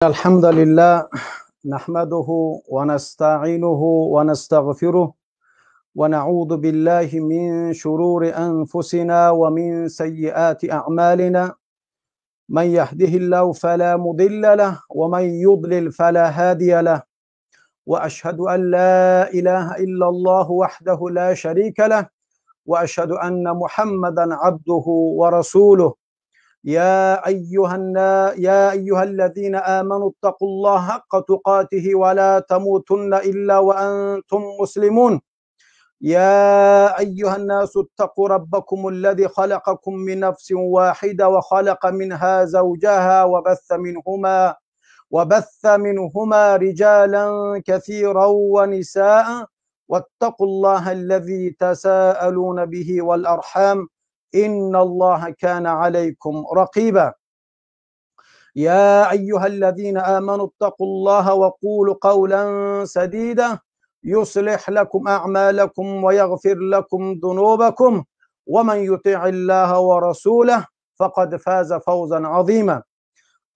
الحمد لله نحمده ونستعينه ونستغفره ونعوذ بالله من شرور أنفسنا ومن سيئات أعمالنا، من يهده الله فلا مضل له ومن يضلل فلا هادي له، وأشهد أن لا إله إلا الله وحده لا شريك له، وأشهد أن محمدا عبده ورسوله. يا أيها الذين آمنوا اتقوا الله حق تقاته ولا تموتن إلا وأنتم مسلمون. يا أيها الناس اتقوا ربكم الذي خلقكم من نفس واحدة وخلق منها زوجها وبث منهما رجالا كثيرا ونساء، واتقوا الله الذي تساءلون به والأرحام إن الله كان عليكم رقيبا. يا أيها الذين آمنوا اتقوا الله وقولوا قولا سديدا يصلح لكم أعمالكم ويغفر لكم ذنوبكم، ومن يطع الله ورسوله فقد فاز فوزا عظيما.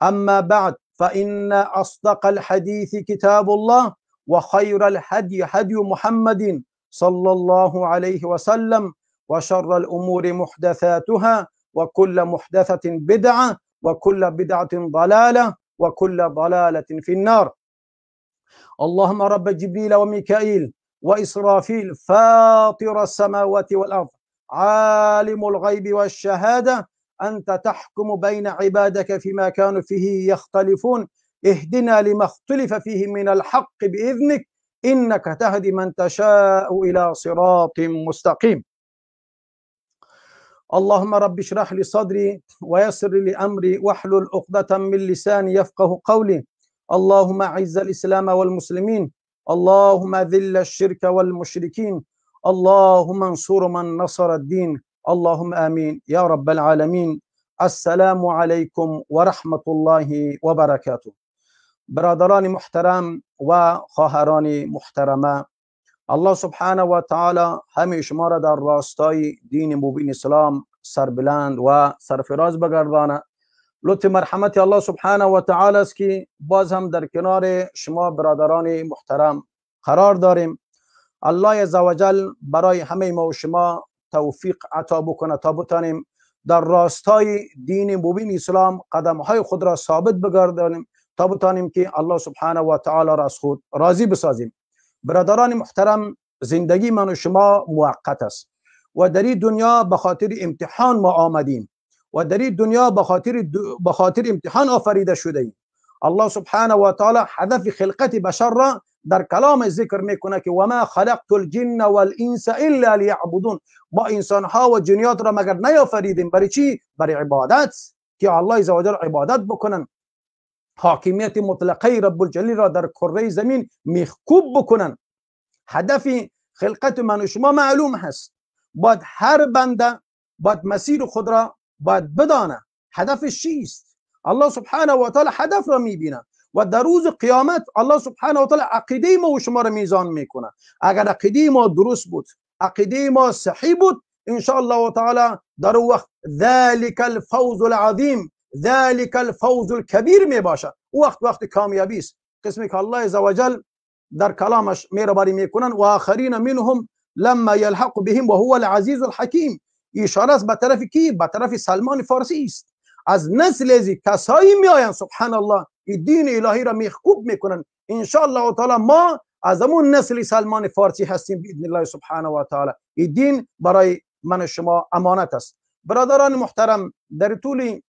أما بعد، فإن أصدق الحديث كتاب الله، وخير الهدي هدي محمد صلى الله عليه وسلم، وشر الأمور محدثاتها، وكل محدثة بدعة، وكل بدعة ضلالة، وكل ضلالة في النار. اللهم رب جبريل وميكائيل وإسرافيل، فاطر السماوات والأرض، عالم الغيب والشهادة، أنت تحكم بين عبادك فيما كانوا فيه يختلفون، اهدنا لما اختلف فيه من الحق بإذنك، إنك تهدي من تشاء إلى صراط مستقيم. اللهم رب اشرح لي صدري ويسر لي أمري واحلل عقدة من لساني يفقه قولي. اللهم أعز الإسلام والمسلمين، اللهم ذل الشرك والمشركين، اللهم انصر من نصر الدين، اللهم آمين يا رب العالمين. السلام علیکم و رحمت الله و برکاته. برادران محترم و خواهران محترمه، الله سبحانه و تعالی همه شما را در راستای دین مبین اسلام سربلند و سرفراز بگردانه. لطف مرحمت الله سبحانه و تعالی است که باز هم در کنار شما برادران محترم قرار داریم. الله عزوجل برای همه ما و شما توفیق عطا بکنه تا بتانیم در راستای دین مبین اسلام قدم های خود را ثابت بگردانیم، تا بتانیم که الله سبحانه و تعالی را از خود راضی بسازیم. برادران محترم، زندگی من و شما موقت است و در این دنیا به خاطر امتحان ما آمدیم و در این دنیا به خاطر امتحان آفریده شده ایم. الله سبحانه و تعالی هدف خلقت بشر را در کلام ذکر میکنه که و ما خلقت الجن والانس الا لیعبدون. ما انسان ها و جنیات را مگر نیافریدیم برای چی؟ برای عبادت، که الله عزوجل عبادت بکنن، حاکمیت مطلقه رب الجلیل را در کره زمین میخکوب بکنن. هدف خلقت من و شما معلوم هست. باید هر بنده باید مسیر خود را باید بدانه هدفش چیست. الله سبحانه و تعالی هدف را میبینه و در روز قیامت الله سبحانه و تعالی عقیده ما و شما را میزان میکنه. اگر عقیده ما درست بود، عقیده ما صحیح بود، ان شاء الله تعالی در وقت ذلك الفوز العظیم، ذلك الفوز الكبیر می باشه. وقت کامیابی است. قسمی که الله عزوجل در کلامش مهربانی میکنن، و آخرین منهم لما یلحق بهم و هو العزیز الحکیم. اشاره است به طرف کی؟ به طرف سلمان فارسی است. از نسل ازی کسایی میآیند سبحان الله این دین الهی را میخکوب میکنن. ان شاء الله تعالی ما از همون نسل سلمان فارسی هستیم باذن الله سبحانه و تعالی. این دین برای من و شما امانت است. برادران محترم، در طول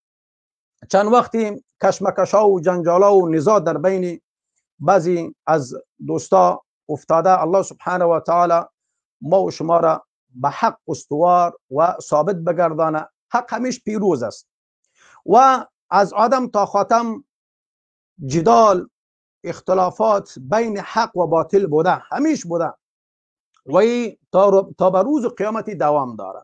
چند وقتی کشمکش ها و جنجال ها و نزاع در بین بعضی از دوستا افتاده، الله سبحانه و تعالی ما و شما را به حق استوار و ثابت بگردانه. حق همیش پیروز است و از آدم تا خاتم جدال، اختلافات بین حق و باطل بوده، همیش بوده و تا به روز قیامت دوام داره.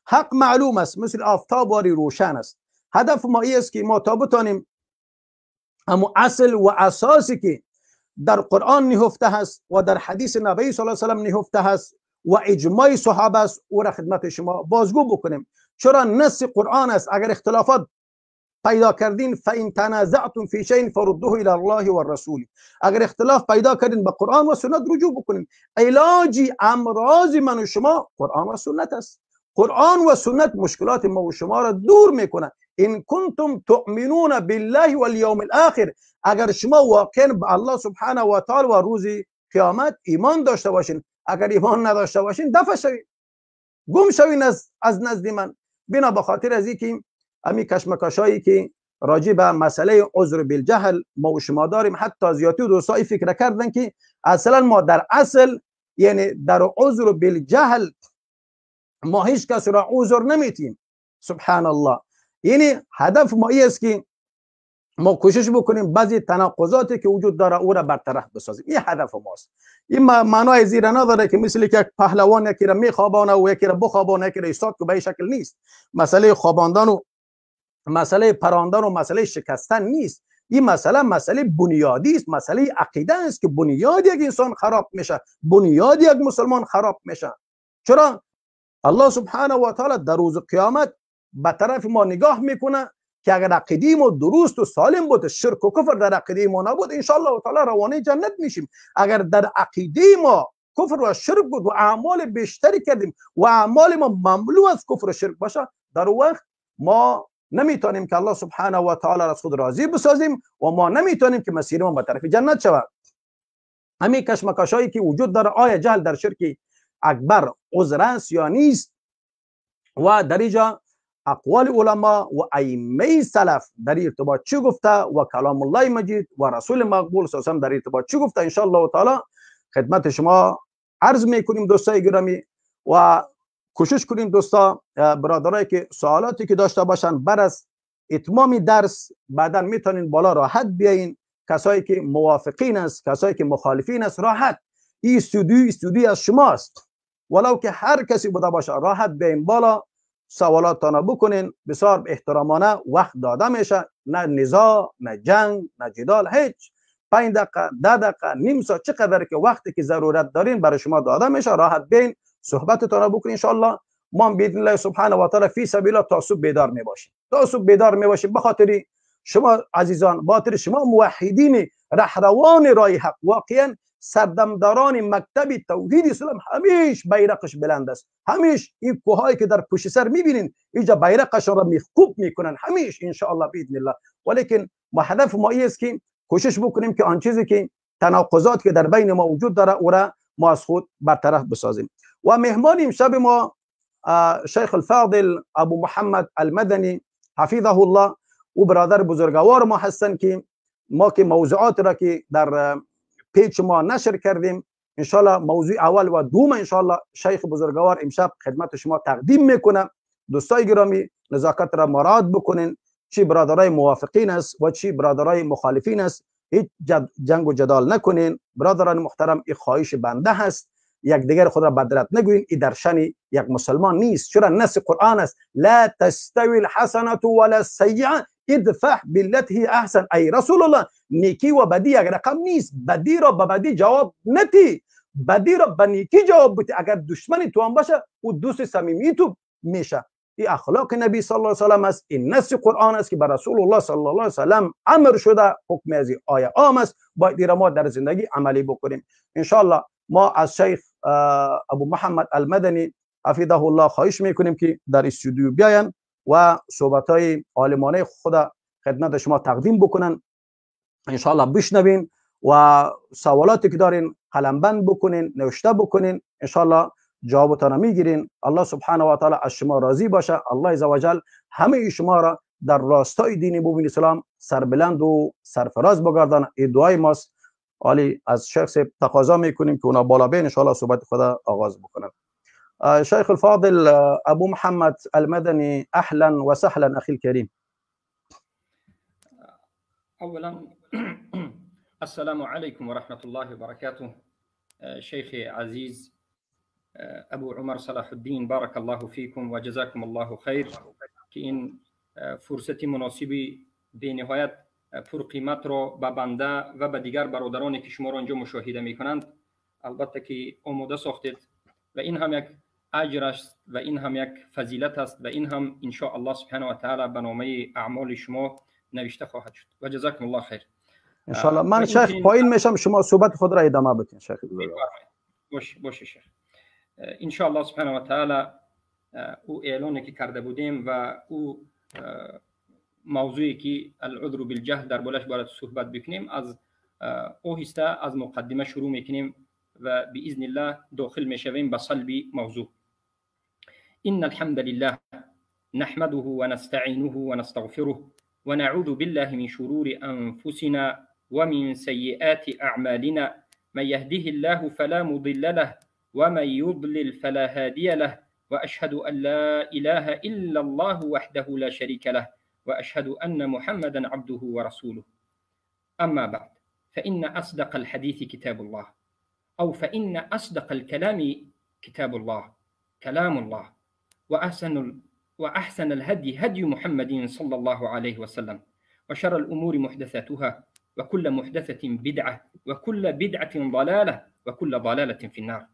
حق معلوم است، مثل آفتاب واری روشن است. هدف ما این است که ما تا بتانیم اما اصل و اساسی که در قرآن نهفته هست و در حدیث نبی صلی الله علیه و سلم نهفته هست و اجماع صحابه است، او را خدمت شما بازگو بکنیم. چرا نص قرآن است. اگر اختلافات پیدا کردین، فان تنازعتم فی شیء فردوه الی الله والرسول، اگر اختلاف پیدا کردین به قرآن و سنت رجوع بکنین. علاج امراض من و شما قرآن و سنت است. قرآن و سنت مشکلات ما و شما را دور میکنه. ان کنتم تؤمنون بالله والیوم الاخر، اگر شما واقعا به الله سبحانه و تعالی و روز قیامت ایمان داشته باشین. اگر ایمان نداشته باشین دفع شوین، گم شوین از نزد من. بنا به خاطر از اینکه امی کشمکشایی که راجع به مسئله عذر بالجهل ما و شما داریم، حتی زیادی دوستای فکر کردن که اصلا ما در اصل، یعنی در عذر بالجهل ما هیچ کس را عذر نمیتیم. سبحان الله. یعنی هدف ما این است که ما کوشش بکنیم بعضی تناقضاتی که وجود داره او را برطرف بسازیم. این هدف ماست. این معنای زیر نداره که مثل که یک پهلوان یکی را میخوابانه و یکی را بخوابانه، یکی را ایستاد، که به این شکل نیست. مسئله خواباندن و مسئله پراندن و مسئله شکستن نیست. این مسئله مسئله بنیادی است، مسئله عقیده است که بنیاد یک انسان خراب میشه، بنیاد یک مسلمان خراب میشه. چرا؟ الله سبحانه و تعالی در روز قیامت به طرف ما نگاه میکنه که اگر عقیده ما درست و سالم بود، شرک و کفر در عقیده ما نبود، ان شاء الله تعالی روانه جنت میشیم. اگر در عقیده ما کفر و شرک بود و اعمال بیشتری کردیم و اعمال ما مملو از کفر و شرک باشه، در وقت ما نمیتونیم که الله سبحانه و تعالی را از خود راضی بسازیم و ما نمیتونیم که مسیر ما به طرف جنت شود. همین کشمکشایی که وجود داره، آیا جهل در شرک اکبر عذر است یا نیست، و در اینجا اقوال علما و ائمه سلف در ارتباط چی گفته و کلام الله مجید و رسول مقبول صلی الله علیه و در ارتباط چی گفته، ان شاء الله تعالی خدمت شما عرض میکنیم دوستای گرامی. و کوشش کنیم دوستا برادرایی که سوالاتی که داشته باشن بر از اتمام درس بعدا میتونین بالا راحت بیاین. کسایی که موافقین است، کسایی که مخالفین است، راحت. این استودیو از شماست، ولو که هر کسی بوده باشه راحت بیاین بالا، سوالاتتان بکنین. بسیار احترامانه وقت داده میشه، نه نزاع، نه جنگ، نه جدال، هیچ. 5 دقیقه، 10 دقیقه، نیم ساعت، چقدر که وقتی که ضرورت دارین برای شما داده میشه، راحت بیاین صحبتتان بکنین. ان شاء الله ما باذن الله سبحانه و تعالی فی سبیل الله تا صبح بیدار میباشیم، تا صبح بیدار میباشیم به خاطر شما عزیزان، به خاطر شما موحدین رهروان راه حق، واقعا سردمداران مکتب توحید اسلام همیش بیرقش بلند است. همیش این کوهایی که در پشت سر میبینین اینجا بیرقشان را میخکوب میکنن همیش ان شاء الله باذن الله. ولیکن ما هدف ما این است که کوشش بکنیم که آن چیزی که تناقضات که در بین ما وجود داره او را ما از خود برطرف بسازیم. و مهمان امشب ما شیخ الفاضل ابو محمد المدنی حفظه الله، او برادر بزرگوار ما هستند که ما که موضوعات را که در پیج ما نشر کردیم، انشالله موضوع اول و دوم انشالله شیخ بزرگوار امشب خدمت شما تقدیم میکنه. دوستای گرامی نزاکت را مراعات بکنین، چی برادرای موافقین است و چی برادرای مخالفین است، هیچ جنگ و جدال نکنین. برادران محترم، این خواهش بنده هست، یک دیگر خود را بدرد نگوین، این در شأن یک مسلمان نیست. چرا نص قرآن است، لا تستوی الحسنة ولا السیئه ادفع بالتي هي احسن. ای رسول الله، نیکی و بدی یک رقم نیست، بدی را به بدی جواب ندی، بدی را به نیکی جواب بده. اگر دشمن تو هم باشه او دوست صمیمی تو میشه. این اخلاق نبی صلی الله علیه و سلم است، این نص قرآن است که بر رسول الله صلی الله علیه و سلم امر شده، حکم از آیه عام است، باید ما در زندگی عملی بکنیم. ان شاء الله ما از شیخ ابو محمد المدنی حفظه الله خواهش میکنیم که در استودیو بیاین و صحبت‌های عالمانه خود خدمت شما تقدیم بکنن. ان شاء الله بشنوین و سوالاتی که دارین قلمبند بکنین، نوشته بکنین، ان شاء الله جوابتان میگیرین. الله سبحانه و تعالی از شما راضی باشه. الله عزوجل همه شما را در راستای دین مبین اسلام سربلند و سرفراز بگردانه. این دعای ماست. عالی از شخص تقاضا میکنیم که اونا بالا بین ان شاء الله صحبت خود آغاز بکنن. شيخ الفاضل أبو محمد المدني، أهلا وسهلا أخي الكريم. أولا السلام عليكم ورحمة الله وبركاته. شيخي عزيز أبو عمر صلاح الدين، بارك الله فيكم وجزاكم الله خير که این فرصت مناسبی به نهایت پرقیمت را به بنده و به دیگر برادرانی که شما را اینجا مشاهده میکنند البته که آماده ساختید و این هم یک اجر است و این هم یک فضیلت است و این هم ان شاء الله سبحانه و تعالی به نامه اعمال شما نوشته خواهد شد. و جزاکم الله خیر. ان شاء الله. من شیخ پایین میشم، شما صحبت خود را ادامه بدین شیخ. باشه شیخ. ان شاء الله سبحانه و تعالی او اعلانی که کرده بودیم و او موضوعی که العذر بالجهل در بولش باید صحبت بکنیم، از آهسته از مقدمه شروع میکنیم و باذن الله داخل میشویم به صلب موضوع. ان الحمد لله نحمده ونستعینه ونستغفره ونعوذ بالله من شرور انفسنا ومن سيئات اعمالنا، من يهده الله فلا مضل له ومن يضلل فلا هادي له، واشهد ان لا اله الا الله وحده لا شريك له، واشهد ان محمدا عبده ورسوله. اما بعد، فان اصدق الحديث كتاب الله، او فان اصدق الكلام كتاب الله كلام الله، واحسن الهدي هدي محمد صلى الله عليه وسلم، وشر الامور محدثاتها، وكل محدثه بدعه، وكل بدعه ضلاله، وكل ضلاله في النار.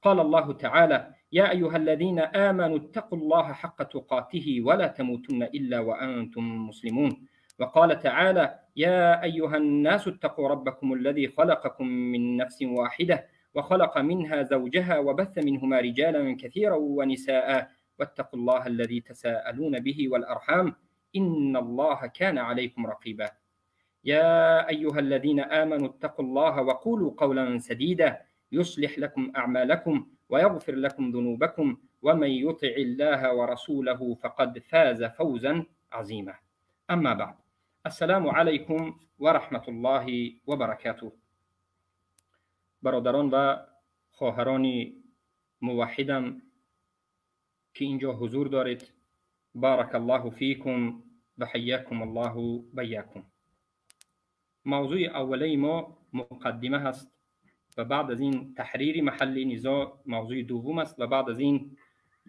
قال الله تعالى: يا أيها الذين آمنوا اتقوا الله حق تقاته ولا تموتن إلا وأنتم مسلمون. وقال تعالى: يا أيها الناس اتقوا ربكم الذي خلقكم من نفس واحدة وخلق منها زوجها وبث منهما رجالا كثيرا ونساء، واتقوا الله الذي تساءلون به والأرحام إن الله كان عليكم رقيبا. يا أيها الذين آمنوا اتقوا الله وقولوا قولا سديدا يصلح لكم أعمالكم ويغفر لكم ذنوبكم، ومن يطع الله ورسوله فقد فاز فوزا عظيما. أما بعد، السلام علیکم و رحمت الله و برکاته. برادران و خواهران موحدم که اینجا حضور دارید، بارک الله فیکم و حیاکم الله بیاکم. موضوع اولی ما مقدمه هست و بعد از این تحریر محل نزاع موضوع دوم است و بعد از این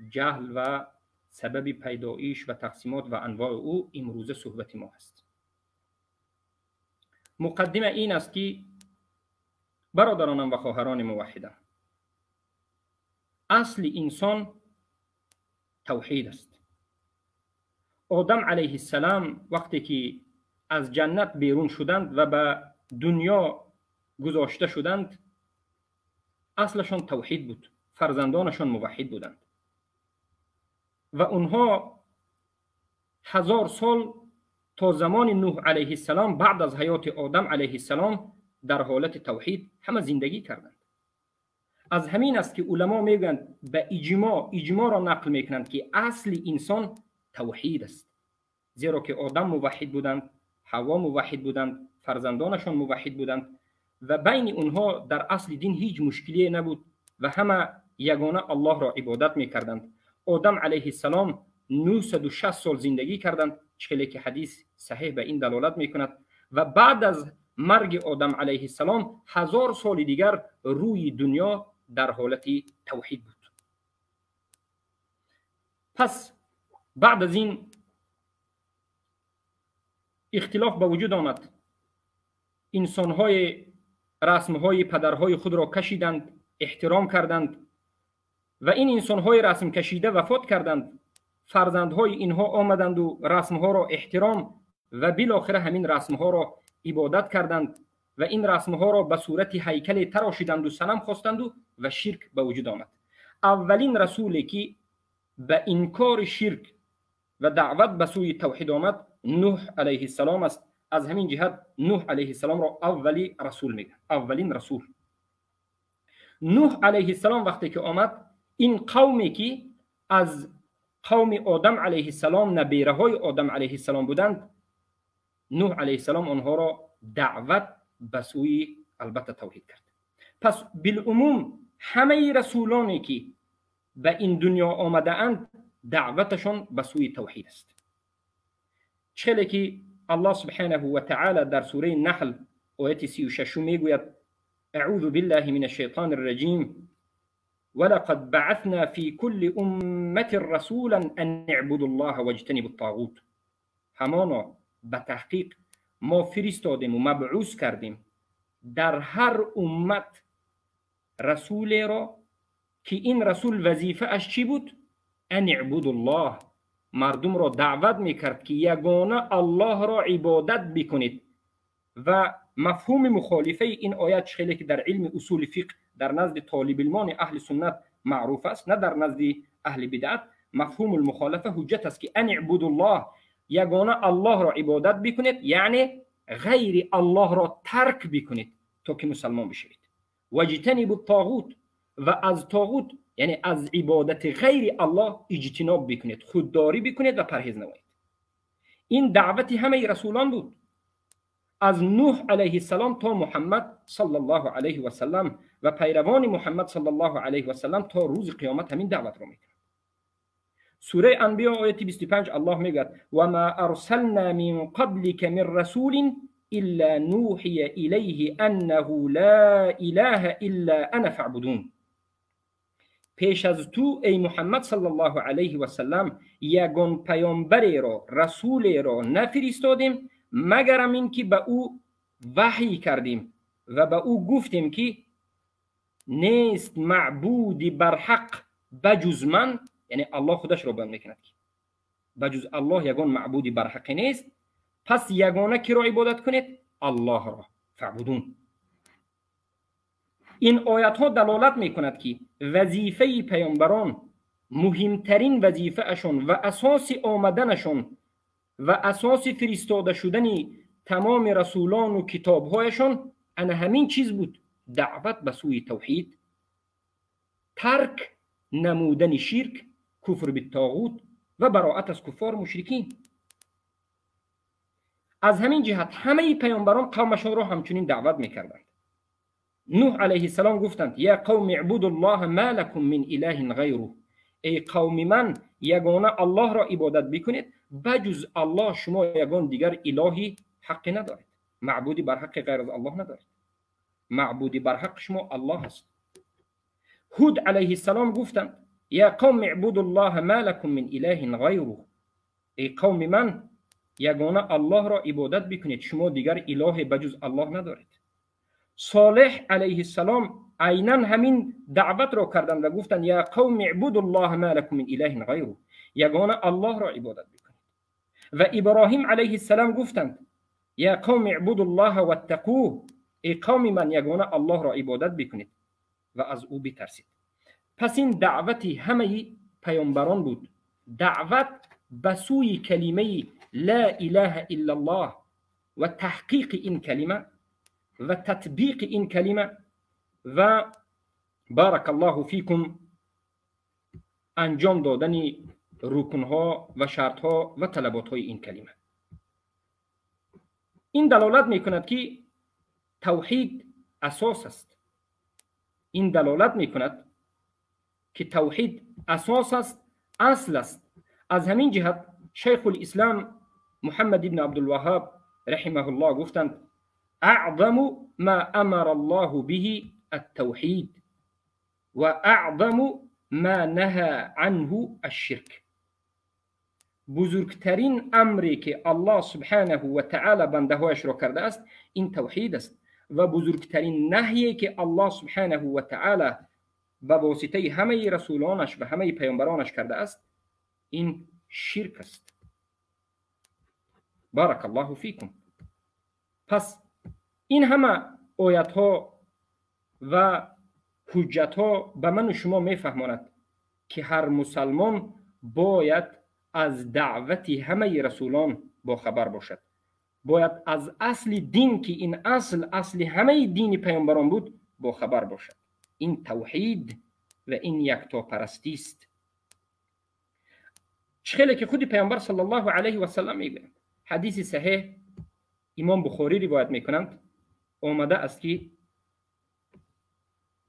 جهل و سبب پیدایش و تقسیمات و انواع او امروزه صحبت ما هست. مقدمه این است که برادرانم و خواهران موحدم، اصل انسان توحید است. آدم علیه السلام وقتی که از جنت بیرون شدند و به دنیا گذاشته شدند، اصلشان توحید بود، فرزندانشان موحد بودند و اونها 1000 سال تا زمان نوح علیه السلام بعد از حیات آدم علیه السلام در حالت توحید همه زندگی کردند. از همین است که علما میگویند به اجماع را نقل میکنند که اصل انسان توحید است، زیرا که آدم موحد بودند، حوا موحد بودند، فرزندانشان موحد بودند و بین اونها در اصل دین هیچ مشکلی نبود و همه یگانه الله را عبادت میکردند. آدم علیه السلام 960 سال زندگی کردند، چخیلی که حدیث صحیح به این دلالت میکند، و بعد از مرگ آدم علیه السلام 1000 سال دیگر روی دنیا در حالت توحید بود. پس بعد از این اختلاف به وجود آمد، انسانهای رسمهای پدرهای خود را کشیدند، احترام کردند و این انسانهای رسم کشیده وفات کردند. فرزندهای اینها آمدند و رسمها را احترام و بالاخره همین رسمها را عبادت کردند و این رسمها را به صورت هیکل تراشیدند و صنم خواستند و شرک به وجود آمد. اولین رسولی که به انکار شرک و دعوت به سوی توحید آمد نوح علیه السلام است. از همین جهت نوح علیه السلام را اولی رسول میگن، اولین رسول. نوح علیه السلام وقتی که آمد، این قومی که از قوم آدم علیه السلام، نبیره های آدم علیه السلام بودند، نوح علیه السلام آنها را دعوت به سوی البته توحید کرد. پس بالعموم همه رسولانی که به این دنیا آمده اند دعوتشان به سوی توحید است. چه که الله سبحانه و تعالی در سوره نحل آیت 36 میگوید: اعوذ بالله من الشیطان الرجیم ولقد بعثنا في كل امة رسولا ان اعبدوا الله واجتنبوا الطاغوت. همانا به تحقیق ما فرستادیم و مبعوث کردیم در هر امت رسول را ки ин расул вазифааш чӣ буд? Ан ибудуллоҳ, мардумро даъват мекард, ки ягона Аллоҳро ибодат бикунед. Ва мафҳуми мухолифаи ин оят, хеле ки дар илми усули фиқҳ дар назди толибилмони аҳли суннат маъруф аст, на дар назди аҳли бидъат, мафҳумул мухолафа ҳуҷҷат аст, ки ан ибудуллоҳ, ягона Аллоҳро ибодат бикунед, яъне ғайри Аллоҳро тарк бикунед то ки мусалмон бишавед. Ваҷтанибу тоғут, ва аз тоғут, яъне аз ибодати ғайри Аллоҳ иҷтиноб бикунед, худдорӣ бикунед ва парҳез намоед. Ин даъвати ҳамаи расулон буд, аз Нуҳ алайҳиссалом то Муҳаммад саллаллоҳу алайҳи васаллам ва пайравони Муҳаммад саллаллоҳу алайҳи васаллам то рӯзи қиёмат ҳамин даъватро мекунад. Сураи Анбиё, ояти 25, Аллоҳ мегӯяд: ва ма арсална мин қаблика мин расулин илла нӯҳия илайҳи аннаҳу ла илаҳа илла ана фаъбудун. Пеш аз ту, эй Муҳаммад саллаллоҳу алайҳи васаллам, ягон паёмбареро, расулеро нафиристодем, магарам ин ки ба ӯ ваҳй кардем ва ба ӯ гуфтем, ки нест маъбуди барҳақ ба ҷуз ман. Яъне Аллоҳ худашро баён мекунад, ки ба ҷуз Аллоҳ ягон маъбуди барҳақе нест, пас ягона киро ибодат кунед? Аллоҳро, фаъбудун. Ин оятҳо далолат мекунад, ки вазифаи паёмбарон, муҳимтарин вазифаашон ва асоси омаданашон ва асоси фиристода шудани тамоми расулону китобҳояшон ана ҳамин чиз буд: даъват ба сӯи тавҳид, тарк намудани ширк, куфр биттоғут ва бароат аз куффор, мушрикин. Аз ҳамин ҷиҳат ҳамаи паёмбарон қавмашонро ҳамчунин даъват мекарданд. Нуҳ алайҳиссалом гуфтанд: я қавми ибудуллоҳа ма лакум мин илаҳин ғайруҳ. Эй қавми ман, ягона Аллоҳро ибодат бикунед, ба ҷуз Аллоҳ шумо ягон дигар илоҳи ҳаққе надоред, маъбуди барҳаққи ғайр аз Аллоҳ надоред, маъбуди барҳақ шумо Аллоҳ аст. Ҳуд алайҳиссалом гуфтанд: я қавми ибудуллоҳа ма лакум мин илаҳин ғайруҳ. Эй қавми ман, ягона Аллоҳро ибодат бикунед, шумо дигар илоҳе ба ҷуз Аллоҳ надоред. Солеҳ алайҳиссалом айнан ҳамин даъватро карданд ва гуфтанд: я қавми ибудуллоҳа ма лакум мин илаҳин ғайруҳ, ягона Аллоҳро ибодат бикунед. Ва Иброҳим алайҳиссалом гуфтанд: я қавми ибудуллоҳа ваттақуҳ. Эй қавми ман, ягона Аллоҳро ибодат бикунед ва аз ӯ битарсед. Пас ин даъвати ҳамаи паёмбарон буд, даъват ба сӯи калимаи ла илаҳа иллаллоҳ ва таҳқиқи ин калима ва татбиқи ин калима ва, баракаллоҳу фикум, анҷом додани рукнҳо ва шартҳо ва талаботҳои ин калима. Ин далолат мекунад, ки тавҳид асос аст. Ин далолат мекунад, ки тавҳид асос аст, асл аст. Аз ҳамин ҷиҳат Шайхулислам Муҳаммад ибн Абдулваҳҳоб раҳимаҳуллоҳ гуфтанд: аъзаму ма амара Аллоҳу биҳи аттавҳид ва аъзаму ма наҳа анҳу ашширк. Бузургтарин амре ки Аллоҳ субҳанаҳу ва таъала бандаҳояшро кардааст, ин тавҳид аст, ва бузургтарин наҳйе ки Аллоҳ субҳанаҳу ва таъала ба воситаи ҳамаи расулонаш ва ҳамаи паёмбаронаш кардааст, ин ширк аст. Баракаллоҳу фикум. Пас ин ҳама оятҳо ва ҳуҷҷатҳо ба ману шумо мефаҳмонад, ки ҳар мусалмон бояд аз даъвати ҳамаи расулон бохабар бошад, бояд аз асли дин, ки ин асл асли ҳамаи дини паёмбарон буд, бохабар бошад. Ин тавҳид ва ин яктопарастист. Чӣ хеле ки худи паёмбар саллаллоҳу алайҳи васаллам мегӯянд, ҳадиси саҳеҳ, Имом Бухорӣ ривоят мекунанд, омада аст, ки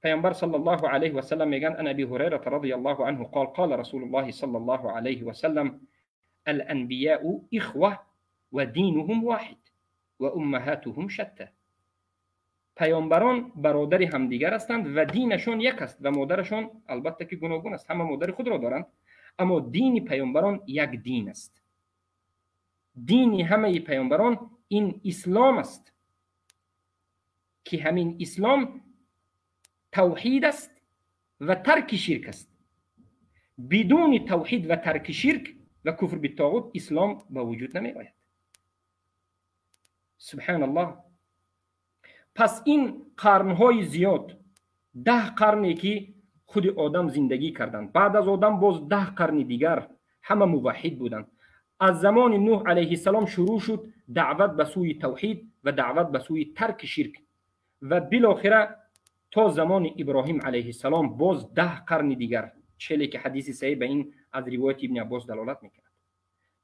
паёмбар саллаллоҳу алайҳи васаллам мегӯянд: ан Аби Ҳурайрата радияллоҳу анҳу қол, қола Расулуллоҳи саллаллоҳу алайҳи васаллам: аланбияу ихва ва динуҳум воҳид ва уммаҳатуҳум шатта. Паёмбарон бародари ҳамдигар ҳастанд ва динашон як аст ва модарашон албатта ки гуногун аст, ҳама модари худро доранд, аммо дини паёмбарон як дин аст. Дини ҳамаи паёмбарон ин ислом аст, ки ҳамин ислом тавҳид аст. ва тарки ширк аст. Бидуни тавҳид ва тарки ширк ва куфр биттоғут ислом ба вуҷуд намеояд. Субҳаналлоҳ. Пас ин қарнҳои зиёд, 10 қарне ки худи одам зиндагӣ карданд, баъд аз одам боз 10 қарни дигар ҳама муваҳҳид буданд. Аз замони Нӯҳ алайҳиссалом шурӯъ шуд даъват ба сӯи тавҳид ва даъват ба сӯи тарки ширк ва билохира то замони Иброҳим алайҳиссалом боз 10 қарни дигар, челе ки ҳадиси саҳеҳ ба ин аз ривояти Ибни Аббос далолат мекунад.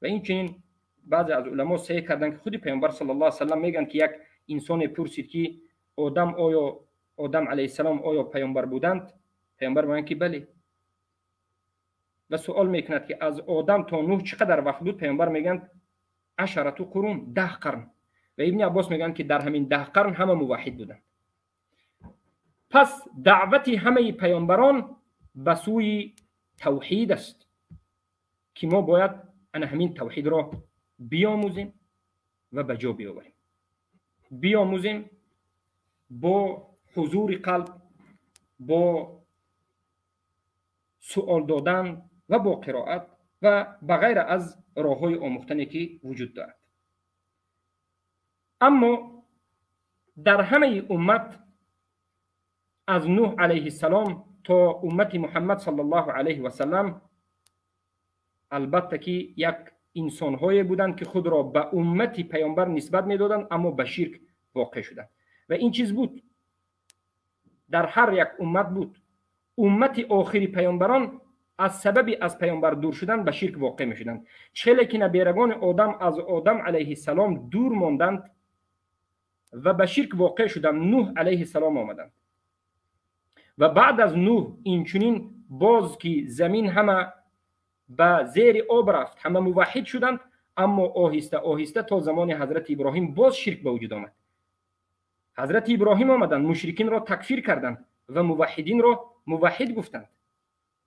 Ва инчунин баъзе аз уламо саъй карданд, ки худи Паёмбар саллаллоҳу алайҳи васаллам мегӯянд, ки як инсоне пурсид, ки одам оё одам алайҳиссалом оё паёмбар буданд? Паёмбар мегӯянд, ки бале. Ва суол мекунад, ки аз одам то Нӯҳ чӣ қадар вақт буд? Паёмбар мегӯянд ашарату қурун, 10 қарн. Ва Ибни Аббос мегӯянд, ки дар ҳамин 10 қарн ҳама муваҳҳид буданд. Пас даъвати ҳамаи паёмбарон ба сӯи тавҳид аст, ки мо бояд ана ҳамин тавҳидро биомӯзем ва ба ҷо биёварем. Биомӯзем бо ҳузури қалб, бо суол додан ва бо қироат ва ба ғайра аз роҳҳои омӯхтане ки вуҷуд дорад. Аммо дар ҳамаи уммат аз Нӯҳ алайҳиссалом то уммати Муҳаммад саллаллоҳу алайҳи васаллам албатта ки як инсонҳое буданд, ки худро ба уммати паёмбар нисбат медоданд, аммо ба ширк воқеъ шуданд. Ва ин чиз буд, дар ҳар як уммат буд. Уммати охири паёмбарон аз сабаби аз паёмбар дур шудан ба ширк воқеъ мешуданд. Челе ки наберагони одам аз одам алайҳиссалом дур монданд ва ба ширк воқеъ шуданд, Нӯҳ алайҳиссалом омаданд. Ва баъд аз Нӯҳ инчунин боз ки замин ҳама ба зери об рафт, ҳама муваҳҳид шуданд, аммо оҳиста оҳиста то замони ҳазрати Иброҳим боз ширк ба вуҷуд омад. Ҳазрати Иброҳим омаданд, мушрикинро такфир карданд ва муваҳҳидинро муваҳҳид гуфтанд.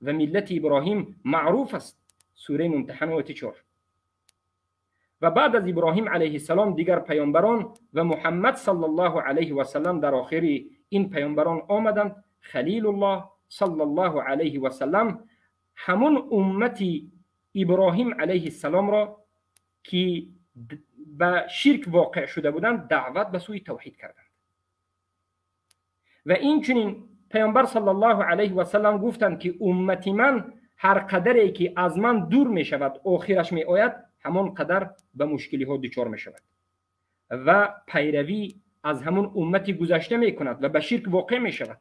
Ва миллати Иброҳим маъруф аст, сураи Мумтаҳана ояти 4. Ва баъд аз Иброҳим алайҳиссалом дигар паёмбарон ва Муҳаммад саллаллоҳу алайҳи васаллам дар охири ин паёмбарон омаданд. Халилуллоҳ саллаллоҳу алайҳи васаллам ҳамун уммати Иброҳим алайҳиссаломро ки ба ширк воқеъ шуда буданд даъват ба сӯи тавҳид карданд. Ва инчунин паёмбар саллаллоҳу алайҳи васаллам гуфтанд, ки уммати ман ҳар қадаре ки аз ман дур мешавад, охираш меояд, ҳамон қадар ба мушкилиҳо дучор мешавад ва пайравӣ аз ҳамон уммати гузашта мекунад ва ба ширк воқеъ мешавад.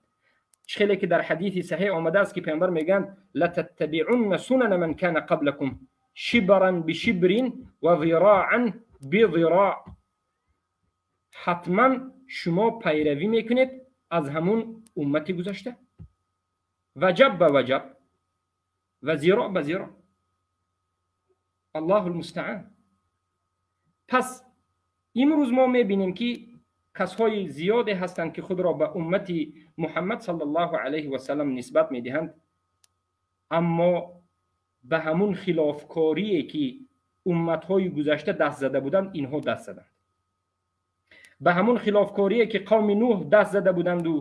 Чхеле ки дар ҳадиси саҳеҳ омадааст, ки паёмбар мегӯянд: лататтабиъунна сунана ман кана қаблакум шибран бишибрин ва зироан бизироъ. Ҳатман шумо пайравӣ мекунед аз ҳамун уммати гузашта, ваҷаб ба ваҷаб ва зироъ ба зироъ. Аллоҳу лмустаъан. Пас имрӯз мо мебинем, ки касҳои зиёде ҳастанд, ки худро ба уммати Муҳаммад саллаллоҳу алайҳи васаллам нисбат медиҳанд, аммо ба ҳамун хилофкорие ки умматҳои гузашта даст зада буданд, инҳо даст заданд. Ба ҳамун хилофкорие ки қавми Нӯҳ даст зада буданду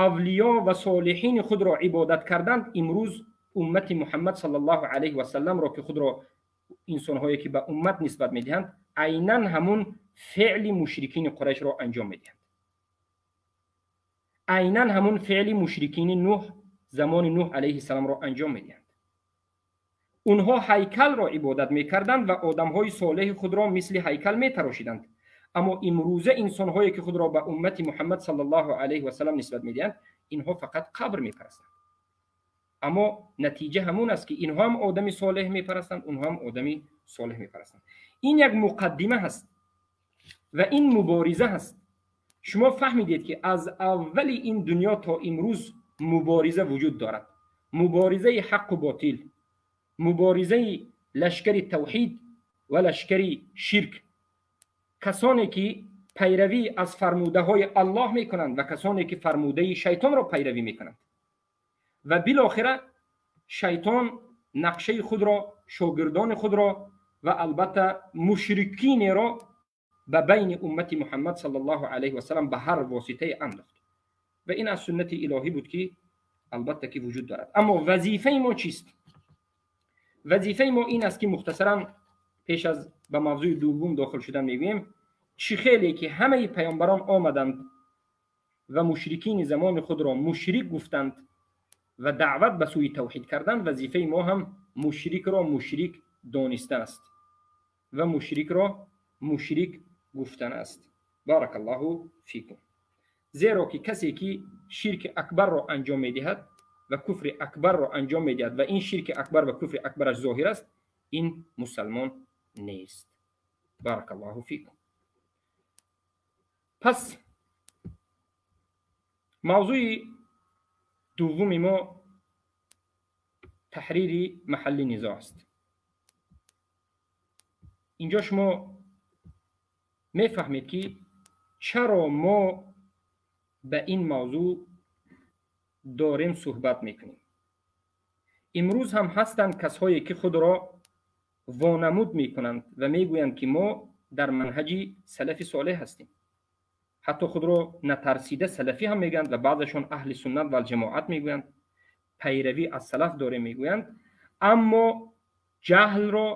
авлиё ва солиҳини худро ибодат карданд, имрӯз уммати Муҳаммад саллаллоҳу алайҳи васалламро, ки худро инсонҳое ки ба уммат нисбат медиҳанд, айнан ҳамун феъли мушрикини Қурайшро анҷом медиҳанд. Айнан ҳамун феъли мушрикини Нӯҳ замони Нӯҳ алайҳиссаломро анҷом медиҳанд. Онҳо ҳайкалро ибодат мекарданд ва одамҳои солеҳи худро мисли ҳайкал метарошиданд. Аммо имрӯза инсонҳое ки худро ба уммати Муҳаммад саллаллоҳу алайҳи васаллам нисбат медиҳанд, инҳо фақат қабр мепарастанд. Аммо натиҷа ҳамун аст, ки инҳо ҳам одами солеҳ мепарастанд, онҳо ҳам одами солеҳ мепарастанд. Ин як муқаддима ҳаст ва ин мубориза ҳаст. Шумо фаҳмидед, ки аз аввали ин дунё то имрӯз мубориза вуҷуд дорад. Муборизаи ҳаққу ботил, муборизаи лашкари тавҳид ва лашкари ширк. Касоне ки пайравӣ аз фармудаҳои Аллоҳ мекунанд ва касоне ки фармудаи шайтонро пайравӣ мекунанд. Ва билохира шайтон нақшаи худро, шогирдони худро ва албатта мушрикинеро ба байни уммати Муҳаммад саллаллоҳу алайҳи васаллам ба ҳар воситае андохт. Ва ин аз суннати илоҳӣ буд, ки албатта ки вуҷуд дорад. Аммо вазифаи мо чист? Вазифаи мо ин аст ки мухтасаран пеш аз ба мавзӯи дуввум дохил шудан мегӯем, чӣ хеле ки ҳамаи паёмбарон омаданд ва мушрикини замони худро мушрик гуфтанд ва даъват ба сӯи тавҳид карданд, вазифаи мо ҳам мушрикро мушрик донистан аст ва мушрикро мушрик гуфтан аст. Баракаллоҳу фикум. Зеро ки касе ки ширки акбарро анҷом медиҳад ва куфри акбарро анҷом медиҳад ва ин ширки акбар ва куфри акбараш зоҳир аст, ин мусалмон нест. Баракаллоҳу фикум. Пас мавзӯи дуввуми мо таҳрири маҳалли низоъ аст. Инҷо шумо мефаҳмед ки чаро мо ба ин мавзӯъ дорем суҳбат мекунем. Имрӯз ҳам ҳастанд касҳое ки худро вонамуд мекунанд ва мегӯянд ки мо дар манҳаҷи салафи солеҳ ҳастем. Ҳатто худро натарсида салафӣ ҳам мегӯянд ва баъзешон аҳли суннат валҷамоат мегӯянд, пайравӣ аз салаф дорем мегӯянд, аммо ҷаҳлро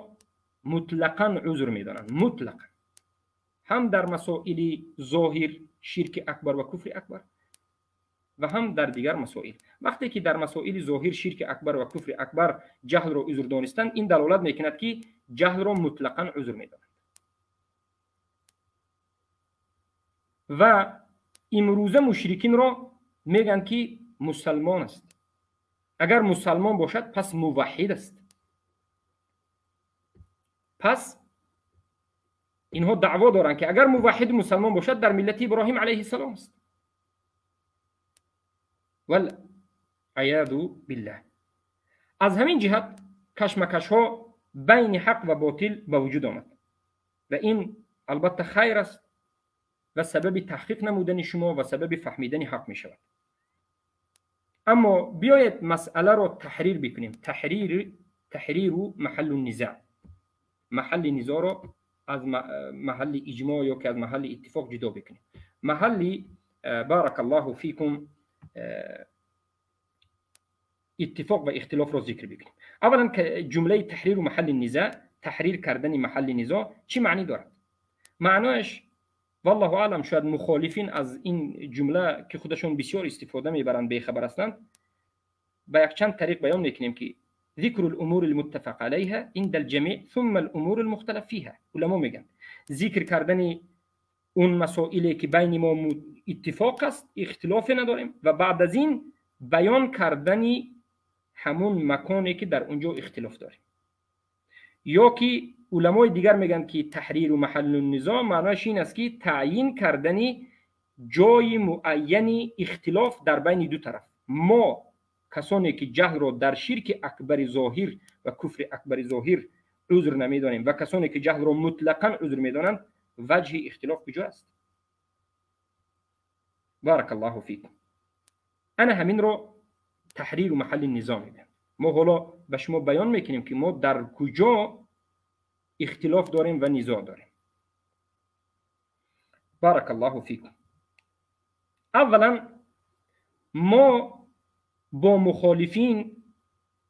мутлақан узр медонанд. Мутлақан ҳам дар масоили зоҳир, ширки акбар ва куфри акбар, ва ҳам дар дигар масоил. Вақте ки дар масоили зоҳир, ширки акбар ва куфри акбар ҷаҳлро узр донистанд, ин далолат мекунад ки ҷаҳлро мутлақан узр медонанд. Ва имрӯза мушрикинро мегӯянд ки мусалмон аст. Агар мусалмон бошад, пас муваҳҳид аст. Пас инҳо даъво доранд ки агар муваҳҳид мусалмон бошад, дар миллати Иброҳим алайҳиссалом аст. Валъияду биллаҳ. Аз ҳамин ҷиҳат кашмакашҳо байни ҳақ ва ботил ба вуҷуд омад ва ин албатта хайр аст ва сабаби таҳқиқ намудани шумо ва сабаби фаҳмидани ҳақ мешавад. Аммо биёед масъаларо таҳрир бикунем. Таҳриру маҳаллу низоъ. Маҳалли низоъро аз маҳалли иҷмоъ ё ки аз маҳалли иттифоқ ҷудо бикунем. Маҳалли баракаллоҳу фикум иттифоқ ва ихтилофро зикр бикунем. Аввалан ҷумлаи таҳриру маҳалли низоъ, таҳрир кардани маҳалли низоъ чӣ маънӣ дорад? Маънояш валлоҳу аълам, шояд мухолифин аз ин ҷумла ки худашон бисёр истифода мебаранд бехабар ҳастанд, ба якчанд тариқ баён мекунем ки ذكر الأمور المتفق عليها عند الجميع ثم الأمور المختلف فيها. علما میگن ذکر کردن اون مسائلی که بین ما اتفاق است، اختلاف نداریم، و بعد از این بیان کردن همون مکانی که در اونجا اختلاف داریم. یا که علمای دیگر میگن که تحریر و محل النزاع معناش این است که تعیین کردن جای معین اختلاف در بین دو طرف. ما کسانی که جهل را در شرک اکبر ظاهر و کفر اکبر ظاهر عذر نمیدانیم و کسانی که جهل را مطلقا عذر میدانند، وجه اختلاف کجا است؟ بارک الله فیکم. انا همین را تحریر و محل النزاع میگم. ما حالا به شما بیان میکنیم که ما در کجا اختلاف داریم و نزاع داریم. بارک الله فیکم. اولا ما با مخالفین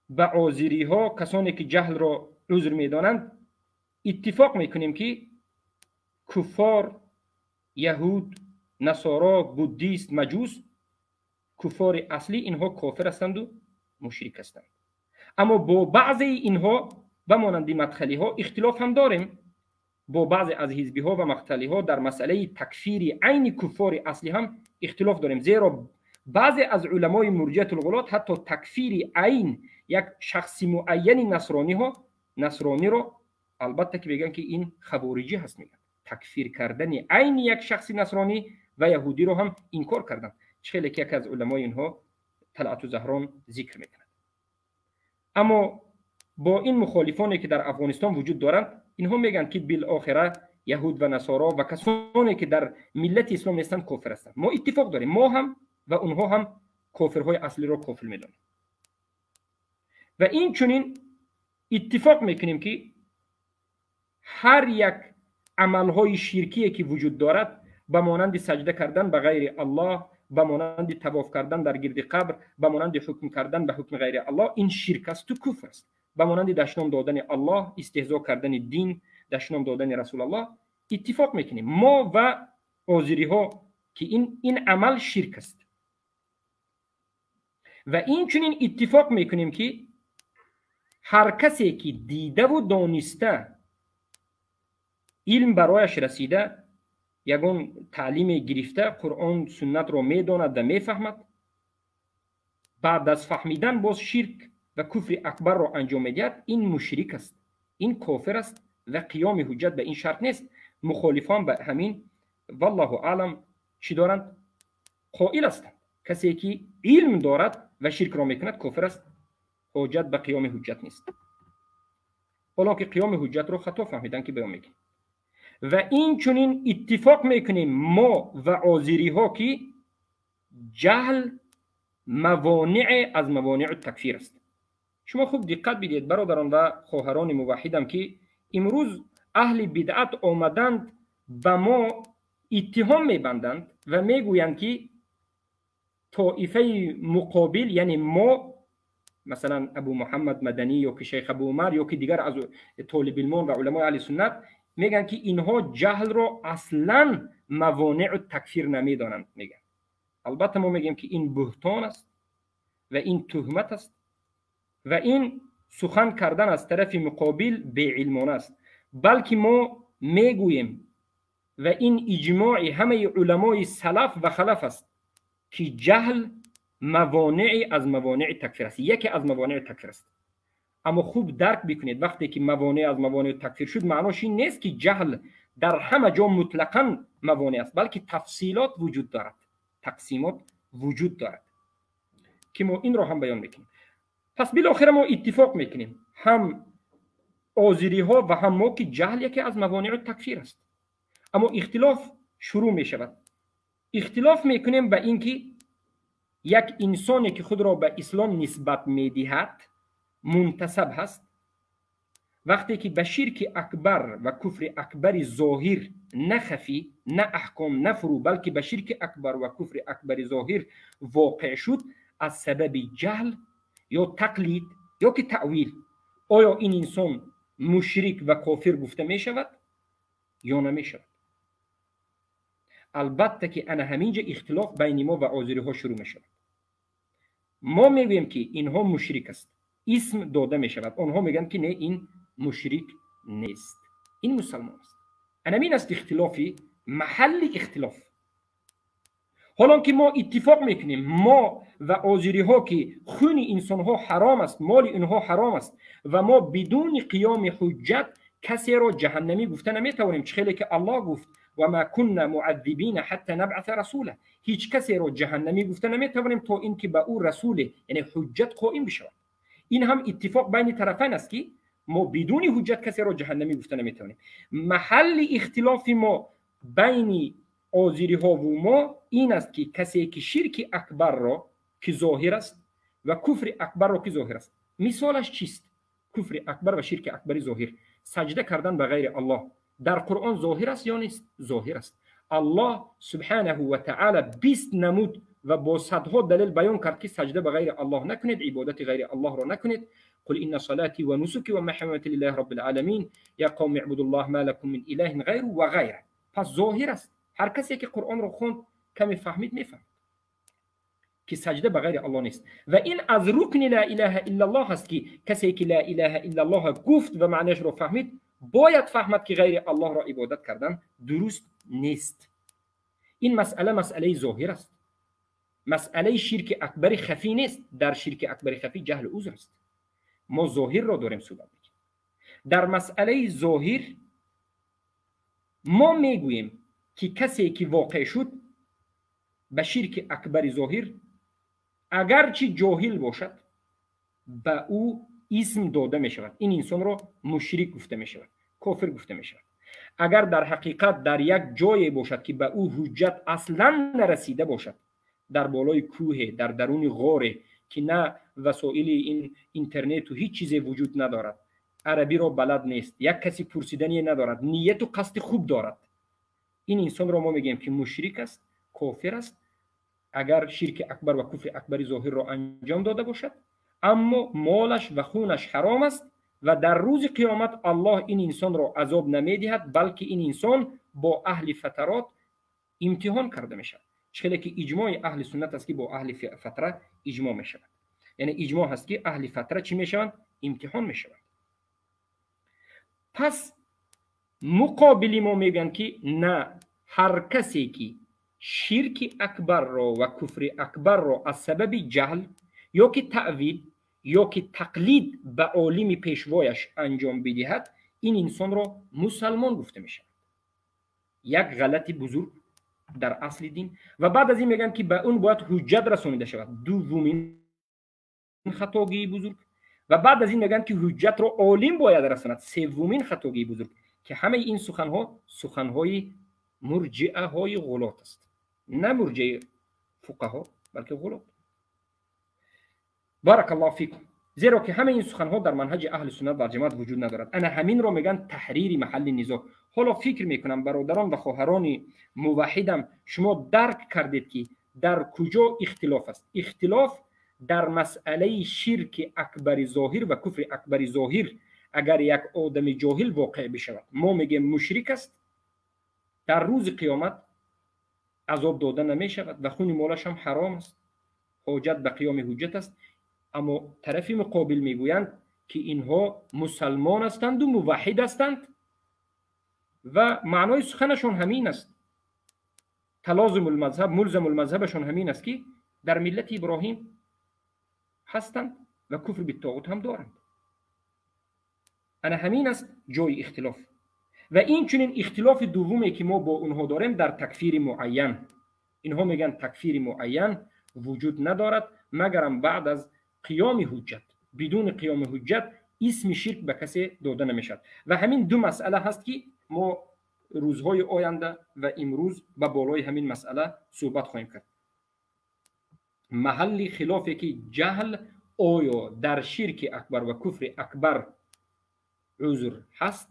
و آذری ها، کسانی که جهل را عذر میدانند، اتفاق میکنیم که کفار، یهود، نصارا، بودیست، مجوس، کفار اصلی اینها کافر هستند و مشرک هستند. اما با بعضی اینها و مانند مدخلی ها اختلاف هم داریم. با بعضی از حزبی ها و مقتلی ها در مسئله تکفیر عین کفار اصلی هم اختلاف داریم، زیرا بعضی از علمای مرجئه الغلات حتی تکفیر عین یک شخص معین نصرانی رو البته که میگن که این خوارجی هست، میگن تکفیر کردن عین یک شخص نصرانی و یهودی رو هم انکار کردن، چه که یک از علمای اینها طلعت زهران ذکر میکنند. اما با این مخالفانی که در افغانستان وجود دارند، اینها میگن که بالآخره یهود و نصارا و کسانی که در ملت اسلام نیستند کافر هستند. ما اتفاق داریم، ما هم و اونها هم کافرهای اصلی را کافر میدانیم و این چنین اتفاق میکنیم که هر یک عملهای شرکی که وجود دارد به مانند سجده کردن به غیر الله، ба монанди тавоф кардан дар гирди қабр, ба монанди ҳукм кардан ба ҳукми ғайри Аллоҳ, ин ширк асту куфр аст. Ба монанди дашном додани Аллоҳ, истеҳзо кардани дин, дашном додани Расулаллоҳ, иттифоқ мекунем мо ва озириҳо ки ин амал ширк аст. Ва инчунин иттифоқ мекунем, ки ҳар касе ки дидаву дониста, илм барояш расида, ягон таълиме гирифта, Қуръон суннатро медонад ва мефаҳмад, баъд аз фаҳмидан боз ширк ва куфри акбарро анҷом медиҳад, ин мушрик аст, ин кофир аст ва қиёми ҳуҷҷат ба ин шарт нест. Мухолифон ба ҳамин, валлоҳу аълам, чӣ доранд? Қоил ҳастанд: касе ки илм дорад ва ширкро мекунад, кофир аст, ҳоҷат ба қиёми ҳуҷҷат нест. Ҳоло ки қиёми ҳуҷҷатро хато фаҳмидан, ки баён мекунем. Ва инчунин иттифоқ мекунем мо ва озириҳо, ки ҷаҳл мавоние аз мавонеъу такфир аст. Шумо хуб диққат бидиҳед, бародарон ва хоҳарони муваҳҳидам, ки имрӯз аҳли бидъат омаданд, ба мо иттиҳом мебанданд ва мегӯянд, ки тоифаи муқобил, яъне мо, масалан, Абу Муҳаммад Маданӣ ё ки шайх Абу Умар ё ки дигар аз толибилмон ва уламои аҳли суннат, мегӯянд, ки инҳо ҷаҳлро аслан мавонеъу такфир намедонанд, мегӯянд. Албатта, мо мегӯем, ки ин буҳтон аст ва ин туҳмат аст ва ин сухан кардан аз тарафи муқобил беилмона аст. Балки мо мегӯем, ва ин иҷмои ҳамаи уламои салаф ва халаф аст, ки ҷаҳл мавонеи аз мавонеи такфир аст, яке аз мавонеи такфир аст. Аммо хуб дарк бикунед, вақте ки мавонеъ аз мавонеи такфир шуд, маънош ин нест, ки ҷаҳл дар ҳама ҷо мутлақан мавонеъ аст, балки тафсилот вуҷуд дорад, тақсимот вуҷуд дорад, ки мо инро ҳам баён мекунем. Пас билохира мо иттифоқ мекунем, ҳам озириҳо ва ҳам мо, ки ҷаҳл яке аз мавонеъу такфир аст. Аммо ихтилоф шурӯъ мешавад. Ихтилоф мекунем ба ин ки як инсоне ки худро ба ислом нисбат медиҳад, мунтасаб ҳаст, вақте ки ба ширки акбар ва куфри акбари зоҳир, на хафӣ, на аҳком, на фурӯъ, балки ба ширки акбар ва куфри акбари зоҳир воқеъ шуд аз сабаби ҷаҳл ё тақлид ё ки таъвил, оё ин инсон мушрик ва кофир гуфта мешавад ё намешавад? Албатта, ки ана ҳамин ҷа ихтилоф байни мо ва озириҳо шурӯъ мешавад. Мо мегӯем, ки инҳо мушрик аст, исм дода мешавад. Онҳо мегӯянд, ки не, ин мушрик нест, ин мусалмон аст. Анамин аст ихтилофи маҳалли ихтилоф. Ҳолон ки мо иттифоқ мекунем, мо ва озириҳо, ки хуни инсонҳо ҳаром аст, моли инҳо ҳаром аст ва мо бидуни қиёми ҳуҷҷат касеро ҷаҳаннамӣ гуфта наметавонем. Чӣ хеле ки Аллоҳ гуфт: «Ва ма кунна муаззибина ҳатта набъаса расула». Ҳеҷ касеро ҷаҳаннамӣ гуфта наметавонем, то ин ки ба ӯ расуле, яъне ҳуҷҷат қоим бишавад. Ин ҳам иттифоқ байни тарафайн аст, ки мо бидуни ҳуҷҷат касеро ҷаҳаннамӣ гуфта наметавонем. Маҳалли ихтилофи мо байни озириҳову мо ин аст, ки касе ки ширки акбарро, ки зоҳир аст, ва куфри акбарро, ки зоҳир аст. Мисолаш чист? Куфри акбар ва ширки акбари зоҳир: саҷда кардан ба ғайри Аллоҳ дар Қуръон зоҳир аст ё нест? Зоҳир аст. Аллоҳ субҳанаҳу ва таъала 20 намуд ва бо садҳо далел баён кард, ки саҷда ба ғайри Аллоҳ накунед, ибодати ғайри Аллоҳро накунед. قل إن صلاتي ونسكي ومحياي ومماتي لله رب العالمين، يا قوم اعبدوا الله ما لكم من إله غيره و غیره. پس ظاهر است. هر کسی که قرآن رو خوند، کمی فهمید، میفهمد که سجده به غیر الله نیست و این از رکن لا اله الا الله است، که کسی که لا اله الا الله گفت و معنیش رو فهمید، باید فهمد که غیر الله را عبادت کردن درست نیست. این مسئله مسئله ظاهر است، مسئله شرک اکبر خفی نیست. در شرک اکبر خفی جهل عذر است. ما ظاهر را داریم صحبت میکنیم. در مسئله ظاهر ما میگوییم که کسی که واقع شد به شرک اکبر ظاهر، اگرچه جاهل باشد، به او اسم داده می شود، این انسان را مشرک گفته می شود، کافر گفته می شود. اگر در حقیقت در یک جای باشد که به او حجت اصلا نرسیده باشد، در بالای کوه، در درون غاره که نه وسایل این اینترنت و هیچ چیزی وجود ندارد، عربی را بلد نیست، یک کسی پرسیدنی ندارد، نیت و قصد خوب دارد، این انسان را ما میگیم که مشرک است، کافر است. Агар ширки акбар ва куфри акбари зоҳирро анҷом дода бошад, аммо молаш ва хунаш ҳаром аст ва дар рӯзи қиёмат Аллоҳ ин инсонро азоб намедиҳад, балки ин инсон бо аҳли фатарот имтиҳон карда мешавад. Чӣ ки иҷмои аҳли суннат аст, ки бо аҳли фатра иҷмоъ мешавад. Яъне иҷмоъ ҳаст, ки аҳли фатра чӣ мешаванд? Имтиҳон мешаванд. Пас муқобили мо мегӯянд, ки на, ҳар касе ки ширки акбарро ва куфри акбарро аз сабаби ҷаҳл ё ки таъвил ё ки тақлид ба олими пешвояш анҷом бидиҳад, ин инсонро мусалмон гуфта мешавад. Як ғалати бузург дар асли дин. Ва баъд аз ин мегӯянд, ки ба он бояд ҳуҷҷат расонида шавад, дуввумин хатогии бузург. Ва баъд аз ин мегӯянд, ки ҳуҷҷатро олим бояд расонад, севвумин хатогии бузург, ки ҳамаи ин суханҳо суханҳои мурҷиаҳои ғулот аст, на мурҷиаи фуқаҳо, балки ғулот. Баракаллоҳу фикум. Зеро ки ҳамаи ин суханҳо дар манҳаҷи аҳли суннат вал ҷамоат вуҷуд надорад. Ана ҳаминро мегӯянд таҳрири маҳалли низоъ. Ҳоло фикр мекунам, бародарон ва хоҳарони муваҳҳидам, шумо дарк кардед, ки дар куҷо ихтилоф аст. Ихтилоф дар масъалаи ширки акбари зоҳир ва куфри акбари зоҳир. Агар як одами ҷоҳил воқеъ бишавад, мо мегӯем мушрик аст, дар рӯзи қиёмат азоб дода намешавад ва хуни молаш ҳам ҳаром аст, ҳоҷат ба қиёми ҳуҷҷат аст. Аммо тарафи муқобил мегӯянд, ки инҳо мусалмон ҳастанду муваҳҳид ҳастанд ва маънои суханашон ҳамин аст. Талозумулмазҳаб, мулзамулмазҳабашон ҳамин аст, ки дар миллати Иброҳим ҳастанд ва куфр биттоғут ҳам доранд. Ана ҳамин аст ҷои ихтилоф. Ва инчунин ихтилофи дуввуме, ки мо бо онҳо дорем, дар такфири муайян. Инҳо мегӯянд, такфири муайян вуҷуд надорад, магарам баъд аз қиёми ҳуҷҷат. Бидуни қиёми ҳуҷҷат исми ширк ба касе дода намешавад. Ва ҳамин ду масъала ҳаст, ки мо рӯзҳои оянда ва имрӯз ба болои ҳамин масъала суҳбат хоҳем кард. Маҳалли хилофе, ки ҷаҳл оё дар ширки акбар ва куфри акбар узр ҳаст,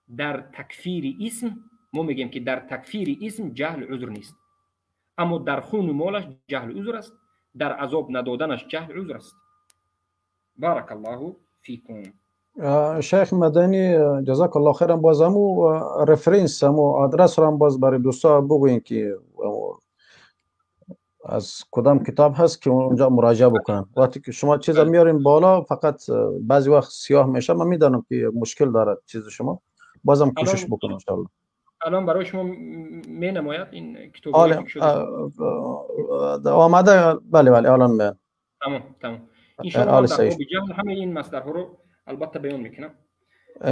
дар такфири исм мо мегӯем, ки дар такфири исм ҷаҳл узр нест, аммо дар хуну молаш ҷаҳл узр аст, дар азоб надоданаш ҷаҳл узр аст. Баракаллоҳу фикум. Шайх Маданӣ, ҷазакаллоҳ хайран. Боз ҳаму reference, ҳаму адресро ҳам боз барои дӯстҳо бигӯем, ки аз кадом китоб ҳаст, ки онҷо муроҷиа бикунанд. Вақте ки шумо чиза меорин боло, фақат баъзе вақт сиёҳ меша. Ман медонам, ки мушкил дорад чизи шумо, бозам кӯшиш бикунем, иншоаллоҳ. Алон барои шумо менамояд ин китоб? Омада, бале, алон. Тамом, иншоаллоҳ, дар боби ҷаҳл ҳамаи ин масдарҳоро албатта баён мекунам.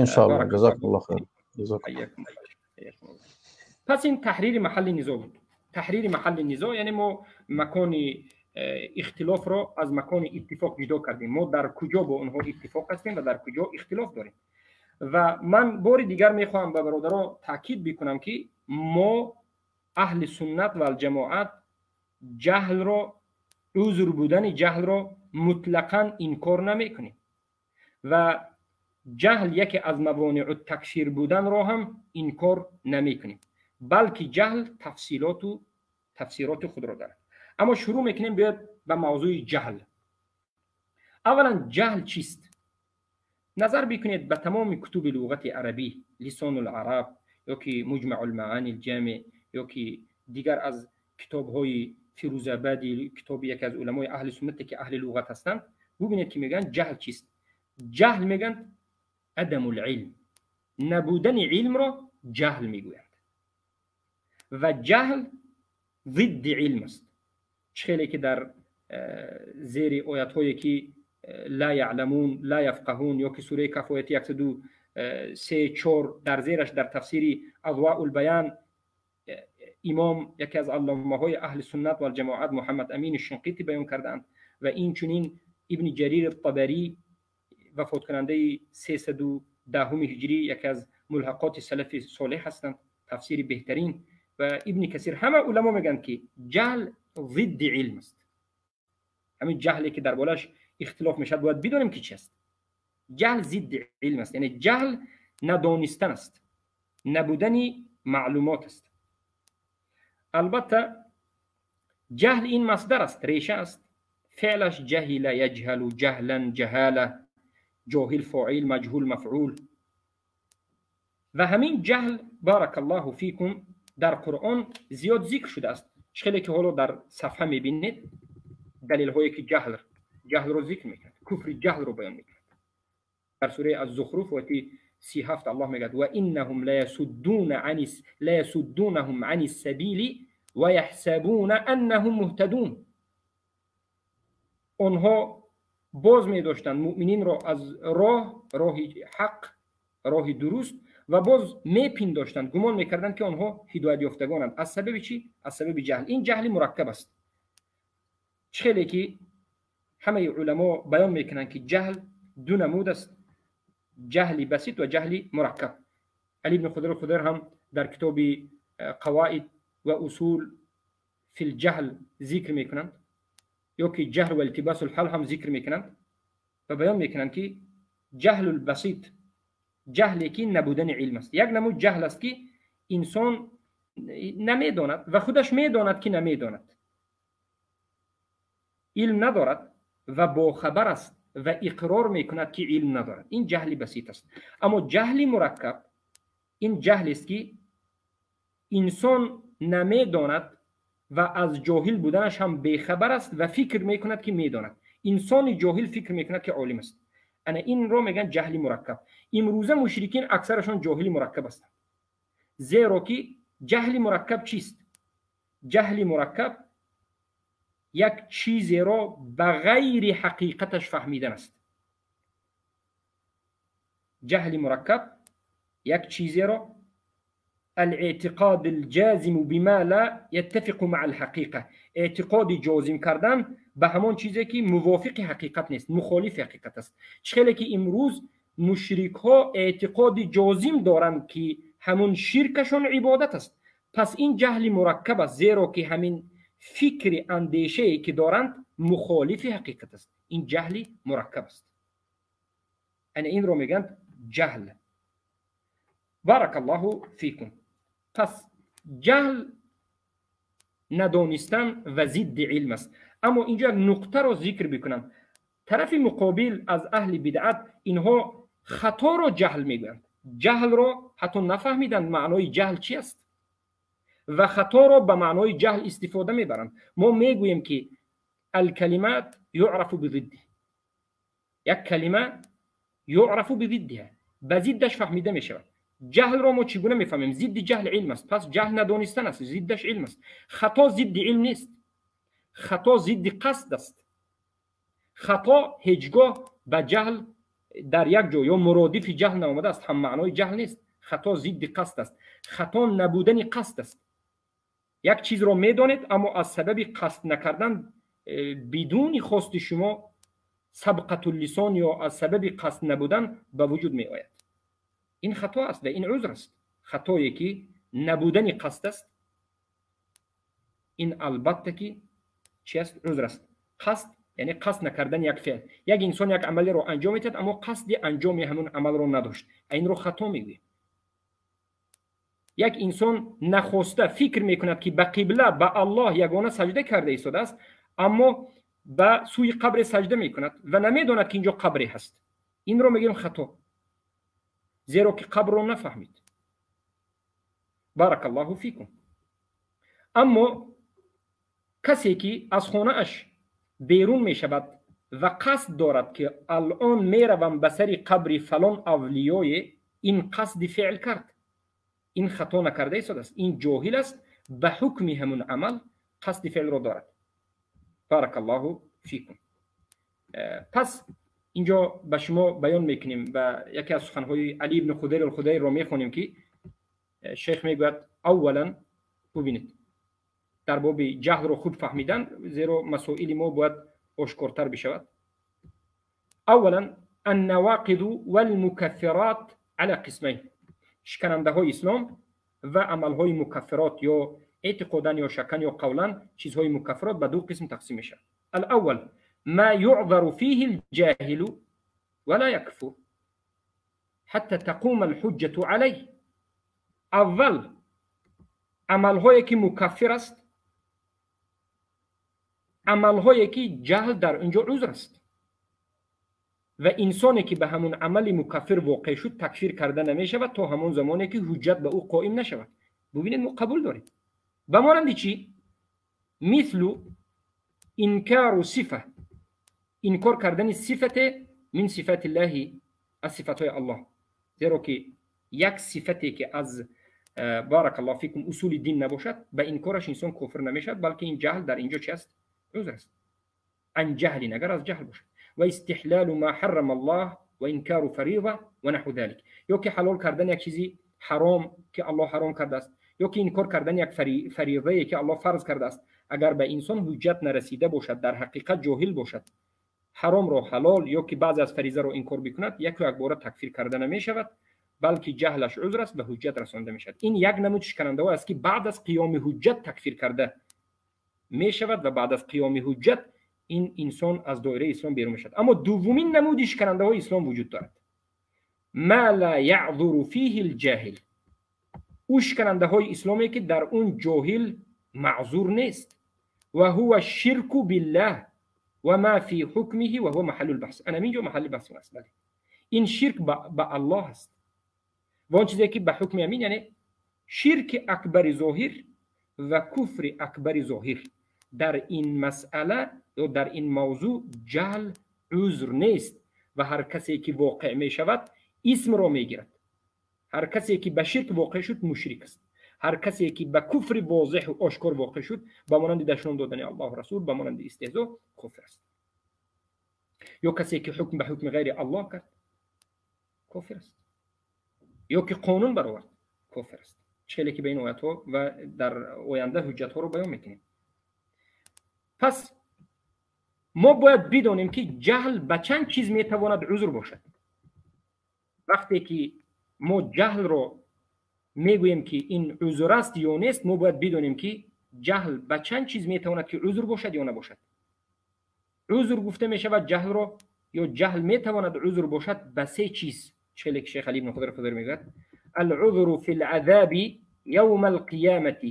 Иншоаллоҳ, ҷазакаллоҳ хайр. Пас ин таҳрири маҳалли низоъ буд. Таҳрири маҳалли низоъ, яъне мо макони ихтилофро аз макони иттифоқ ҷудо кардем, мо дар куҷо бо онҳо иттифоқ ҳастем ва дар куҷо ихтилоф дорем. Ва ман бори дигар мехоҳам ба бародаро таъкид бикунам, ки мо, аҳли суннат валҷамоат, ҷаҳлро, узр будани ҷаҳлро мутлақан инкор намекунем ва ҷаҳл яке аз мавонеъу такфир буданро ҳам инкор намекунем, балки ҷаҳл тафсилоту тафсироти худро дорад. Аммо шурӯъ мекунем, биёд ба мавзӯи ҷаҳл. Аввалан, ҷаҳл чист? Назар бикунед ба тамоми кутуби луғати арабӣ, Лисону лараб ё ки Муҷмау лмаани лҷамеъ ё ки дигар аз китобҳои Фирӯзабади, китоби яке аз уламои аҳли суннате, ки аҳли луғат ҳастанд, бубинед, ки мегӯянд ҷаҳл чист. Ҷаҳл мегӯянд адаму лилм, набудани илмро ҷаҳл мегӯянд. Ва ҷаҳл зидди илм аст. Чӣ хеле ки дар зери оятҳое, ки ла яъламун, ла яфқаҳун, ё ки сураи Каҳф, ояти 103, 4, дар зераш дар тафсири Азваулбаян имом, яке аз алломаҳои аҳли суннат валҷамоат, Муҳаммад Амини Шинқитӣ баён кардаанд ва инчунин Ибни Ҷарир Табарӣ, вафоткунандаи 310-уми ҳиҷрӣ, яке аз мулҳақоти салафи солеҳ ҳастанд, тафсири беҳтарин, ва Ибни Касир, ҳама уламо мегӯянд, ки ҷаҳл зидди илм аст. Ҳамин ҷаҳле, ки дар болаш ихтилоф мешавад, бояд бидонем, ки чи аст. Ҷаҳл зидди илм аст, яъне ҷаҳл надонистан аст, набудани маълумот аст. Албатта, ҷаҳл ин масдар аст, реша аст, феълаш ҷаҳила яҷҳалу ҷаҳлан ҷаҳала, ҷоҳил фоил, маҷҳул мафъул. Ва ҳамин ҷаҳл, баракаллоҳу фикум, дар Қуръон зиёд зикр шудааст. Хеле ки ҳоло дар сафҳа мебинед далелҳое ки ҷаҳлро зикр мекунад, куфри ҷаҳлро баён мекунад. Дар сураи аз-Зухруф ояти 37 Аллоҳ мегӯяд: ва иннаҳум лаясуддунаҳум ани ссабили ва яҳсабуна аннаҳум муҳтадун. Онҳо боз медоштанд муъмининро аз роҳи ҳақ, роҳи дуруст, ва боз мепиндоштанд, гумон мекарданд, ки онҳо ҳидоятёфтагонанд. Аз сабаби чӣ? Аз сабаби ҷаҳл. Ин ҷаҳли мураккаб аст. Чӣ хеле ки ҳамаи уламо баён мекунанд, ки ҷаҳл ду намуд аст: ҷаҳли басит ва ҷаҳли мураккаб. Али ибни Худайр Худайр ҳам дар китоби Қаваид ва усул фил ҷаҳл зикр мекунанд, ё ки ҷаҳл ва илтибасул ҳал ҳам зикр мекунанд ва баён мекунанд, ки ҷаҳлул басит ҷаҳле ки набудани илм аст. Як намуд ҷаҳл аст, ки инсон намедонад ва худаш медонад, ки намедонад, илм надорад ва бохабар аст ва иқрор мекунад, ки илм надорад. Ин ҷаҳли басит аст. Аммо ҷаҳли мураккаб ин ҷаҳлест, ки инсон намедонад ва аз ҷоҳил буданаш ҳам бехабар аст ва фикр мекунад, ки медонад. Инсони ҷоҳил фикр мекунад, ки олим аст. Ана инро мегӯянд ҷаҳли мураккаб. Имрӯза мушрикин аксарашон ҷоҳили мураккаб ҳастанд. Зеро ки ҷаҳли мураккаб чист? Ҷаҳли мураккаб як чизеро ба ғайри ҳақиқаташ фаҳмидан аст. Ҷаҳли мураккаб як чизеро الاعتقاد الجازم بما لا يتفق مع الحقيقة، اعتقاد جازم کردن به همان چیزی که موافق حقیقت نیست، مخالف حقیقت است. چه که امروز مشرک ها اعتقاد جازم دارند که همون شرکشون عبادت است. پس این جهل مرکب است، زیرا که همین فکر اندیشه که دارند مخالف حقیقت است. این جهل مرکب است. یعنی این رو میگن جهل. بارک الله فیکم. پس جهل ندانستن و ضد علم است. اما اینجا نقطه رو ذکر بکنم. طرف مقابل از اهل بدعت اینها خطا رو جهل میگویند. جهل رو حتی نفهمیدند معنای جهل چی است و خطا رو به معنای جهل استفاده میبرند. ما میگوییم که الکلمات یعرف بضده، یک کلمه یعرف بضدها، به ضدش فهمیده میشود. جهل رو ما چگونه میفهمیم؟ ضد جهل علم است. پس جهل ندانستن است، ضدش علم است. خطا ضد علم نیست، خطا ضد قصد است. خطا هیچگاه به جهل در یک جا یا مرادف جهل نامده است، هم معنای جهل نیست. خطا ضد قصد است، خطا نبودن قصد است. یک چیز رو میدانید اما از سبب قصد نکردن بدون خواست شما سبقت اللسان یا از سبب قصد نبودن به وجود می آید. این خطا است و این عذر است. خطایی که نبودن قصد است، این البته که چی است؟ عذر است. قصد یعنی قصد نکردن یک فعل. یک انسان یک عملی رو انجام میدهد اما قصد انجام همون عمل رو نداشت، این رو خطا میگوییم. یک انسان نخواسته فکر میکند که به قبله به الله یگانه سجده کرده ایستاده است، اما به سوی قبر سجده میکند و نمیداند که اینجا قبری هست. این رو میگیم خطا، زیرا که قبر رو نفهمید. بارک الله فیکم. اما کسی که از خانه اش بیرون می شود و قصد دارد که الان می روم به سر قبر فلان اولیای، این قصد فعل کرد، این خطا نکرده ایستاده است، این جاهل است، به حکم همون عمل قصد فعل را دارد. بارک الله فیکم. پس اینجا به شما بیان میکنیم و یکی از سخنهای علی ابن خدیر الخدیر را میخوانیم که شیخ میگوید اولا ببینید در باب جهل رو خوب فهمیدن، زیرا مسائل ما باید آشکارتر بشود. اولا النواقض والمکفرات على قسمین، شکننده های اسلام و عمل های مکفرات یا اعتقادن یا شکن یا قولا چیزهای مکفرات به دو قسم تقسیم میشه. الاول ما يعذر فيه الجاهل ولا يكفر حتى تقوم الحجة عليه. اول عمل هایی که مکفر است Амалҳое ки ҷаҳл дар инҷо узр аст ва инсоне ки ба ҳамун амали мукаффир воқеъ шуд, такфир карда намешавад то ҳамон замоне ки ҳуҷҷат ба ӯ қоим нашавад. Бубинед, мо қабул дорем. Ба монанди чӣ? Мислу инкару сифа, инкор кардани сифате мин сифати ллаҳи, аз сифатҳои Аллоҳ, зеро ки як сифате ки аз баракаллоҳу фикум усули дин набошад, ба инкораш инсон кофир намешавад, балки ин ҷаҳл дар инҷо чи аст? Узр аст. Ан ҷаҳлин, агар аз ҷаҳл бошад. Ва истиҳлалу ма ҳаррама Аллоҳ ва инкару фариза ва наҳву залик, ё ки ҳалол кардани як чизи ҳаром ки Аллоҳ ҳаром кардааст, ё ки инкор кардани як фаризае ки Аллоҳ фарз кардааст. Агар ба инсон ҳуҷҷат нарасида бошад, дар ҳақиқат ҷоҳил бошад, ҳаромро ҳалол ё ки баъзе аз фаризаро инкор бикунад, яку якбора такфир карда намешавад, балки ҷаҳлаш узр аст, ба ҳуҷҷат расонда мешавад. Ин як намуд шиканандаҳо аст ки баъд аз қиёми ҳуҷҷат такфир карда мешавад ва баъд аз қиёми ҳуҷҷат ин инсон аз доираи ислом берун мешавад. Аммо дуввумин намуди шиканандаҳои ислом вуҷуд дорад. Ма ла яъзуру фиҳи лҷоҳил, ӯ шиканандаҳои исломе ки дар он ҷоҳил маъзур нест. Ва ҳува ширку биллаҳ ва ма фи ҳукмиҳи ва ҳува маҳаллу лбаҳс. Ана инҷо маҳалли баҳс аст. Бале, ин ширк ба Аллоҳ аст ва он чизе ки ба ҳукми амин, яъне ширки акбари зоҳир ва куфри акбари зоҳир. Дар ин масъала ё дар ин мавзӯъ ҷаҳл узр нест ва ҳар касе ки воқеъ мешавад исмро мегирад. Ҳар касе ки ба ширк воқеъ шуд, мушрик аст. Ҳар касе ки ба куфри возеҳу ошкор воқеъ шуд, ба монанди дашном додани Аллоҳу расул, ба монанди истеҳзо, кофир аст. Ё касе ки ҳукм ба ҳукми ғайри Аллоҳ кард, кофир аст. Ё ки қонун баровард, кофир аст. Хеле ки ба ин оятҳо ва дар оянда ҳуҷҷатҳоро баён мекунем. Пас мо бояд бидонем ки ҷаҳл ба чанд чиз метавонад узр бошад. Вақте ки мо ҷаҳлро мегӯем ки ин узр аст ё нест, мо бояд бидонем ки ҷаҳл ба чанд чиз метавонад ки узр бошад ё набошад. Узр гуфта мешавад ҷаҳлро, ё ҷаҳл метавонад узр бошад ба се чиз. Хеле ки шейх Али ибн Худр Худр мегӯяд: العذر في العذاب يوم القيامة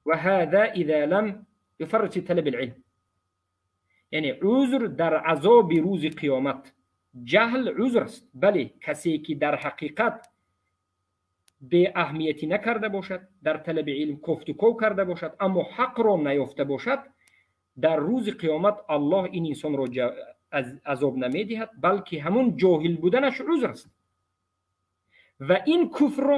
وهذا إذا لم يفرط في طلب العلم. یعنی عذر در عذاب روز قیامت ҷаҳл узр аст. Бале, касе ки дар ҳақиқат беаҳамиятӣ накарда бошад, дар талаби илм кофтуков карда бошад, аммо ҳақро наёфта бошад, дар рӯзи қиёмат Аллоҳ ин инсонро азоб намедиҳад, балки ҳамун ҷоҳил буданаш узр аст. Ва ин куфрро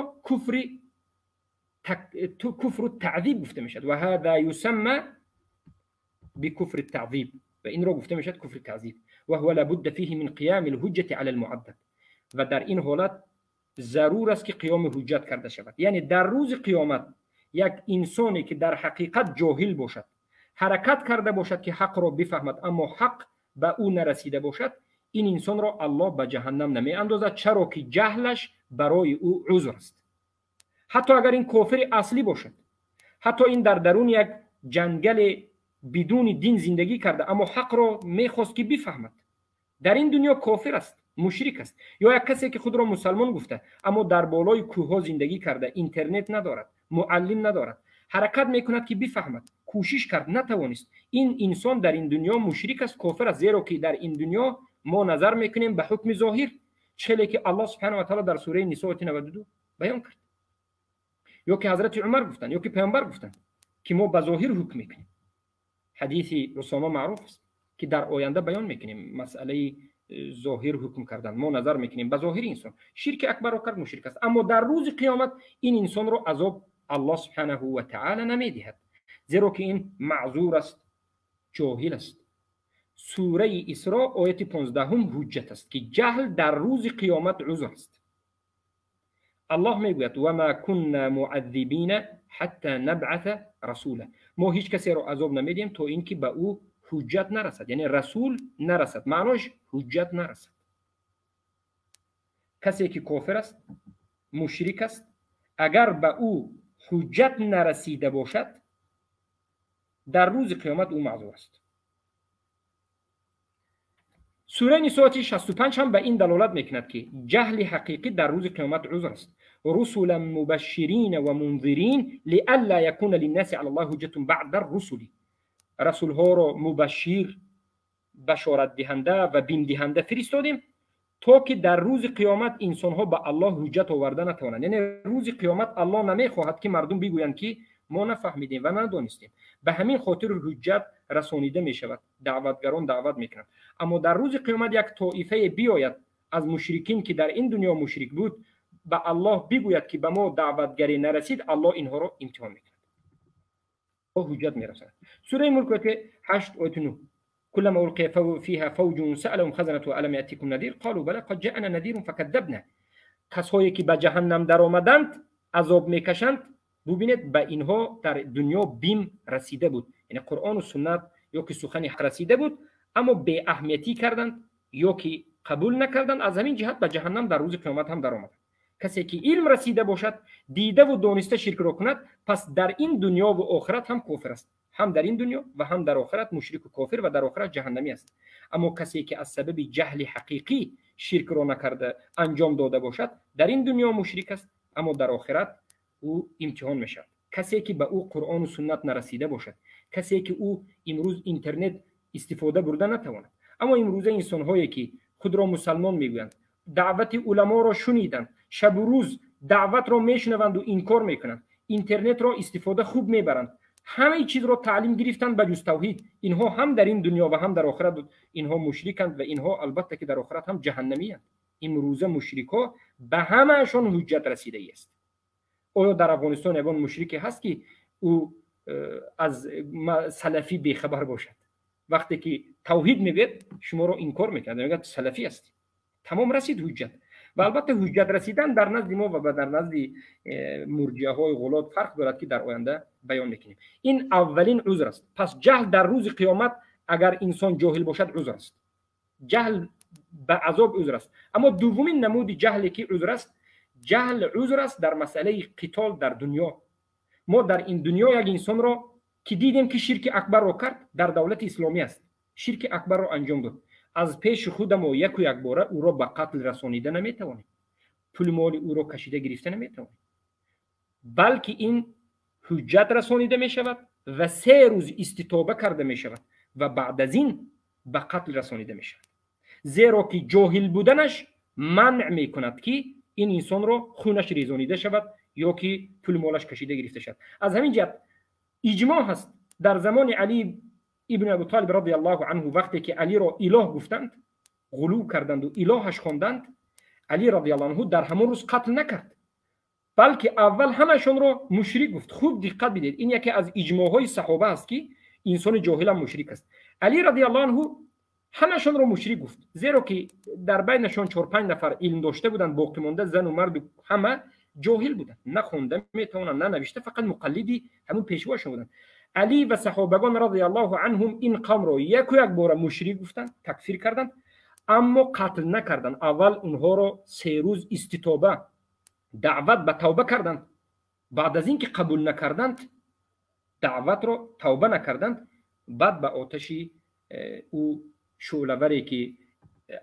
куфру таъзиб гуфта мешавад. Ва ҳада юсамма бикуфри таъзиб, ва инро гуфта мешавад куфри таъзиб. Ва ҳува лабудда фиҳи мин қиями лҳуҷҷати ала лмуаддаб. Ва дар ин ҳолат зарур аст ки қиёми ҳуҷҷат карда шавад. Яъне дар рӯзи қиёмат як инсоне ки дар ҳақиқат ҷоҳил бошад, ҳаракат карда бошад ки ҳақро бифаҳмад, аммо ҳақ ба ӯ нарасида бошад, ин инсонро Аллоҳ ба ҷаҳаннам намеандозад, чаро ки ҷаҳлаш барои ӯ узр аст. Ҳатто агар ин кофири аслӣ бошад, ҳатто ин дар даруни як ҷангали бидуни дин зиндагӣ карда, аммо ҳақро мехост ки бифаҳмад, дар ин дунё кофир аст, мушрик аст. Ё як касе ки худро мусалмон гуфта, аммо дар болои кӯҳҳо зиндагӣ карда, интернет надорад, муаллим надорад, ҳаракат мекунад ки бифаҳмад, кӯшиш кард, натавонист, ин инсон дар ин дунё мушрик аст, кофир аст, зеро ки дар ин дунё мо назар мекунем ба ҳукми зоҳир, хеле ки Аллоҳ субҳанаҳу ва таъоло дар сураи Нисо ояти 92 баён кард. Ё ки ҳазрати Умар гуфтанд, ё ки паёмбар гуфтанд ки мо ба зоҳир ҳукм мекунем. Ҳадиси Усома маъруф аст ки дар оянда баён мекунем масъалаи зоҳир ҳукм кардан. Мо назар мекунем ба зоҳири инсон, ширки акбарро кард, мушрик аст, аммо дар рӯзи қиёмат ин инсонро азоб Аллоҳ субҳанаҳу ва таъоло намедиҳад, зеро ки ин маъзур аст, ҷоҳил аст. Сураи Исро ояти 15 ҳуҷҷат аст ки ҷаҳл дар рӯзи қиёмат узр аст. Аллоҳ мегӯяд: ва ма кунна муаззибина ҳатта набъаса расула. Мо ҳеҷ касеро азоб намедиҳем то ин ки ба ӯ ҳуҷҷат нарасад, яъне расул нарасад, маънош ҳуҷҷат нарасад. Касе ки кофир аст, мушрик аст, агар ба ӯ ҳуҷҷат нарасида бошад, дар рӯзи қиёмат ӯ маъзур аст. Сураи Нисо ояти 65 ҳам ба ин далолат мекунад ки ҷаҳли ҳақиқӣ дар рӯзи қиёмат узр аст. رسلا مبشرین و منذرین لئلا یکون للناس علی الله حجة بعد الرسل. Расулҳоро мубашшир, башоратдиҳанда ва бимдиҳанда фиристодем, то ки дар рӯзи қиёмат инсонҳо ба Аллоҳ ҳуҷҷат оварда натавонанд. Яъне рӯзи қиёмат Аллоҳ намехоҳад, ки мардум бигӯянд, ки мо нафаҳмидем ва надонистем. Ба ҳамин хотир ҳуҷҷат расонида мешавад, даъватгарон даъват мекунанд. Аммо дар рӯзи қиёмат як тоифае биёяд аз мушрикин, ки дар ин дунё мушрик буд, ба Аллоҳ бигӯяд, ки ба мо даъватгарӣ нарасид, Аллоҳ инҳоро имтиҳон мекунад, ҳуҷҷат мерасонад. Сураи Мулк, ояти 8, ояти 9: كلما ألقي فيها فوج سألهم خزنتها ألم يأتكم نذير قالوا بلى قد جاءنا نذير فكذبنا. Касҳое ки ба ҷаҳаннам даромаданд, азоб мекашанд, бубинед, ба инҳо дар дунё бим расида буд, яъне Қуръону суннат ё ки сухани ҳақ расида буд, аммо беаҳамиятӣ карданд ё ки қабул накарданд. Аз ҳамин ҷиҳат ба ҷаҳаннам дар рӯзи қиёмат ҳам даромаданд. Касе ки илм расида бошад, дидаву дониста ширкро кунад, пас дар ин дунёву охират ҳам кофир аст, ҳам дар ин дунё ва ҳам дар охират мушрику кофир ва дар охират ҷаҳаннамӣ аст. Аммо касе ки аз сабаби ҷаҳли ҳақиқӣ ширкро накарда анҷом дода бошад, дар ин дунё мушрик аст, аммо дар охират ӯ имтиҳон мешавад. Касе ки ба ӯ Қуръону суннат нарасида бошад, касе ки ӯ имрӯз интернет истифода бурда натавонад, аммо имрӯза инсонҳое ки худро мусалмон мегӯянд, даъвати уламоро шуниданд, шабу рӯз даъватро мешунаванду инкор мекунанд, интернетро истифода хуб мебаранд, ҳамаи чизро таълим гирифтанд ба ҷуз тавҳид, инҳо ҳам дар ин дунё ва ҳам дар охират инҳо мушриканд ва инҳо албатта ки дар охират ҳам ҷаҳаннамиянд. Имрӯза мушрикҳо ба ҳамаашон ҳуҷҷат расидаист. Оё дар Афғонистон ягон мушрике ҳаст, ки ӯ аз салафӣ бехабар бошад? Вақте ки тавҳид мегӯяд, шуморо инкор мекунад, мегӯяд, салафӣ ҳастӣ. Тамом, расид ҳуҷҷат. Ва албатта ҳуҷҷат расидан дар назди мо ва дар назди мурҷиаҳои ғулот фарқ дорад, ки дар оянда баён мекунем. Ин аввалин узр аст. Пас ҷаҳл дар рӯзи қиёмат, агар инсон ҷоҳил бошад, узр аст, ҷаҳл ба азоб узр аст. Аммо дуввумин намуди ҷаҳле ки узр аст, ҷаҳл узр аст дар масъалаи қитол дар дунё. Мо дар ин дунё як инсонро ки дидем, ки ширки акбарро кард, дар давлати исломӣ аст, ширки акбарро анҷом дод, аз пеши худамо яку якбора ӯро ба қатл расонида наметавонем, пули моли ӯро кашида гирифта наметавонем, балки ин ҳуҷҷат расонида мешавад ва 3 рӯз иститоба карда мешавад ва баъд аз ин ба қатл расонида мешавад, зеро ки ҷоҳил буданаш манъ мекунад, ки ин инсонро хунаш резонида шавад ё ки пули молаш кашида гирифта шавад. Аз ҳамин ҷиҳат иҷмоъ ҳаст: дар замони Али ибн Абу Толиб радиаллоҳу анҳу, вақте ки Алиро илоҳ гуфтанд, ғулув карданду илоҳаш хонданд, Али радиаллоҳу анҳу дар ҳамон рӯз қатл накард, балки аввал ҳамашонро мушрик гуфт. Хуб диққат бидед, ин яке аз иҷмоъҳои саҳоба аст, ки инсони ҷоҳилам мушрик аст. Али радиаллоҳу анҳу ҳамашонро мушрик гуфт, зеро ки дар байнашон чор-панҷ нафар илм дошта буданд, боқимонда зану марду ҳама ҷоҳил буданд, на хонда метавонанд, на навишта, фақат муқаллиди ҳамун пешвоашон буданд. Али ва саҳобагон радиаллоҳу анҳум ин қавмро яку як бора мушрик гуфтанд, такфир карданд, аммо қатл накарданд. Аввал онҳоро 3 рӯз иститоба, даъват ба тавба карданд. Баъд аз ин ки қабул накарданд даъватро, тавба накарданд, баъд ба оташи ӯ шӯълаваре ки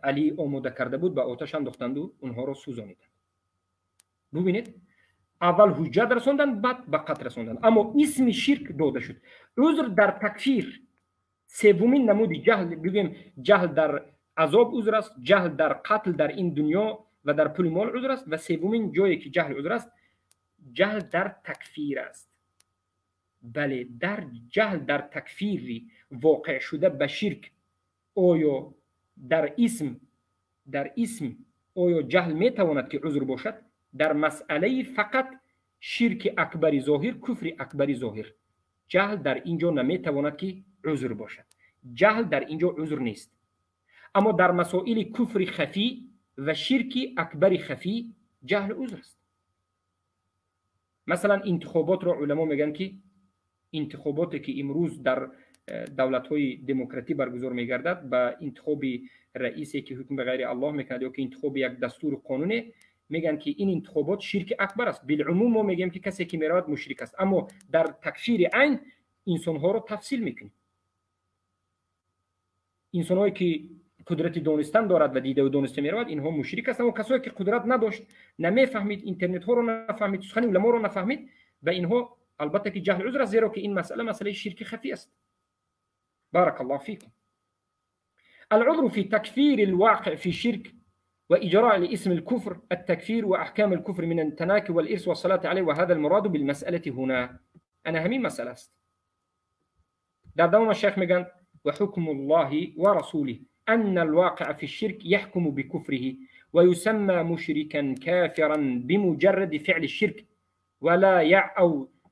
Алӣ омода карда буд, ба оташ андохтанду онҳоро сӯзониданд. Бубинед, аввал ҳуҷҷат расонданд, баъд ба қатл расонданд, аммо исми ширк дода шуд. Узр дар такфир, севумин намуди ҷаҳл. Бигӯем, ҷаҳл дар азоб узр аст, ҷаҳл дар қатл дар ин дунё ва дар пули мол узр аст ва севумин ҷое ки ҷаҳл узр аст, ҷаҳл дар такфир аст. Бале, дар ҷаҳл дар такфири воқеъ шуда ба ширк, оё дар исм оё ҷаҳл метавонад ки узр бошад? Дар масъалаи фақат ширки акбари зоҳир, куфри акбари зоҳир ҷаҳл дар ин ҷо наметавонад ки узр бошад, ҷаҳл дар ин ҷо узр нест. Аммо дар масоили куфри хафӣ ва ширки акбари хафӣ ҷаҳл узр аст. Масалан, интихоботро уламо мегӯянд, ки интихоботе ки имрӯз дар давлатҳои демократӣ баргузор мегардад, ба интихоби раисе ки ҳукм ба ғайри Аллоҳ мекунад ё ки интихоби як дастуру қонуне, мегӯянд, ки ин интихобот ширки акбар аст. Билумум мо мегӯем, ки касе ки меравад, мушрик аст, аммо дар такфири айн инсонҳоро тафсил мекунем. Инсонҳое ки қудрати донистан дорад ва дидаву дониста меравад, инҳо мушрик аст, аммо касое ки қудрат надошт, намефаҳмид, интернетҳоро нафаҳмид, сухани уламоро нафаҳмид, ба инҳо албатта ки ҷаҳл узр аст, зеро ки ин масъала масъалаи ширки хафӣ аст. بارك الله فيكم. العذر في تكفير الواقع في شرك وإجراء لاسم الكفر التكفير وأحكام الكفر من التناكي والإرث والصلاة عليه، وهذا المراد بالمسألة هنا. أنا همین مسألة است. در دوام الشيخ میگن وحكم الله ورسوله أن الواقع في الشرك يحكم بكفره ويسمى مشركا كافرا بمجرد فعل الشرك، ولا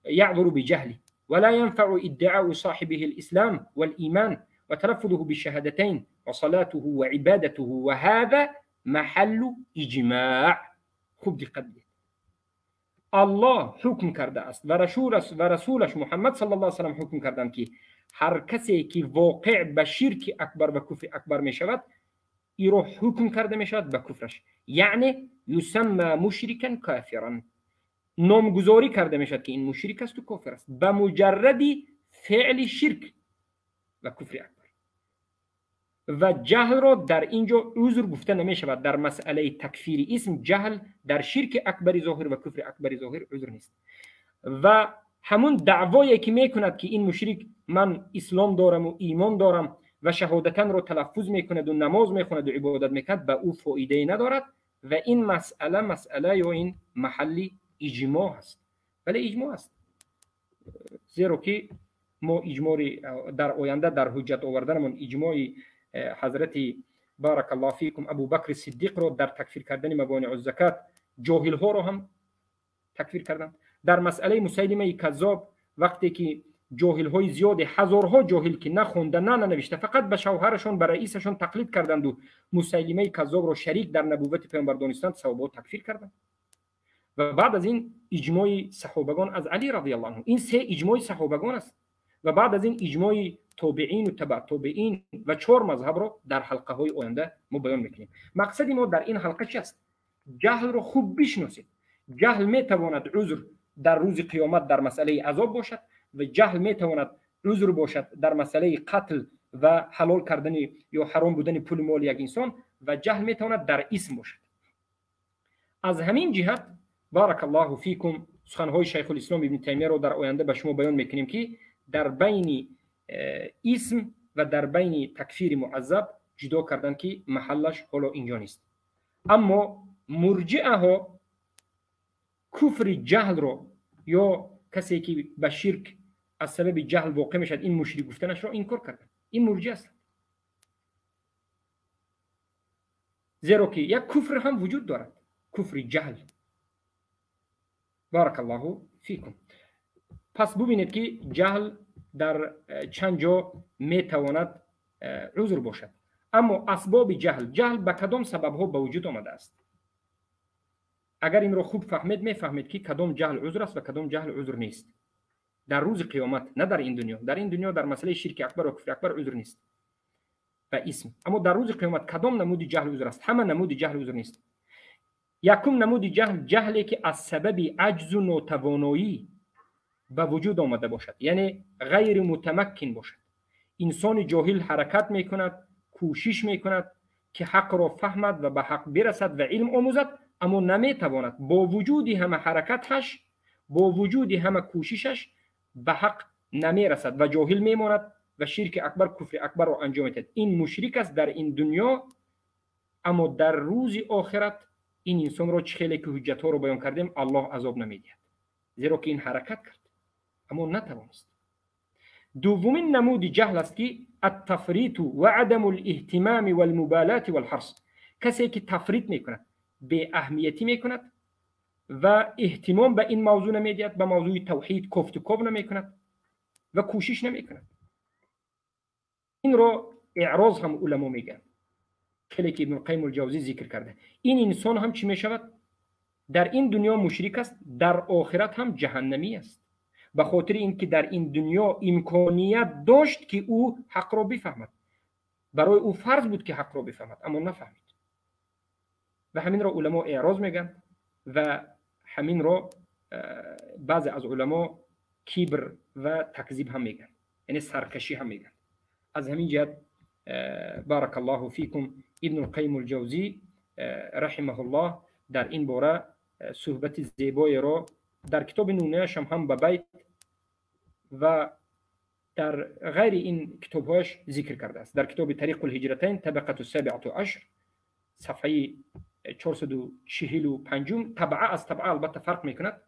يعذر بجهله، ولا ينفع ادعاء صاحبه الإسلام والإيمان وتلفظه بالشهادتين وصلاته وعبادته، وهذا محل اجماع. خوب دقت بدید. الله حکم کرده است و رسولش محمد صلی الله علیه و سلم حکم کردند که هر کسی که واقع به شرک اکبر و کفر اکبر می شود ای رو حکم کرده می شود به کفرش، یعنی یسمى مشرکا کافرا، نامگذاری کرده می شود که این مشرک است و کافر است به مجرد فعل شرک و کفر اکبر. و جهل را در اینجا عذر گفته نمی شود. در مسئله تکفیر اسم جهل در شرک اکبر ظاهر و کفر اکبر ظاهر عذر نیست. و همون دعوایی که میکند که این مشرک من اسلام دارم و ایمان دارم و شهادتن را تلفظ میکند و نماز میخوند و عبادت میکند، به او فایده ندارد. و این مسئله مسئله یا این محل اجماع است. ولی اجماع است، زیرا که ما اجماع در آینده در حجت آوردنمون اجماع حضرت بارک الله فیکم ابو بکر صدیق را در تکفیر کردن موانع الزکات جاهل ها را هم تکفیر کردند. در مسئله مسیلمه کذاب وقتی که جاهل های زیاد، هزارها جاهل که نخونده نه ننوشته، فقط به شوهرشون به رئیسشون تقلید کردند و مسیلمه کذاب را شریک در نبوت پیامبر دانستند، صحابه تکفیر کردند. و بعد از این اجماع صحابگان از علی رضی الله عنه، این سه اجماع صحابگان است. و بعد از این اجماع تابعین و تبع تابعین و چهار مذهب را در حلقه های آینده ما بیان میکنیم. مقصد ما در این حلقه چی است؟ جهل را خوب بشناسید. جهل میتواند عذر در روز قیامت در مسئله عذاب باشد و جهل میتواند عذر باشد در مسئله قتل و حلال کردن یا حرام بودن پول مال یک انسان، و جهل میتواند در اسم باشد. از همین جهت بارک الله فیکم سخنهای شیخ الاسلام ابن تیمیه را در آینده به شما بیان میکنیم که در بین اسم و در بین تکفیر معذب جدا کردن که محلش حالا اینجا نیست. اما مرجئه ها کفر جهل را یا کسی که به شرک از سبب جهل واقع میشد این مشرک گفتنش را انکار کردن. این مرجئه است، زیرا که یک کفر هم وجود دارد، کفر جهل. بارک الله فیکم. پس ببینید که جهل در چند جا میتواند عذر باشد. اما اسباب جهل، جهل به کدام سبب ها به وجود آمده است؟ اگر این را خوب فهمید میفهمید که کدام جهل عذر است و کدام جهل عذر نیست. در روز قیامت، نه در این دنیا. در این دنیا در مسئله شرک اکبر و کفر اکبر عذر نیست و اسم. اما در روز قیامت کدام نمود جهل عذر است؟ همه نمود جهل عذر نیست. یکم نمود جهل، جهلی که از سبب عجز و ناتوانایی به وجود آمده باشد، یعنی غیر متمکن باشد. انسان جاهل حرکت میکند، کوشش میکند که حق را فهمد و به حق برسد و علم آموزد، اما نمیتواند. با وجود همه حرکتش، با وجود همه کوششش به حق نمیرسد و جاهل میماند و شرک اکبر، کفر اکبر را انجام میدهد. این مشرک است در این دنیا، اما در روز آخرت این انسان را چه خیلی که حجت ها رو بیان کردیم الله عذاب نمیدهد، زیرا که این حرکت کرد اما نتوانست. دومین نمود جهل است که التفریط و عدم الاهتمام والمبالات والحرص. کسی که تفریط میکند، بی اهمیتی میکند و اهتمام به این موضوع نمیدهد، به موضوع توحید کوفت و کوب نمیکند و کوشش نمیکند. این را اعراض هم علما میگن، خیلی که ابن القیم الجوزی ذکر کرده. این انسان هم چی میشود؟ در این دنیا مشرک است، در آخرت هم جهنمی است، به خاطر اینکه در این دنیا امکانیت داشت که او حق را بفهمد، برای او فرض بود که حق را بفهمد اما نفهمید. و همین را علما اعراض میگن و همین را بعضی از علما کبر و تکذیب هم میگن، یعنی سرکشی هم میگن. از همین جهت بارک الله فیکم ابن القیم الجوزی رحمه الله در این باره صحبت زیبایی را در کتاب نونه‌اش هم به بیت و дар ғайри ин китобҳояш зикр кардааст. Дар китоби Тариқу лҳиҷратайн, табақату сабиату ашр, сафҳаи 445, табаа аз табаа албатта фарқ мекунад,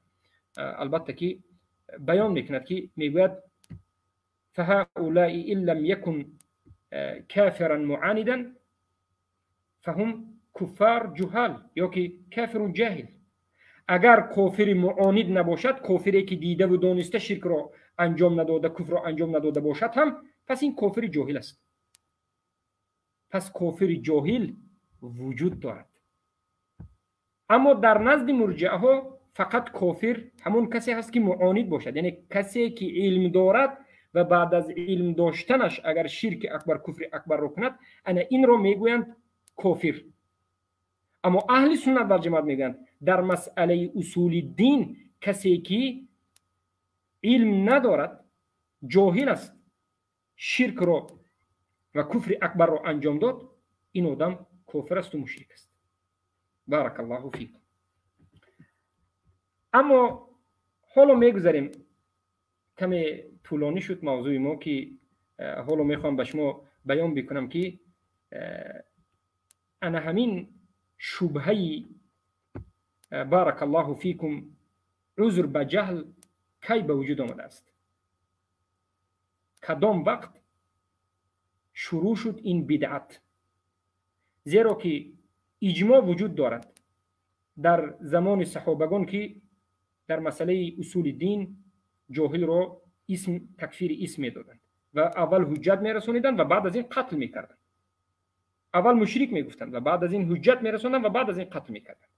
албатта ки баён мекунад, ки мегӯяд: فهؤلاء إن لم يكن كافرا معاندا فهم كفار جهال ё ки كافر جاهل. Агар кофири муонид набошад, кофире ки дидаву дониста ширкро анҷом надода, куфрро анҷом надода бошад ҳам, пас ин кофири ҷоҳил аст. Пас кофири ҷоҳил вуҷуд дорад. Аммо дар назди мурҷиаҳо фақат кофир ҳамон касе ҳаст, ки муонид бошад, яъне касе ки илм дорад ва баъд аз илм доштанаш агар ширки акбар, куфри акбарро кунад, ана инро мегӯянд кофир. Аммо аҳли суннат валҷамоат мегӯянд, дар масъалаи усули дин касе ки илм надорад, ҷоҳил аст, ширкро ва куфри акбарро анҷом дод, ин одам кофир асту мушрик аст. بارك الله فيكم. Аммо ҳоло мегузарем, каме тӯлонӣ шуд мавзӯи мо, ки ҳоло мехоҳам ба шумо баён бикунам, ки ана ҳамин шубҳаи, بارك الله فيكم، عذر ба ҷаҳл кай ба вуҷуд омадааст, кадом вақт шурӯъ шуд ин бидъат. Зеро ки иҷмоъ вуҷуд дорад дар замони саҳобагон, ки дар масъалаи усули дин ҷоҳилро исм, такфири исм медоданд ва аввал ҳуҷҷат мерасониданд ва баъд аз ин қатл мекарданд. Аввал мушрик мегуфтанд ва баъд аз ин ҳуҷҷат мерасонданд ва баъд аз ин қатл мекарданд.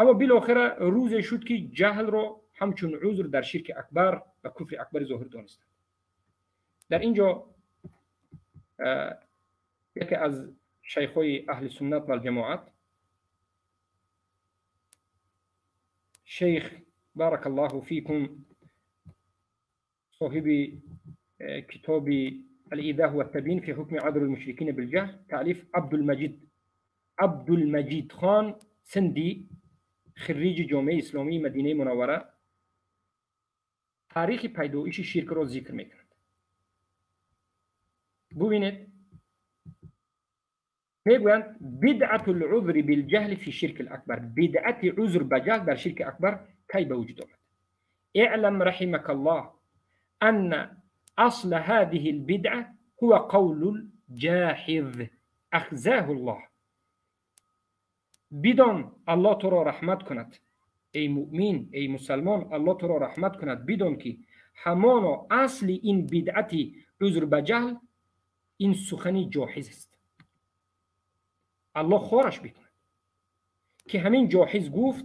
Аммо билохира рӯзе шуд, ки ҷаҳлро ҳамчун узр дар ширки акбар ва куфри акбари зоҳир донистанд. Дар ин ҷо яке аз шайхҳои аҳли суннат валҷамоат, шейх, بارك الله فيكم، صاحب كتاب الإيضاح والتبيين في حكم عذر المشركين بالجهل، تأليف عبد المجيد خان سندي، خريج جامعه اسلامی مدینه منوره، تاریخ پیدایش شرک را ذکر میکند. ببینید، میگویند: بدعة العذر بالجهل في الشرك الأكبر. بدعت عذر به جهل در شرک اکبر کی به وجود آمد؟ اعلم رحمك الله أن أصل هذه البدعة هو قول الجاحظ أخزاه الله. بدان، الله تو را رحمت کند، ای مؤمن، ای مسلمان، الله تو را رحمت کند، بدان که همانا اصل این بدعت عذر به جهل این سخنی جاحظ است، الله خوارش بکند، که همین جاحظ گفت: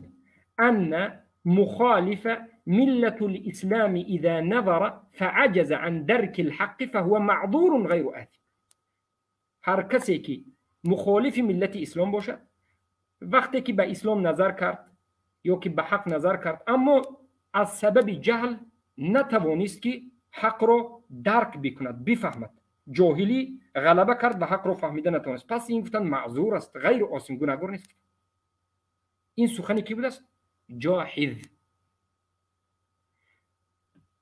أن مخالف ملة الإسلام إذا نظر فعجز عن درك الحق فهو معذور غير آثم. هر کسی که مخالف ملت اسلام باشه، وقتی که به اسلام نظر کرد یا که به حق نظر کرد، اما از سبب جهل نتوانست که حق را درک بکند، بفهمد، جاهلی غلبه کرد و حق را فهمیده نتوانست، پس این گفتن معذور است، غیر آثم، گناهگار نیست. این سخنی کی بود است؟ جاحظ.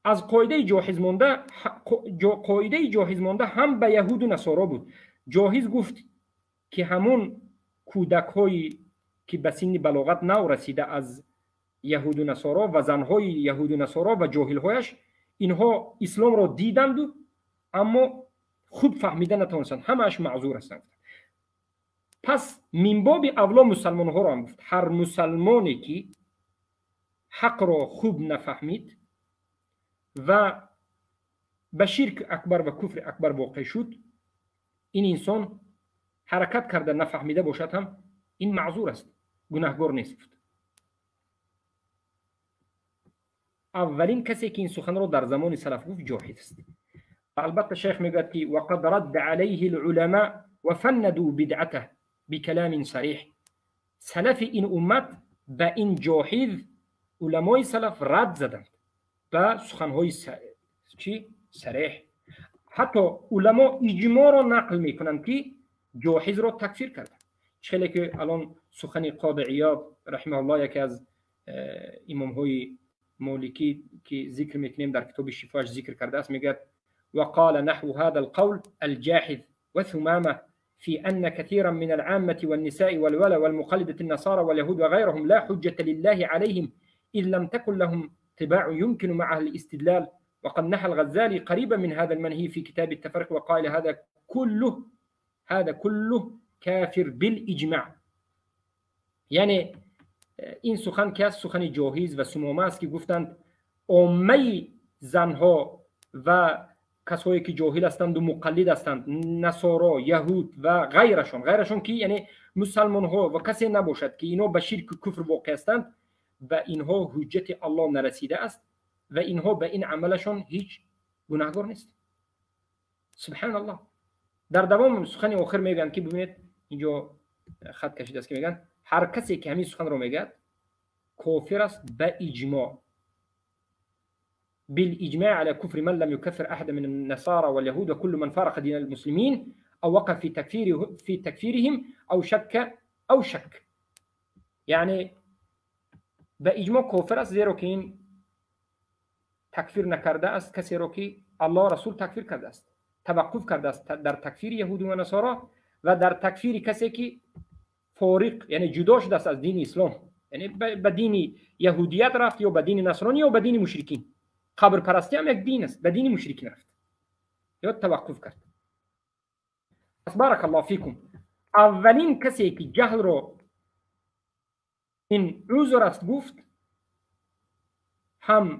از قاعده جاحظ مانده، قاعده جاحظ مانده هم به یهود و نصارا بود. جاحظ گفت که همون کودک هایی که به سن بلاغت نو رسیده از یهود و نصارا و زنهای یهود و نصارا و جاهلهایش، اینها اسلام را دیدند اما خوب فهمیده نتوانستند، همهش معذور هستند. پس من باب اولا مسلمان ها را هم گفت، هر مسلمانی که حق را خوب نفهمید و به شرک اکبر و کفر اکبر واقع شد، این انسان حرکت کرده نفهمیده باشد هم، این معذور است، گناهگار نیست. اولین کسی که این سخن را در زمان سلف گفت جاحظ است. البته شیخ میگوید که وقد رد علیه العلماء وفندوا بدعته بكلام صریح. سلف این امت به این جاحظ، علمای سلف رد زدند به سخنهای چی؟ صریح. حتی علما اجماع را نقل میکنند که جاحظ را تکفیر کردند. خیلی که الان سخن قاضی عیاض رحمه الله، یکی از امام های مالکی که ذکر میکنیم، در کتاب شفاش ذکر کرده است، میگه: وقال نحو هذا القول الجاحظ وثمامة في أن كثيرا من العامة والنساء والولا والمقلدة النصارى واليهود وغيرهم لا حجة لله عليهم إذ لم تكن لهم طباع يمكن معها الاستدلال. وقد نحى الغزالي قريبا من هذا المنهي في كتاب التفرق وقال هذا كله كافر بالإجماع. یعنی این سخن که از سخن جاهیز و سمامه است که گفتند عامه زنها و کسایی که جاهل هستند و مقلد هستند، نصارا، یهود و غیرشون که یعنی مسلمان ها و کسی نباشد که اینا به شرک و کفر واقع هستند، به اینها حجت الله نرسیده است و اینها به این عملشان هیچ گناهگار نیست. سبحان الله. در دوام سخن آخر میگن که ببینید اینجا خط کشیده است که میگن هر کسی که همین سخن رو میگه کافر است به اجماع، بالإجماع على كفر من لم يكفر أحد من النصارى واليهود وكل من فارق دين المسلمين أو وقع في تكفيرهم أو شك. یعنی به اجماع کافر است، زیرا که این تکفیر نکرده است کسی رو که الله رسول تکفیر کرده است، توقف کرده است در تکفیر یهود و نصارا و در تکفیر کسی که فارق یعنی جدا شده است از دین اسلام، یعنی به دین یهودیت رفت یا به دین نصرانی یا به دین مشرکین. قبر پرستی هم یک دین است، به دین مشرکین رفت یا توقف کرد. پس بارک الله فیکم، اولین کسی که جهل رو این عذر است گفت، هم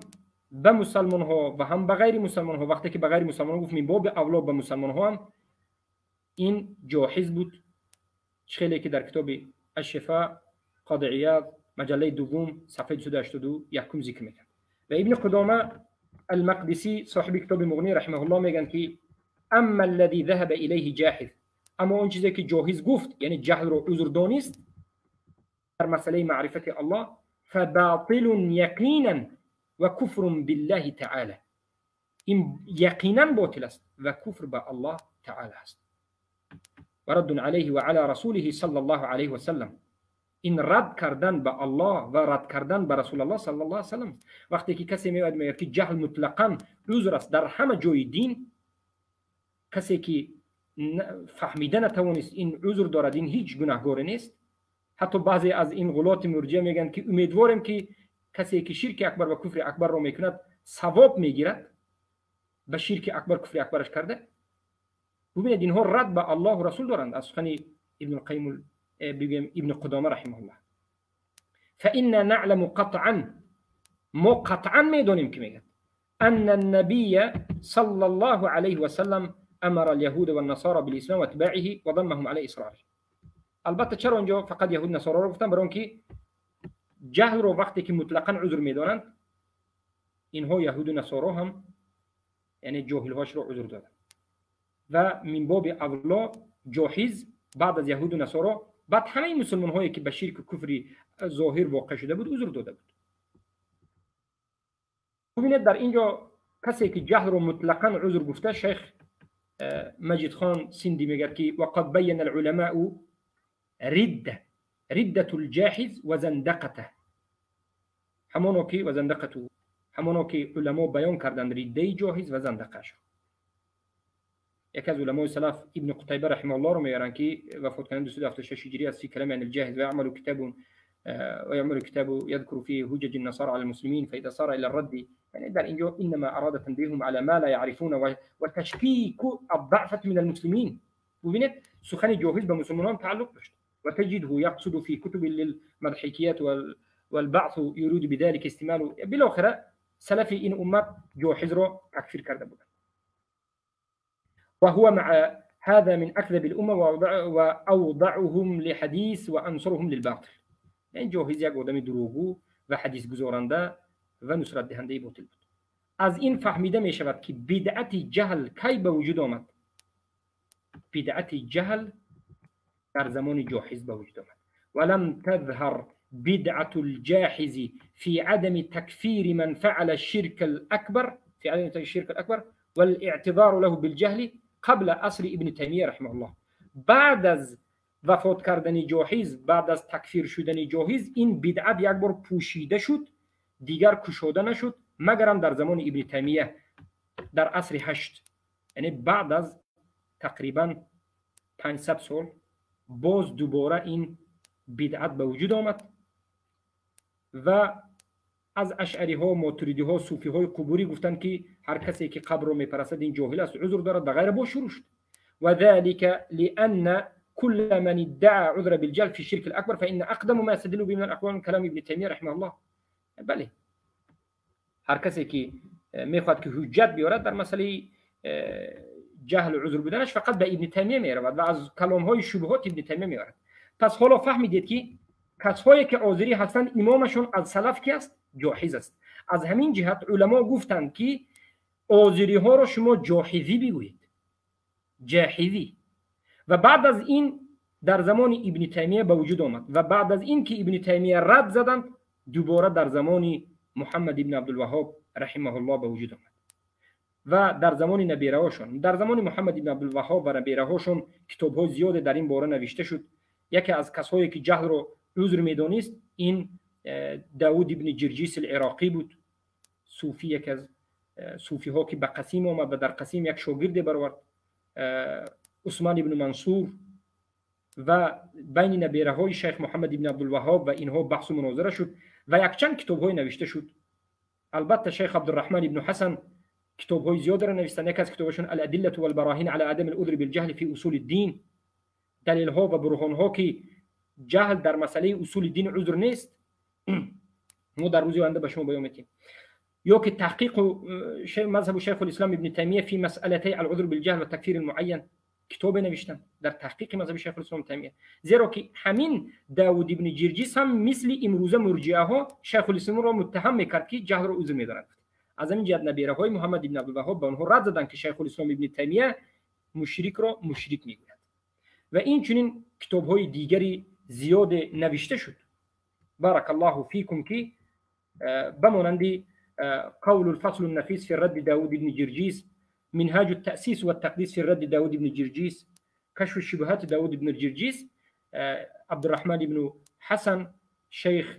به مسلمان ها و هم به غیر مسلمان ها، وقتی که به غیر مسلمان ها گفت من باب اولا به مسلمان ها هم این جاحظ بود، خیلی که در کتاب الشفاء قاضی عیاض مجله دوم صفحه 282 یکم ذکر میکنه. و ابن قدامه المقدسی صاحب کتاب مغنی رحمه الله میگن که اما الذي ذهب الیه جاحظ، اما اون چیزی که جاحظ گفت یعنی جهل رو عذر دانست در مسئله معرفت الله، فباطل یقینا و کفر بالله تعالی، این یقینا باطل است و کفر به الله تعالی است. و رد علیه و علی رسوله صلی الله علیه و سلم، این رد کردن به الله و رد کردن به رسول الله صلی الله علیه و سلم. وقتی که کسی میاد میگه که جهل مطلقا عذر است در همه جای دین، کسی که فهمیده نتوانست این عذر دارد، این هیچ گناهگار نیست. حتی بعضی از این غلات مرجئه میگن که امیدواریم که کسی که شرک اکبر و کفر اکبر رو میکند ثواب میگیرد، به شرک اکبر کفر اکبرش کرده. ببینید اینها رد به الله و رسول دارند از سخن ابن القیم بگیم ابن قدامه رحمه الله. فإنا نعلم قطعا، ما قطعا میدانیم که میگه ان النبي صلى الله عليه وسلم امر اليهود والنصارى بالاسلام واتباعه وضمهم على اصراره. البته چرا اونجا فقط یهود نصارا رو گفتن؟ برای اینکه جهل رو وقتی که مطلقا عذر میدانند، اینها یهود و نصارا هم یعنی جاهلهاش رو عذر دادن و من باب اولا جاحظ بعد از یهود و نصارا بعد همه مسلمان هایی که به شرک و کفری ظاهر واقع شده بود عذر داده بود. ببینید در اینجا کسی که جهل رو مطلقا عذر گفته، شیخ مجید خان سندی میگه که وقد بین العلماء ردة الجاحظ وزندقته، همانو که وزندقته، همانو که علما بیان کردند رده جاحظ و زندقش. یکی از علمای سلف ابن قتیبه رحمه الله رو میارن که وفات کردن 276 هجری است، فی کلام عن الجاحظ و يعمل كتاب يذكر فيه حجج النصارى على المسلمين فإذا صار إلى الرد، يعني در اینجا إنما أراد تنبيههم على ما لا يعرفون وتشكيك الضعفة من المسلمين. ببینید سخن جاحظ به مسلمانان تعلق داشت. وتجده يقصد في كتب للمضحكيات والبعث يريد بذلك استماله. بالاخره سلف این امت جاحظ را تکفیر کرده بودند. وهو مع هذا من أكذب الأمة وأوضعهم لحديث وأنصرهم للباطل. یعنی جاحظ یک آدم دروغگو و حدیث گذارنده و نصرت دهنده باطل بود. از این فهمیده می شود که بدعت جهل کی به وجود آمد؟ بدعت جهل در زمان جاحظ به وجود آمد. ولم تظهر بدعة الجاحظ في عدم تكفير من فعل الشرك الأكبر، في عدم تكفير الشرك الأكبر والاعتذار له بالجهل قبل عصر ابن تيمية رحمه الله. بعد از وفات کردن جاحظ، بعد از تکفیر شدن جاحظ، این بدعت یک بار پوشیده شد، دیگر کشاده نشد، مگرم در زمان ابن تیمیه در عصر 8. یعنی بعد از تقریبا 500 سال باز دوباره این بدعت به وجود آمد و از اشعری ها، ماتریدی ها، صوفی های قبوری گفتند که هر کسی که قبر رو میپرستد این جاهل است، عذر دارد و غیره. با شروع شد. وذلك لأن كل من ادعى عذر بالجهل في الشرك الأكبر فإن أقدم ما يستدل به من الأقوال من كلام ابن تيمية رحمه الله. بله، هر کسی که میخواد که حجت بیارد در مسئله جهل و عذر بودنش فقط به ابن تیمیه میرود و از کلام های شبهات ابن تیمیه میارد. پس حالا فهمیدید که کسایی که عذری هستند امامشون از سلف کی است؟ جاحظ است. از همین جهت علما گفتند که عذری ها رو شما جاحظی بگویید، جاحظی. و بعد از این در زمان ابن تیمیه به وجود آمد و بعد از این که ابن تیمیه رد زدند دوباره در زمان محمد ابن عبدالوهاب رحمه الله به وجود آمد و در زمان نبیره‌هاشون، در زمان محمد ابن عبدالوهاب و نبیره‌هاشون کتاب‌های زیاد در این باره نوشته شد. یکی از کسایی که جهل رو عذر میدانست این داود ابن جرجیس العراقی بود، صوفی، یکی از صوفی ها که به قسیم آمد و در قسیم یک شاگرد برآورد، عثمان ابن منصور. و بین نبیره های شیخ محمد ابن عبدالوهاب و اینها بحث و مناظره شد و یکچند کتاب های نوشته شد. البته شیخ عبدالرحمن ابن حسن کتاب های زیاد را نوشتن. یکی از کتابشون الادله والبراهین علی عدم العذر بالجهل فی اصول الدین، دلیل ها و برهان ها که جهل در مسئله اصول دین عذر نیست. ما در روز آینده به شما بیان می‌کنیم. یا که تحقیق مذهب شیخ الاسلام ابن تیمیه فی مسئله العذر بالجهل و تکفیر المعین، کتاب نوشتن در تحقیق مذهب شیخ الاسلام تیمیه. زیرا که همین داود ابن جرجیس هم مثل امروزه مرجئه ها شیخ الاسلام را متهم میکرد که جهل را عذر می‌دارند. از همین جهت نبیره های محمد ابن عبدالوهاب به آنها رد زدند که شیخ الاسلام ابن تیمیه مشرک را مشرک میگوید. و این چنین کتاب های دیگری زیاد نوشته شد. بارک الله فیکم که بمانند قول الفصل النفيس في رد داود بن جرجيس، منهاج التأسيس والتقديس في رد داود بن جرجيس، كشف الشبهات داود بن جرجيس، عبد الرحمن بن حسن، شيخ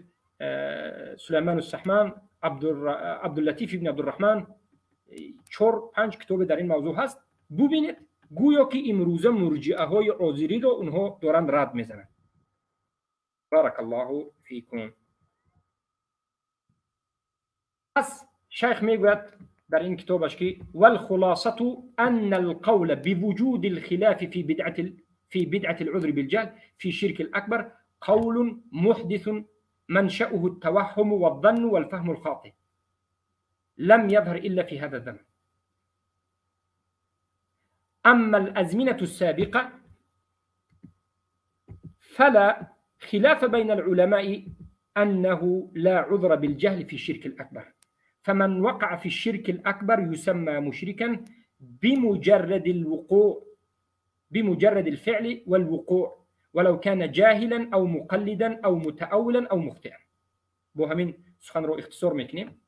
سليمان السحمان، عبد اللطیف بن عبدالرحمن. 4-5 کتاب در این موضوع هست. ببینید گویا که امروزه مرجئه های عذری رو اونها دارن رد میزنن. بارک الله فیکم. پس شیخ میگوید در این کتابش که والخلاصة أن القول بوجود الخلاف في بدعة العذر بالجهل في الشرك الأكبر قول محدث منشأه التوهم والظن والفهم الخاطئ لم يظهر إلا في هذا الزمن. أما الأزمنة السابقة فلا خلاف بين العلماء أنه لا عذر بالجهل في الشرك الأكبر، فمن وقع في الشرك الأكبر يسمى مشركا بمجرد الوقوع، بمجرد الفعل والوقوع، ولو كان جاهلا أو مقلدا أو متأولا أو مخطئا. بو همین سخن رو اختصار میکنیم.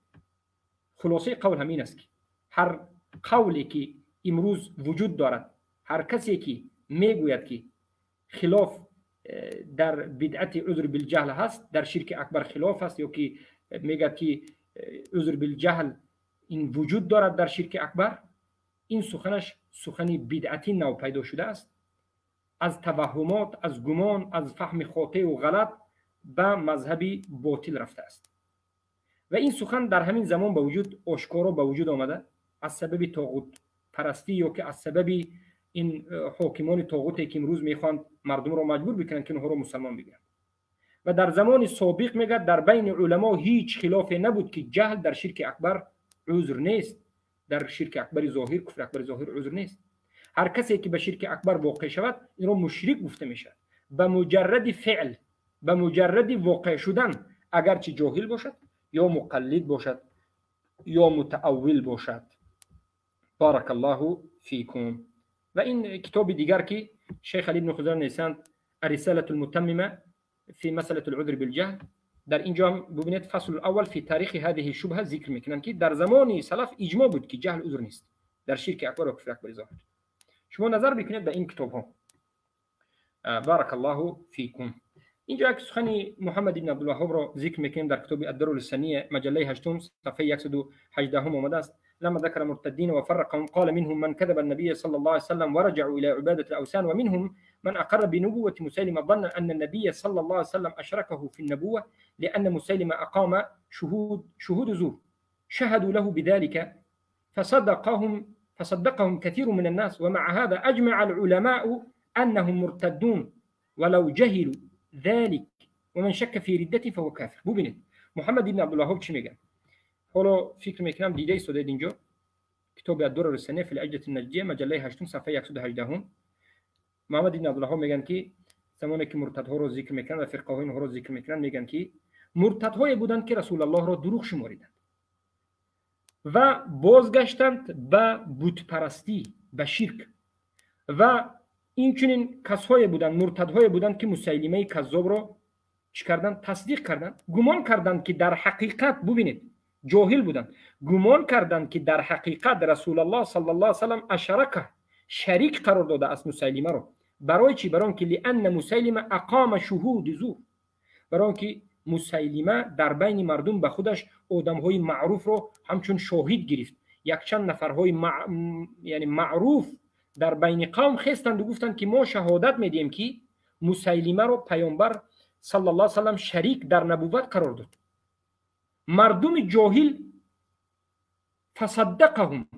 خلاصه قول همین است که هر قولی که امروز وجود دارد، هر کسی که میگوید که خلاف در بدعت عذر بالجهل هست، در شرک اکبر خلاف است، یا که میگه که عذر بالجهل این وجود دارد در شرک اکبر، این سخنش سخنی بدعتی نو پیدا شده است، از توهمات، از گمان، از فهم خاطئ و غلط به مذهبی باطل رفته است. و این سخن در همین زمان به وجود آشکارا به وجود آمده از سبب طاغوت پرستی، یا که از سبب این حاکمان طاغوتی که امروز میخوان مردم را مجبور بکنن که اونها را مسلمان بگیرند. و در زمان سابق میگه در بین علما هیچ خلافی نبود که جهل در شرک اکبر عذر نیست، در شرک اکبر ظاهر، کفر اکبر ظاهر عذر نیست. هر کسی که به شرک اکبر واقع شود این را مشرک گفته میشود به مجرد فعل، به مجرد واقع شدن، اگرچه جاهل باشد یا مقلد باشد یا متأول باشد. بارک الله فیکم. و این کتاب دیگر که شیخ علی بن خضر نویسند، الرسالة المتممة في مسألة العذر بالجهل، در اینجا هم ببینید فصل الاول فی تاریخ هذه الشبهه ذکر میکنن که در زمان سلف اجماع بود که جهل عذر نیست در شرک اکبر و کفر اکبر ظاهر. شما نظر بکنید به این کتاب ها. بارک الله فیکم. اینجا یک سخن محمد بن عبدالوهاب را ذکر میکنیم در کتاب الدرر السنیه مجله 8 صفحه 118 آمده است. لما ذكر المرتدين وفرقهم قال منهم من كذب النبي صلى الله عليه وسلم ورجعوا إلى عبادة الأوثان، ومنهم من أقر بنبوة مسيلمة ظنا أن النبي صلى الله عليه وسلم أشركه في النبوة لأن مسيلمة أقام شهود زور شهدوا له بذلك فصدقهم كثير من الناس. ومع هذا أجمع العلماء أنهم مرتدون ولو جهلوا ذلك، ومن شك في ردته فهو كافر. ببینید محمد ابن عبدالوهاب چی میگن؟ حالا فکر میکنم دیده ایستاده اینجا کتاب الدرر السنیه فی العجة النجدیه مجله 8 صفحه 118. محمد ابن عبدالوهاب میگن که زمانی که مرتدها رو ذکر میکنن و فرقه های اینها رو ذکر میکنن، میگن که مرتدهای بودند که رسول الله را دروغ شماریدند و بازگشتند به بت پرستی، به شرک، و اینچنین کسایی بودند، مرتدهای بودند که مسیلمه کذاب را چی کردند؟ تصدیق کردند، گمان کردند که در حقیقت، ببینید جاهل بودند، گمان کردند که در حقیقت رسول الله صلی الله علیه و سلم اشرکه، شریک قرار داده است مسیلمه رو. برای چی؟ برای اینکه لأن مسیلمه اقام شهود زور، برای اینکه مسیلمه در بین مردم به خودش آدمهای معروف رو همچون شاهد گرفت. یک چند نفرهای یعنی معروف در بین قوم خستند و گفتند که ما شهادت میدیم که مسیلمه رو پیامبر صلی الله علیه و سلم شریک در نبوت قرار داد. مردم جاهل فصدقهم،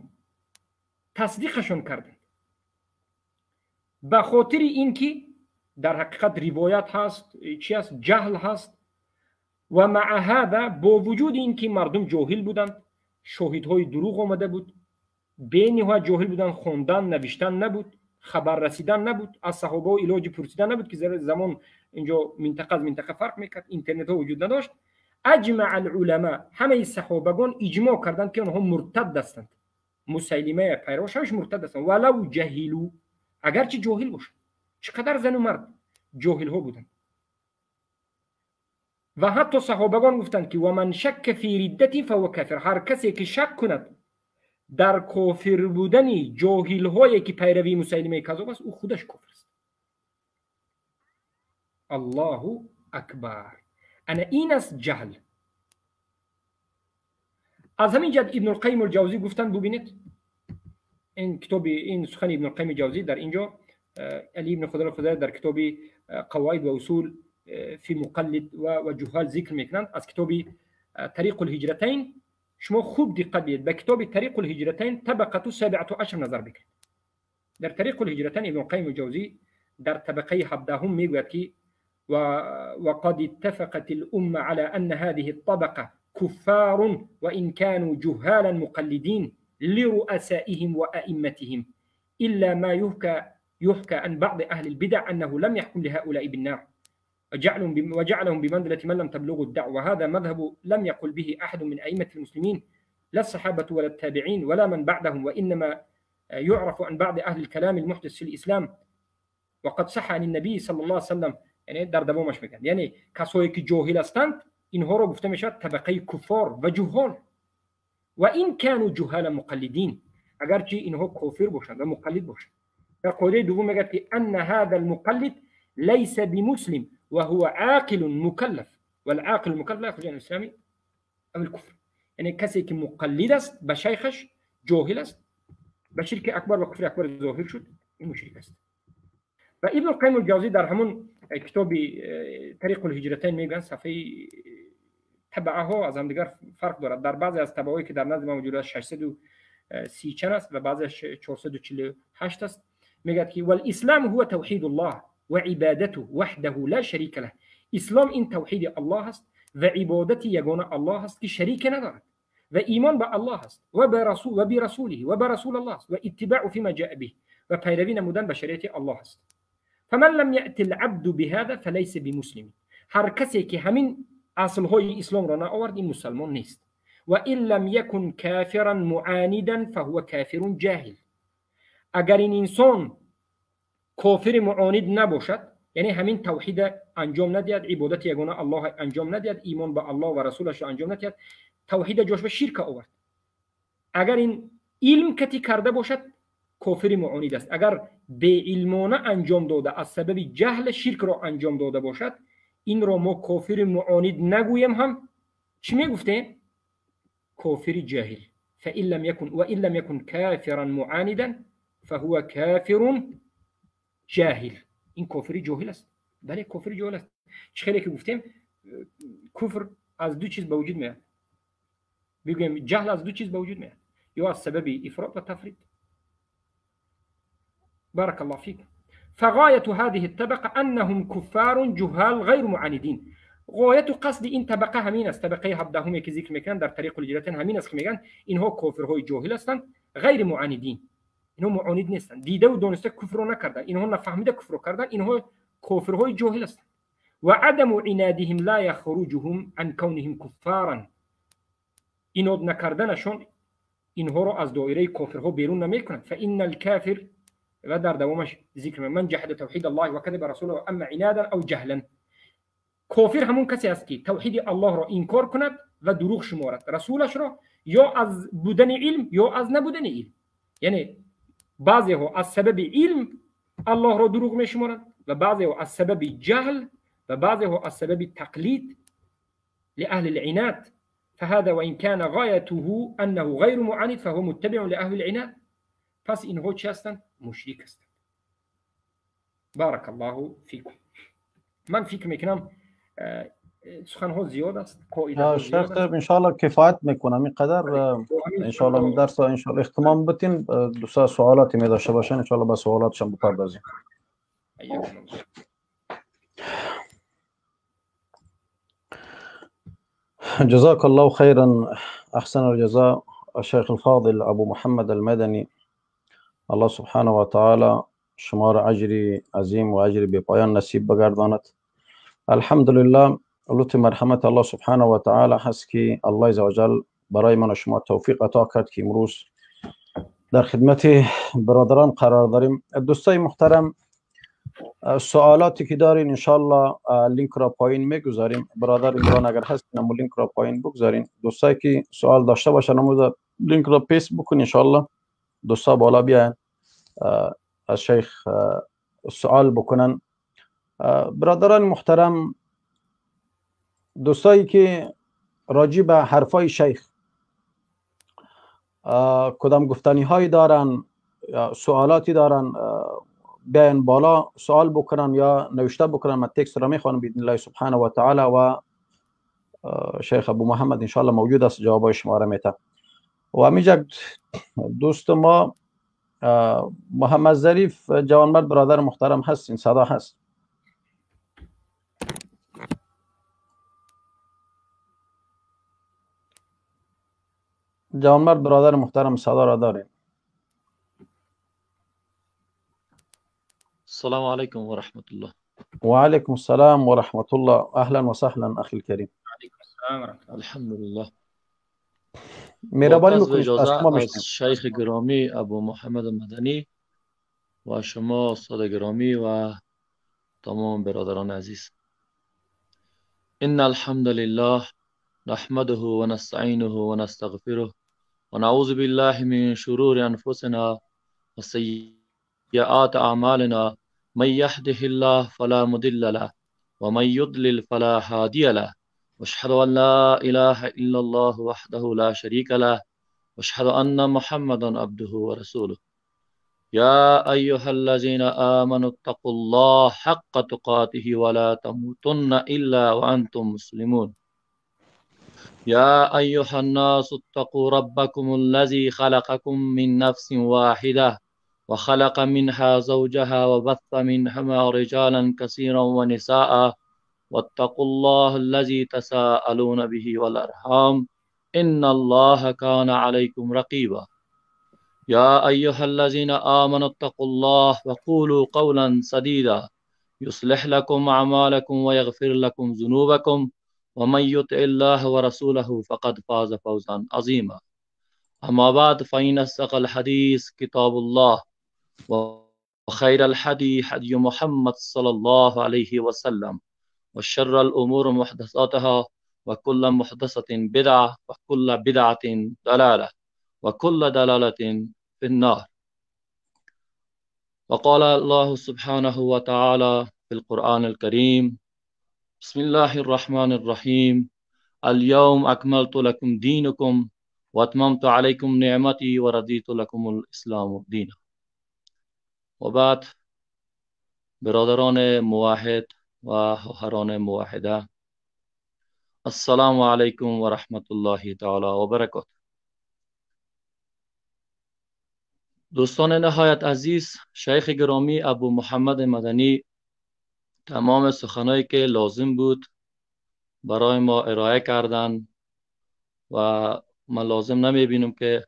تصدیقشون کردند، به خاطر اینکه در حقیقت روایت هست، چی هست؟ جهل هست. و مع هذا، با وجود اینکه مردم جاهل بودند، شاهدهای دروغ آمده بود، بینهایت جاهل بودند، خواندن نوشتن نبود، خبر رسیدن نبود، از صحابه علاج پرسیدن نبود که زمان اینجا منطقه از منطقه فرق میکرد، اینترنت ها وجود نداشت. اجمع العلماء، همه صحابگان اجماع کردند که آنها مرتد هستند، مسیلمه پیروش مرتد هستند، ولو جهلوا، اگرچه جاهل باشند. چقدر زن و مرد جاهل ها بودند. و حتی صحابگان گفتند که و من شک فی ردتی فهو کافر، هر کسی که شک کند در کافر بودن جاهل هایی که پیروی مسیلمه کذاب است، او خودش کافر است. الله اکبر. انا این است جهل. از همین جهت ابن القیم الجوزی گفتند، ببینید این کتاب، این سخن ابن القیم الجوزی در اینجا علی ابن خضر الخزاعی در کتاب قواعد و اصول فی مقلد و جهال ذکر میکنند از کتاب طریق الهجرتین. شما خوب دقت بدید به کتاب طریق الهجرتین طبقه 17 نظر بکنید. در طریق الهجرتین ابن القیم الجوزی در طبقه 17 میگوید که وقد اتفقت الأمة على أن هذه الطبقة كفار وإن كانوا جهالا مقلدين لرؤسائهم وأئمتهم، إلا ما يحكى عن بعض أهل البدع أنه لم يحكم لهؤلاء بالنار وجعلهم بمنزلة من لم تبلغ الدعوة. وهذا مذهب لم يقل به أحد من أئمة المسلمين، لا الصحابة ولا التابعين ولا من بعدهم، وإنما يعرف عن بعض أهل الكلام المحدث في الإسلام. وقد صح عن النبي صلى الله عليه وسلم، یعنی در دوامش میگن، یعنی کسایی که جاهل هستند اینها رو گفته میشود طبقه کفار و جهال، و این كانوا جهال مقلدین، اگرچه اینها کافر باشند و مقلد باشند. در قاعده دوم میگه که ان هذا المقلد ليس بمسلم وهو عاقل مكلف، والعاقل المكلف لا يخرج عن الاسلام او الكفر. یعنی کسی که مقلد است به شیخش، جاهل است، به شرک اکبر و کفر اکبر ظاهر شد، این مشرک است. و ابن القیم الجوزی در همون کتاب طریق الهجرتین میگن، صفحه تبعه ها از هم دیگر فرق دارد، در بعضی از تبعه که در نزد ما موجود است 630 چند است و بعضیش 448 است. میگه که والاسلام هو توحید الله و عبادته وحده لا شریک له. اسلام این توحید الله است و عبادت یگانه الله است که شریک ندارد، و ایمان به الله است و به رسول و به رسوله و به رسول الله است و اتباع فيما جاء به، و پیروی نمودن به شریعت الله است. فمن لم يأت العبد بهذا فليس بمسلم. هر کسی که همین اصلهای اسلام را نآورد این مسلمان نیست. و ان لم يكن كافرا معاندا فهو كافر جاهل. اگر این انسان کافر معاند نباشد، یعنی همین توحید انجام ندهد، عبادت یگانه الله انجام ندهد، ایمان به الله و رسولش انجام ندهد، توحید جاش به شرک آورد، اگر این علم کتی کرده باشد کافر معاند است. اگر به علمانه انجام داده، از سبب جهل شرک را انجام داده باشد، این را ما کافر معاند نگوییم، هم چی میگفتیم؟ کافر جاهل. فإن لم يكن وإن لم يكن كافرا معاندا فهو كافر جاهل. این کفری جاهل است. بله کفری جاهل است. خیلی که گفتیم کفر از دو چیز به وجود میاد، بگویم جهل از دو چیز به وجود میاد، یا از سبب افراط و تفریط. بارك الله فيك. فغاية هذه الطبقة أنهم كفار جهال غير معاندين. غایت و قصد این طبقه همین است، طبقه 17 که ذکر میکنن در طریق الهجرتین همین است که میگن اینها کافرهای جاهل هستند غیر معاندین. اینها معاند نیستند، دیده و دانسته کفر رو نکردن، اینها نفهمیده کفر رو کردن، اینها کافرهای جاهل هستند. و عدم عنادهم لا يخرجهم عن كونهم كفارا. ایناد نکردنشون اینها رو از دایره کافرها بیرون نمیکنند. فان الكافر و در دوامش ذکر من جحد توحید الله و کذب رسوله اما عنادا او جهلا. کافر همون کسی است که توحید الله را انکار کند و دروغ شمارد رسولش را، یا از بودن علم یا از نبودن علم. یعنی بعضی ها از سبب علم الله را دروغ می شمارند و بعضی ها از سبب جهل و بعضی ها از سبب تقلید لأهل العناد. فهذا وإن كان غايته أنه غير معاند فهو متبع لأهل العناد. پس اینها چی هستند؟ مشرک هستند. بارک الله فیکم. من فکر میکنم سخنها زیاد است، قاعده شیخ انشاءالله کفایت میکنم اینقدر. انشاءالله درس انشاءالله اختمام بتین. دو سه سوالاتی می داشته باشن انشاءالله با سوالاتشان بپردازیم. جزاك الله خيرا احسن الجزاء الشيخ الفاضل ابو محمد المدني. الله سبحانه و تعالی شما را اجری عظیم و اجری بی پایان نصیب بگرداند. الحمدلله لطف مرحمت الله سبحانه و تعالی هست که الله عزوجل برای من و شما توفیق عطا کرد که امروز در خدمت برادران قرار داریم. دوستای محترم سوالاتی که دارین انشالله لینک را پایین میگذاریم. برادر عمران اگر هست نمو لینک را پایین بگذارین. دوستایی که سوال داشته باشن نمو لینک را paste بکن انشالله دوستا بالا بیاین از شیخ سوال بکنن. برادران محترم دوستایی که راجع به حرفای شیخ کدام گفتنی هایی دارن سوالاتی دارن بیاین بالا سوال بکنن یا نوشته بکنن. من text را میخوانم باذن الله سبحانه و تعالی و شیخ ابو محمد انشالله موجود است جوابای شما را میده. و همینجا دوست ما محمد ظریف جوانمرد برادر محترم هست، این صدا هست. جوانمرد برادر محترم صدا را داریم. السلام علیکم و رحمت الله. و علیکم السلام و رحمت الله. اهلا و سهلا اخی الکریم. علیکم السلام و رحمت الله. الحمدلله. مهربانی با بکنید اجازه از ما از میشنویم. شیخ گرامی ابو محمد مدنی و شما استاد گرامی و تمام برادران عزیز. ان الحمد لله نحمده ونستعینه ونستغفره ونعوذ بالله من شرور انفسنا وسيئات اعمالنا. من يهده الله فلا مضل له ومن يضلل فلا هادي له. واشهد ان لا اله الا الله وحده لا شريك له واشهد ان محمدا عبده ورسوله. يا ايها الذين امنوا اتقوا الله حق تقاته ولا تموتن الا وانتم مسلمون. يا ايها الناس اتقوا ربكم الذي خلقكم من نفس واحده وخلق منها زوجها وبث منهما رجالا كثيرا ونساء واتقوا الله الذي تساءلون به والأرحام إن الله كان عليكم رقيبا. يا أيها الذين آمنوا اتقوا الله وقولوا قولا سديدا يصلح لكم أعمالكم ويغفر لكم ذنوبكم ومن يطع الله ورسوله فقد فاز فوزا عظيما. أما بعد فإن أصدق الحديث كتاب الله وخير الهدي هدي محمد صلى الله عليه وسلم وشر الأمور محدثاتها وكل محدثة بدعة وكل بدعة ضلالة وكل ضلالة في النار. وقال الله سبحانه وتعالى في القرآن الكريم: بسم الله الرحمن الرحيم، اليوم أكملت لكم دينكم وأتممت عليكم نعمتي ورضيت لكم الإسلام دينا. و بعد، برادران موحد و خواهران موحده، السلام علیکم و رحمت الله تعالی و برکاته. دوستان نهایت عزیز، شیخ گرامی ابو محمد مدنی تمام سخنایی که لازم بود برای ما ارائه کردن و من لازم نمیبینم که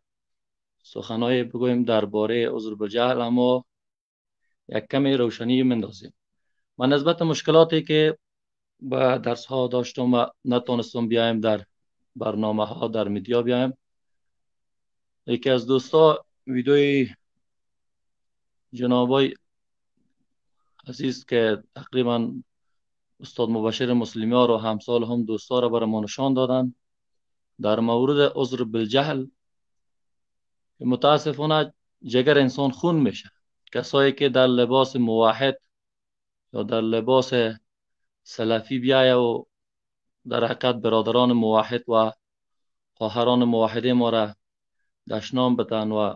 سخنای بگویم درباره عذر بالجهل، اما یک کمی روشنی مندازیم. من نسبت مشکلاتی که با درس ها داشتم و نتونستم بیایم در برنامه ها در media بیایم، یکی از دوستا ویدیوی جنابای عزیز که تقریبا استاد مبشر مسلمی ها رو همسال هم دوستا رو برای ما نشان دادن در مورد عذر بالجهل. متاسفانه جگر انسان خون میشه. کسایی که در لباس موحد یا در لباس سلفی بیایه و در حقیقت برادران موحد و خواهران موحده ما را دشنام بتن و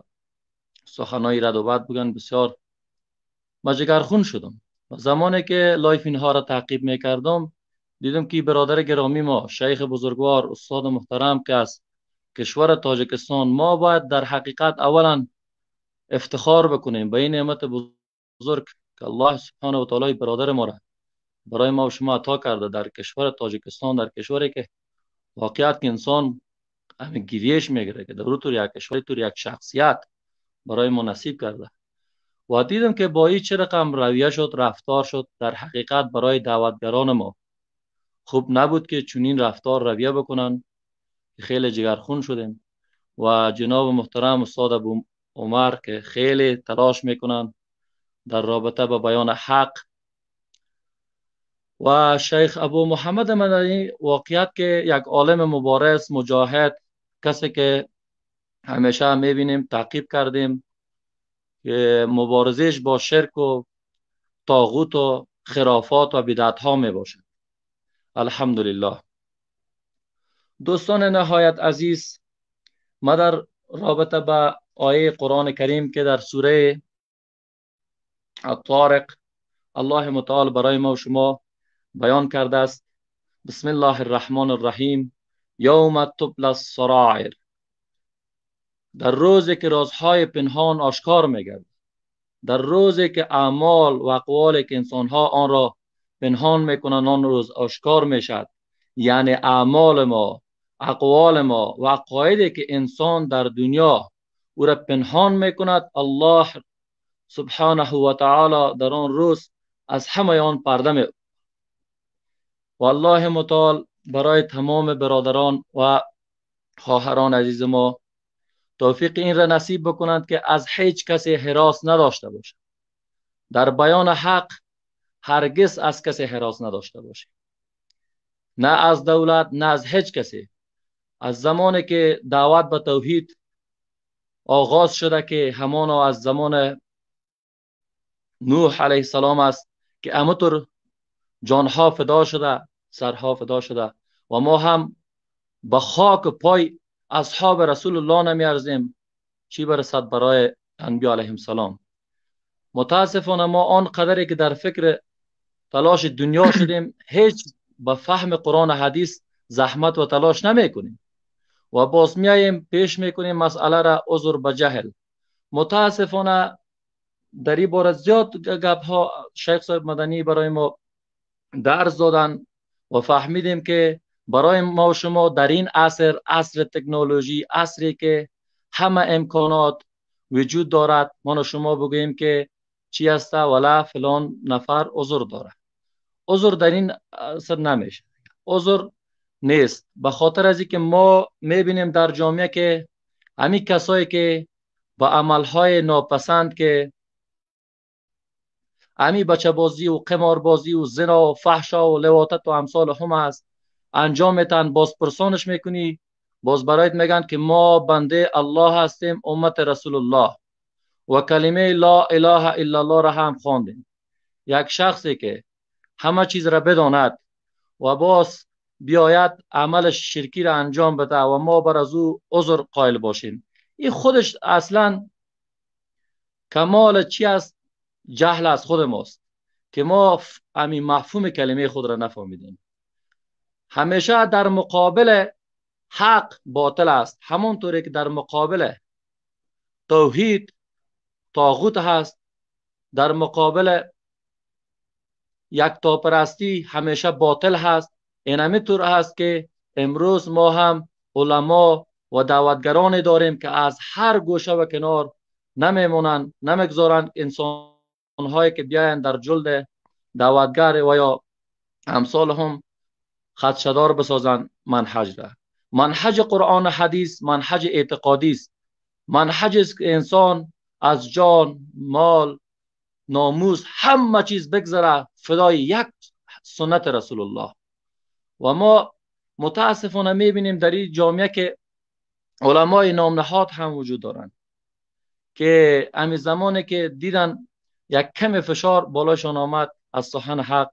سخنای رد و بد بگن، بسیار ما جگرخون شدم. و زمانی که live اینها را تعقیب میکردم، دیدم که برادر گرامی ما، شیخ بزرگوار، استاد محترم که از کشور تاجکستان، ما باید در حقیقت اولا افتخار بکنیم به این نعمت بزرگ که الله سبحانه و تعالی برادر ما را برای ما و شما عطا کرده در کشور تاجکستان، در کشوری که واقعیت که انسان همه گریهش میگیره که در طور یک کشور طور یک شخصیت برای ما نصیب کرده. و دیدم که با این چه رقم رویه شد، رفتار شد، در حقیقت برای دعوتگران ما خوب نبود که چنین رفتار رویه بکنن. خیلی جگرخون شدیم و جناب محترم استاد ابو عمر که خیلی تلاش میکنن در رابطه با بیان حق، و شیخ ابو محمد مدنی واقعیت که یک عالم مبارز، مجاهد، کسی که همیشه میبینیم تعقیب کردیم که مبارزش با شرک و طاغوت و خرافات و بدعت ها میباشد. الحمدلله. دوستان نهایت عزیز، ما در رابطه با آیه قرآن کریم که در سوره الطارق الله متعال برای ما و شما بیان کرده است، بسم الله الرحمن الرحیم، یوم تبلی السرائر، در روزی که رازهای پنهان آشکار میگردد، در روزی که اعمال و اقوالی که انسانها آن را پنهان میکنند آن روز آشکار میشد. یعنی اعمال ما، اقوال ما و عقایدی که انسان در دنیا او را پنهان میکند، الله سبحانه و تعالی در آن روز از همه آن پرده می. و الله متعال برای تمام برادران و خواهران عزیز ما توفیق این را نصیب بکنند که از هیچ کسی هراس نداشته باشد. در بیان حق هرگز از کسی هراس نداشته باشید، نه از دولت، نه از هیچ کسی. از زمانی که دعوت به توحید آغاز شده که همانا از زمان نوح علیه السلام است که امطور جانها فدا شده، سرها فدا شده، و ما هم به خاک پای اصحاب رسول الله نمیارزیم، چی برسد برای انبیا علیهم السلام. متاسفانه ما آن قدری که در فکر تلاش دنیا شدیم، هیچ به فهم قرآن و حدیث زحمت و تلاش نمی کنیم و باز میاییم پیش میکنیم مسئله را عذر به جهل. متاسفانه در این باره زیاد گپ ها شیخ صاحب مدنی برای ما درس دادن و فهمیدیم که برای ما و شما در این عصر، عصر تکنولوژی، عصری که همه امکانات وجود دارد، ما و شما بگوییم که چی است ولا فلان نفر عذر داره. عذر در این عصر نمیشه، عذر نیست. به خاطر از اینکه ما میبینیم در جامعه که همین کسایی که با عملهای ناپسند که همین بچه بازی و قمار بازی و زنا و فحشا و لواطت و امثال هم هست انجام میتن، باز پرسانش میکنی، باز برایت میگن که ما بنده الله هستیم، امت رسول الله، و کلمه لا اله الا الله را هم خواندیم. یک شخصی که همه چیز را بداند و باز بیاید عمل شرکی را انجام بده و ما بر از او عذر قائل باشیم. این خودش اصلا کمال چی است؟ جهل از خود ماست که ما همین مفهوم کلمه خود را نفهمیدیم. همیشه در مقابل حق باطل است، همونطوری که در مقابل توحید طاغوت هست، در مقابل یکتاپرستی همیشه باطل هست. این همینطور هست که امروز ما هم علما و دعوتگران داریم که از هر گوشه و کنار نمیمونن، نمیگذارن انسانهایی که بیاین در جلد دعوتگر و یا امثال هم خدشدار بسازن منهج را. منهج قرآن و حدیث منهج اعتقادی است، منهج است که انسان از جان، مال، ناموس همه چیز بگذره فدای یک سنت رسول الله. و ما متاسفانه میبینیم در این جامعه که علمای نامنهاد هم وجود دارند که همین زمانی که دیدن یک کم فشار بالاشان آمد از سخن حق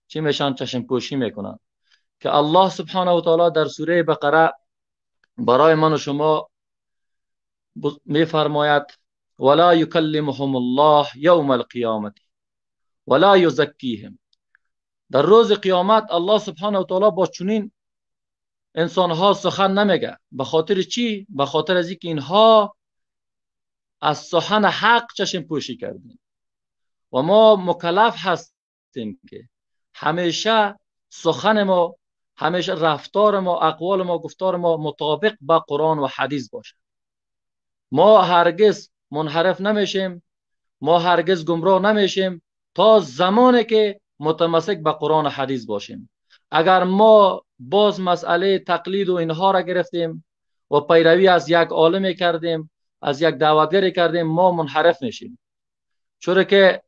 چی میشن؟ چشم پوشی میکنن. که الله سبحانه و تعالی در سوره بقره برای من و شما میفرماید ولا یکلمهم الله یوم القیامت ولا یزکیهم. در روز قیامت الله سبحانه و تعالی با چنین انسانها سخن نمیگه. به خاطر چی؟ به خاطر از اینکه اینها از سخن حق چشم پوشی کردیم و ما مکلف هستیم که همیشه سخن ما، همیشه رفتار ما، اقوال ما، گفتار ما مطابق با قرآن و حدیث باشه. ما هرگز منحرف نمیشیم، ما هرگز گمراه نمیشیم تا زمانی که متمسک به قرآن و حدیث باشیم. اگر ما باز مسئله تقلید و اینها را گرفتیم و پیروی از یک عالم کردیم، از یک دعوتگر کردیم، ما منحرف میشیم. چرا که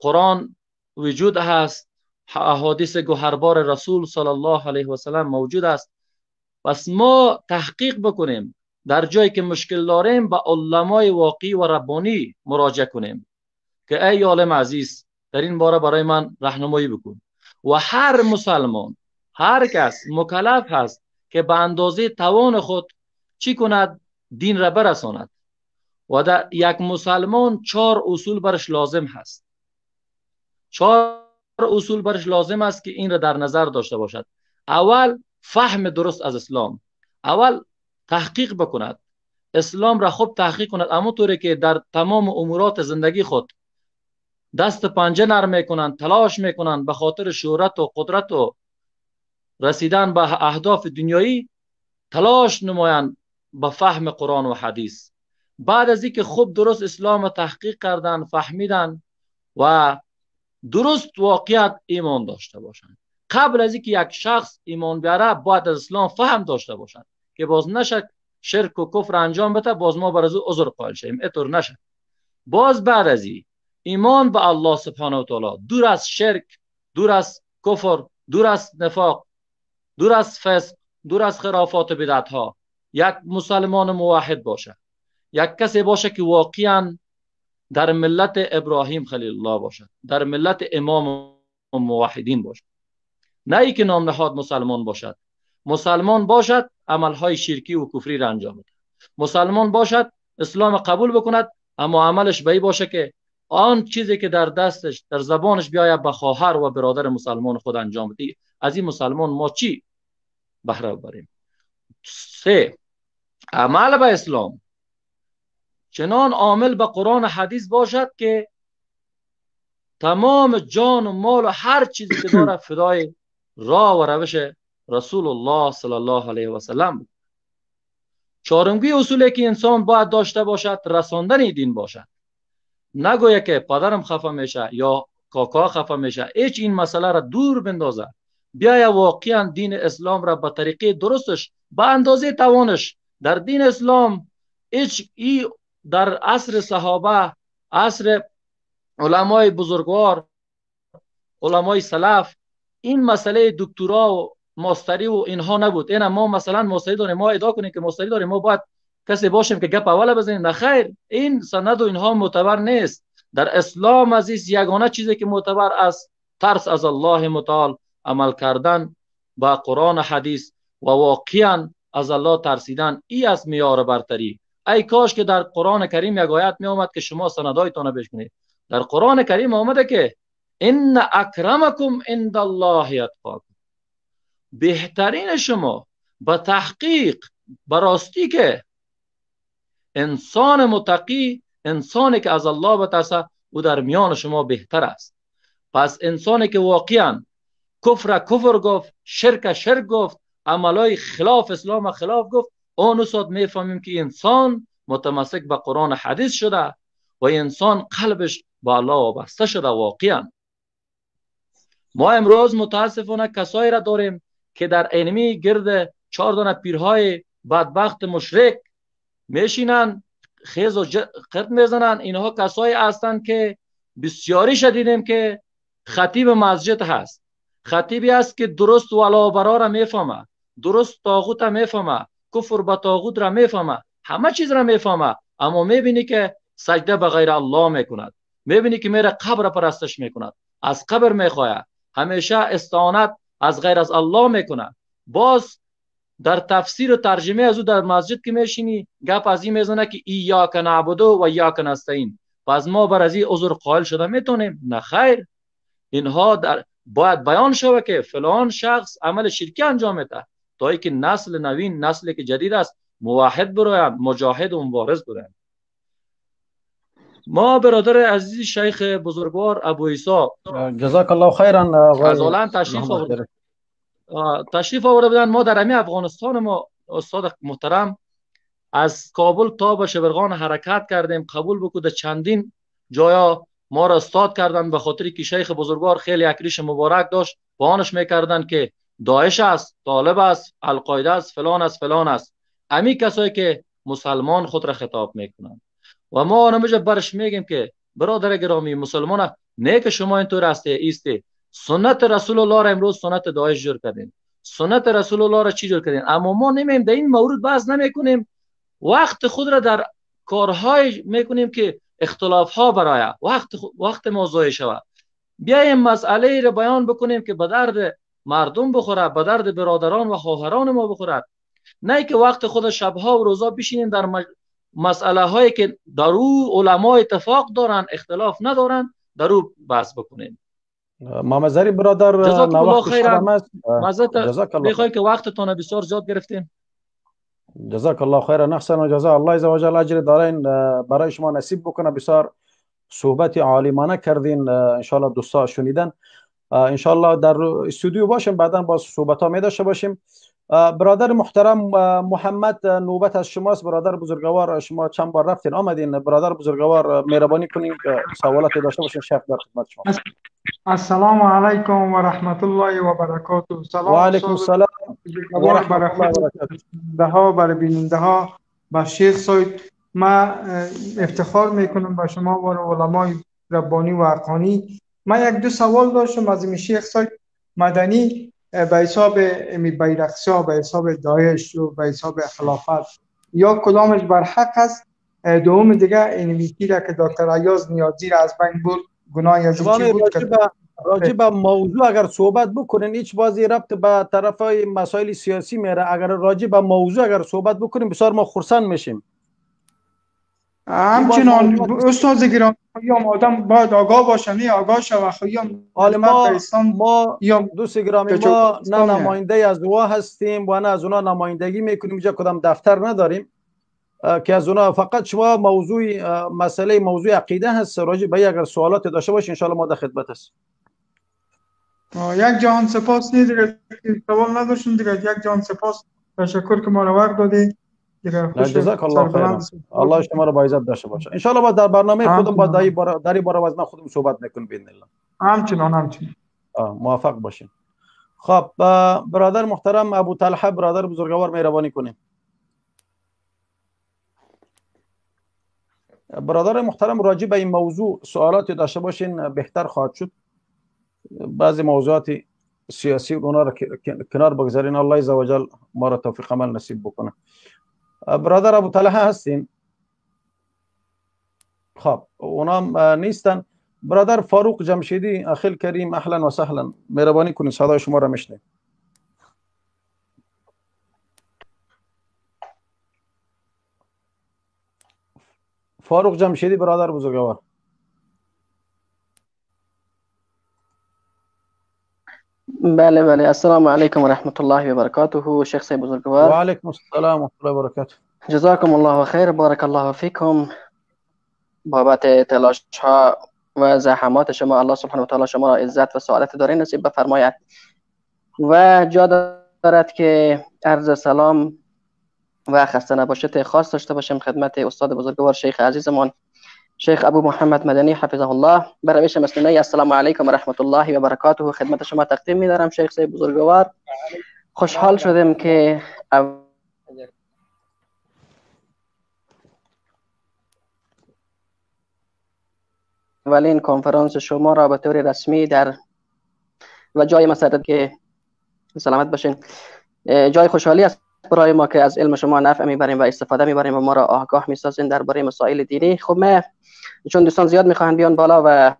قرآن وجود هست، احادیث گوهربار رسول صلی الله علیه و سلم موجود است. پس ما تحقیق بکنیم، در جایی که مشکل داریم به علمای واقعی و ربانی مراجعه کنیم که ای عالم عزیز در این باره برای من راهنمایی بکن. و هر مسلمان، هر کس مکلف هست که به اندازه توان خود چی کند؟ دین را برساند. و در یک مسلمان 4 اصول برش لازم هست. 4 اصول برش لازم است که این را در نظر داشته باشد. اول فهم درست از اسلام. اول تحقیق بکند، اسلام را خوب تحقیق کند، اما طوری که در تمام امورات زندگی خود دست پنجه نرم میکنند، تلاش میکنند به خاطر شهرت و قدرت و رسیدن به اهداف دنیایی، تلاش نمایند به فهم قرآن و حدیث. بعد از اینکه خوب درست اسلام را تحقیق کردن، فهمیدن و درست واقعیت ایمان داشته باشند. قبل از اینکه یک شخص ایمان بیاره باید از اسلام فهم داشته باشند که باز نشه شرک و کفر انجام بده، باز ما بر از او عذر قائل شیم، اینطور نشه. باز بعد از این ایمان به الله سبحانه و تعالی، دور از شرک، دور از کفر، دور از نفاق، دور از فسق، دور از خرافات و بدعت ها، یک مسلمان موحد باشه، یک کسی باشه که واقعا در ملت ابراهیم خلیل الله باشد، در ملت امام موحدین باشد، نه ای که نام نهاد مسلمان باشد. مسلمان باشد عملهای شرکی و کفری را انجام بده، مسلمان باشد اسلام قبول بکند، اما عملش به ای باشه که آن چیزی که در دستش در زبانش بیاید به خواهر و برادر مسلمان خود انجام بده. از این مسلمان ما چی بهره ببریم؟ 3، عمل به اسلام چنان عامل به قرآن و حدیث باشد که تمام جان و مال و هر چیزی که داره فدای راه و روش رسول الله صلی الله علیه و سلم. 4 اصولی که انسان باید داشته باشد رساندن دین باشد. نگویه که پدرم خفه میشه یا کاکا خفه میشه، هیچ این مسئله را دور بندازه، بیایا واقعا دین اسلام را به طریقه درستش به اندازه توانش در دین اسلام. هیچ ای در عصر صحابه، عصر علمای بزرگوار، علمای سلف، این مسئله دکترا و ماستری و اینها نبود. اینا ما مثلا ماستری داریم، ما ادعا کنیم که ماستری داریم، ما باید کسی باشیم که گپ اول بزنیم. نه خیر، این سند و اینها معتبر نیست. در اسلام عزیز یگانه چیزی که معتبر است ترس از الله متعال، عمل کردن به قرآن و حدیث و واقعا از الله ترسیدن، ای از معیار برتری. ای کاش که در قرآن کریم یک آیت می آمد که شما سندایتان پیش کنید. در قرآن کریم آمده که ان اکرمکم عند الله اتقاکم، بهترین شما به تحقیق براستی که انسان متقی، انسانی که از الله بترسه، او در میان شما بهتر است. پس انسانی که واقعا کفر کفر گفت، شرک شرک گفت، عملای خلاف اسلام خلاف گفت، آن استاد میفهمیم که انسان متمسک به قرآن و حدیث شده و انسان قلبش به الله وابسته شده. واقعا ما امروز متاسفانه کسایی را داریم که در اینمی گرد 4 دانه پیرهای بدبخت مشرک میشینن، خیز و قرط میزنن. اینها کسایی هستند که بسیاری شدیدیم که خطیب مسجد هست، خطیبی است که درست ولا برا را میفهمه، درست طاغوت را میفهمه، کفر به طاغوت را میفهمه، همه چیز را میفهمه، اما میبینی که سجده به غیر الله میکند، میبینی که میره قبر پرستش میکند، از قبر میخواد، همیشه استعانت از غیر از الله میکنه. باز در تفسیر و ترجمه از او در مسجد که میشینی گپ از این میزنه که ایاک نعبد و ایاک نستعین. پس ما بر از این عذر قائل شده میتونیم؟ نه خیر. اینها در باید بیان شوه که فلان شخص عمل شرکی انجام میده تا اینکه نسل نوین، نسلی که جدید است، موحد بروند، مجاهد و مبارز بروند. ما برادر عزیز شیخ بزرگوار ابو عیسی جزاک الله خیرا از هلند تشریف آورده بودن. ما در همین افغانستان ما استاد محترم از کابل تا به شبرغان حرکت کردیم، قبول بکو در چندین جایا ما را استاد کردن به خاطر که شیخ بزرگوار خیلی اکریش مبارک داشت، بانش میکردن که داعش است، طالب است، القاعده است، فلان است، فلان است. امی کسایی که مسلمان خود را خطاب میکنن و ما آنمیجا برش میگیم که برادر گرامی مسلمان، نه که شما اینطور هسته ایسته، سنت رسول الله را امروز سنت داعش جور کردین، سنت رسول الله را چی جور کردین؟ اما ما نمیم در این مورد بحث نمیکنیم، وقت خود را در کارهای میکنیم که اختلاف ها برای وقت ما ضایع شود. بیایم مسئله را بیان بکنیم که به درد مردم بخوره، به درد برادران و خواهران ما بخورد، نه که وقت خود شبها و روزا بشینیم در مسئله هایی که در او علما اتفاق دارن، اختلاف ندارن، در او بحث بکنیم. محمد زری برادر، جزاک الله خیرا. میخوای که وقتتون بسیار زیاد گرفتیم. جزاک الله خیرا، احسن و جزا الله عز وجل اجر دارین برای شما نصیب بکنه. بسیار صحبت عالمانه کردین، ان شاء الله دوستا شنیدن. ان شاء الله در استودیو باشیم، بعدا باز صحبت ها می داشته باشیم. برادر محترم محمد، نوبت از شماست. برادر بزرگوار، شما چند بار رفتین آمدین. برادر بزرگوار مهربانی کنین سوالات داشته باشین، شیخ در خدمت شما. السلام علیکم و رحمت الله و برکاته. سلام و علیکم السلام و رحمت الله و برکاته. برای بیننده ها با شیخ صاحب، ما افتخار میکنم با شما و علمای ربانی و حقانی. من یک دو سوال داشتم از این شیخ صاحب مدنی به حساب بیرقسا، به حساب داعش و به حساب خلافت، یا کدامش بر حق است؟ دوم دیگه اینمی را که دکتر ایاز نیازی را از بین برد، گناه از چی بود؟ راجع به موضوع اگر صحبت بکنین، هیچ بازی ربط به طرف های مسائل سیاسی میره. اگر راجع به موضوع اگر صحبت بکنیم بسیار ما خرسند میشیم. همچنان استاد گرامی، یا آدم باید آگاه باشه، نه آگاه شوه. حال ما دوست گرامی، ما نه نماینده از دعا هستیم و نه از اونا نمایندگی میکنیم. اینجا کدام دفتر نداریم که از اونا. فقط شما موضوع مسئله موضوع عقیده هست، راجع به اگر سوالات داشته باشین ان شاء الله ما در خدمت هستیم. یک جهان سپاس. نه دیگه سوال نداشتم دیگه. یک جهان سپاس، تشکر که ما را وقت دادید. جزاک الله خیرا، الله شما را با عزت داشته باشه. ان شاء الله با در برنامه خودم با در این باره از من خودم صحبت میکنم باذن الله. همچنان موفق باشین. خب برادر محترم ابو طلحه، برادر بزرگوار مهربانی کنیم. برادر محترم راجع به این موضوع سوالات داشته باشین بهتر خواهد شد. بعضی موضوعات سیاسی اونا را کنار بگذارین. الله عزوجل ما را توفیق عمل نصیب بکنه. برادر ابو طلحه هستین؟ خب اونام نیستن. برادر فاروق جمشیدی، اخی کریم، اهلا و سهلا، مهربانی کنید صدای شما را میشنویم. فاروق جمشیدی برادر بزرگوار. بله بله، السلام علیکم و رحمت الله و برکاته. شیخ صاحب بزرگوار. و علیکم السلام و رحمت الله و برکاته. جزاکم الله خیر، بارک الله فیکم. بابت تلاش ها و زحمات شما الله سبحانه و تعالی شما را عزت و سعادت دارین نصیب بفرماید. و جا دارد که عرض سلام و خسته نباشید خاص داشته باشیم خدمت استاد بزرگوار شیخ عزیزمان شیخ ابو محمد مدنی حفظه الله. به روش مسنونه السلام علیکم و رحمت الله و برکاته خدمت شما تقدیم می‌دارم. شیخ صاحب بزرگوار، خوشحال شدیم که اولین کنفرانس شما را به طور رسمی در و جای مسرت که سلامت باشین، جای خوشحالی است برای ما که از علم شما نفع میبریم و استفاده میبریم و ما را آگاه میسازین درباره مسائل دینی. خب ما چون دوستان زیاد میخواهند بیان بالا و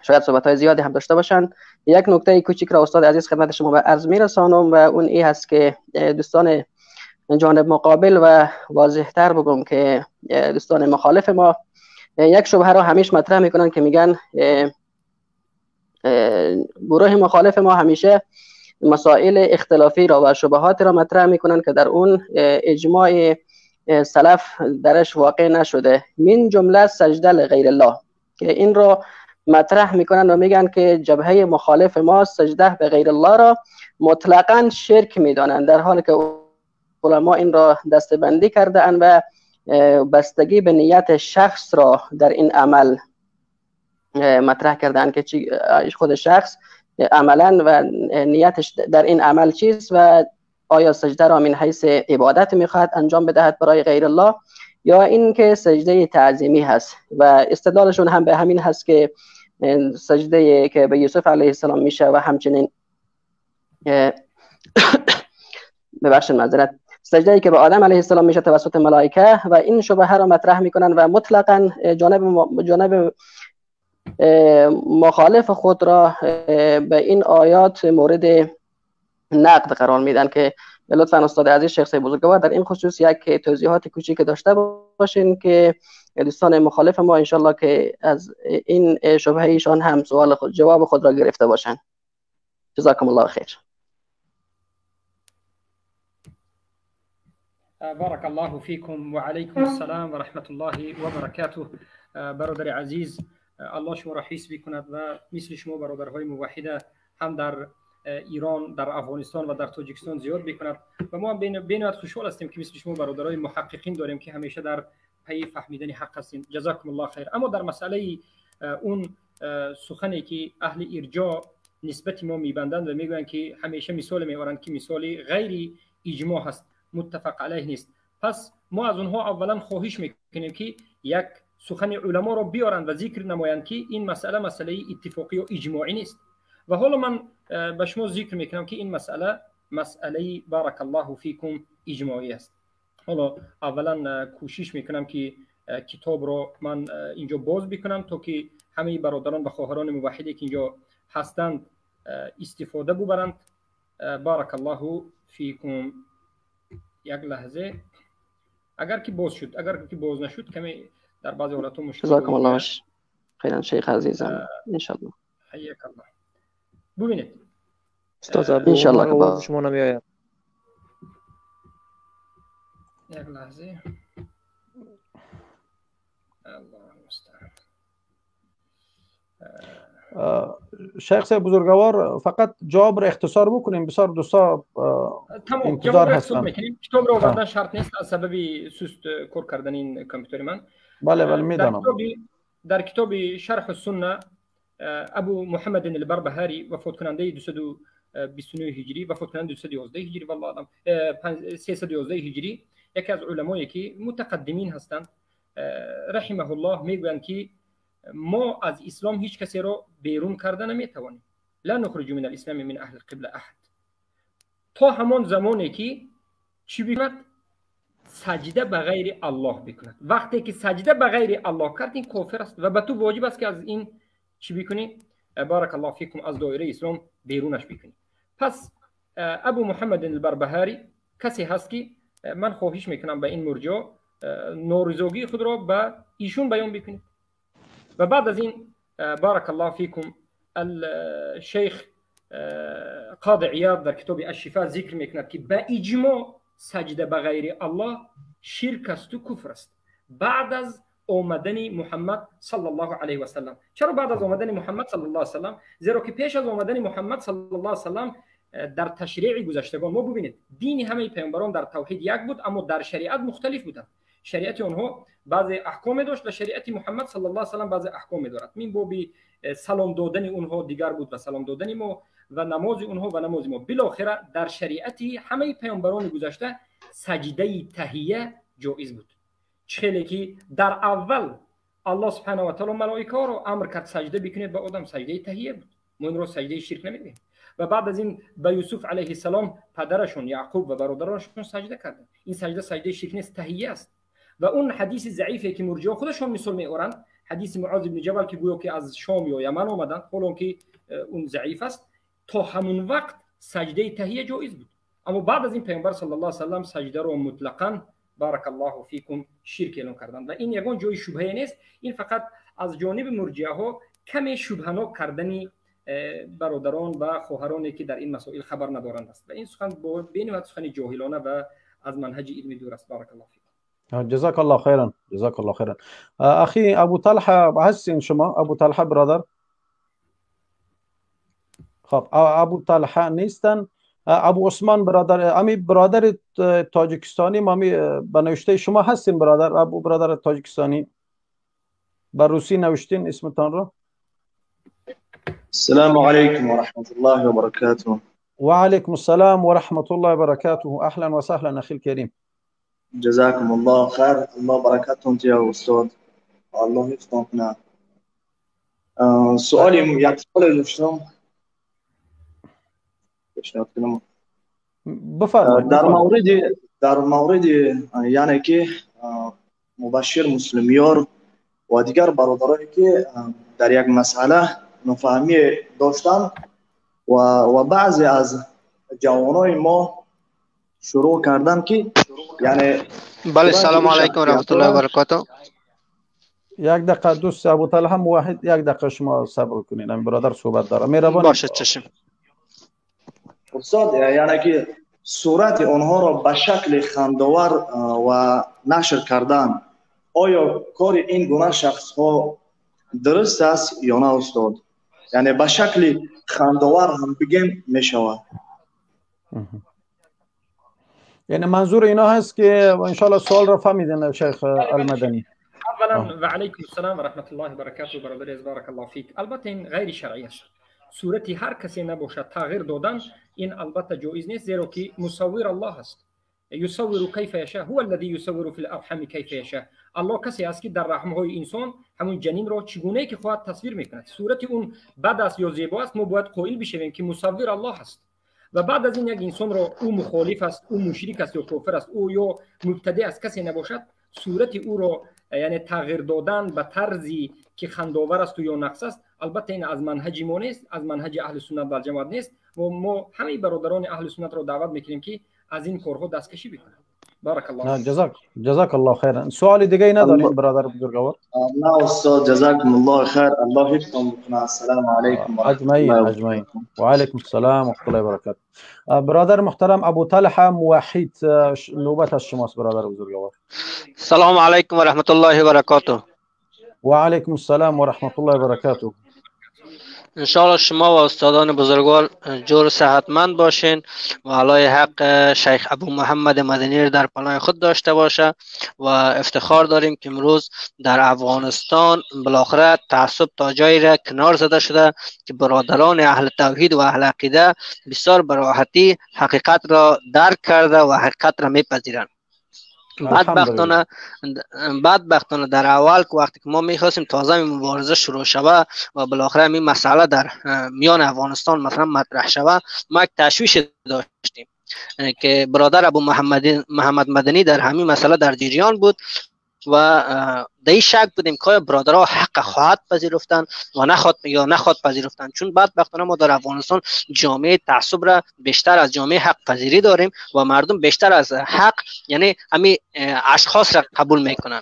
شاید صحبت های زیادی هم داشته باشن، یک نکته کوچیک را استاد عزیز خدمت شما به عرض میرسانم و اون ای هست که دوستان جانب مقابل و واضح تر بگم که دوستان مخالف ما یک شبهه را همیشه مطرح میکنن که میگن گروه مخالف ما همیشه مسائل اختلافی را و شبهات را مطرح میکنن که در اون اجماع سلف درش واقع نشده، من جمله سجده لغیر الله، که این را مطرح میکنن و میگن که جبهه مخالف ما سجده به غیر الله را مطلقاً شرک میدانند، در حالی که علما این را دستبندی کرده اند و بستگی به نیت شخص را در این عمل مطرح کردن که خود شخص عملا و نیتش در این عمل چیست و آیا سجده را من حیث عبادت میخواهد انجام بدهد برای غیر الله یا اینکه سجده تعظیمی هست. و استدلالشون هم به همین هست که سجده که به یوسف علیه السلام میشه و همچنین ببخشید معذرت، سجده که به آدم علیه السلام میشه توسط ملائکه، و این شبهه را مطرح میکنن و مطلقاً جانب مخالف خود را به این آیات مورد نقد قرار میدن که لطفاً استاد عزیز شیخ صاحب بزرگوار در این خصوص یک توضیحات کوچیک داشته باشین که دوستان مخالف ما انشالله که از این شبهه ایشان هم سوال خود جواب خود را گرفته باشند. جزاکم الله خیر. بارك الله فيكم وعليكم السلام ورحمة الله وبركاته. برادر عزیز، الله شما را حفظ بکند و مثل شما برادرهای موحده هم در ایران، در افغانستان و در تاجیکستان زیاد بکند و ما هم بینایت خوشحال هستیم که مثل شما برادرهای محققین داریم که همیشه در پی فهمیدن حق هستیم. جزاکم الله خیر. اما در مسئله اون سخنی که اهل ارجاع نسبت ما میبندند و میگویند که همیشه مثال میآورند که مثال غیر اجماع هست، متفق علیه نیست، پس ما از اونها اولا خواهش میکنیم که یک سخن علما را بیارند و ذکر نمایند که این مسئله مسئله اتفاقی و اجماعی نیست. و حالا من به شما ذکر میکنم که این مسئله مسئله بارک الله فیکم اجماعی است. حالا اولا کوشش میکنم که کتاب را من اینجا باز بکنم تا که همه برادران و خواهران موحدی که اینجا هستند استفاده ببرند. بارک الله فیکم. یک لحظه، اگر که باز شد، اگر که باز نشد کمی در بعضی حالات مشکل. جزاکم الله خیرا شیخ عزیزم. ان شاء الله. حیاک الله. ببینید استاد ان شاء الله که باز شما نمیآید. یک لحظه، الله المستعان. شیخ صاحب بزرگوار، فقط جواب را اختصار بکنیم، بسیار دوستا انتظار هستند. کتاب را آوردن شرط نیست از سبب سست کار کردن این کامپیوتر من. بله بله میدانم. در کتاب شرح السنه ابو محمد البربهاری وفات کننده 229 هجری، وفات کننده 211 هجری، والله اعلم 311 هجری، یکی از علمایی که متقدمین هستند رحمه الله میگویند که ما از اسلام هیچ کسی را بیرون کرده نمیتوانیم. لا نخرج من الاسلام من اهل القبله احد. تا همان زمانی که چی بکند؟ سجده به غیر الله بکند. وقتی که سجده به غیر الله کرد این کافر است و به تو واجب است که از این چی بکنی؟ بارک الله فیکم، از دایره اسلام بیرونش بکنی. پس ابو محمد البربهاری کسی هست که من خواهش میکنم به این مرجع نارضایتی خود را به ایشون بیان بکنید. و بعد از این بارک الله فیکم الشیخ قاضی عیاض در کتاب الشفا ذکر میکند که به اجماع سجده به غیر الله شرک است و کفر است بعد از آمدن محمد صلی الله علیه و سلم. چرا بعد از آمدن محمد صلی الله علیه و سلم؟ زیرا که پیش از آمدن محمد صلی الله علیه و سلم در تشریع گذشتگان ما ببینید دین همه پیامبران در توحید یک بود، اما در شریعت مختلف بودند. شریعت آنها بعضی احکام داشت و شریعت محمد صلی الله علیه و سلم بعضی احکام دارد. من باب سلام دادن اونها دیگر بود و سلام دادن ما و نماز اونها و نماز ما. بالاخره در شریعت همه پیامبران گذشته سجده تحیه جایز بود. چخیلی که در اول الله سبحانه و تعالی ملائکه رو امر کرد سجده بکنید به آدم، سجده تحیه بود. ما این رو سجده شرک نمیگیم. و بعد از این به یوسف علیه السلام پدرشون یعقوب و برادرانشون سجده کردند. این سجده سجده شرک نیست، تحیه است. و اون حدیث ضعیفی که مرجئه خودشون مثال میآورند، حدیث معاذ بن جبل که گویا که از شام یا یمن آمدند، حالا که اون ضعیف است، تا همون وقت سجده تحیه جایز بود. اما بعد از این پیامبر صلی الله علیه و سلم سجده رو مطلقاً بارک الله فیکم شرک اعلام کردند و این یگان جای شبهه نیست. این فقط از جانب مرجئه ها کمی شبهناک کردن برادران و خواهرانی که در این مسائل خبر ندارند است و این سخن بینهایت سخن جاهلانه و از منهج علمی دور است. بارک الله فیکم. جزاک الله خیرا، جزاک الله خیرا. اخی ابو طلحه هستین شما؟ ابو طلحه برادر؟ خب ابو طلحه نیستن. ابو عثمان برادر، امی برادر تاجیکستانی ما به نوشته شما هستین برادر؟ ابو برادر تاجیکستانی بر روسی نوشتین اسمتان رو. السلام علیکم و رحمت الله و برکاته. و علیکم السلام و رحمت الله و برکاته. اهلا و سهلا اخی الکریم. جزاكم الله خير، الله بركاتكم يا استاذ، الله يفتحنا. سؤالي یک سوال داشتم پیشنهاد کنم. بفرمایید. در مورد یعنی که مبشر مسلمیار و دیگر برادرانی که در یک مسئله نفهمی داشتن و بعضی از جوانای ما شروع کردن که یعنی بله. سلام علیکم و رحمت الله و برکاته. یک دقیقه دوست ابو طلحه موحد، یک دقیقه شما صبر کنین، من برادر صحبت داره. مهربان باشه. چشم استاد، یعنی که صورت آنها را به شکل خنده‌آور و نشر کردن، آیا کار این گونه شخص ها درست است یا نه استاد؟ یعنی به شکل خنده‌آور هم بگیم میشود. یعنی منظور اینا هست که انشالله سوال را فهمیدین شیخ المدنی. اولا و علیکم السلام و رحمت الله و برکاته. برادر عزیز بارک الله فیک. البته این غیر شرعی است. صورتی هر کسی نباشد تغییر دادن این البته جایز نیست، زیرا که مصور الله است. یصور کیف یشاء، هو الذی یصور فی الارحام کیف یشاء. الله کسی است که در رحم های انسان همون جنین را چگونه که خواهد تصویر میکند. صورت اون بد است یا زیبا است، ما باید قائل بشویم که مصور الله است. و بعد از این یک انسان را او مخالف است، او مشرک است یا کافر است، او یا مبتدع است، کسی نباشد، صورت او را یعنی تغییر دادن به طرزی که خندآور است و یا نقص است، البته این از منهج ما نیست، از منهج اهل سنت و جماعت نیست و ما همه برادران اهل سنت را دعوت میکنیم که از این کارها دستکشی بکنند. بارک الله جزاک جزاک الله خیرا. سوال دیگه نداریم برادر بزرگوار؟ نه استاد، جزاکم الله خیر، الله حفظكم. السلام علیکم و اجمعین. اجمعین و علیکم السلام و رحمت الله و برکاته. برادر محترم ابو طلحه موحد، نوبت از شماست برادر بزرگوار. السلام علیکم و رحمت الله و برکاته. و علیکم السلام و رحمت الله و برکاته. انشاءالله شما و استادان بزرگوار جور صحتمند باشین و علای حق شیخ ابو محمد مدنی در پناه خود داشته باشه و افتخار داریم که امروز در افغانستان بالاخره تعصب تا جایی را کنار زده شده که برادران اهل توحید و اهل عقیده بسیار براحتی حقیقت را درک کرده و حقیقت را میپذیرند. بدبختانه در اول که وقتی که ما میخواستیم تازه مبارزه شروع شوه و بالاخره این مسئله در میان افغانستان مثلا مطرح شوه، ما یک تشویش داشتیم که برادر ابو محمد مدنی در همین مسئله در جریان بود. و در این شک بودیم که برادرها حق خواهد پذیرفتن و نخواد یا نخواد پذیرفتن، چون بدبختانه ما در افغانستان جامعه تعصب را بیشتر از جامعه حق پذیری داریم و مردم بیشتر از حق یعنی همین اشخاص را قبول میکنن.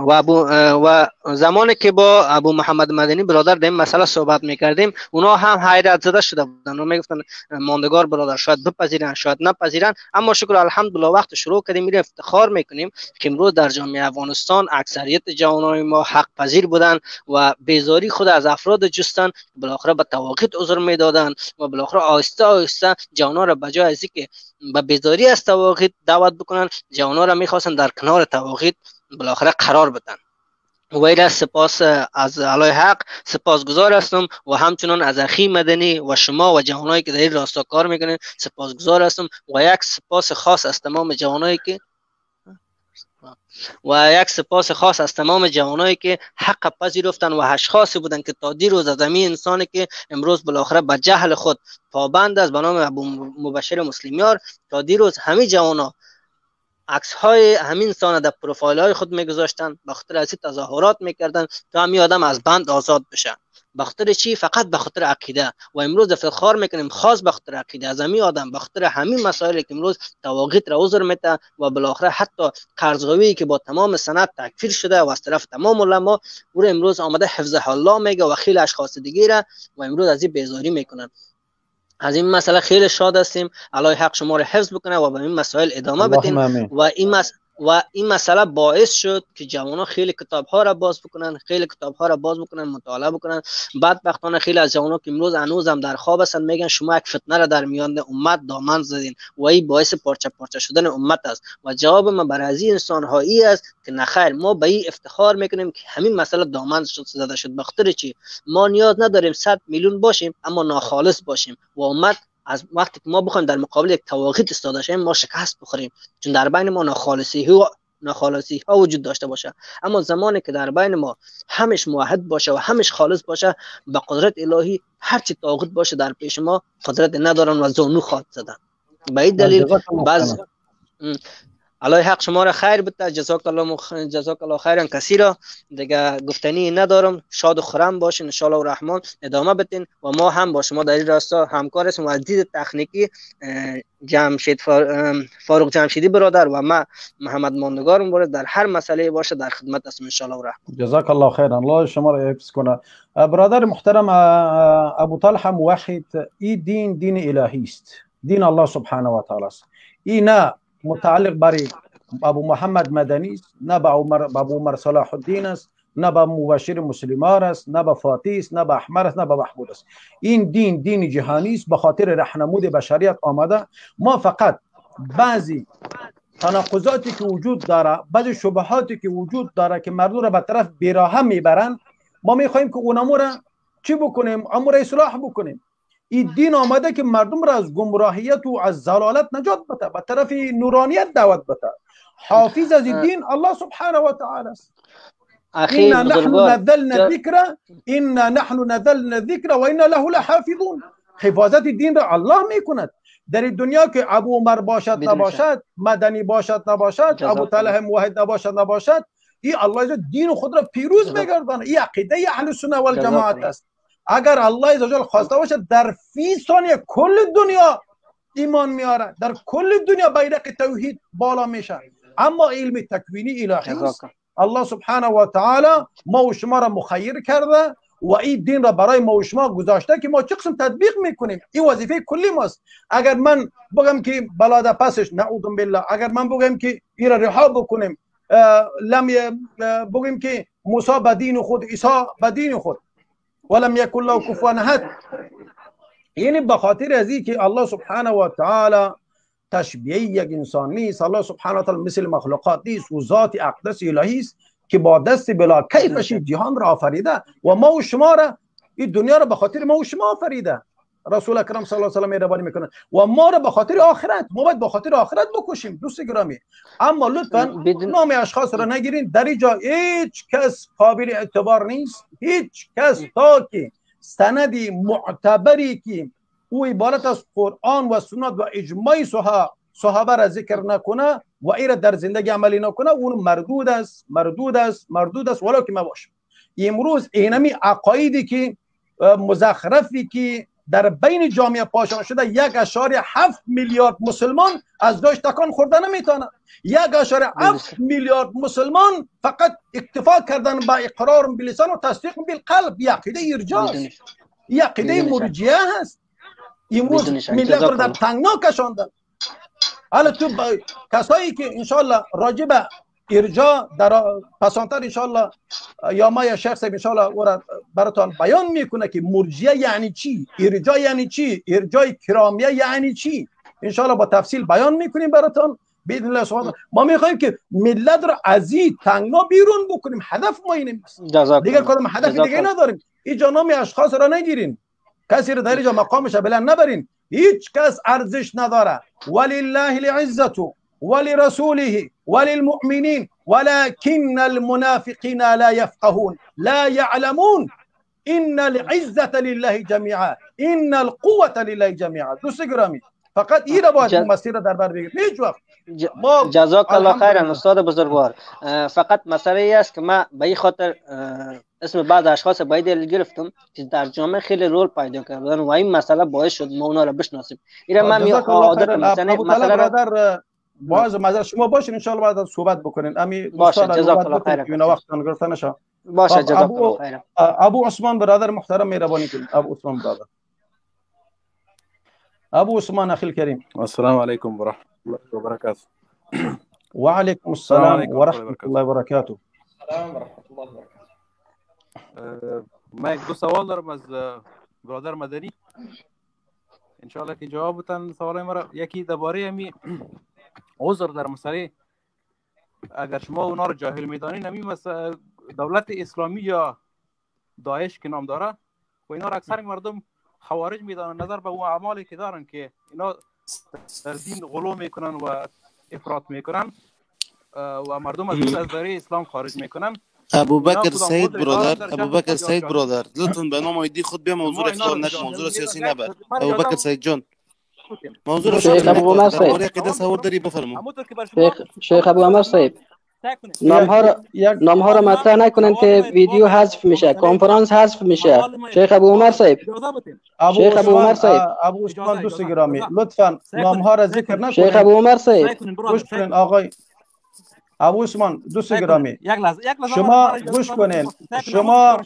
و زمانی که با ابو محمد مدنی برادر در این مسئله صحبت میکردیم، اونا هم حیرت زده شده بودن و میگفتن ماندگار برادر شاید بپذیرن شاید نپذیرن، اما شکر الحمدلله وقت شروع کردیم میریم افتخار میکنیم که امروز در جامعه افغانستان اکثریت جوانان ما حق پذیر بودن و بیزاری خود از افراد جستن، بالاخره به طواغیت عذر میدادن و بالاخره آهسته آهسته جوانان را بجای از اینکه به بیزاری از طواغیت دعوت بکنن، جوانان را میخواستن در کنار طواغیت بالاخره قرار بدن. و ایره سپاس از علای حق سپاسگزار هستم و همچنان از اخی مدنی و شما و جوانایی که در این راستا کار میکنین سپاسگزار هستم و یک سپاس خاص از تمام جوانایی که حق پذیرفتن و اشخاصی بودن که تا دیروز از همین انسانی که امروز بالاخره به جهل خود پابند است به نام ابو مبشر مسلمیار، تا دیروز همه جوانا عکس های همین انسان در پروفایل های خود میگذاشتن، به خاطر از تظاهرات میکردن تا همین آدم از بند آزاد بشه. به خاطر چی؟ فقط به خاطر عقیده. و امروز افتخار میکنیم خاص به خاطر عقیده از همین آدم، به خاطر همین مسائلی که امروز طواغیت را عذر میده و بالاخره حتی قرضاوی که با تمام سند تکفیر شده و از طرف تمام علما او را امروز آمده حفظ الله میگه و خیلی اشخاص دیگه را و امروز از این بیزاری میکنن. از این مسئله خیلی شاد هستیم. الله حق شما رو حفظ بکنه و به این مسائل ادامه بدین. و این مسئله باعث شد که جوانان خیلی کتاب ها را باز بکنن، خیلی کتاب ها را باز بکنن، مطالعه بکنن. بدبختانه خیلی از جوانان که امروز هنوز هم در خواب هستن میگن شما یک فتنه را در میان امت دامن زدین و این باعث پارچه پارچه شدن امت است. و جواب من برای از این انسان هایی است که نخیر، ما به این افتخار میکنیم که همین مسئله دامن زده شد. بخاطر چی؟ ما نیاز نداریم 100 میلیون باشیم اما ناخالص باشیم و امت از وقتی که ما بخوایم در مقابل یک طواغیت ایستاده شیم ما شکست بخوریم، چون در بین ما ناخالصی ها وجود داشته باشه. اما زمانی که در بین ما همش موحد باشه و همش خالص باشه، به قدرت الهی هر چی طاغوت باشه در پیش ما قدرت ندارن و زانو خواهد زدن. به این دلیل بعض الله حق شما را خیر بده. جزاک الله خیرا کثیرا. دیگه گفتنی ندارم. شاد و خرم باشین ان شاء الله الرحمن، ادامه بدین و ما هم با شما در این راستا همکار هستیم و از دید تکنیکی جمشید فاروق جمشیدی برادر و ما محمد ماندگار مبارک در هر مسئله باشه در خدمت هستیم ان شاء الله الرحمن. جزاک الله خیرا. الله شما را حفظ کنه. برادر محترم ابو طلحه موحد، این دین دین الهی است، دین الله سبحانه و تعالی است. این نه متعلق بر ابو محمد مدنی است، نه به ابو عمر صلاح الدین است، نه به مبشر مسلمار است، نه به فاطی است، نه به احمر است، نه به محمود است. این دین دین جهانی است، به خاطر رهنمود بشریت آمده. ما فقط بعضی تناقضاتی که وجود داره، بعضی شبهاتی که وجود داره که مردم را به طرف بیراهه میبرن، ما میخواهیم که اونمو را چی بکنیم؟ امر اصلاح بکنیم. این دین آمده که مردم را از گمراهیت و از ضلالت نجات بده، به طرف نورانیت دعوت بده. حافظ از دین الله سبحانه و تعالی است. انا نحن نزلنا الذکر انا نحن نزلنا الذکر و انا له لحافظون. حفاظت دین را الله میکند. در دنیا که ابو عمر باشد نباشد، مدنی باشد نباشد، ابو طلحه موحد نباشد نباشد، این الله دین خود را پیروز میگرداند. این عقیده اهل سنت و الجماعت است. اگر الله عزوجل خواسته باشد در فی ثانیه کل دنیا ایمان میاره، در کل دنیا بیرق توحید بالا میشه. اما علم تکوینی الهی است. الله سبحانه و تعالی ما و شما را مخیر کرده و این دین را برای ما و شما گذاشته که ما چه قسم تطبیق میکنیم. این وظیفه کلی ماست. اگر من بگم که بلاده پسش نعوذ بالله، اگر من بگم که این را رها بکنیم، لم بگیم که موسی به دین خود، عیسی به دین خود، ولم یکن له کفوا احد، یعنی به خاطر از که الله سبحانه و تعالی تشبیه یک انسان نیست. الله سبحانه و تعالی مثل مخلوقات نیست و ذات اقدس الهی است که با دست بلا کیفش جهان را آفریده و ما و شما را، این دنیا را به خاطر ما و شما آفریده. رسول اکرم صلی الله علیه و سلم مهربانی میکنه و ما را به خاطر آخرت، ما باید به خاطر آخرت بکشیم دوست گرامی. اما لطفا نام اشخاص را نگیرین. در اینجا هیچ کس قابل اعتبار نیست، هیچ کس، تا که سندی معتبری که او عبارت از قرآن و سنت و اجماع صحابه را ذکر نکنه، و ایره در زندگی عملی نکنه اون مردود است، مردود است، مردود است، ولو که ما باشم. امروز اینمی عقایدی که مزخرفی که در بین جامعه پاشان شده، 1.7 میلیارد مسلمان از داشت تکان خورده نمیتونه. 1.7 میلیارد مسلمان فقط اکتفا کردن با اقرار باللسان و تصدیق بالقلب. یه عقیده ارجاست، یه عقیده مرجئه هست. امروز ملت رو در تنگنا کشاندن. حالا تو کسایی که انشالله راجب ارجاع در پسانتر انشالله یا ما یا شیخ صاحب انشالله او را براتان بیان میکنه که مرجئه یعنی چی، ارجاع یعنی چی، ارجاع کرامیه یعنی چی، انشالله با تفصیل بیان میکنیم براتان باذن الله سبحانه. ما میخوایم که ملت را از این تنگنا بیرون بکنیم. هدف ما اینه، دیگر کدام هدف دیگه نداریم. اینجا نام اشخاص را نگیرین، کسی را در اینجا مقامش بلند نبرین، هیچ کس ارزش نداره. ولله العزة ولرسوله وللمؤمنين ولكن المنافقين لا يفقهون لا يعلمون إن العزة لله جميعا إن القوة لله جميعا. دوست گرامی فقط این را باید مسیر در بر بگیریم. هیچ وقت جزاک الله خیرا استاد بزرگوار. فقط مسئله ای است که ما به این خاطر اسم بعض اشخاص باید گرفتم که در جامعه خیلی رول پیدا کردن و این مسئله باعث شد ما اونا را بشناسیم. اینا من عادت مثلا باز مزه شما باشین ان شاء الله بعد صحبت بکنین. امی باشه جزاک الله خیر. اینا وقت گرفته نشه. باشه جزاک الله خیر. ابو عثمان برادر محترم مهربانی کنید. ابو عثمان برادر، ابو عثمان اخی الکریم. السلام علیکم و رحمه الله و برکاته. و علیکم السلام و رحمه الله و برکاته. السلام و رحمه الله و برکاته. ما یک دو سوال دارم از برادر مدنی، ان شاء الله که جواب بتن سوالای مرا. یکی درباره امی عذر در مسئله، اگر شما اونا رو جاهل میدانین، همین دولت اسلامی یا داعش که نام داره و اینا رو اکثر مردم خوارج میدانن نظر به اون اعمالی که دارن که اینا در دین غلو میکنن و افراط میکنن و مردم از دایره اسلام خارج میکنن. ابوبکر سعید برادر، ابوبکر سعید برادر، لطفاً به نام آیدی خود بیا موضوع اختیار نکن، موضوع سیاسی نبر. ابوبکر سعید جان موضوع شیخ ابو عمر صاحب سوال داری بفرما. شیخ ابو عمر صاحب نامها را مطرح نکنن که ویدیو حذف میشه، کنفرانس حذف میشه. شیخ ابو عمر صاحب، شیخ ابو عمر صاحب، ابو عثمان دوست گرامی لطفا نامها را ذکر نکنید. شیخ ابو عمر صاحب گوش کنین. آقای ابو عثمان دوست گرامی یک لحظه، یک لحظه شما گوش کنین. شما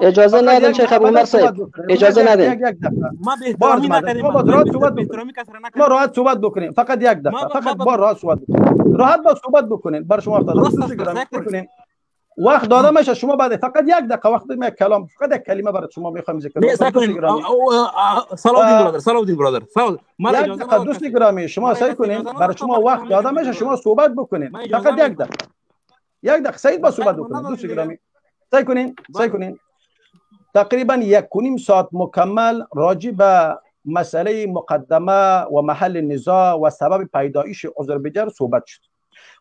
اجازه ندین شیخ ابو عمر صاحب، اجازه ندین. ما به احترامی نکردیم، ما راحت صحبت بکنیم، فقط یک دقیقه، فقط با راحت صحبت بکنیم، راحت با صحبت بکنین. بر شما وقت دادم، وقت داده میشه شما بعد فقط یک دقیقه وقت یک کلام، فقط یک کلمه برای شما میخوام ذکر کنم. صلاح الدین برادر، صلاح الدین برادر، ما اجازه دوست گرامی شما سعی کنین برای شما وقت داده میشه شما صحبت بکنین، فقط یک دقیقه، یک دقیقه سعید با صحبت بکنین. دوست گرامی سعی کنین، سعی کنین. تقریبا 1.5 ساعت مکمل راجع به مسئله مقدمه و محل نزاع و سبب پیدایش آذربایجان صحبت شد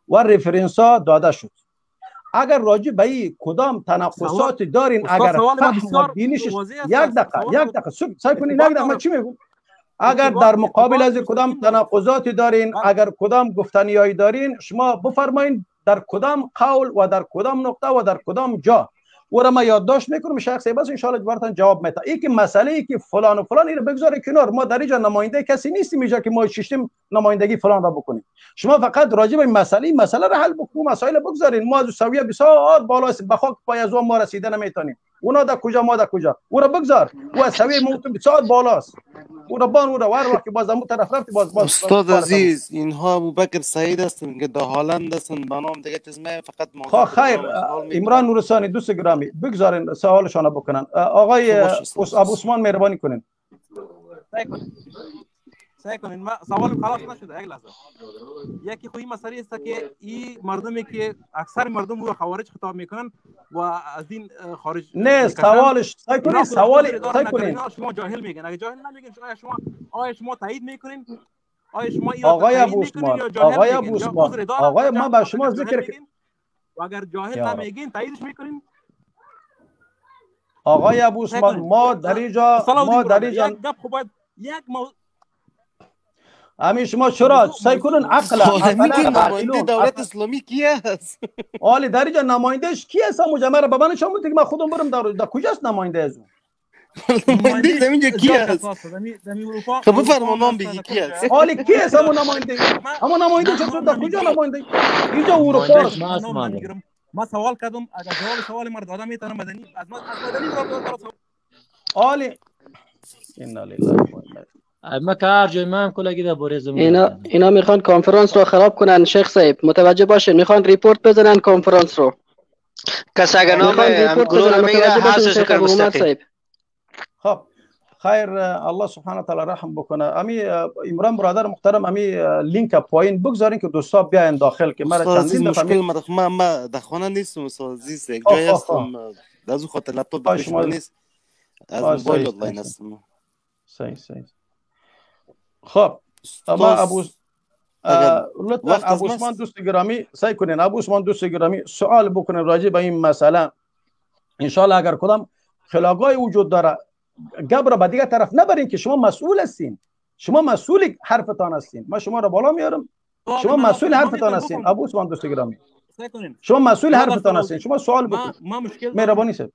و reference ها داده شد. اگر راجع به این کدام تناقضات دارین، اگر فهم و بینش، یک دقیقه، یک دقیقه سعی کنین، یک دقیقه من چی میگم؟ اگر در مقابل از کدام تناقضاتی دارین، اگر کدام گفتنیایی دارین، شما بفرمایین در کدام قول و در کدام نقطه و در کدام جا، او را ما یادداشت میکنم، شخص بس ان شاء الله براتون جواب میده. این که مسئله ای که فلان و فلان اینو بگذاره کنار، ما در اینجا نماینده کسی نیستیم اینجا که ما شیشتیم نمایندگی فلان را بکنیم. شما فقط راجع به مسئله را حل بکنیم، مسائل بگذارین. ما از سویه بسیار بالا هستیم، به خاک پای از ما رسیده نمیتونیم. اونا در کجا، ما در کجا، او را بگذار، او از سویه ما بسیار بالاست، او را بان، او را هر وقت باز امو طرف رفت باز باز. استاد عزیز اینها ابوبکر سعید هستند که در هلند هستند، به نام دیگه چیز فقط ما. خیر عمران نورستانی دوست گرامی بگذارین سوالشان بکنن. آقای ابو عثمان مهربانی کنین. سعی کنین ما سوالم خلاص نشده، یک لحظه. یکی خو این مسئله است که این مردمی که اکثر مردم رو خوارج خطاب میکنن و از دین خارج نه سوالش، سعی کنین سوال، سعی کنین شما جاهل میگن، اگه جاهل نمیگن شما آیا شما تایید میکنین؟ آیا شما آقای ابو عثمان، آقای ابو عثمان، آقای ما با شما ذکر و اگر جاهل نمیگین تاییدش میکنین؟ آقای ابو عثمان ما در اینجا، ما در اینجا یک همین شما چرا سعی کنن عقل نماینده دولت اسلامی کی است؟ آلی در اینجا نمایندهش کی است؟ مجمع را به من نشان بده که من خودم برم در کجاست نماینده از اون؟ نماینده اینجا کی است؟ خب بفرما نام بگی کی است؟ آلی کی است همون نماینده؟ همون نماینده چطور در کجا نماینده؟ اینجا اروپا است. ما سوال کردم، اگر جواب سوال مرا دادم میتونم مدنی از مدنی را آلی انا لله و انا ما کار جای من کلگی در باره زمین. اینا میخوان کنفرانس رو خراب کنن شیخ صاحب، متوجه باشین، میخوان report بزنن کنفرانس رو. کس اگر نام گروه رو میگیره حذفش کنه مستقیم. خب خیر، الله سبحانه تعالی رحم بکنه. امی عمران برادر محترم، امی لینک پایین بگذارین که دوستا بیاین داخل که مرا چندین دفعه مشکل ما در خانه نیستم استاد عزیز، یک جای هستم، از اون خاطر لپتاپ پیش من نیست، از موبایل آنلاین هستم. صحیح صحیح. خب اما ابو لطفا ابو عثمان دوست گرامی سعی کنین، ابو عثمان دوست گرامی سوال بکنین راجع به این مسئله. ان شاء الله اگر کدام خلاقای وجود داره گب را به دیگه طرف نبرین که شما مسئول هستین، شما مسئول حرفتان هستین. ما شما را بالا میارم، شما مسئول حرفتان هستین. ابو عثمان دوست گرامی شما مسئول حرفتان هستین، شما سوال بکنین. ما مشکل مهربانی صاحب،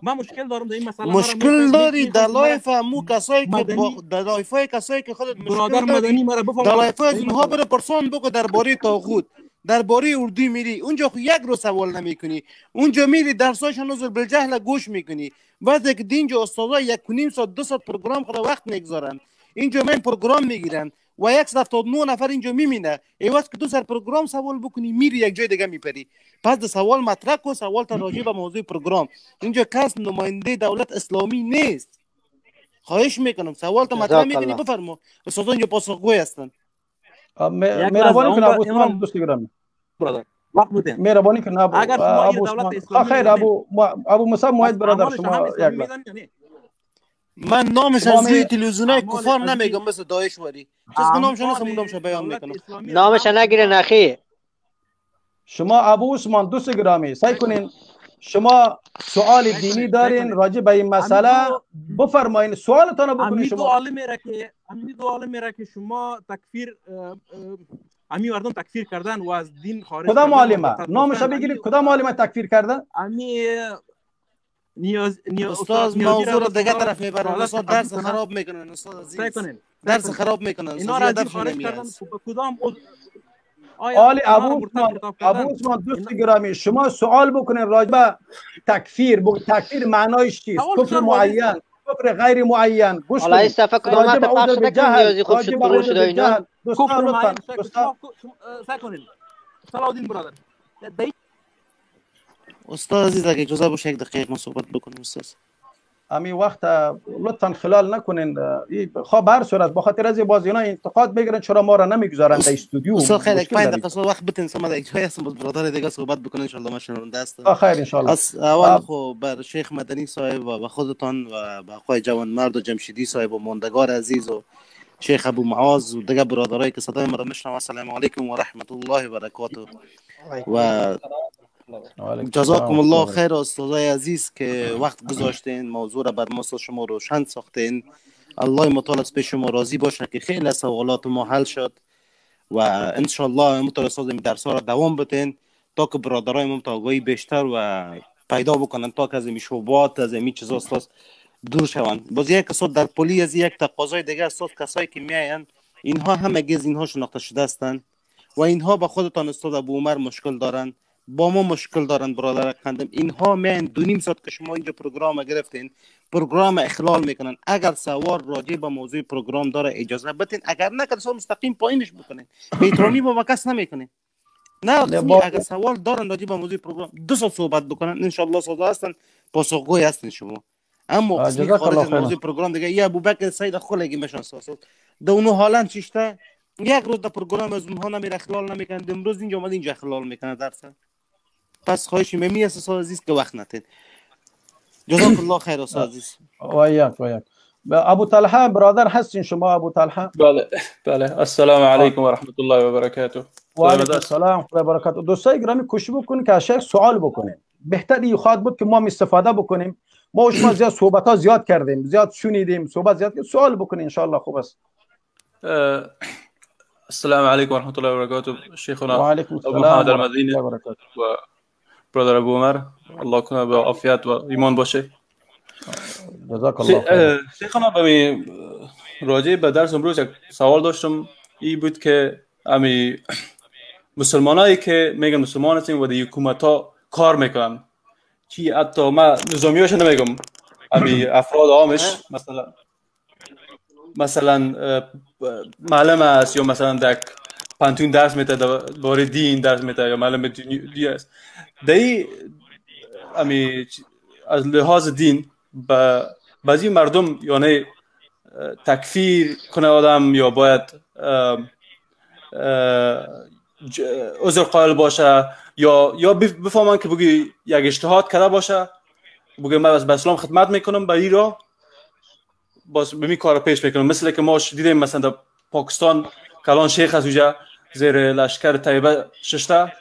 ما مشکل دارم در این مسئله. مشکل داری در live مو کسایی که در live کسایی که خودت برادر مدنی مرا بفهم، در live از اینها بره پرسان بکو درباره طاغوت، درباره اردو میری اونجا خو یک رو سوال نمیکنی، اونجا میری درساشون عذر بالجهل گوش میکنی. بعد که دینجا استادا 1.5 ساعت 2 ساعت پروگرام خود وقت میگذارن، اینجا من پروگرام میگیرن و 179 نفر اینجا میمینه. ایواز که دو سر پروگرام سوال بکنی میری یک جای دیگه میپری. پس ده سوال مطرح کو، سوال تا راجع به موضوع پروگرام. اینجا کس نماینده دولت اسلامی نیست. خواهش میکنم سوال تا مطرح میکنی بفرما، استادان اینجا پاسخگوی هستن. مهربانی کن ابو عثمان دوست گرامی، برادر وقت بده، مهربانی کن ابو عثمان. خیر ابو مصعب موعد برادر شما یک من نامش از روی تلویزیونای کفار نمیگم، مثل داعش وری چیز که نامش نیست نامش بیان میکنم. نامش نگیره نخی. شما ابو عثمان دوست گرامی سعی کنین شما سوال دینی دارین راجع به این مسئله بفرمایین، سوالتان رو بکنین. شما امی دو عالم را که شما تکفیر امی مردم تکفیر کردن و از دین خارج کدام عالمه نامش بگیرید، کدام عالمه تکفیر کردن؟ امی نیاز استاد موضوع رو دیگه طرف میبرن، استاد درس خراب میکنن، استاد عزیز درس خراب میکنن. اینا را از خارج کردن کدام آلی ابو عثمان دوست گرامی شما سوال بکنین راجع به تکفیر، تکفیر معنایش چیست؟ کفر معین، کفر غیر معین. گوش کنید راجع به عذر بالجهل، راجع به عذر بالجهل. کفر معین سعی کنین صلاح الدین برادر. استاد عزیز اگه اجازه باشه یک دقیقه ما صحبت بکنیم استاد. امی وقت لطفا خلال نکنین. خب هر صورت به خاطر از باز اینا انتقاد بگیرن چرا ما را نمیگذارن در استودیو. استاد خیر یک 5 دقیقه وقت بتین، سما در یک جای هستم باز برادر دیگه صحبت بکنن ان شاء الله. ما شنونده هستم. خیر ان شاء الله. از اول خو بر شیخ مدنی صاحب و خودتان و به آقای جوانمرد و جمشیدی صاحب و ماندگار عزیز و شیخ ابو معاذ و دیگه برادرایی که صدای ما را میشنون، السلام علیکم و رحمت الله و برکاته. و جزاکم الله خیر استادای عزیز که وقت گذاشتین، موضوع را بر ما شما روشن ساختین. الله متعال از پیش شما راضی باشه که خیلی از سوالات ما حل شد و ان شاء الله متعال استاد درس ها را دوام بدین تا که برادرای ما آگاهی بیشتر و پیدا بکنن، تا که از این شبهات از این چیزا استاد دور شوند. باز یک استاد در پلی از یک تقاضای دیگه استاد، کسایی که میاین اینها همگی از اینها شناخته شده هستند و اینها با خودتان استاد ابو عمر مشکل دارن، با ما مشکل دارن برادر قندم. اینها میان 2.5 ساعت که شما اینجا پروگرام گرفتین پروگرام اخلال میکنن. اگر سوال راجع به موضوع پروگرام داره اجازه بدین، اگر نه که مستقیم پایینش بکنین، به احترامی با کس نمیکنین. نه اگر سوال دارن راجع به موضوع پروگرام 2 ساعت صحبت بکنن ان شاء الله ساده هستن، پاسخگوی هستن شما. اما قسمی خارج از موضوع پروگرام دیگه یا ابوبکر سید خلگی میشن ساسد دونو حالا چشته یک روز در پروگرام از اونها نمیره اخلال نمیکنن، امروز اینجا اومد اینجا اخلال میکنه درس. پس خواهش میمی است استاد عزیز که وقت نتین. جزاک الله خیر استاد عزیز. و ایاک. ابو طلحه برادر هستین شما؟ ابو طلحه بله بله. السلام علیکم و رحمت الله و برکاته. و علیکم السلام و برکاته. دوستای گرامی کوشش بکنید که از شیخ سوال بکنیم. بهتر خواهد بود که ما استفاده بکنیم. ما و شما زیاد صحبت ها زیاد کردیم، زیاد شنیدیم، صحبت زیاد کردیم. سوال بکنیم ان شاء الله خوب است. السلام عليكم ورحمة الله وبركاته شيخنا وعليكم أبو السلام محمد ورحمة المديني الله وبركاته. و برادر أبو عمر، الله کنه به عافیت و ایمان باشه. جزاک الله خیر. شیخنا، به راجع به درس امروز یک سوال داشتم. ای بود که امی مسلمانایی که میگن مسلمان هستیم و در حکومت ها کار میکنن، چی حتی ما نظامیاشو نمیگم، امی افراد عامش، مثلا معلم است یا مثلا در پوهنتون درس میده، درباره دین درس میده یا معلم دینی است، دی امی از لحاظ دین به بعضی مردم یعنی تکفیر کنه آدم یا باید عذر قائل باشه یا بفهمن که بگی یک اجتهاد کرده باشه، بگی من به اسلام خدمت میکنم، به این را باز به می کار پیش میکنم. مثل که ما دیدیم مثلا در پاکستان کلان شیخ از اونجا زیر لشکر طیبه ششته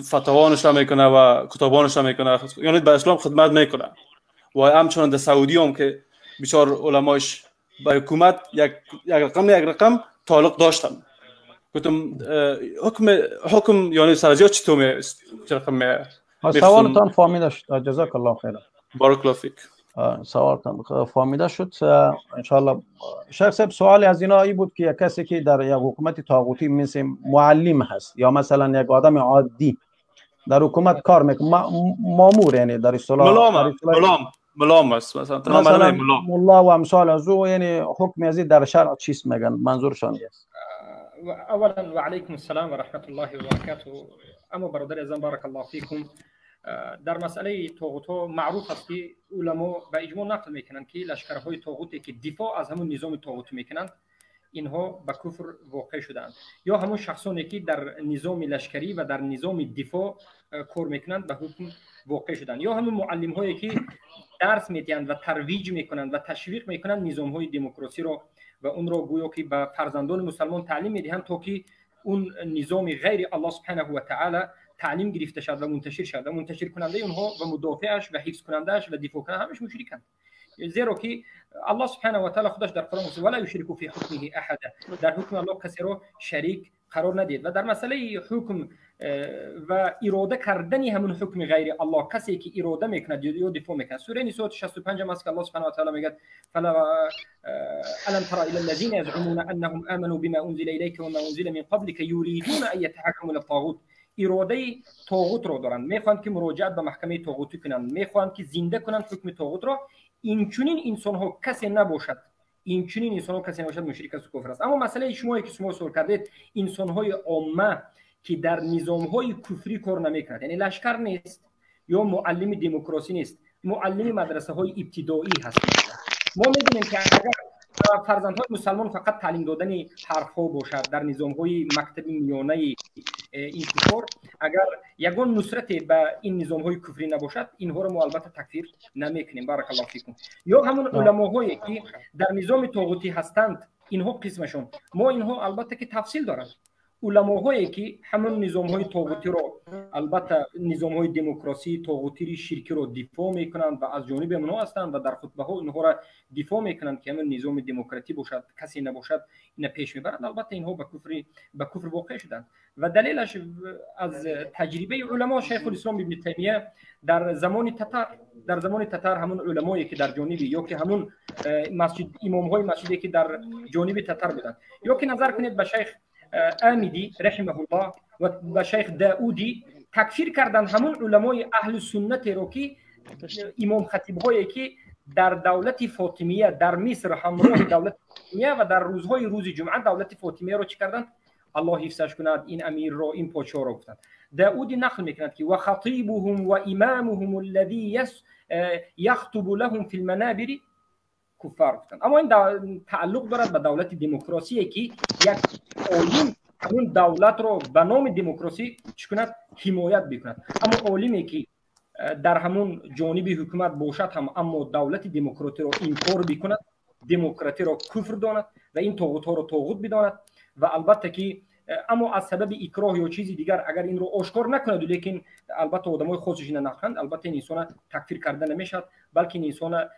فتوا نشته میکنه و کتابا نشته میکنه، یعنی به اسلام خدمت میکنه. و همچنان در سعودی هم که بیچار علمایش به حکومت یک رقم تعلق داشتن. گفتم حکم یعنی سرزیات چطور می چه رقم می سوالتان فهمیده شد، جزاک الله خیرا. بارک الله فیک. سوالتان فهمیده شد انشاءالله. شیخ صاحب، سوال از اینا ای بود که یک کسی که در یک حکومت طاغوتی مثل معلم هست یا مثلا یک آدم عادی در حکومت کار میکنه، مامور، یعنی در اصطلاح ملام ملام ملام است مثلا. مثلا ملا و امثال از او، یعنی حکم از در شرع چیست میگن، منظورشان است. اولا وعليكم السلام ورحمة الله وبركاته. اما برادر عزیزم، بارك الله فيكم، در مسئله طاغوت ها معروف است که علما به اجماع نقل میکنند که لشکرهای طاغوتی که دفاع از همون نظام طاغوت میکنند، اینها به کفر واقع شدند، یا همون شخصانی که در نظام لشکری و در نظام دفاع کار میکنند به حکم واقع شدند، یا همون معلم هایی که درس میدهند و ترویج میکنند و تشویق میکنند نظام های دموکراسی را و اون را گویا که به فرزندان مسلمان تعلیم میدهند تا که اون نظام غیر الله سبحانه و تعالی تعلیم گرفته شد و منتشر شد، و منتشر کننده اونها و مدافعش و حفظ کنندهش و دفاع کننده همش مشرکند، زیرا که الله سبحانه و تعالی خودش در قرآن گفته ولا یشرک فی حکمه احدا، در حکم الله کسی را شریک قرار ندید. و در مسئله حکم و اراده کردن همون حکم غیر الله، کسی که اراده میکند یا دفاع میکند، سوره نساء 65 هم است که الله سبحانه و تعالی میگه فلا الم تر الى الذين يزعمون انهم امنوا بما انزل اليك وما انزل من قبلك يريدون ان يتحكموا الى الطاغوت. اراده طاغوت رو دارند، میخوان که مراجعت به محکمه طاغوتی کنند، میخوان که زنده کنند حکم طاغوت را. این چنین انسان ها کسی نباشد، این چنین انسان ها کسی نباشد مشرک است و کفر است. اما مسئله شما که شما سوال کردید، انسان های عامه که در نظام های کفری کار نمیکند، یعنی لشکر نیست یا معلم دموکراسی نیست، معلم مدرسه های ابتدایی هست، ما میبینیم که اگر فرزندهای مسلمان فقط تعلیم دادن حرف ها باشد در نظام های مکتب میانه این کفار، اگر یگان نصرت به این نظام های کفری نباشد، اینها رو ما البته تکفیر نمیکنیم. بارک الله فیکم. یا همون علماهایی که در نظام طاغوتی هستند، اینها قسمشون ما اینها البته که تفصیل دارند. علماهایی که همون نظام های طاغوتی رو، البته نظام های دموکراسی طاغوتی شرکی رو دفاع میکنند و از جانب اونها هستند و در خطبه ها اونها را دفاع میکنند که همون نظام دموکراتی باشد، کسی نباشد، اینا پیش میبرند، البته اینها به کفر واقع شدند. و دلیلش از تجربه علما، شیخ الاسلام ابن تیمیه در زمان تتر همون علمایی که در جانبی یا که همون مسجد، امام های مسجدی که در جانب تتر بودند، یا که نظر کنید به شیخ آمدی رحمه الله و به شیخ داودی، تکفیر کردن همون علمای اهل سنت رو که امام خطیب هایی که در دولت فاطمیه در مصر همراه دولت فاطمیه و در روزهای روز جمعه دولت فاطمیه رو چی کردند؟ الله حفظش کند این امیر رو، این پادشاه رو. گفتند، داودی نقل میکند که و خطیبهم و امامهم الذي يخطب لهم في المنابر کفار گفتند. اما این تعلق دارد به دولت دموکراسی که یک عالم همون دولت رو به نام دموکراسی چی کند؟ حمایت بکند. اما عالمی که در همون جانب حکومت باشد هم، اما دولت دموکراتی رو انکار بکند، دموکراتی را کفر داند و این طاغوت ها رو طاغوت بداند و البته که اما از سبب اکراه یا چیزی دیگر اگر این رو آشکار نکند، لیکن البته آدمای خودش اینا نکنند، البته این انسان تکفیر کرده نمیشد، بلکه این انسان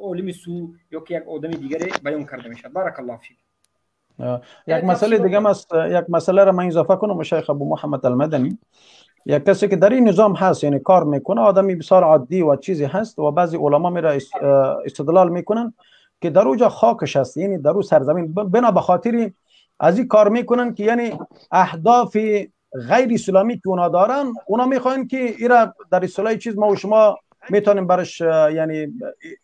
عالم سو یا که یک آدم دیگری بیان کرده میشد. بارک الله فیک. یک مسئله دیگه است، یک مسئله را من اضافه کنم. شیخ ابو محمد المدنی یک کسی که در این نظام هست، یعنی کار میکنه، آدمی بسیار عادی و چیزی هست و بعضی علما میره استدلال میکنن که در اوجا خاکش هست، یعنی در او سرزمین، بنا به خاطر از این کار میکنن که یعنی اهداف غیر اسلامی که اونا دارن، اونا میخواین که ایرا در اصطلاح چیز ما و شما میتونیم برش یعنی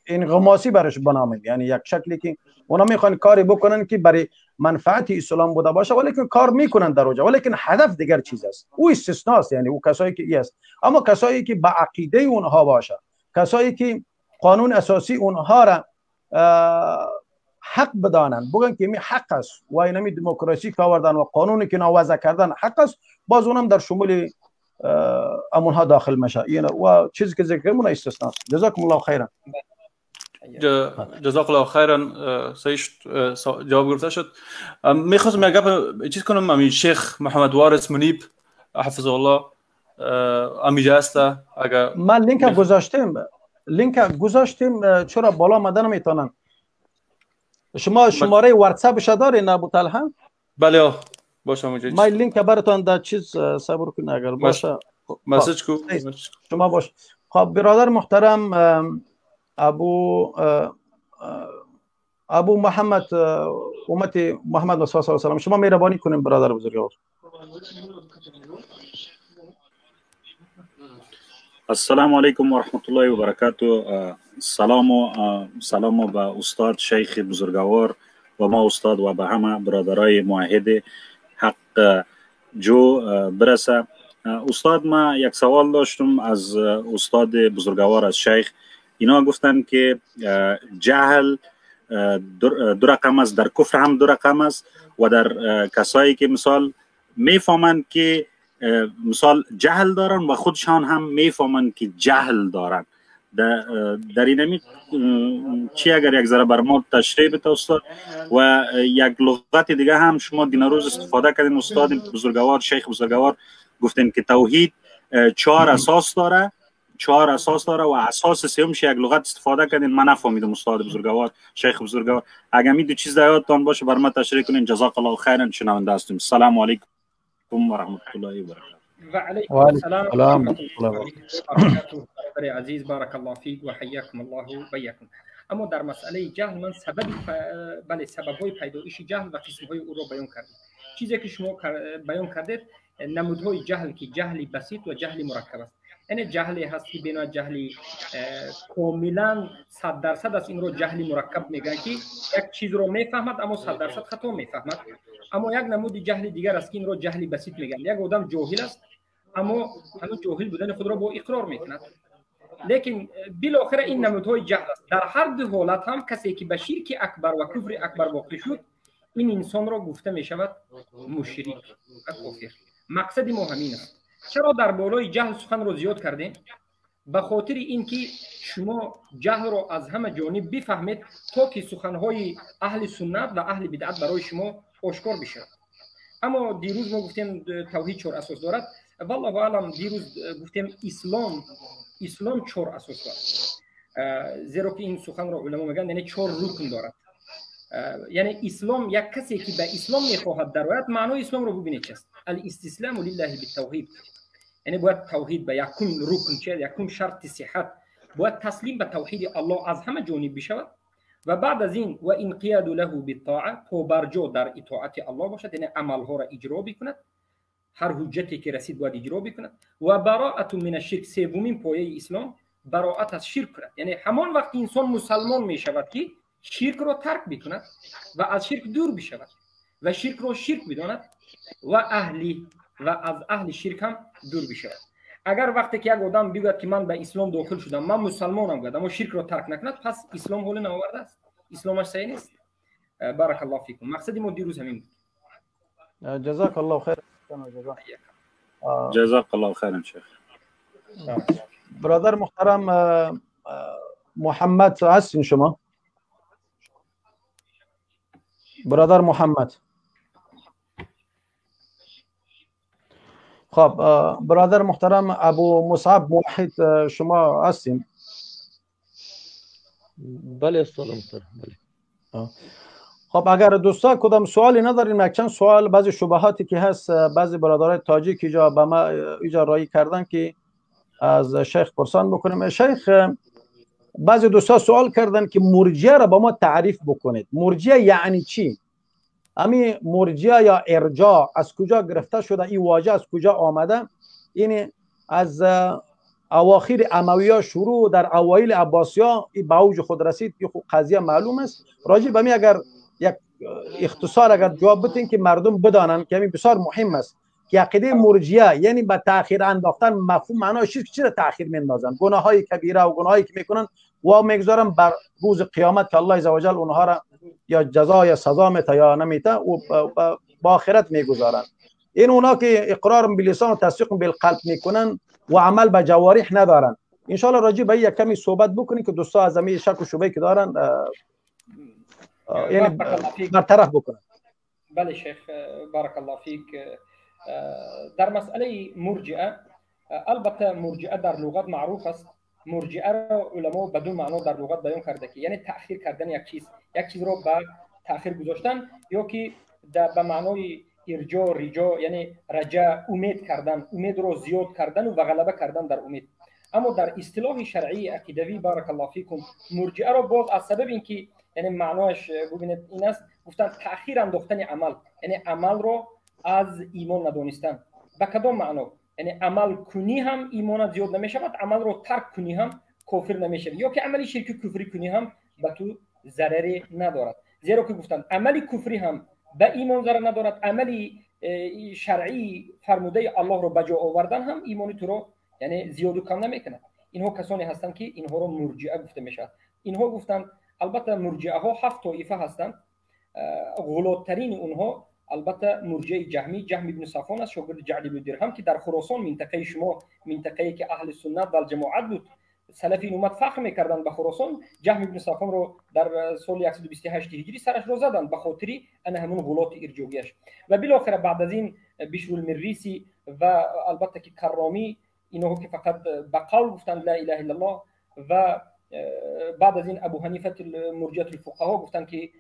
انغماسی برش بنامیم، یعنی یک شکلی که اونا میخوان کاری بکنن که برای منفعت اسلام بوده باشه، ولیکن کار میکنن در اوجا، ولیکن هدف دیگر چیز است. او استثناء است، یعنی او کسایی که ای است. اما کسایی که به عقیده اونها باشه، کسایی که قانون اساسی اونها را حق بدانن، بگن که می حق است و اینمی دموکراسی که آوردن و قانونی که وضع کردن حق است، باز اونم در شمول امونها داخل میشه. یعنی و چیزی که ذکر کردم استثناء است. جزاکم الله خیرا. جزاک الله خیرا. صحیح جواب گرفته شد. میخواستم یک گپ چیز کنم. امی شیخ محمد وارث منیب حفظه الله امیجا است. اگر من لینک گذاشتیم، لینک گذاشتیم، چرا بالا آمده نمیتونن؟ شما شماره واتساپش دارین ابو طلحه؟ بله باشه موجود. من لینک براتون در چیز صبر کن اگر باشه message کو شما باش. خب برادر محترم ابو محمد امت محمد صلی الله علیه و سلم، شما مهربانی کنین برادر بزرگوار. السلام علیکم و رحمت الله و برکاته. سلام به استاد شیخ بزرگوار و ما استاد و به همه برادرای موحد حق جو برسه. استاد ما یک سوال داشتم از استاد بزرگوار، از شیخ. اینا گفتن که جهل دو رقم است، در کفر هم دو رقم است و در کسایی که مثال میفهمند که مثال جهل دارن و خودشان هم میفهمند که جهل دارن، در اینمی چی اگر یک ذره بر ما تشریح بده استاد؟ و یک لغت دیگه هم شما دیناروز استفاده کردین استاد بزرگوار، شیخ بزرگوار، گفتین که توحید 4 اساس داره، 4 اساس داره و اساس سومش یک لغت استفاده کردین، من نفهمیدم استاد بزرگوار، شیخ بزرگوار. اگر می دو چیز در یادتان باشه بر ما تشریح کنین. جزاک الله خیرا. شنونده هستیم. السلام علیکم و رحمت الله و برکاته. و علیکم السلام و رحمت الله و برکاته. برادر عزیز بارک الله فیک و حیاکم الله و بیاکم. اما در مسئله جهل من سبب بله سبب‌های پیدایش جهل و قسم‌های او را بیان کردم. چیزی که شما بیان کردید نمودهای جهل که جهل بسیط و جهل مرکب است. یعنی جهلی هست که بنا جهلی کاملا 100% است، این رو جهل مرکب میگن که یک چیز رو میفهمد اما 100% خطا میفهمد. اما یک نمود جهل دیگر است که این رو جهل بسیط میگن. یک آدم جاهل است اما هنوز جاهل بودن خود را با اقرار میکند. لیکن بالاخره این نمودهای جهل است. در هر دو حالت هم کسی که به شرک اکبر و کفر اکبر واقع شد، این انسان را گفته میشود مشرک و کافر. مقصد ما همین است. چرا در بالای جهل سخن رو زیاد کردیم؟ به خاطر اینکه شما جهل را از همه جانب بفهمید تا که سخنهای اهل سنت و اهل بدعت برای شما آشکار بشود. اما دیروز ما گفتیم توحید 4 اساس دارد. والله اعلم دیروز گفتیم اسلام 4 اساس دارد، زیرا که این سخن را علما میگن یعنی 4 رکن دارد. یعنی اسلام یک کسی که به اسلام میخواهد درآید معنای اسلام رو ببینید چیست. الاستسلام لله بالتوحید، یعنی باید توحید به یکم رکن چه یکم شرط صحت باید تسلیم به توحید الله از همه جانب بشود و بعد از این و انقیاد له بالطاعه، پابرجا در اطاعت الله باشد، یعنی عملها را اجرا بکند، هر حجتی که رسید باید اجرا بکند. و براءت من الشرک، سومین پایه اسلام براءت از شرک کند، یعنی همان وقت انسان مسلمان می شود که شرک را ترک بکند و از شرک دور بشود و شرک را شرک بداند و اهلی و از اهل شرک هم دور بشود. اگر وقتی که یک آدم بگوید که من به اسلام داخل شدم، من مسلمانم، گوید اما شرک را ترک نکند، پس اسلام حال نآورده است، اسلامش صحیح نیست. بارک الله فیکم. مقصد ما دیروز همین بود. جزاک الله خیر. جزاک الله خیرا شیخ. برادر محترم محمد هستین شما؟ برادر محمد. خب برادر محترم ابو مصعب موحد شما هستین؟ بله استاد محترم، بله. خب اگر دوستا کدام سوالی نداریم، یک چند سوال، بعضی شبهاتی که هست، بعضی برادرای تاجیک اینجا به ما اینجا رای کردن که از شیخ پرسان بکنیم. شیخ، بعضی دوستا سوال کردن که مرجئه را با ما تعریف بکنید. مرجئه یعنی چی؟ امی مرجئه یا ارجاع از کجا گرفته شده؟ این واژه از کجا آمده؟ یعنی از اواخر اموی‌ها شروع، در اوایل عباسی‌ها این به اوج خود رسید که خب قضیه معلوم است. راجع به می اگر یک اختصار اگر جواب بدین که مردم بدانند که همین بسیار مهم است که عقیده مرجئه یعنی به تأخیر انداختن، مفهوم معناش چیست که چرا تأخیر میندازن؟ گناه‌های کبیره و گناهایی که میکنن و میگذارن بر روز قیامت که الله عزوجل اونها را یا جزا یا سزا میته یا نمیته و با آخرت میگذارن. این اونا که اقرار باللسان و تصدیق بالقلب میکنن و عمل به جوارح ندارن. ان شاء الله راجع به یک کمی صحبت بکنیم که دوستا از همین شک و شبهه که دارن یعنی برطرف بکنن. بله شیخ، بارک الله فیک. در مسئله مرجئه، البته مرجئه در لغت معروف است. مرجئه را علما به دو معنا در لغت بیان کرده که یعنی تأخیر کردن یک چیز، یک چیز را به تأخیر گذاشتن، یا که به معنای ارجاع، رجا، یعنی رجا، امید کردن، امید را زیاد کردن و غلبه کردن در امید. اما در اصطلاح شرعی عقیدوی بارک الله فیکم مرجئه را باز از سبب اینکه یعنی معناش ببینید این است، گفتن تأخیر انداختن عمل، یعنی عمل را از ایمان ندانستن. به کدام معنا؟ یعنی عمل کنی هم ایمان زیاد نمیشود، عمل را ترک کنی هم کافر نمیشوی، یا که عمل شرکی کفری کنی هم به تو ضرری ندارد. زیرا که گفتن عمل کفری هم به ایمان ضرر ندارد، عمل شرعی فرموده الله را به جا آوردن هم ایمان تو را یعنی زیاد و کم نمیکند. اینها کسانی هستند که اینها را مرجئه گفته میشود. اینها گفتند البته مرجئه ها 7 طایفه هستند. غلط‌ترین اونها البته مرجئه جهمی، جهم ابن صفوان است، شاگرد جعد بن درهم که در خراسان، منطقه شما، منطقه‌ای که اهل سنت و جماعت بود، سلف این امت فخر میکردند به خراسان، جهم ابن صفوان رو در سال 128 هجری سرش رو زدند به خاطر ان همون غلط ارجاعیش. و بالاخره بعد از این بشر المریسی و البته که کرامی، اینها که فقط به قول گفتند لا اله الا الله، و بعد از این ابو حنیفه مرجئه الفقها گفتند که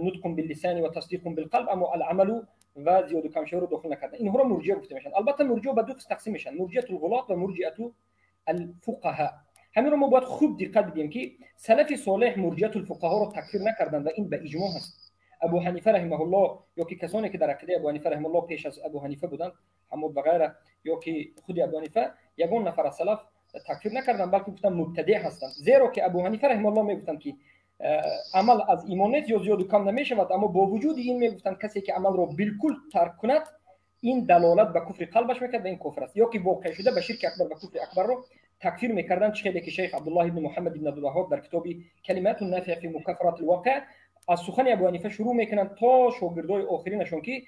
نطق باللسان و تصدیق بالقلب، اما العمل و زیاد و کم شو رو داخل نکردن. اینها رو مرجئه گفته میشن. البته مرجئه به دو قسم تقسیم میشن، مرجئه الغلاط و مرجئه الفقهاء. همین رو ما باید خوب دقت بدیم که سلف صالح مرجئه الفقها رو تکفیر نکردن و این به اجماع هست. ابو حنیفه رحمه الله یا که کسانی که در عقیده ابو حنیفه رحمه الله پیش از ابو حنیفه بودند، حمود و غیره، یا که خود ابو حنیفه، یگان نفر از سلف تکفیر نکردن، بلکه گفتن مبتدع هستند. زیرا که ابو حنیفه رحمه الله میگفتند که عمل از ایمان نیست یا زیاد و کم نمیشود، اما با وجود این میگفتند کسی که عمل را بالکل ترک کند این دلالت به کفر قلبش میکرد و این کفر است، یا که واقع شده به شرک اکبر و کفر اکبر رو تکفیر میکردند. چه که شیخ عبدالله ابن محمد ابن عبدالوهاب در کتاب کلمات النافع فی مکفرات الواقع از سخن ابو حنیفه شروع میکنند تا شاگردای آخرینشون که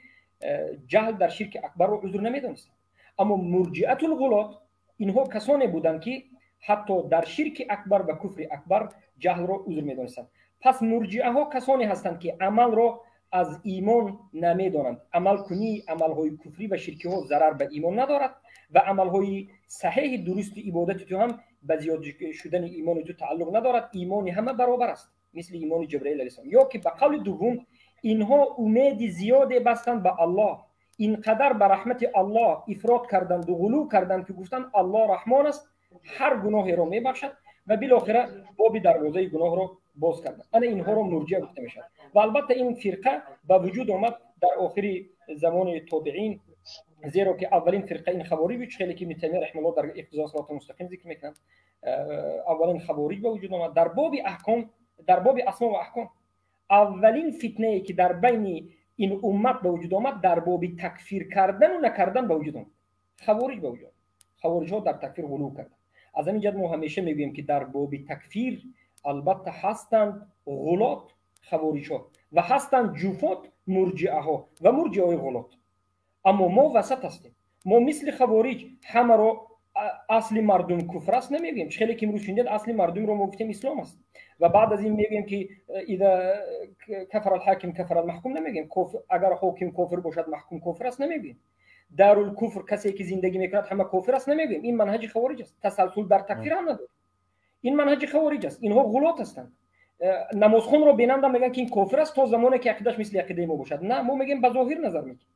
جهل در شرک اکبر رو عذر نمیدونستند. اما مرجئه الغلات اینها کسانی بودند که حتی در شرک اکبر و کفر اکبر جهل را عذر میدونستند. پس مرجئه ها کسانی هستند که عمل را از ایمان نمیدانند. عمل کنی عمل های کفری و شرکی ها ضرر به ایمان ندارد و عمل های صحیح درست عبادت تو هم به زیاد شدن ایمان تو تعلق ندارد. ایمان همه برابر است، مثل ایمان جبرئیل علیه السلام. یا که به قول دوم اینها امید زیاد بستند به الله، اینقدر به رحمت الله افراط کردند و غلو کردند که گفتند الله رحمان است، هر گناهی را میبخشد و بالاخره باب دروازه گناه را باز کردند. انا اینها را مرجئه گفته میشود. و البته این فرقه به وجود آمد در آخر زمان تابعین، زیرا که اولین فرقه این خوارج بود، خیلی که ابن تیمیه رحمه الله در اقتضاء صراط مستقیم ذکر میکنند. اولین خوارج به وجود آمد در باب احکام، در باب اسما و احکام. اولین فتنه ای که در بین این امت به وجود آمد در باب تکفیر کردن و نکردن به وجود آمد، خوارج به وجود آمد. خوارج ها در تکفیر غلو کردند. از همین جهت ما همیشه میگوییم که در باب تکفیر البته هستند غلات خوارج ها و هستند جفات مرجئه ها و مرجئه های غلات، اما ما وسط هستیم. ما مثل خوارج همه را اصل مردم کفر است نمیگیم. خیلی که امروز شنیدید اصل مردم رو ما گفتیم اسلام است و بعد از این میگیم که اذا کفر الحاکم کفر المحکوم نمیگیم. اگر حاکم کافر باشد محکوم کافر است نمیگیم. دارالکفر کسی که زندگی میکند همه کافر است نمیگیم. این منهج خوارج است. تسلسل در تکفیر هم نداره. این منهج خوارج است. اینها غلات هستند. Намозхонро бинанда мегӯянд, ки ин кофир аст, то замоне ки ақидаш мисли ақидаи мо бошад. На, мо мегӯем, ба зоҳир назар мекунем.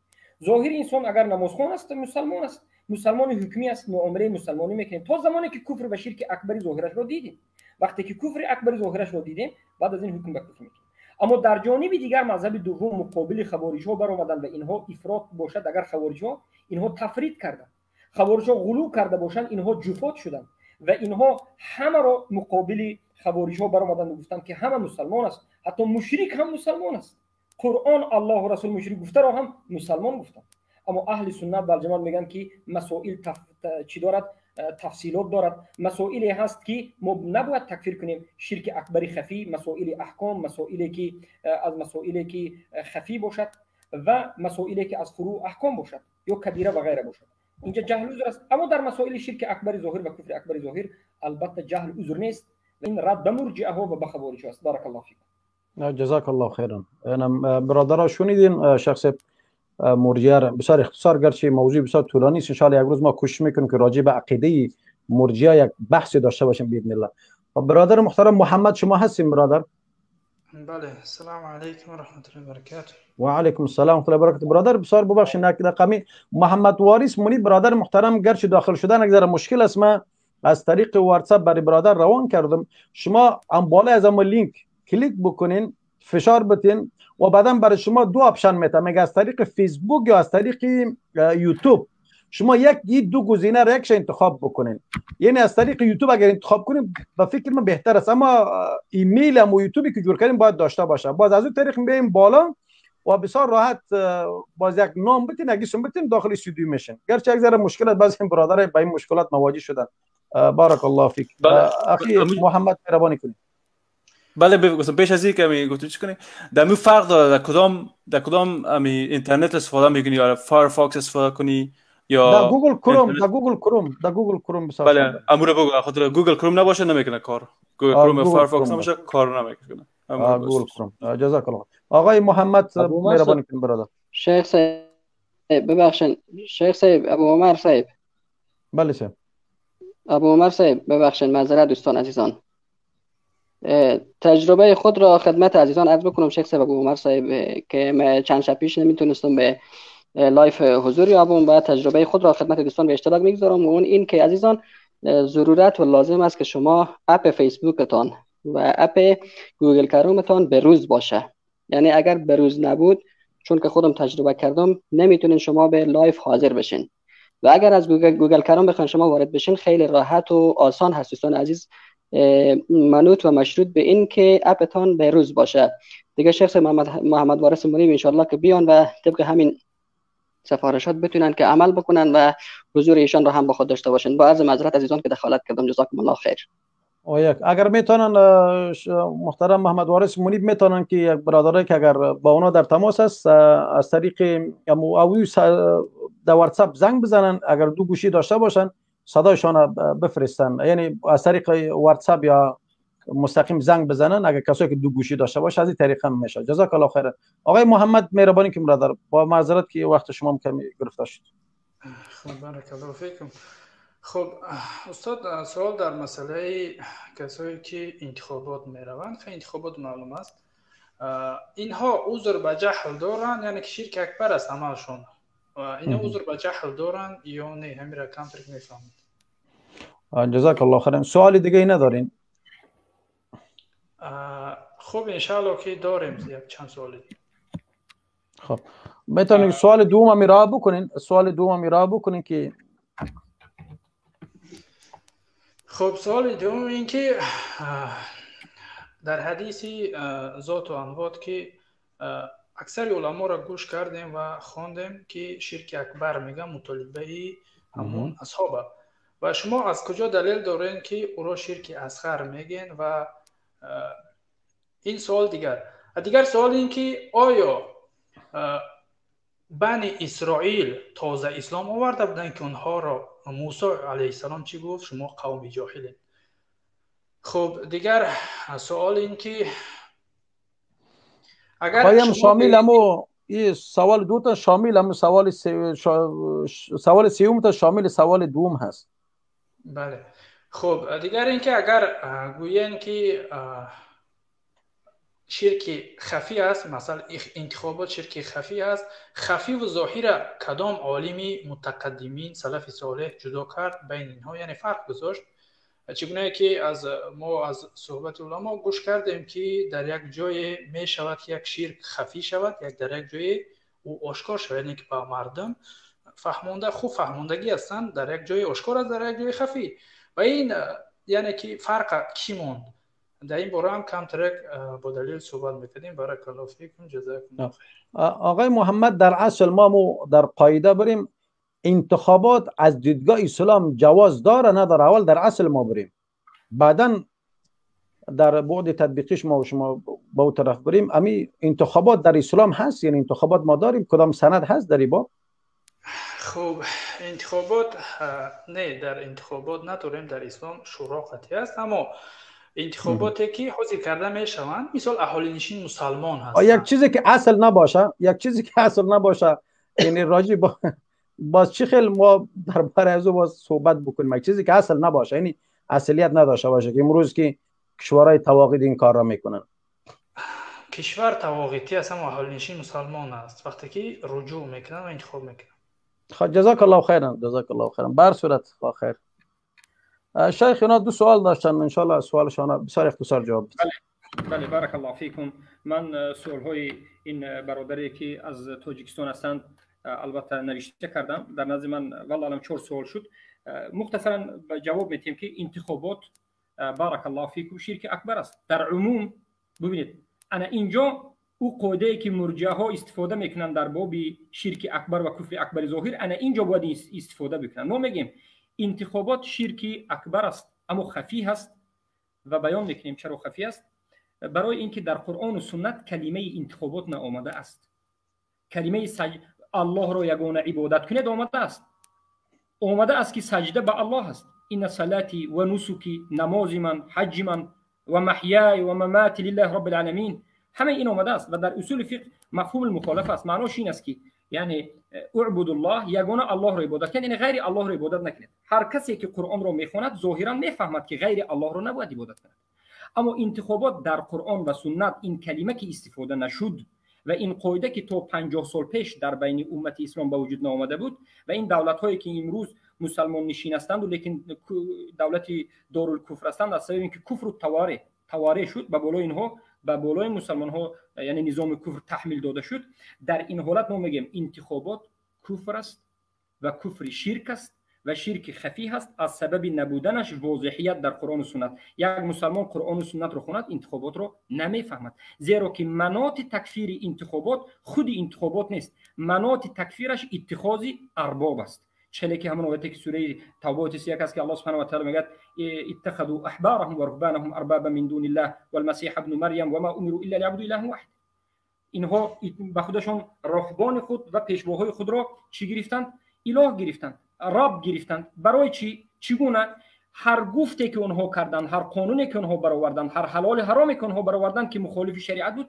Зоҳири инсон агар намозхон аст, мусалмон аст, мусалмони ҳукмӣ аст, муомилаи мусалмонӣ мекунем, то замоне ки куфр ва ширки акбари зоҳирашро дидем. Вақте ки куфри акбари зоҳирашро дидем, баъд аз ин ҳукм ба куфр мекунем. Аммо дар ҷониби дигар, мазҳаби дуввум муқобили хавориҷҳо баромаданд ва инҳо ифрот бошад, агар хавориҷҳо инҳо тафрид карданд, хавориҷҳо ғулӯ карда бошанд, инҳо ҷуфот шуданд ва инҳо ҳамаро муқобили хавориҷҳо баромаданд ва гуфтанд, ки ҳама мусалмон аст, ҳатто мушрик ҳам мусалмон аст. Қуръон, Аллоҳу Расул мушрик гуфтаро ҳам мусалмон гуфтанд. Аммо аҳли суннат валҷамоат мегӯянд, ки масоил чӣ дорад? Тафсилот дорад. Масоиле ҳаст, ки мо набояд такфир кунем: ширки акбари хафӣ, масоили аҳком, масоиле ки аз масоиле ки хафӣ бошад ва масоиле ки аз фурӯъ аҳком бошад ё кабира ва ғайра бошад, инҷа ҷаҳл узр аст. Аммо дар масоили ширки акбари зоҳир ва куфри акбари зоҳир албатта ҷаҳл узр нест ва ин рад ба мурҷиаҳо ва ба хавориҷҳо аст. Баракаллоҳу фикум. جزاک الله خیرا. برادرها، شنیدین شخص مرجئه را. بسیار اختصار، گرچه موضوع بسیار طولانی است. ان یک روز ما کوشش میکنیم که راجع به عقیده مرجئه یک بحث داشته باشیم باذن الله. برادر محترم محمد، شما هستین برادر؟ بله، السلام علیکم و رحمت الله و برکاته. و علیکم السلام و رحمت الله و برکاته. برادر، بسیار ببخشید، یک دقیقه. محمد وارث منیب، برادر محترم، گرچه داخل شدن یک ذره مشکل است، من از طریق واتساپ برای برادر روان کردم. شما هم بالا از امو لینک کلیک بکنین، فشار بتین و بعدا برای شما دو option میته، میگه از طریق فیسبوک یا از طریق یوتیوب. شما یک دو گزینه را یکش انتخاب بکنین. یعنی از طریق یوتیوب اگر انتخاب کنیم به فکر من بهتر است، اما ایمیل هم و یوتیوبی که جور کردیم باید داشته باشه. باز از اون طریق میایم بالا و بسیار راحت باز یک نام بتین، یک اسم بتین، داخل استودیو میشین. گرچه یک ذره مشکلات، بعضی برادرای با این مشکلات مواجه شدن. بارک الله فیک. اخی محمد، مهربانی کنید. بله، گفتم پیش از این که می گفتم چی کنی، در فرق داره در کدام امی اینترنت استفاده میکنی، یا فایرفاکس استفاده کنی یا در گوگل کروم، در گوگل کروم، در گوگل کروم. بسیار. بله، امور بگو، خاطر گوگل کروم نباشه نمیکنه کار. گوگل کروم یا فایرفاکس نباشه کار نمیکنه. گوگل کروم. جزاک الله. آقای محمد، مهربانی کنید برادر. شیخ صاحب، ببخشید، شیخ صاحب، ابو عمر صاحب. بله صاحب. ابو عمر صاحب، ببخشید، معذرت. دوستان عزیزان، تجربه خود را خدمت عزیزان عرض بکنم. شیخ صاحب، ابو عمر صاحب، که چند شب پیش نمیتونستم به live حضور یابم و تجربه خود را خدمت دوستان به اشتراک میگذارم و اون این که عزیزان، ضرورت و لازم است که شما app فیسبوکتان و app گوگل کرومتان به روز باشه. یعنی اگر به روز نبود، چون که خودم تجربه کردم، نمیتونین شما به live حاضر بشین. و اگر از گوگل کروم بخواین شما وارد بشین، خیلی راحت و آسان هست دوستان عزیز، منوط و مشروط به این که app تان به روز باشه. دیگه شخص محمد وارث منیب انشالله که بیان و طبق همین سفارشات بتونن که عمل بکنن و حضور ایشان را هم با خود داشته باشن. با عرض معذرت عزیزان که دخالت کردم. جزاکم الله خیر. یک اگر میتونن محترم محمد وارث منیب میتونن که یک برادرای که اگر با اونا در تماس است، از طریق او در واتساپ زنگ بزنن. اگر دو گوشی داشته باشن، صدایشان بفرستن، یعنی از طریق واتساپ یا مستقیم زنگ بزنن. اگر کسایی که دو گوشی داشته باشه، از این طریق هم میشه. جزاک الله خیر. آقای محمد، مهربانی که برادر، با معذرت که وقت شما هم کمی گرفته شد. خب، بارک الله فیکم. خب استاد، سوال در مسئله کسایی که انتخابات میروند. خیلی انتخابات معلوم است، اینها عذر به جهل دارن، یعنی که شرک اکبر است عملشون و اینا عذر به جهل دارن یا نه؟ همین را کم میفهمید. جزاک الله خیرا. سوال دیگه ای ندارین؟ خب، انشالله که داریم یک چند سوال دیگه. خب، میتونید سوال دوم هم ارائه بکنین، سوال دوم هم ارائه بکنین که خب، سوال دوم این که در حدیث ذات و انواط که اکثر علما را گوش کردیم و خواندیم که شرک اکبر میگه مطالبه همون اصحابه و شما از کجا دلیل دارین که او را شرک اصغر میگین؟ و این سوال دیگر. دیگر سوال این که آیا بنی اسرائیل تازه اسلام آورده بودن که اونها را موسی علیه السلام چی گفت؟ شما قوم جاهلین. خب، دیگر سوال این که اگر شامل امو این سوال دو تا شامل امو سوال سوال سیوم تا شامل سوال دوم هست. بله، خب، دیگر اینکه اگر گویین که Ширки хафӣ аст, масалан, интихобот ширки хафӣ аст. Хафӣ ва зоҳира кадом олими мутақаддимин, салафи солеҳ ҷудо кард байни инҳо, яъне фарқ гузошт? Чигунае ки аз мо аз суҳбати уламо гӯш кардем, ки дар як ҷое мешавад, ки як ширк хафӣ шавад, як дар як ҷое ӯ ошкор шавад, яъне ки ба мардум фаҳмонда, хуб фаҳмондагӣ ҳастанд, дар як ҷое ошкор аст, дар як ҷое хафӣ. Ва ин яъне ки фарқа кӣ монд? Дар ин бора ҳам камтарак бо далел суҳбат мекардем. Баракаллоҳу фикум, ҷазакумуллоҳ хайр. آقای محمد، در اصل ما در قاعده بریم، انتخابات از دیدگاه اسلام جواز داره نداره؟ اول در اصل ما بریم، بعدا در بعد تطبیقیش ما و شما با او طرف بریم. امی انتخابات در اسلام هست؟ یعنی انتخابات ما داریم؟ کدام سند هست در این باب؟ خب، انتخابات نه، در انتخابات نداریم. در اسلام شورا قطعی است، اما انتخاباتی که حاضر کرده میشوند، مثال اهالی نشین مسلمان هستند. یک چیزی که اصل نباشه، یک چیزی که اصل نباشه، یعنی راجی با باز چی خیلی ما درباره از او باز صحبت بکنیم؟ یک چیزی که اصل نباشه، یعنی اصلیت نداشته باشه، که امروز که کشورهای تواقید این کار را میکنن. کشور تواقیتی است، اما اهالی نشین مسلمان است، وقتی که رجوع میکنن و انتخاب میکنن. خب، جزاک الله خیرا، جزاک الله خیرا. بر صورت خیر، شیخ اینا دو سوال داشتن، انشالله سوالشان بسیار اختصار جواب بده. بله، بارک الله فیکم. من سوال های این برادری که از تاجیکستان هستند البته نوشته کردم در نزد من، والله اعلم چهار سوال شد. مختصرا جواب میتیم که انتخابات، بارک الله فیکم، شرک اکبر است در عموم. ببینید، انا اینجا او قاعده که مرجعه ها استفاده میکنن در باب شرک اکبر و کفر اکبر ظاهر، انا اینجا باید استفاده بکنن. ما میگیم انتخابات شرک اکبر است، اما خفی هست و بیان میکنیم چرا خفی است. برای اینکه در قرآن و سنت کلمه انتخابات نآمده است. کلمه الله را یگانه عبادت کنید آمده است. آمده است که سجده به الله است. ان صلاتی و نسکی، نماز من، حج من و محیای و مماتی لله رب العالمین. همه این آمده است و در اصول فقه مفهوم المخالفه است. معناش این است که یعنی اعبد الله، یگانه الله را عبادت کنید، یعنی غیر الله را عبادت نکنید. هر کسی که قرآن را میخواند ظاهرا میفهمد که غیر الله را نباید عبادت کند. اما انتخابات در قرآن و سنت این کلمه که استفاده نشد و این قاعده که تا 50 سال پیش در بین امت اسلام به وجود نآمده بود و این دولت هایی که امروز مسلمان نشین هستند و لیکن دولت دارالکفر هستند، از سبب اینکه کفر و تواره شد به بالای اینها، به بالای مسلمان ها، یعنی نظام کفر تحمیل داده شد. در این حالت ما میگیم انتخابات کفر است و کفر شرک است و شرک خفی هست از سبب نبودنش واضحیت در قرآن و سنت. یک مسلمان قرآن و سنت رو خواند، انتخابات رو نمیفهمد، زیرا که مناط تکفیر انتخابات خود انتخابات نیست، مناط تکفیرش اتخاذ ارباب است. چله که همون آیتی که سوره توبه 31 است که الله سبحانه و تعالی میگه اتخذوا احبارهم ورهبانهم اربابا من دون الله والمسیح ابن مریم وما امروا الا ليعبدوا اله واحد. اینها به خودشون رهبان خود و پیشواهای خود را چی گرفتند؟ اله گرفتند، رب گرفتند. برای چی؟ چگونه؟ هر گفته که اونها کردند، هر قانونی که اونها برآوردند، هر حلال حرامی که اونها برآوردند که مخالف شریعت بود،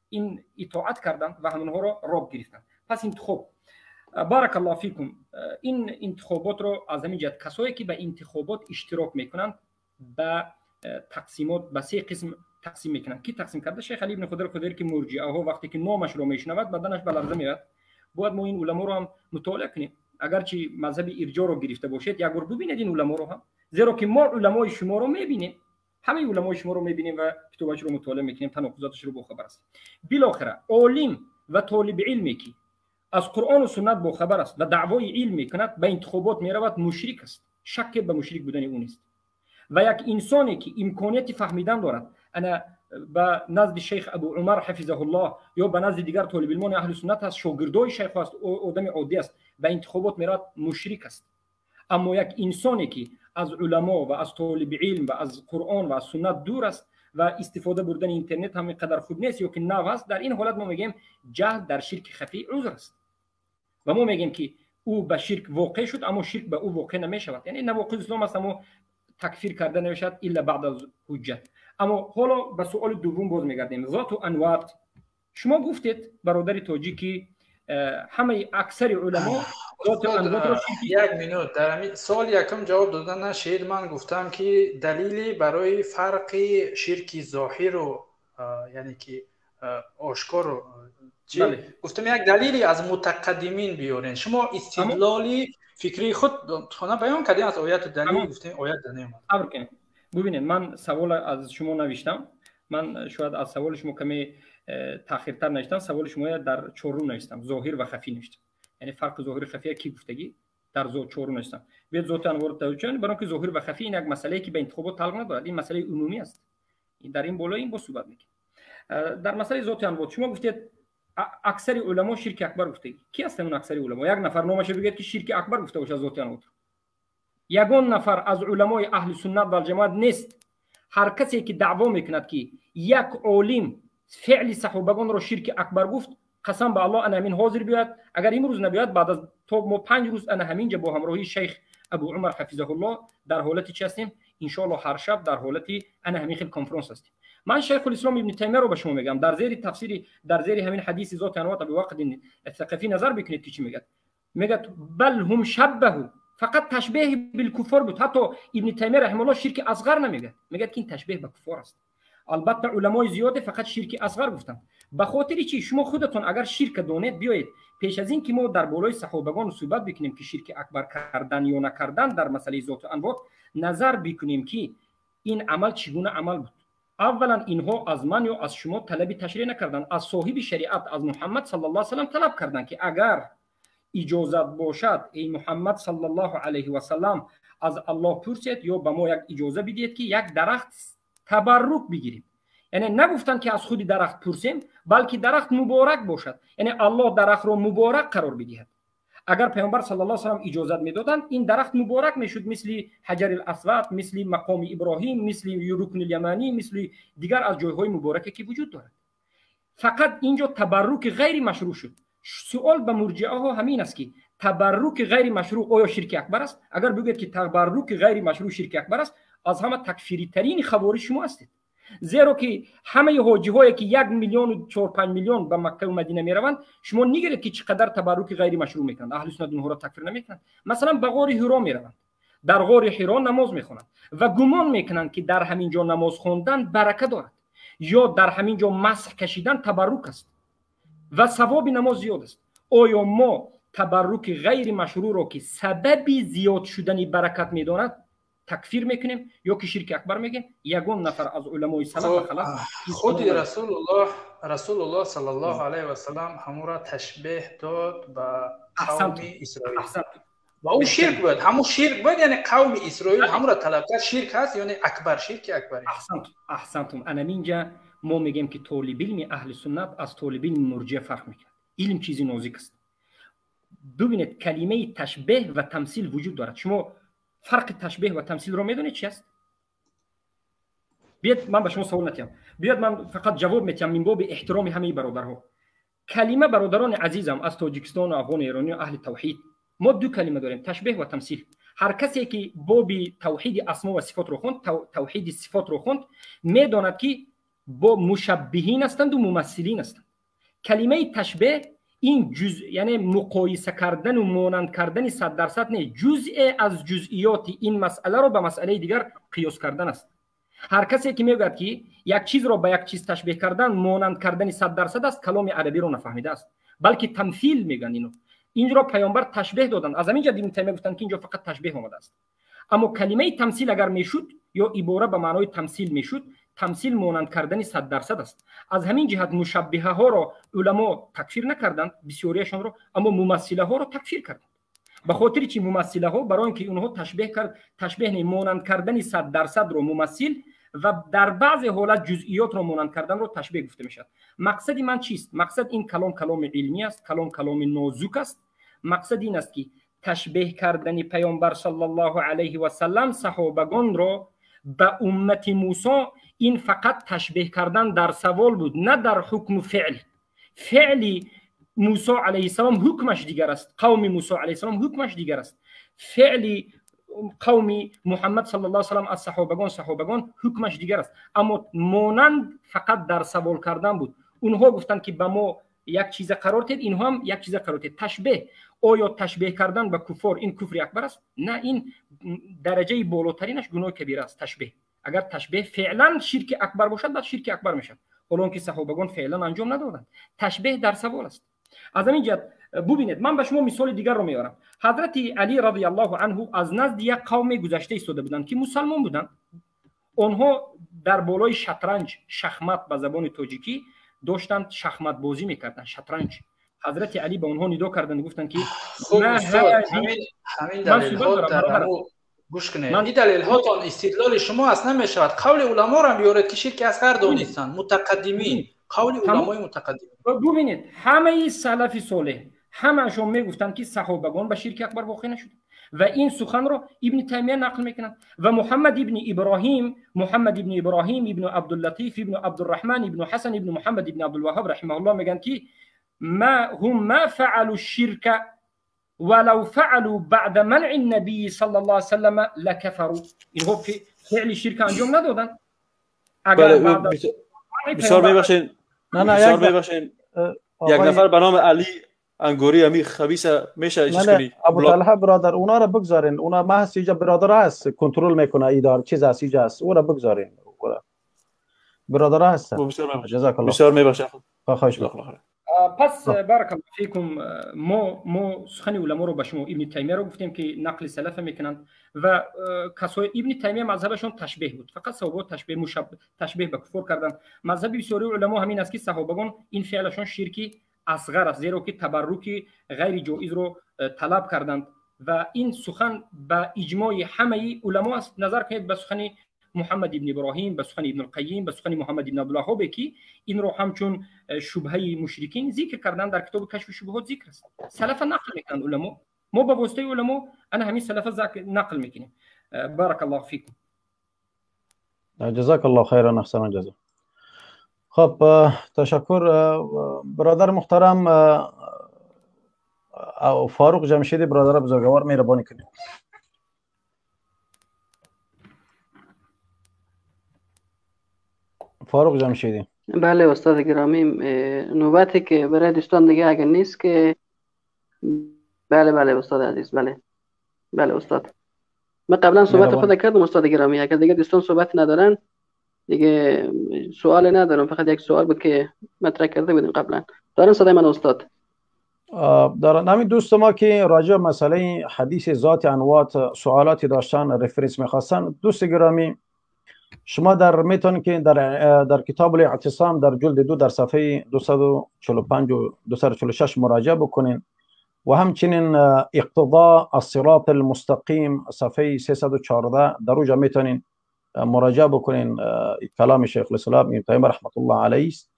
این اطاعت کردند و همونها را رب گرفتند. پس انتخاب، بارک الله فیکم، این انتخابات رو از همین جهت کسایی که به انتخابات اشتراک میکنند به تقسیمات، به سه قسم تقسیم میکنند. کی تقسیم کرده؟ شیخ علی بن خضر خضیر که مرجئه ها وقتی که نامش رو میشنود بدنش به لرزه میاد. باید ما این علما رو هم مطالعه کنیم. اگرچه مذهب ارجاع رو گرفته باشید، یک بار ببینید این علما رو هم، زیرا که ما علمای شما رو میبینیم، همه علمای شما رو میبینیم و کتابش رو مطالعه میکنیم، تناقضاتش رو باخبر هستیم. بالاخره عالم و طالب علمی که از قرآن و سنت باخبر است و دعوای علم میکند به انتخابات میرود، مشرک است. شک به مشرک بودن او نیست. و یک انسانی که امکانیت فهمیدن دارد، انا به نزد شیخ ابو عمر حفظه الله یا به نزد دیگر طالب علمان اهل سنت هست، شاگردای شیخ است، آدم عادی است، به انتخابات میرود، مشرک است. اما یک انسانی که از علما و از طالب علم و از قرآن و از سنت دور است و استفاده بردن اینترنت هم اینقدر خوب نیست یا که نو است، در این حالت ما میگیم جهل در شرک خفی عذر است و ما میگیم که او به شرک واقع شد، اما شرک به او واقع نمیشود. یعنی نواقض اسلام است، اما تکفیر کرده نمیشود الا بعد از حجت. اما حالا به سوال دوم باز میگردیم. ذات و انوات، شما گفتید برادر تاجیکی همه اکثر علما ذات و انوات را یک minute در همین سوال یکم جواب دادن نشید. من گفتم که دلیلی برای فرق شرک ظاهر و Яъне ки ошкор чӣ гуфтам, як далеле аз мутақаддимин биёрен. Шумо истидлоли фикрии худ хона баён кардем, аз оят далил гуфтем, оят наомад. Сабр кунед. Бубинед, ман савол аз шумо навиштам. Ман шояд аз саволи шумо каме таъхиртар навиштам. Саволи шумо дар чорум навиштам, зоҳир ва хафӣ навиштам. Яъне фарқи зоҳир хафия ки гуфтагӣ дар чорум навиштам. Биёед зоти анвор тавҷӯҳ, барои инки зоҳир ва хафӣ ин як масъалае ки ба интихобот тааллуқ надорад, ин масъалаи умумӣ аст. Дар ин боло ин бо суҳбат мекунем. Дар масъалаи зоти анвор шумо гуфтед аксари уламо ширки акбар гуфтагӣ. Ки ҳастанд он аксари уламо? Як нафар номашро бигӯяд ки ширки акбар гуфта бошад зоти анвор. Ягон нафар аз уламои аҳли суннат вал ҷамоат нест. Ҳар касе ки даъво мекунад ки як олим феъли саҳобагонро ширки акбар гуфт, қасам ба Аллоҳ, ана ҳамин ҳозир биёяд. Агар имрӯз набиёяд, баъд аз то мо 5 рӯз ана ҳаминҷа бо ҳамроҳии шайх Абу Умар ҳафизаҳуллоҳ дар ҳолати чӣ ҳастем? Иншоаллоҳ ҳар шаб дар ҳолати ана ҳамин хел конференс ҳастем. Ман Шайхулислом Ибни Таймияро ба шумо мегӯям, дар зери тафсири, дар зери ҳамин ҳадиси зоти анвот Абу Вақид Сақафӣ назар бикунед ки чӣ мегӯяд. Мегӯяд бал ҳум шаббаҳу, фақат ташбеҳ билкуффор буд. Ҳатто Ибни Таймия раҳимаҳуллоҳ ширки асғар намегӯяд, мегӯяд ки ин ташбеҳ ба куффор аст. Албатта уламои зиёде фақат ширки асғар гуфтанд. Ба хотири чӣ? Шумо худатон агар ширка донед, биёед пеш аз ин ки мо дар болои саҳобагон суҳбат бикунем ки ширки акбар кардан ё накардан дар масъалаи зоту анвот, назар бикунем ки ин амал чӣ гуна амал буд. Аввалан инҳо аз ман ё аз шумо талаби ташриъ накарданд, аз соҳиби шариат, аз Муҳаммад саллаллоҳу алайҳи васаллам талаб карданд ки агар иҷозат бошад, эй Муҳаммад саллаллоҳу алайҳи васаллам, аз Аллоҳ пурсед ё ба мо як иҷоза бидиҳед ки як дарахт табаррук бигирем. Яъне нагуфтанд ки аз худи дарахт пурсем, балки дарахт муборак бошад, яъне Аллоҳ дарахтро муборак қарор бидиҳад. Агар паёмбар саллаллоҳу алайҳи васаллам иҷозат медоданд, ин дарахт муборак мешуд, мисли ҳаҷари асвад, мисли мақоми Иброҳим, мисли рукни яманӣ, мисли дигар аз ҷойҳои мубораке ки вуҷуд дорад. Фақат инҷо табарруки ғайри машрӯъ шуд. Суол ба мурҷиаҳо ҳамин аст ки табарруки ғайри машрӯъ оё ширки акбар аст? Агар бигӯед ки табарруки ғайри машрӯъ ширки акбар аст, аз ҳама такфиритарин хавориҷ шумо ҳастед. Зеро ки ҳамаи ҳоҷиҳое ки 1 миллиону 4-5 миллион ба Макка ва Мадина мераванд, шумо нигиред ки чӣ қадар табарруки ғайри машрӯъ мекунанд. Аҳли суннат онҳоро такфир намекунанд. Масалан ба ғори Ҳиро мераванд, дар ғори Ҳиро намоз мехонанд ва гумон мекунанд ки дар ҳамин ҷо намоз хондан барака дорад ё дар ҳамин ҷо масҳ кашидан табаррук аст ва савоби намоз зиёд аст. Оё мо табарруки ғайри машрӯъро ки сабаби зиёд шудани баракат медонад такфир мекунем ё ки ширки акбар мегӯем? Ягон нафар аз уламои салаф ва халаф худи Расулуллоҳ саллаллоҳу алайҳи васаллам ҳамура ташбеҳ дод ба қавми Исроил ва ӯ ширк буд, ҳамун ширк буд, яъне қавми Исроил ҳамура талаб кард, ширк ҳаст, яъне акбар, ширки акбар. Аҳсантум. Анаминҷа мо мегӯем ки толибилми аҳли суннат аз толибилми мурҷиа фарқ мекунад. Илм чизи нозик аст. Бубинед, калимаи ташбеҳ ва тамсил вуҷуд дорад. Шумо фарқи ташбеҳ ва тамсилро медонед чи аст? Биёед ман ба шумо савол натиҳам, биёед ман фақат ҷавоб метиҳам мин боби эҳтироми ҳамаи бародарҳо. Калима, бародарони азизам аз Тоҷикистону Афғону Эронию аҳли тавҳид, мо ду калима дорем, ташбеҳ ва тамсил. Ҳар касе ки боби тавҳиди асмо ва сифотро хонд, тавҳиди сифотро хонд, медонад ки бо мушаббиҳин ҳастанду мумассилин ҳастанд. Калимаи ташбеҳ ин ҷузъ, яъне муқоиса кардану монанд кардани 100% не, ҷузъе аз ҷузъиёти ин масъаларо ба масъалаи дигар қиёс кардан аст. Ҳар касе ки мегӯяд ки як чизро ба як чиз ташбеҳ кардан монанд кардани 100% аст, каломи арабиро нафаҳмидааст, балки тамсил мегӯянд. Ино инро паёмбар ташбеҳ доданд. Аз ҳамин ҷо Ибни Таймия гуфтанд ки инҷо фақат ташбеҳ омадааст. Аммо калимаи тамсил агар мешуд ё ибора ба маънои тамсил мешуд, тамсил монанд кардани 100% аст. Аз ҳамин ҷиҳат мушаббиҳаҳоро уламо такфир накарданд, бисёриашонро, аммо мумассилаҳоро такфир карданд. Ба хотири чи мумассилаҳо? Барои он ки онҳо ташбеҳ кард, ташбеҳ не, монанд кардани 100%-ро мумассил ва дар баъзе ҳолат ҷузъиётро монанд карданро ташбеҳ гуфта мешавад. Мақсади ман чист? Мақсад ин калом каломи илмӣ аст, калом каломи нозук аст. Мақсад ин аст ки ташбеҳ кардани паёмбар саллаллоҳу алайҳи васаллам саҳобагонро ба уммати Мусо ин фақат ташбеҳ кардан дар савол буд, на дар ҳукму феъл. Феъли Мусо алайҳиссалом ҳукмаш дигар аст, қавми Мусо алайҳиссалом ҳукмаш дигар аст. Феъли қавми Муҳаммад саллаллоҳу алайҳи васаллам аз саҳобагон ҳукмаш дигар аст. Аммо монанд фақат дар савол кардан буд. Онҳо гуфтанд ки ба мо як чиза қарор диҳед, инҳо ҳам як чиза қарор диҳед. Ташбеҳ. Оё ташбеҳ кардан ба куффор ин куфри акбар аст? На, ин дараҷаи болотаринаш гуноҳи кабира аст. Ташбеҳ. Агар ташбеҳ феълан ширки акбар бошад, баъд ширки акбар мешавад. ҳолон ки саҳобагон феълан анҷом надоданд. Ташбеҳ дар савол аст. Аз ҳамин ҷиҳат бубинед, ман ба шумо мисоли дигарро меорам. Ҳазрати Алӣ радиаллоҳу анҳу аз назди як қавме гузашта истода буданд, ки мусалмон буданд. Онҳо дар болои шатранҷ, шахмат ба забони тоҷикӣ, доштанд шахматбозӣ мекарданд, шатранҷ. Ҳазрати Алӣ ба онҳо нидо карданд, гуфтанд ки ҳамин далелҳо дар гӯш кунед, ин далелҳотон истидлоли шумо аст намешавад. Қавли уламоро биёред, ки ширки асғар донистанд мутақаддимин, қавли уламои мутақаддимин. Бубинед, ҳамаи салафи солеҳ ҳамаашон мегуфтанд, ки саҳобагон ба ширки акбар воқеъ нашуданд ва ин суханро Ибни Таймия нақл мекунанд ва Муҳаммад ибни Иброҳим, Муҳаммад ибни Иброҳим ибну Абдуллатиф ибну Абдурраҳман ибну Ҳасан ибну Муҳаммад ибни Абдулваҳҳоб раҳимаҳуллоҳ мегӯянд, ки ма ҳум ма фаалу ширка ولو فعلوا بعد منع النبي صلى الله عليه وسلم لكفروا. اینها فعل شرک انجام ندادن. اگر بسیار میبخشین، بسیار میبخشین، یک نفر به نام علی انگوری امی خبیث میشه چیز کنی. ابو طلحه برادر، اونا را بگذارین، اونا محض اینجا برادر هست، کنترل میکنه ایدار چیز هست اینجا هست، او را بگذارین، برادر هست. جزاک الله. بسیار میبخشین. خواهش میکنم. پس بارک الله فیکم، ما سخن علما رو به شما ابن تیمیه رو گفتیم که نقل سلف میکنند و کسای ابن تیمیه مذهبشون تشبیه بود، فقط صحابه تشبیه تشبیه به کفر کردن. مذهب بسیاری علما همین است که صحابگان این فعلشون شرکی اصغر است، زیرا که تبرک غیر جایز رو طلب کردند و این سخن به اجماع همه علما است. نظر کنید به سخن محمد ابن ابراهیم، به سخن ابن القیم، به سخن محمد ابن عبدالوهاب که این رو همچون شبهه مشرکین ذکر کردن در کتاب کشف شبهات ذکر است. سلف نقل میکنند علما، ما به واسطه علما انا همین سلف نقل میکنیم. بارک الله فیکم. جزاک الله خیرا، احسن جزا. خب تشکر برادر محترم فاروق جمشیدی، برادر بزرگوار مهربانی کنید. فاروق جمشیدی. بله استاد گرامی، نوبتی که برای دوستان دیگه اگر نیست که بله بله استاد عزیز، بله بله استاد، من قبلا صحبت خود کردم استاد گرامی. اگر دیگه دوستان صحبت ندارن دیگه سوال ندارم، فقط یک سوال بود که مطرح کرده بودیم قبلا. دارن صدای من استاد؟ دارن. همین دوست ما که راجع مسئله حدیث ذات انوات سوالاتی داشتن، رفرنس میخواستن، دوست گرامی شما در میتونید که در کتاب الاعتصام در جلد 2 در صفحه 245 و 246 مراجعه بکنین و همچنین اقتضاء الصراط المستقیم صفحه 314 در اونجا میتونین مراجعه بکنین. کلام شیخ الاسلام ابن تیمیه رحمت الله علیه است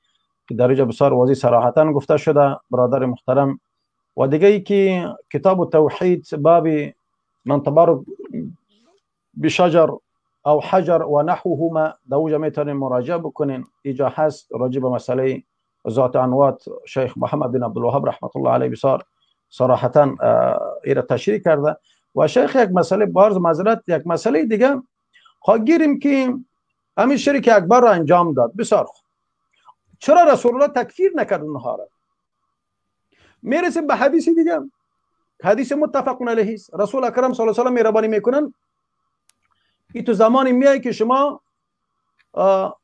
که در اونجا بسیار واضح صراحتا گفته شده برادر محترم. و دیگه ای که کتاب توحید باب من تبارک بشجر او حجر و نحوهما در اونجا میتونین مراجعه بکنین. اینجا هست راجع به مسئله ذات انوات شیخ محمد بن عبدالوهاب رحمت الله علیه بسیار صراحتا ایره تشریح کرده. و شیخ یک مسئله بارز معذرت، یک مسئله دیگه خواهیم که همین شرک اکبر را انجام داد، بسیار خوب، چرا رسول الله تکفیر نکرد اونها را؟ میرسیم به حدیث دیگه، حدیث متفق علیه است. رسول اکرم صلی الله علیه و سلم مهربانی میکنن ای تو زمانی میای که شما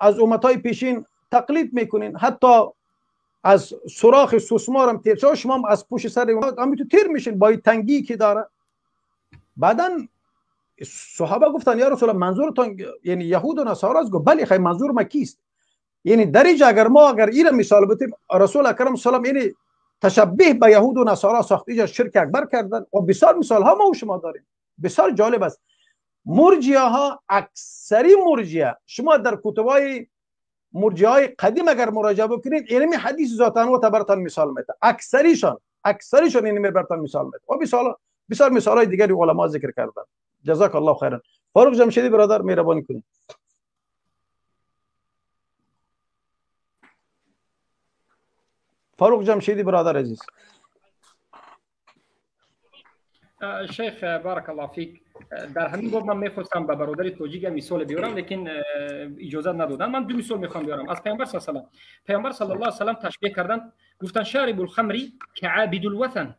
از امتای پیشین تقلید میکنین، حتی از سوراخ سوسمار هم تیر شما، شما از پشت سر هم تو تیر میشین با این تنگی که داره. بعدا صحابه گفتن یا رسول الله منظورتان یعنی یهود و نصارا است؟ گفت بله، خیلی منظور ما کیست؟ یعنی در اینجا اگر ما اگر ایره مثال بتیم رسول اکرم صلی الله علیه و یعنی تشبیه به یهود و نصارا ساخت، اینجا شرک اکبر کردن. و بسیار مثال ها ما و شما داریم، بسیار جالب است. مرجیه ها، اکثری مرجیه، شما در کتبای مرجیه های قدیم اگر مراجعه بکنید علمی حدیث ذات انوات براتان مثال میده، اکثریشان اینمی براتان مثال میده و بسیار مثال های دیگری علما ذکر کردن. جزاک الله خیرا. فاروق جمشیدی برادر مهربانی کنید. فاروق جمشیدی برادر عزیز. شیخ بارک الله فیک، در همین باب من میخواستم به برادر تاجیک مثال بیارم لیکن اجازه ندادن. من دو مثال میخوام بیارم از پیامبر صلی الله علیه و سلم. پیامبر صلی الله علیه و سلم تشبیه کردن، گفتن شارب الخمر كعابد الوثن،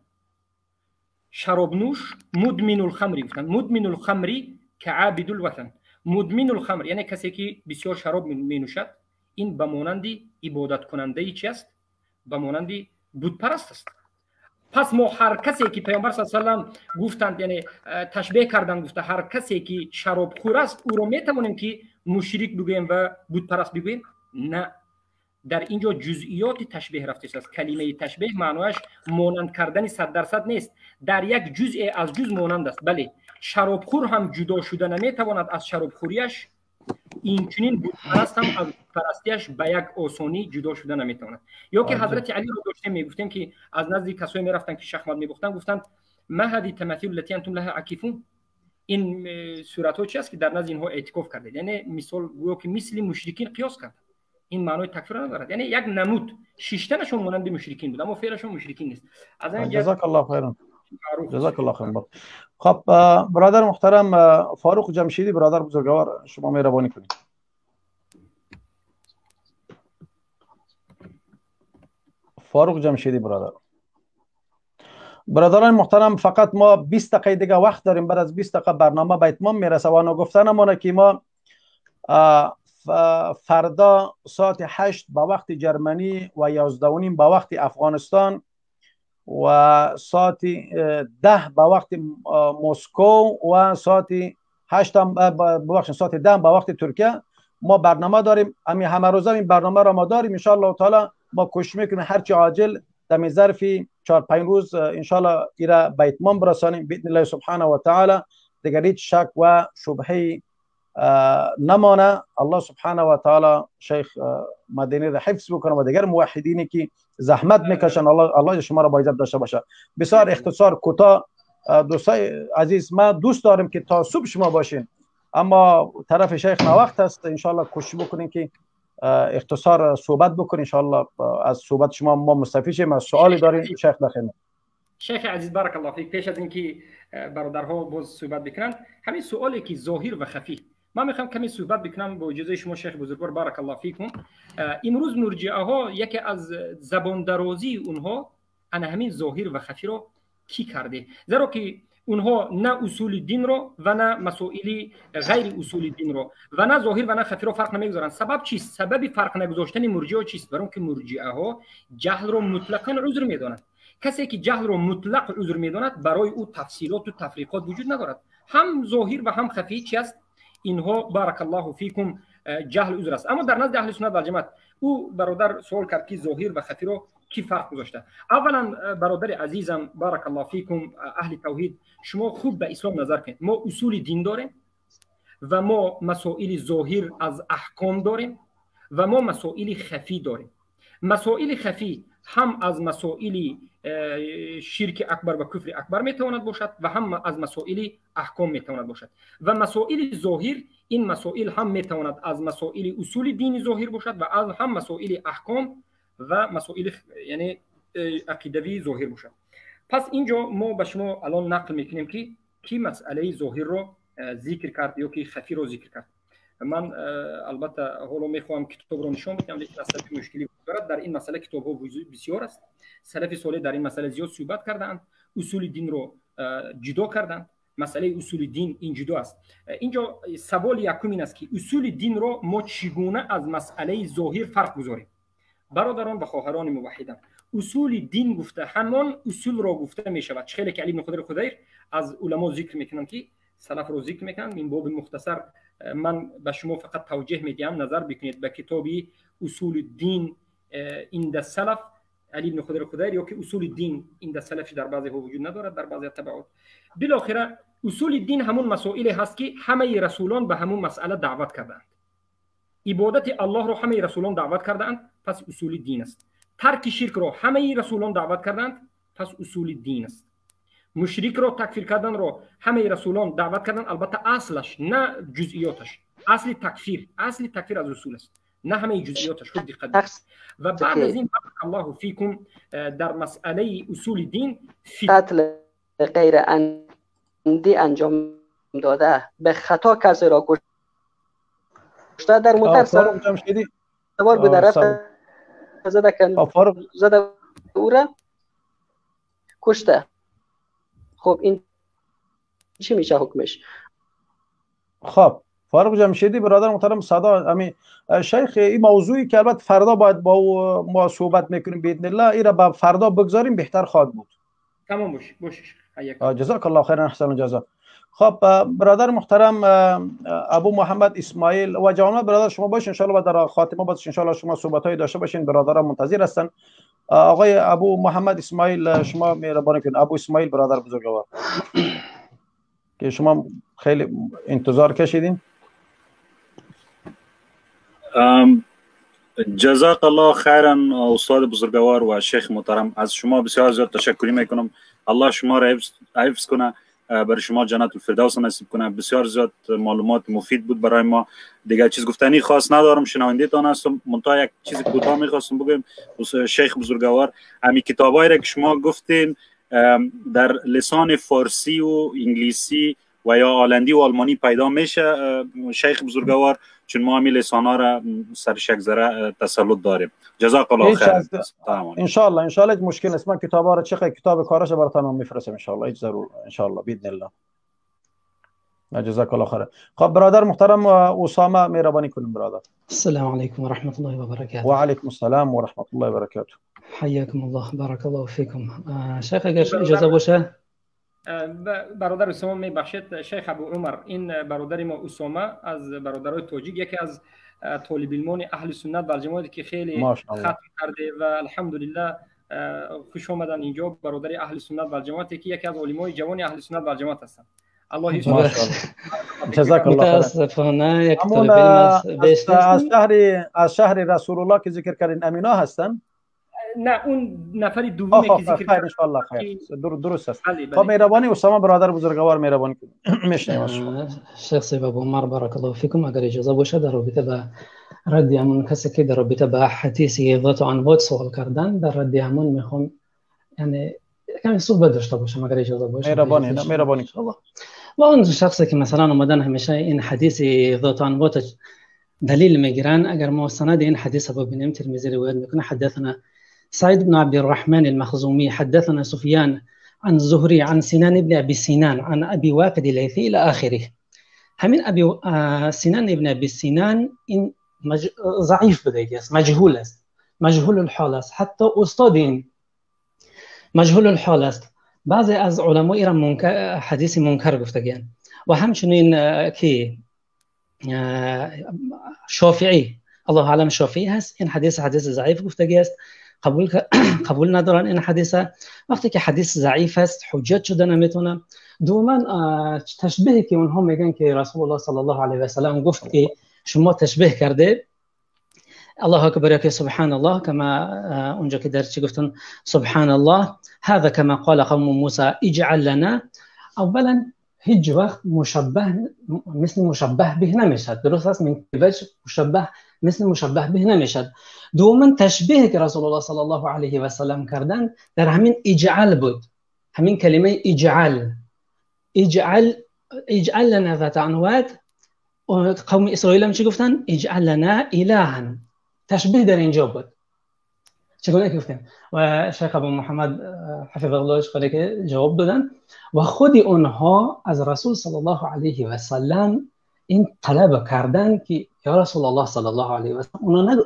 شراب نوش مدمن الخمر، گفتن مدمن الخمر كعابد الوثن. مدمن الخمر یعنی کسی که بسیار شراب می نوشد، ин ба монанди ибодаткунандаи чи аст? Ба монанди бутпараст аст. Пас мо ҳар касе ки Паёмбар саллаллоҳу алайҳи васаллам гуфтанд, яъне ташбеҳ карданд, гуфта ҳар касе ки шаробхӯр аст, ӯро метавонем ки мушрик бигӯем ва бутпараст бигӯем? На. Дар инҷо ҷузъиёти ташбеҳ рафтааст. Калимаи ташбеҳ маънояш монанд кардани 100% нест. Дар як ҷузъе аз ҷуз монанд аст. Бале, шаробхӯр ҳам ҷудо шуда наметавонад аз шаробхӯрияш, инчунин бутпараст ҳам аз бутпарастияш ба як осонӣ ҷудо шуда наметавонад. Ё ки ҳазрати Алиро доштем, мегуфтем ки аз назди касое мерафтанд ки шахмат мебохтанд, гуфтанд: ма ҳади таматил лати антум лаҳа акифун, ин суратҳо чи аст ки дар назди инҳо эътикоф кардед? Яъне мисол гӯё ки мисли мушрикин қиёс кард. Ин маънои такфир надорад. Яъне як намуд шиштанашон монанди мушрикин буд, аммо феълашон мушрикин нест. Аз ин ҷазакаллоҳу хайран. ҷазакаллоҳу хайран. خب برادر محترم فاروق جمشیدی، برادر بزرگوار، شما مهربانی کنید. فاروق جمشیدی برادر. برادران محترم، فقط ما 20 دقیقه دیگه وقت داریم. بعد از 20 دقیقه برنامه به اتمام میرسه و نگفتنمانه که ما فردا ساعت 8 به وقت جرمنی و 11:30 به وقت افغانستان و ساعت 10 به وقت مسکو و ساعت 8 ببخشید ساعت 10 به وقت ترکیه ما برنامه داریم. همین همه روزه این برنامه را ما داریم. ان شاء الله تعالی ما کوشش میکنیم هرچی عاجل در ظرف 4-5 روز ان شاء الله ایرا به اتمام برسانیم باذن الله سبحانه و تعالی. دیگر هیچ شک و شبهه نمانه. الله سبحانه و تعالی شیخ مدنی را حفظ بکنه و دیگر موحدینی که زحمت میکشن، الله شما را با عزت داشته باشه. بسیار اختصار کوتاه دوستای عزیز، ما دوست داریم که تا صبح شما باشین، اما طرف شیخ وقت است. ان شاء الله کوشش بکنین که اختصار صحبت بکنین. ان شاء الله از صحبت شما ما مستفید شیم. از سوالی داریم شیخ در خدمت. شیخ عزیز بارک الله فیک، پیش از اینکه برادرها باز صحبت بکنن، همین سوالی که ظاهر و خفی من میخوام کمی صحبت بکنم با اجازه شما شیخ بزرگوار بارک الله فیکم. امروز مرجئه ها یکی از زبان درازی اونها انا همین ظاهر و خفی رو کی کرده، زیرا که اونها نه اصول دین رو و نه مسائل غیر اصول دین رو و نه ظاهر و نه خفی رو فرق نمیگذارن. سبب چیست؟ سبب فرق نگذاشتن مرجئه چیست؟ برای اینکه مرجئه ها جهل رو مطلقاً عذر میدانند. کسی که جهل رو مطلق عذر میداند برای او تفصیلات و تفریقات وجود ندارد. هم ظاهر و هم خفی چی است؟ اینها بارک الله فیکم جهل عذر است. اما در نزد اهل سنت و جماعت او برادر سوال کرد که ظاهر و خفی رو کی فرق گذاشته. اولا برادر عزیزم بارک الله فیکم اهل توحید، شما خوب به اسلام نظر کنید. ما اصول دین داریم و ما مسائل ظاهر از احکام داریم و ما مسائل خفی داریم. مسائل خفی هم از مسائل شرک اکبر و کفر اکبر میتواند باشد و هم از مسائل احکام میتواند باشد. و مسائل ظاهر، این مسائل هم میتواند از مسائل اصول دین ظاهر باشد و از هم مسائل احکام و مسائل یعنی عقیدوی ظاهر باشد. پس اینجا ما به شما الان نقل میکنیم که کی مسئله ظاهر رو ذکر کرد یا کی خفی رو ذکر کرد. من البته حالا میخوام کتاب رو نشون بدم، لیکن اصلا مشکلی دارد در این مسئله. کتاب ها بسیار است، سلف صالح در این مسئله زیاد صحبت کردند، اصول دین رو جدا کردند. مسئله اصول دین این جدا است. اینجا سوال یکم این است که اصول دین رو ما چگونه از مسئله ظاهر فرق گذاریم؟ برادران و خواهران موحدان، اصول دین گفته همان اصول را گفته می شود خیلی که علی بن خضر خضیر از علما ذکر میکنند که سلف رو ذکر میکنند. این باب مختصر من به شما فقط توجیه میدم، نظر بکنید به کتاب اصول الدین عند السلف علی بن خضر خضیر، یا که اصول الدین عند السلف در بعضی ها وجود ندارد، در بعضی تبعات. بالاخره اصول الدین همون مسائلی هست که همه رسولان به همون مسئله دعوت کردند. عبادت الله رو همه رسولان دعوت کردند، پس اصول دین است. ترک شرک رو همه رسولان دعوت کردند، پس اصول دین است. مشرک رو تکفیر کردن رو همه رسولان دعوت کردند، البته اصلش نه جزئیاتش. اصل تکفیر، اصل تکفیر از اصول است، نه همه جزئیاتش. خوب دقت کنید. و بعد از این بارک الله فیکم در مسئله اصول دین قتل غیر عمدی انجام داده، به خطا کسی را کشته، در موتر سوار بوده، رفت زده او را کشته. خب این چی میشه حکمش؟ خب فاروق جمشیدی برادر محترم صدا امی شیخ، این موضوعی که البته فردا باید با ما صحبت میکنیم باذن الله، این را به فردا بگذاریم بهتر خواهد بود. تمام باشه. جزاک الله خیرا، احسن الجزا. خب برادر محترم ابو محمد اسماعیل و جوانان برادر شما باشین ان شاء الله و در خاتمه باز ان شاء الله شما صحبت های داشته باشین، برادران منتظر هستن. آقای ابو محمد اسماعیل شما مهربانی کنید، ابو اسماعیل برادر بزرگوار که شما خیلی انتظار کشیدین. جزاک الله خیرا استاد بزرگوار و شیخ محترم، از شما بسیار زیاد تشکری میکنم. الله شما را حفظ کنه، برای شما جنت الفردوس نصیب کنه. بسیار زیاد معلومات مفید بود برای ما. دیگه چیز گفتنی خاص ندارم، شنونده تان هستم. منتها یک چیز کوتاه میخواستم بگم شیخ بزرگوار، همین کتابایی را که شما گفتین در لسان فارسی و انگلیسی و یا هلندی و آلمانی پیدا میشه شیخ بزرگوار، چون ما همین لسان ها را سرش یک ذره تسلط داریم. جزاک الله خیر. ان شاء الله ان شاء الله مشکل نیست. من کتاب ها را چه کتاب کارش براتون میفرستم ان شاء الله، هیچ ضرور ان شاء الله باذن الله. جزاک الله خیر. خب برادر محترم اسامه مهربانی کنیم برادر. السلام علیکم و رحمه الله و برکاته. و علیکم السلام و رحمه الله و برکاته. حیاکم الله، بارک الله فیکم. شیخ اگر اجازه باشه برادر اسامه میبخشید، شیخ ابو عمر، این برادر ما اسامه از برادرای تاجیک، یکی از طالب علمان اهل سنت و جماعت که خیلی ختم کرده و الحمدلله خوش آمدن اینجا، برادر اهل سنت و جماعت که یکی از علمای جوان اهل سنت و جماعت هستند. الله جزاک الله خیر. متاسفانه یک طالب علم از شهر رسول الله که ذکر کردین امینا هستن؟ نه اون نفر دومی که ذکر خیر ان شاء الله خیر، درست است. خب مهربانی اسامه برادر بزرگوار مهربانی میشنیم از شما. شیخ صاحب ابو عمر بارک الله فیکم، اگر اجازه باشه در رابطه با رد همون کسی که در رابطه با حدیث ذات انوات سوال کردن، در رد همون میخوام یعنی کمی صحبت داشته باشم اگر اجازه باشه. مهربانی، مهربانی ان شاء الله. و اون شخصی که مثلا اومدن همیشه این حدیث ذات انوات دلیل میگیرن، اگر ما سند این حدیث رو ببینیم ترمذی روایت میکنه حدثنا سعيد بن عبد الرحمن المخزومي حدثنا سفيان عن الزهري عن سنان بن أبي سنان عن أبي واقد الليثي إلى آخره. همین أبي سنان بن أبي سنان این ضعیف بوده است، مجهول است، مجهول الحال است، حتی استاد این مجهول الحال است. بعضی از علماء ایران منکر، حدیث منکر گفتگیان و همچنین که شافعی الله اعلم شافعی هست، این حدیث حدیث ضعیف گفتگی است، قبول ندارن این حدیثه. وقتی که حدیث ضعیف است حجت شده نمیتونه. دوما تشبیهی که اونها میگن که رسول الله صلی الله علیه و سلم گفت که شما تشبیه کرده الله اکبر که سبحان الله، کما اونجا که در چی گفتن سبحان الله هذا کما قال قوم موسی اجعل لنا. اولا هیچ وقت مشبه مثل مشبه به نمیشد، درست است؟ من وجه مشبه مثل مشبه به نمیشد. دوما تشبیه که رسول الله صلی الله علیه و سلم کردن در همین اجعل بود، همین کلمه اجعل، اجعل اجعل لنا ذات انوات. قوم اسرائیل هم چی گفتن؟ اجعل لنا الها. تشبیه در اینجا بود. چگونه که گفتیم و شیخ ابو محمد حفظه الله اشاره که جواب دادن و خود اونها از رسول صلی الله علیه و سلم این طلب کردن که یا رسول الله صلی الله علیه و سلم، اونا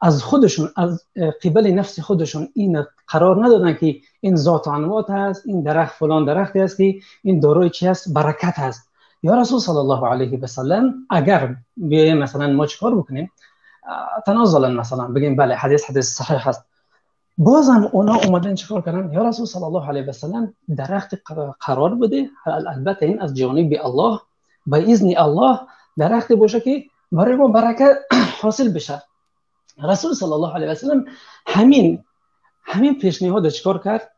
از خودشون از قبل نفس خودشون این قرار ندادن که این ذات انوات هست، این درخت فلان درختی است که این داروی چی هست، برکت هست. یا رسول صلی الله علیه و سلم اگر بیایم مثلا ما چیکار بکنیم، تنازلا مثلا بگیم بله حدیث حدیث صحیح هست، بازم اونا اومدن چیکار کردن؟ یا رسول صلی الله علیه و سلم درخت قرار بده، البته این از جانب الله به اذن الله درخت باشه که برای ما برکت حاصل بشه. رسول صلی الله علیه و سلم همین پیشنهاد چیکار کرد؟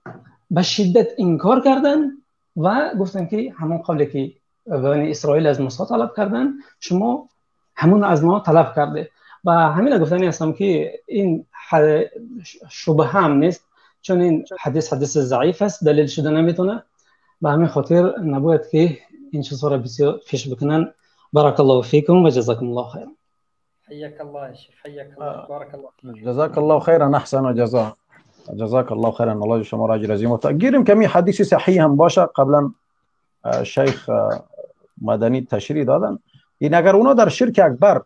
به شدت انکار کردن و گفتن که همون قبل که بنی اسرائیل از موسی طلب کردن، شما همون از ما طلب کرده. و همین گفتنی هستم که این شبهه هم نیست، چون این حدیث حدیث ضعیف است، دلیل شده نمیتونه. به همین خاطر نباید که این چیزها را بسیار پیش بکنن. بارک الله فیکم و جزاکم الله خیرا. حياك الله يا شيخ، حياك الله، بارك الله فيك. جزاك الله خيرا، احسن جزاء. جزاك الله خيرا، الله شما را اجر عظیم. گیریم کمی حدیث صحیح هم باشه، قبلا شیخ مدنی تشریح دادن. این اگر اونا در شرک اکبر،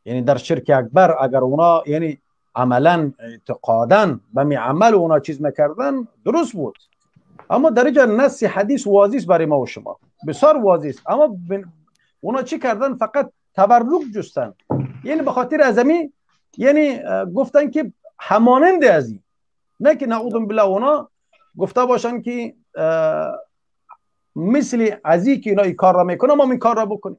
یعنی در شرک اکبر اگر اونا یعنی عملا اعتقادا به می عمل اونا چیز میکردن درست بود، اما در اینجا نص حدیث واضح است برای ما و شما، بسیار واضح است. اما اونا چی کردن؟ فقط تبرک جستن، یعنی به خاطر از امی یعنی گفتن که همانند از این، نه که نعوذ بالله اونا گفته باشن که مثل از این که اینا این کار را میکنن ما این کار را بکنیم.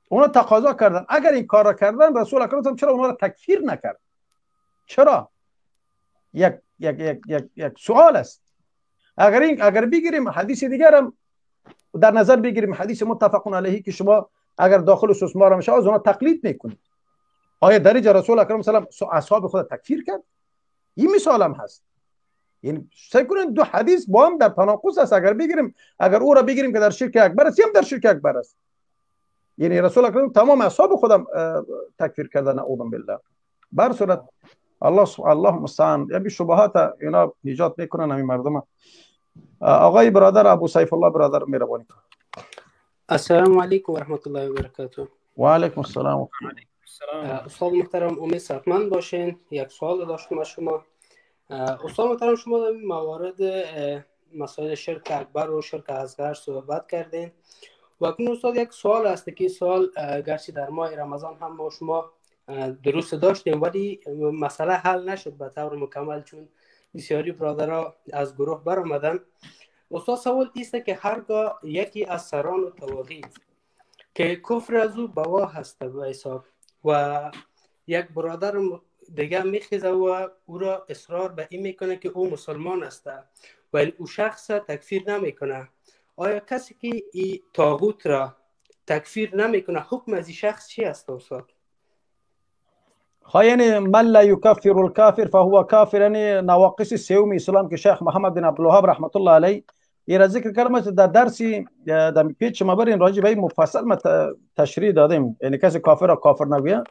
اونا تقاضا کردن، اگر این کار را کردن رسول اکرم چرا اونا را تکفیر نکرد؟ چرا؟ یک یک یک یک یک سوال است. اگر بگیریم حدیث دیگر هم در نظر بگیریم، حدیث متفق علیه که شما اگر داخل سوسمار میشه از اونا تقلید میکنید، آیا در اینجا رسول اکرم صلی الله علیه و اصحاب خود تکفیر کرد؟ این مثال هم هست. یعنی سعی کنید دو حدیث با هم در تناقض است. اگر بگیریم، اگر او را بگیریم که در شرک اکبر است، هم در شرک اکبر است. یعنی رسول اکرم تمام اصحاب خودم تکفیر کردن، اعوذ بالله. بر صورت الله مستعان، یعنی شبهات اینا ایجاد میکنن همین مردم. آقای برادر ابو سیف الله برادر مهربانی. السلام علیکم و رحمت الله و برکاته. و علیکم السلام. استاد محترم، امید صحتمند باشین. یک سوال داشتم از شما استاد محترم. شما در موارد مسائل شرک اکبر و شرک اصغر صحبت کردین و اکنون استاد یک سوال است که سوال گرچه در ماه رمضان هم ما شما درست داشتیم ولی مسئله حل نشد به طور مکمل، چون بسیاری برادرها از گروه برآمدن. استاد سوال ایست که هرگاه یکی از سران و طواغیت که کفر از او بواه هست به حساب و یک برادر دیگه میخیزه و او را اصرار به این میکنه که او مسلمان است ولی او شخص تکفیر نمیکنه، آیا کسی که این طاغوت را تکفیر نمیکنه حکم از این شخص چی است استاد؟ یعنی من لا یکفر الکافر فهو کافر، یعنی نواقص سوم اسلام که شیخ محمد بن عبدالوهاب رحمت الله علیه این را ذکر کردم در درسی در پیچ ما برین راجع به مفصل ما تشریح دادیم. یعنی کسی کافر را کافر نگوید،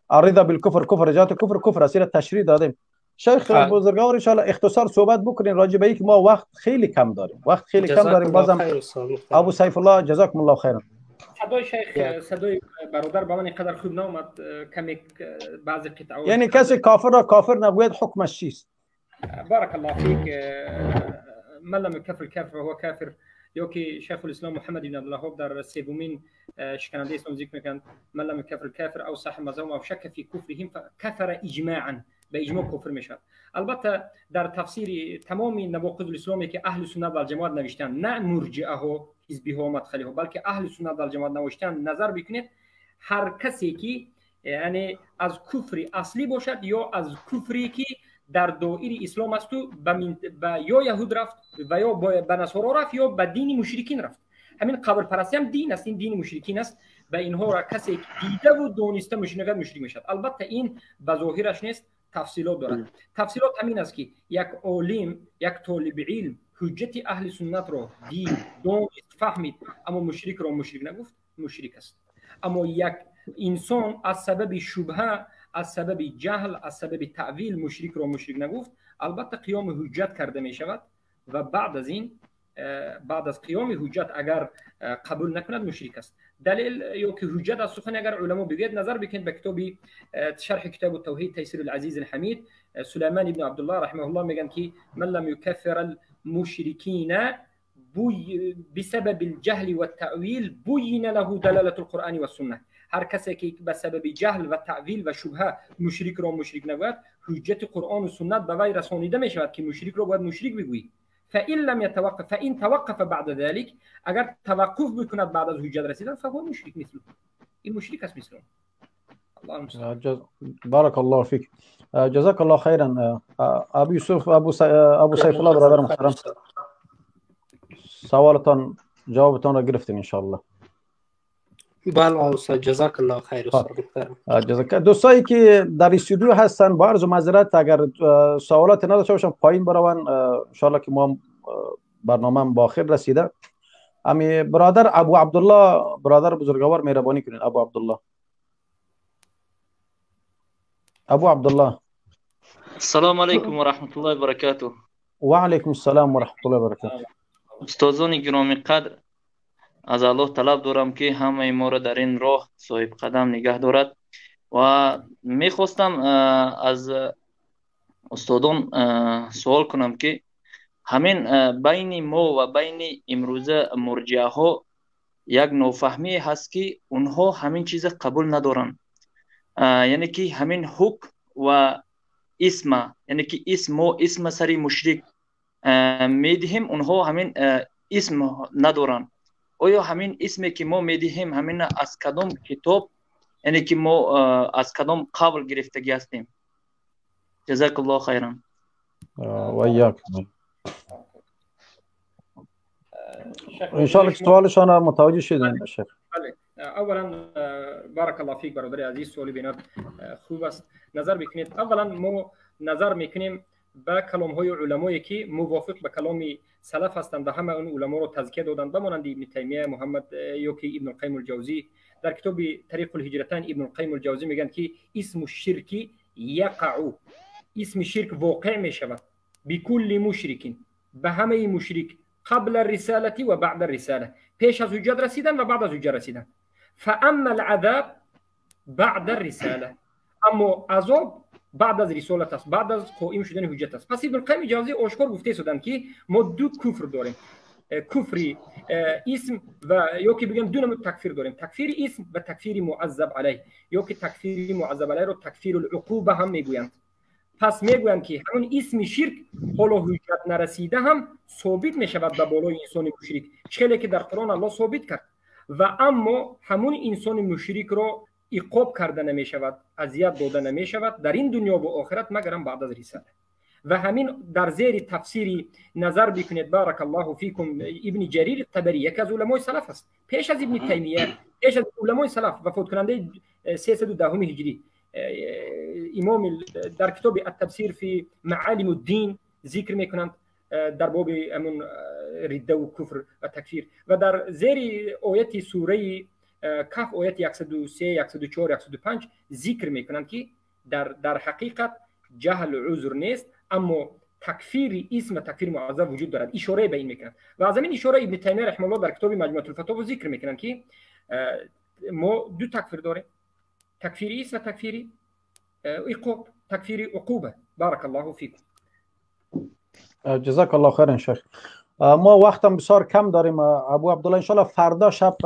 الرضا بالکفر کفر، رجات کفر کفر است، تشریح دادیم. شیخ بزرگوار ان شاء الله اختصار صحبت بکنین راجع به که ما وقت خیلی کم داریم، وقت خیلی کم داریم. بازم ابو سیف الله جزاکم الله خیرا. صدای شیخ، صدای برادر با من اینقدر خوب نامد، کمی بعضی قطعات. یعنی کسی کافر را کافر نگوید حکمش چیست؟ بارک الله فیک. من لم یکفر الکافر فهو کافر، یا که شیخ الاسلام محمد بن عبدالوهاب در سومین شکننده اسلام ذکر میکنند من لم یکفر الکافر او صح مذهبهم او شک فی کفرهم فکفر اجماعا، به اجماع کفر میشد. البته در تفسیر تمام نواقض الاسلامی که اهل سنت و الجماعت نوشتن، نه مرجئه ها، حزبی ها و مدخلی ها، بلکه اهل سنت و الجماعت نوشتن، نظر بکنید هر کسی که یعنی از کفر اصلی باشد یا از کفری که در دائره اسلام است و به یا یهود رفت و یا به نصارا رفت یا به دین مشرکین رفت. همین قبر پرستی هم دین است، این دین مشرکین است. به اینها را کسی که دیده و دانسته مشرک مشرک میشد. البته این به ظاهرش نیست، تفصیلات دارد. تفصیلات همین است که یک عالم، یک طالب علم حجت اهل سنت را دید، دانست، فهمید، اما مشرک را مشرک نگفت، مشرک است. اما یک انسان از سبب شبهه، از سبب جهل، از سبب تعویل مشرک را مشرک نگفت، البته قیام حجت کرده می شود و بعد از این، بعد از قیام حجت اگر قبول نکند مشرک است. دلیل یا که حجت از سخن اگر علما بگوید، نظر بکنید به کتاب شرح کتاب التوحید تیسیر العزیز الحمید، سلیمان ابن عبدالله رحمه الله میگن که من لم یکفر المشرکین بسبب الجهل والتأویل بین له دلالة القرآن والسنة. هر کسی که به سبب جهل و تعویل و شبهه مشرک را مشرک نگوید، حجت قرآن و سنت به وی رسانیده می شود که مشرک را باید مشرک بگویی. فإن لم يتوقف، فإن توقف بعد ذلك، اگر توقف بکند بعد از حجت رسیدن، فهو مشرک مثله، این مشرک است مثله. الله المستعان. بارک الله فیک، جزاک الله خیرا. ابو یوسف، ابو سیف الله برادر محترم، سوالتان جوابتان را گرفتیم ان شاء الله. بله استاد، جزاک الله خیر استاد محترم. جزاک. دوستایی که در استودیو هستن با عرض و معذرت اگر سوالات نداشته باشن پایین بروان، ان شاء الله که ما برنامه با خیر رسیده. امی برادر ابو عبدالله، برادر بزرگوار مهربانی کنین. ابو عبدالله، ابو عبدالله. السلام علیکم و رحمت الله و برکاته. و علیکم السلام و رحمت الله و برکاته. استادان گرامی قدر، Аз Аллоҳ талаб дорам, ки ҳамаи моро дар ин роҳ соҳибқадам нигаҳ дорад. Ва мехостам аз устодон суол кунам, ки ҳамин байни мо ва байни имрӯза мурҷиаҳо як нофаҳмие ҳаст, ки онҳо ҳамин чиза қабул надоранд, яъне ки ҳамин ҳукм ва исма, яъне ки исм, мо исма сари мушрик медиҳем, онҳо ҳамин исм надоранд. Оё ҳамин исме ки мо медиҳем, ҳамин аз кадом китоб, яъне ки мо аз кадом қавл гирифтагӣ ҳастем? Ҷазакаллоҳу хайран. Ва иякум. انشاءالله که سوالشان متوجه شدین شیخ. بله، اولا بارک الله فیک برادر عزیز، سوال بینات خوب است. نظر بکنید، اولا ما نظر میکنیم به کلام های علمایی که موافق به کلام سلف هستند و همه اون علما رو تزکیه دادند، به مانند ابن تیمیه، محمد یا که ابن القیم الجوزی. در کتاب طریق الهجرتین ابن القیم الجوزی میگن که اسم الشرک یقع، اسم شرک واقع میشود بكل مشرک، به همه مشرک، قبل الرسالة و بعد الرسالة، پیش از حجت رسیدن و بعد از حجت رسیدن. فاما العذاب بعد الرسالة، اما عذاب بعد از رسالت است، بعد از قائم شدن حجت است. پس ابن القیم جوزی آشکار گفته شدند که ما دو کفر داریم، کفر اسم و یا که بگم دو نوع تکفیر داریم، تکفیر اسم و تکفیر معذب علیه، یا که تکفیر معذب علیه رو تکفیر العقوبه هم میگویند. پس میگویند که همون اسم شرک حالا حجت نرسیده هم ثابت میشود به بالای انسان مشرک، چه که در قرآن الله ثابت کرد. و اما همون انسان مشرک رو عقاب کرده نمیشود، اذیت داده نمیشود در این دنیا و آخرت، مگرم بعد از رسالت. و همین در زیر تفسیری نظر بکنید بارک الله فیکم، ابن جریر طبری یکی از علمای سلف است، پیش از ابن تیمیه، پیش از علمای سلف، وفات کننده 310 هجری، امام در کتاب التفسیر فی معالم الدین ذکر میکنند در باب امون رده و کفر و تکفیر. و در زیر آیت سوره کهف آیت 103، 104، 105 ذکر میکنند که در حقیقت جهل عذر نیست، اما تکفیر اسم و تکفیر معذب وجود دارد، اشاره به این میکنند. و از همین اشاره ابن تیمیه رحمه الله در کتاب مجموعه الفتاوا ذکر میکنند که ما دو تکفیر داریم، تکفیر اسم و تکفیر عقوب، تکفیر عقوبه. بارک الله فیکم. جزاک الله خیرا شیخ. ما وقتم بسیار کم داریم ابو عبدالله، انشالله فردا شب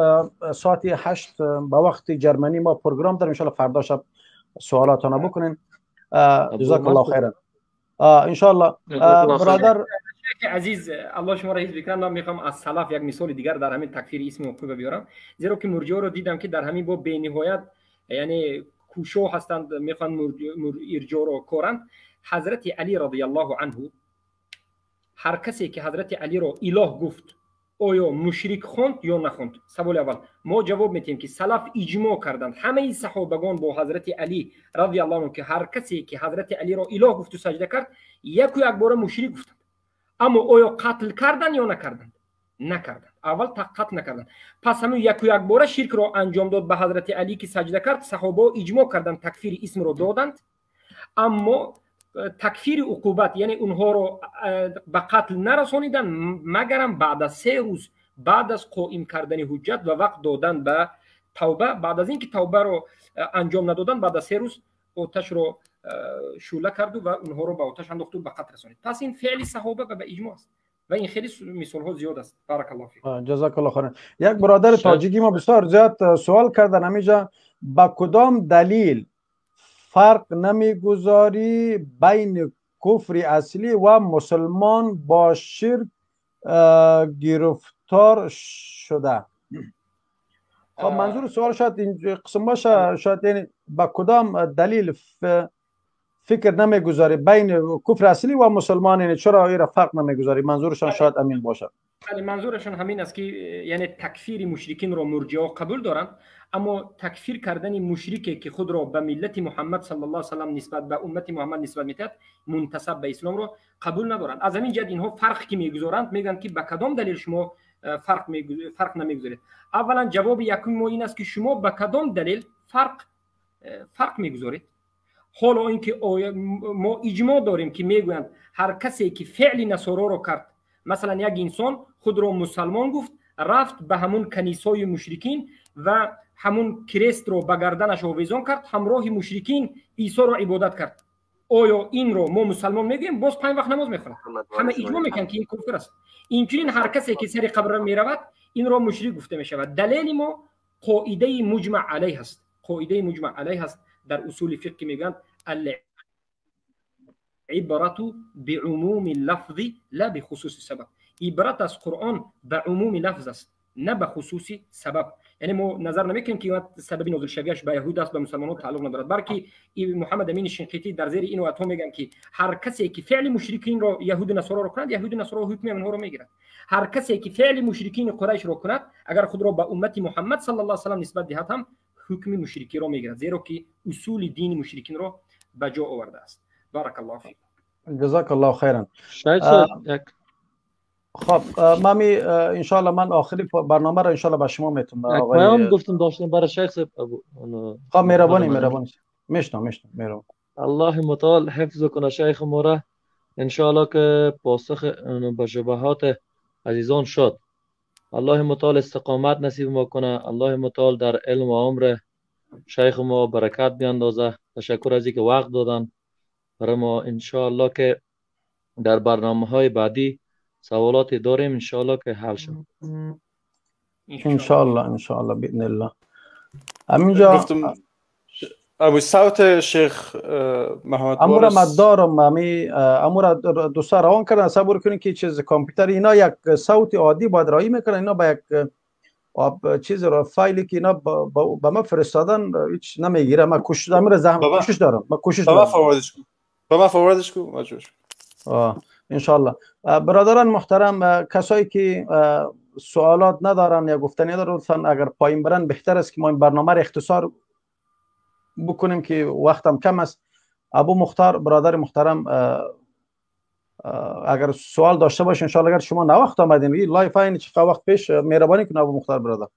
ساعت 8 به وقت جرمنی ما پروگرام داریم، انشالله فردا شب سوالاتان بکنین. جزاک الله خیرا انشالله. برادر عزیز، الله شما را حفظ بکنه. من میخوام از سلف یک مثال دیگر در همین تکفیر اسم عقوبه بیارم، زیرا که مرجئه رو دیدم که در همین باب بی‌نهایت یعنی کوشا هستند، میخوان ارجاع رو کارند. حضرت علی رضی الله عنه، هر کسی که حضرت علی رو اله گفت آیا مشرک خوند یا نخوند؟ سوال اول. ما جواب میتیم که سلف اجماع کردند، همه صحابگان با حضرت علی رضی الله عنه، که هر کسی که حضرت علی رو اله گفت و سجده کرد یک و یک بار مشرک گفتند. اما آیا قتل کردند یا نکردند؟ نکردند. اول قتل نکردند. پس همون یک و یک بار شرک رو انجام داد به حضرت علی که سجده کرد، صحابه اجماع کردند، تکفیر اسم رو دادند. اما تکفیر عقوبت، یعنی اونها رو به قتل نرسانیدن، مگرم بعد از 3 روز بعد از قائم کردن حجت و وقت دادن به توبه، بعد از اینکه توبه رو انجام ندادن، بعد از 3 روز آتش رو شعله کرد و اونها رو به آتش انداخت و به قتل رسانید. پس این فعل صحابه و به اجماع است و این خیلی مثال ها زیاد است. بارک الله فیک. جزاک الله خیرا. یک برادر تاجیکی ما بسیار زیاد سوال کردن همیجا، با کدام دلیل فرق نمیگذاری بین کفر اصلی و مسلمان با شرک گرفتار شده؟ خب منظور سوال شاید این قسم باشه، شاید یعنی با کدام دلیل فکر نمیگذاری بین کفر اصلی و مسلمان، یعنی چرا ایرا فرق نمیگذاری؟ منظورشان شاید امین باشه. بله، منظورشان همین است که یعنی تکفیر مشرکین را مرجئه قبول دارند، اما تکفیر کردن مشرکی که خود را به ملت محمد صلی الله علیه و سلم نسبت به امت محمد نسبت میدهد، منتسب به اسلام را قبول ندارند. از همین جهت اینها فرق که میگذارند، میگن که به کدام دلیل شما فرق نمیگذارید. اولا جواب یکم ما این است که شما به کدام دلیل فرق میگذارید؟ حالا اینکه ما اجماع داریم که میگویند هر کسی که فعل نصارا را کرد، مثلا یک انسان خود را مسلمان گفت رفت به همون کنیسای مشرکین و همون کریست رو به گردنش آویزان کرد، همراه مشرکین عیسی رو عبادت کرد. آیا این رو ما مسلمان میگیم؟ باز 5 وقت نماز میخواند، همه اجماع میکنن که این کفر است. اینچنین هر کسی که سر قبر میرود این را مشرک گفته میشود. دلیل ما قاعده مجمع علیه است. قاعده مجمع علیه است در اصول فقه میگن العبرة بعموم اللفظ لا بخصوص السبب. عبرت از قرآن به عموم لفظ است نه به خصوص سبب. یعنی ما نظر نمیکنیم که سبب نازل شویش به یهود است به مسلمانان تعلق ندارد، بلکه محمد امین شنقیطی در زیر این آیات میگن که هر کسی که فعل مشرکین رو یهود نصارا رو کند، یهود نصارا حکم آنها رو میگیرد. هر کسی که فعل مشرکین قریش رو کند، اگر خود را به امت محمد صلی الله علیه و سلم نسبت دهد هم حکم مشرکی رو میگیرد، زیرا که اصول دین مشرکین رو به جا آورده است. بارک الله فیک. جزاک الله خیرا. خب مامی انشالله من آخری برنامه را انشالله به شما میتونم. آقای پیام گفتم داشتم برای شیخ صاحب. خب مهربانی میشنم مهربان. الله متعال حفظ کنه شیخ ما را انشالله که پاسخ به شبهات عزیزان شد. الله متعال استقامت نصیب ما کنه. الله متعال در علم و عمر شیخ ما برکت بیاندازه. تشکر از اینکه وقت دادن برای ما. انشالله که در برنامه های بعدی سوالات داریم انشالله که حل شد. انشالله باذن الله. همینجا گفتم ابو صوت شیخ محمد امور ما دارم، امی امور دوستا روان کردن. صبر کنین که چیز کامپیوتر اینا یک صوت عادی باید رایی میکنن، اینا با یک چیز را فایلی که اینا با ما فرستادن هیچ نمیگیره. من کوشش دارم، زحمت کوشش دارم، من کوشش دارم. با ما فوروردش کو مجبور. انشالله. برادران محترم، کسایی که سوالات ندارن یا گفتنی ندارن لطفا اگر پایین برن بهتر است که ما این برنامه را اختصار بکنیم که وقتم کم است. ابو مختار برادر محترم اگر سوال داشته باشه انشالله. اگر شما نه وقت آمدین این live این چقدر وقت پیش، مهربانی کنه ابو مختار برادر.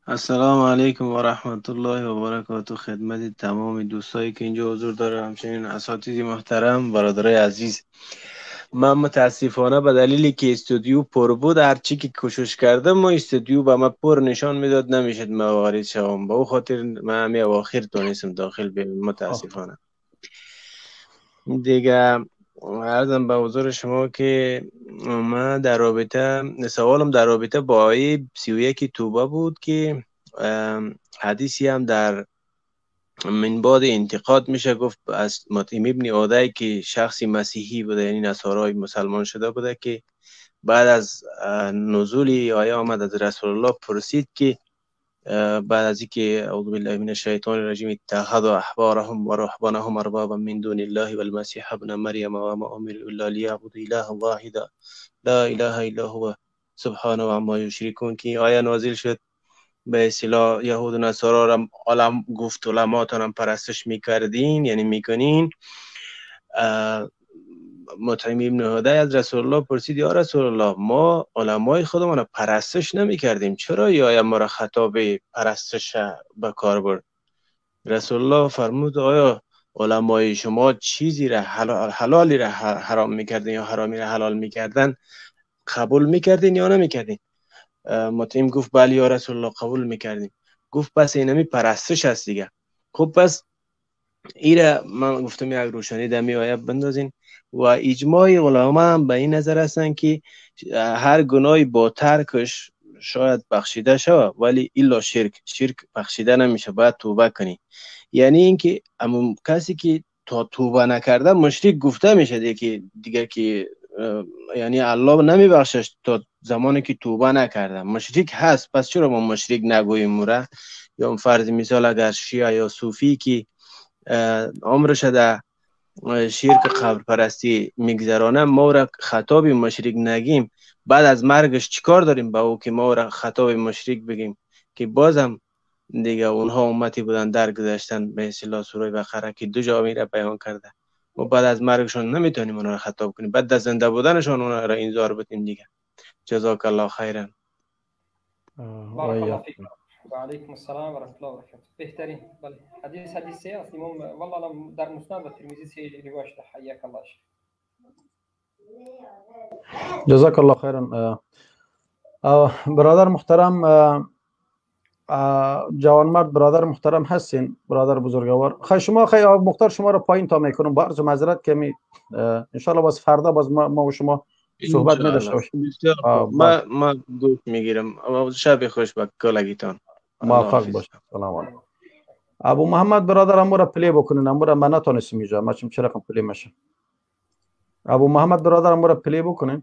السلام علیکم و رحمت الله و برکاته. خدمت تمام دوستایی که اینجا حضور داره، همچنین اساتید محترم، برادرای عزیز. من متاسفانه به دلیلی که استودیو پر بود، هرچی که کوشش کردم ما استودیو به ما پر نشان میداد، نمیشد ما وارد شوم. به او خاطر من همی اواخر تونستم داخل بیم متاسفانه. دیگه عرضم به حضور شما که من در رابطه سوالم در رابطه با آیه 31 توبه بود که حدیثی هم در من بعد انتقاد میشه گفت از مطعم ابن عدی که شخصی مسیحی بوده، یعنی نصارای مسلمان شده بوده، که بعد از نزول آیه آمد از رسول الله پرسید که بعد از اینکه اعوذ بالله من الشیطان الرجیم اتخذوا احبارهم ورهبانهم اربابا من دون الله والمسیح ابن مریم وما امروا الا ليعبدوا الها واحدا لا اله الا هو سبحانه عما یشرکون، که آیه نازل شد به اصطلاح یهود و نصارا را عالم گفت علماتان هم پرستش میکردین، یعنی میکنین. مطعم ابن عدی از رسول الله پرسید یا رسول الله ما علمای خودمان را پرستش نمیکردیم، چرا یا ما را خطاب پرستش به کار برد؟ رسول الله فرمود آیا علمای شما چیزی را حلالی را حرام میکردین یا حرامی را حلال میکردن قبول میکردین یا نمیکردین؟ مطعم گفت بله یا رسول الله قبول میکردیم. گفت پس اینمی پرستش هست دیگه. خب پس ایره من گفتم یک روشنی دمی آیه بندازین. و اجماع علما هم به این نظر هستن که هر گناهی با ترکش شاید بخشیده شود، ولی الا شرک، شرک بخشیده نمیشه، باید توبه کنی. یعنی اینکه کسی که تا توبه نکرده مشرک گفته میشه دیگه که یعنی الله نمیبخشش تا زمانی که توبه نکرده، مشرک هست. پس چرا ما مشرک نگوییم مورا؟ یا فرض مثال اگر شیعه یا صوفی که عمرش در شرک قبر پرستی میگذرانه، ما را خطاب مشرک نگیم، بعد از مرگش چیکار داریم با او که ما را خطاب مشرک بگیم که بازم دیگه اونها امتی بودن درگذشتن به اصطلاح سوره بقره که دو جا میره بیان کرده. ما بعد از مرگشون نمیتونیم اونها را خطاب کنیم، بعد از زنده بودنشون اونها را انذار بدیم دیگه. جزاک الله خیرا. بارک الله فیک. و علیکم السلام و رحمت الله و برکاته. بهترین. بله حدیث سه است. امام والله در مسند و ترمذی سه روایت شده. حیاک الله. جزاک الله خیرا. برادر محترم، جوانمرد برادر محترم هستین، برادر بزرگوار. خیلی شما خیلی مختار شما رو پایین تا میکنم با عرض معذرت که می انشالله باز فردا باز ما و شما صحبت نداشته باشیم. ما گوش میگیرم. شب خوش با کلگیتان. موفق باشید. سلام علیکم. ابو محمد برادر امورا play بکنین. امورا من نتونستم اینجا، ما چرا رقم play میشه. ابو محمد برادر امورا play بکنین.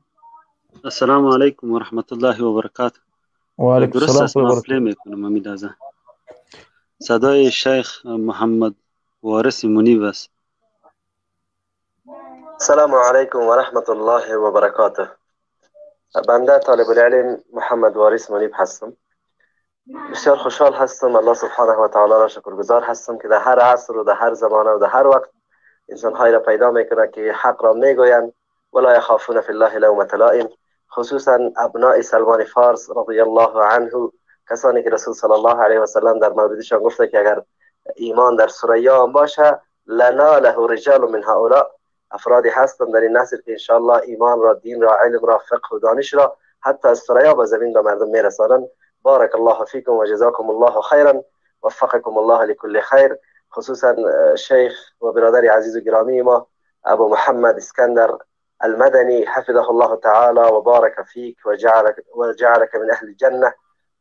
السلام علیکم و رحمت الله و برکاته. و علیکم السلام و برکاته. play میکنم امید ازه. صدای شیخ محمد وارث منیب است. السلام علیکم و رحمت الله و برکاته. بنده طالب العلم محمد وارث منیب هستم. بسیار خوشحال هستم، الله سبحانه و تعالی را شکرگزار هستم که در هر عصر و در هر زمانه و در هر وقت انسانهایی را پیدا میکنه که حق را میگویند ولا یخافون فی الله لومة لائم، خصوصا ابناء سلمان فارس رضی الله عنه، کسانی که رسول صلی الله علیه و سلم در موردشان گفته که اگر ایمان در ثریا هم باشه لنا له رجال من هؤلاء، افرادی هستند در این نسل که انشاءالله ایمان را، دین را، علم را، فقه و دانش را حتی از ثریا به زمین به مردم میرسانند. بارک الله فیکم و جزاکم الله خیرا وفقکم الله لكل خیر. خصوصا شیخ و برادر عزیز و گرامی ما ابو محمد اسکندر المدني حفظه الله تعالى وبارك فيك وجعلك من أهل الجنة.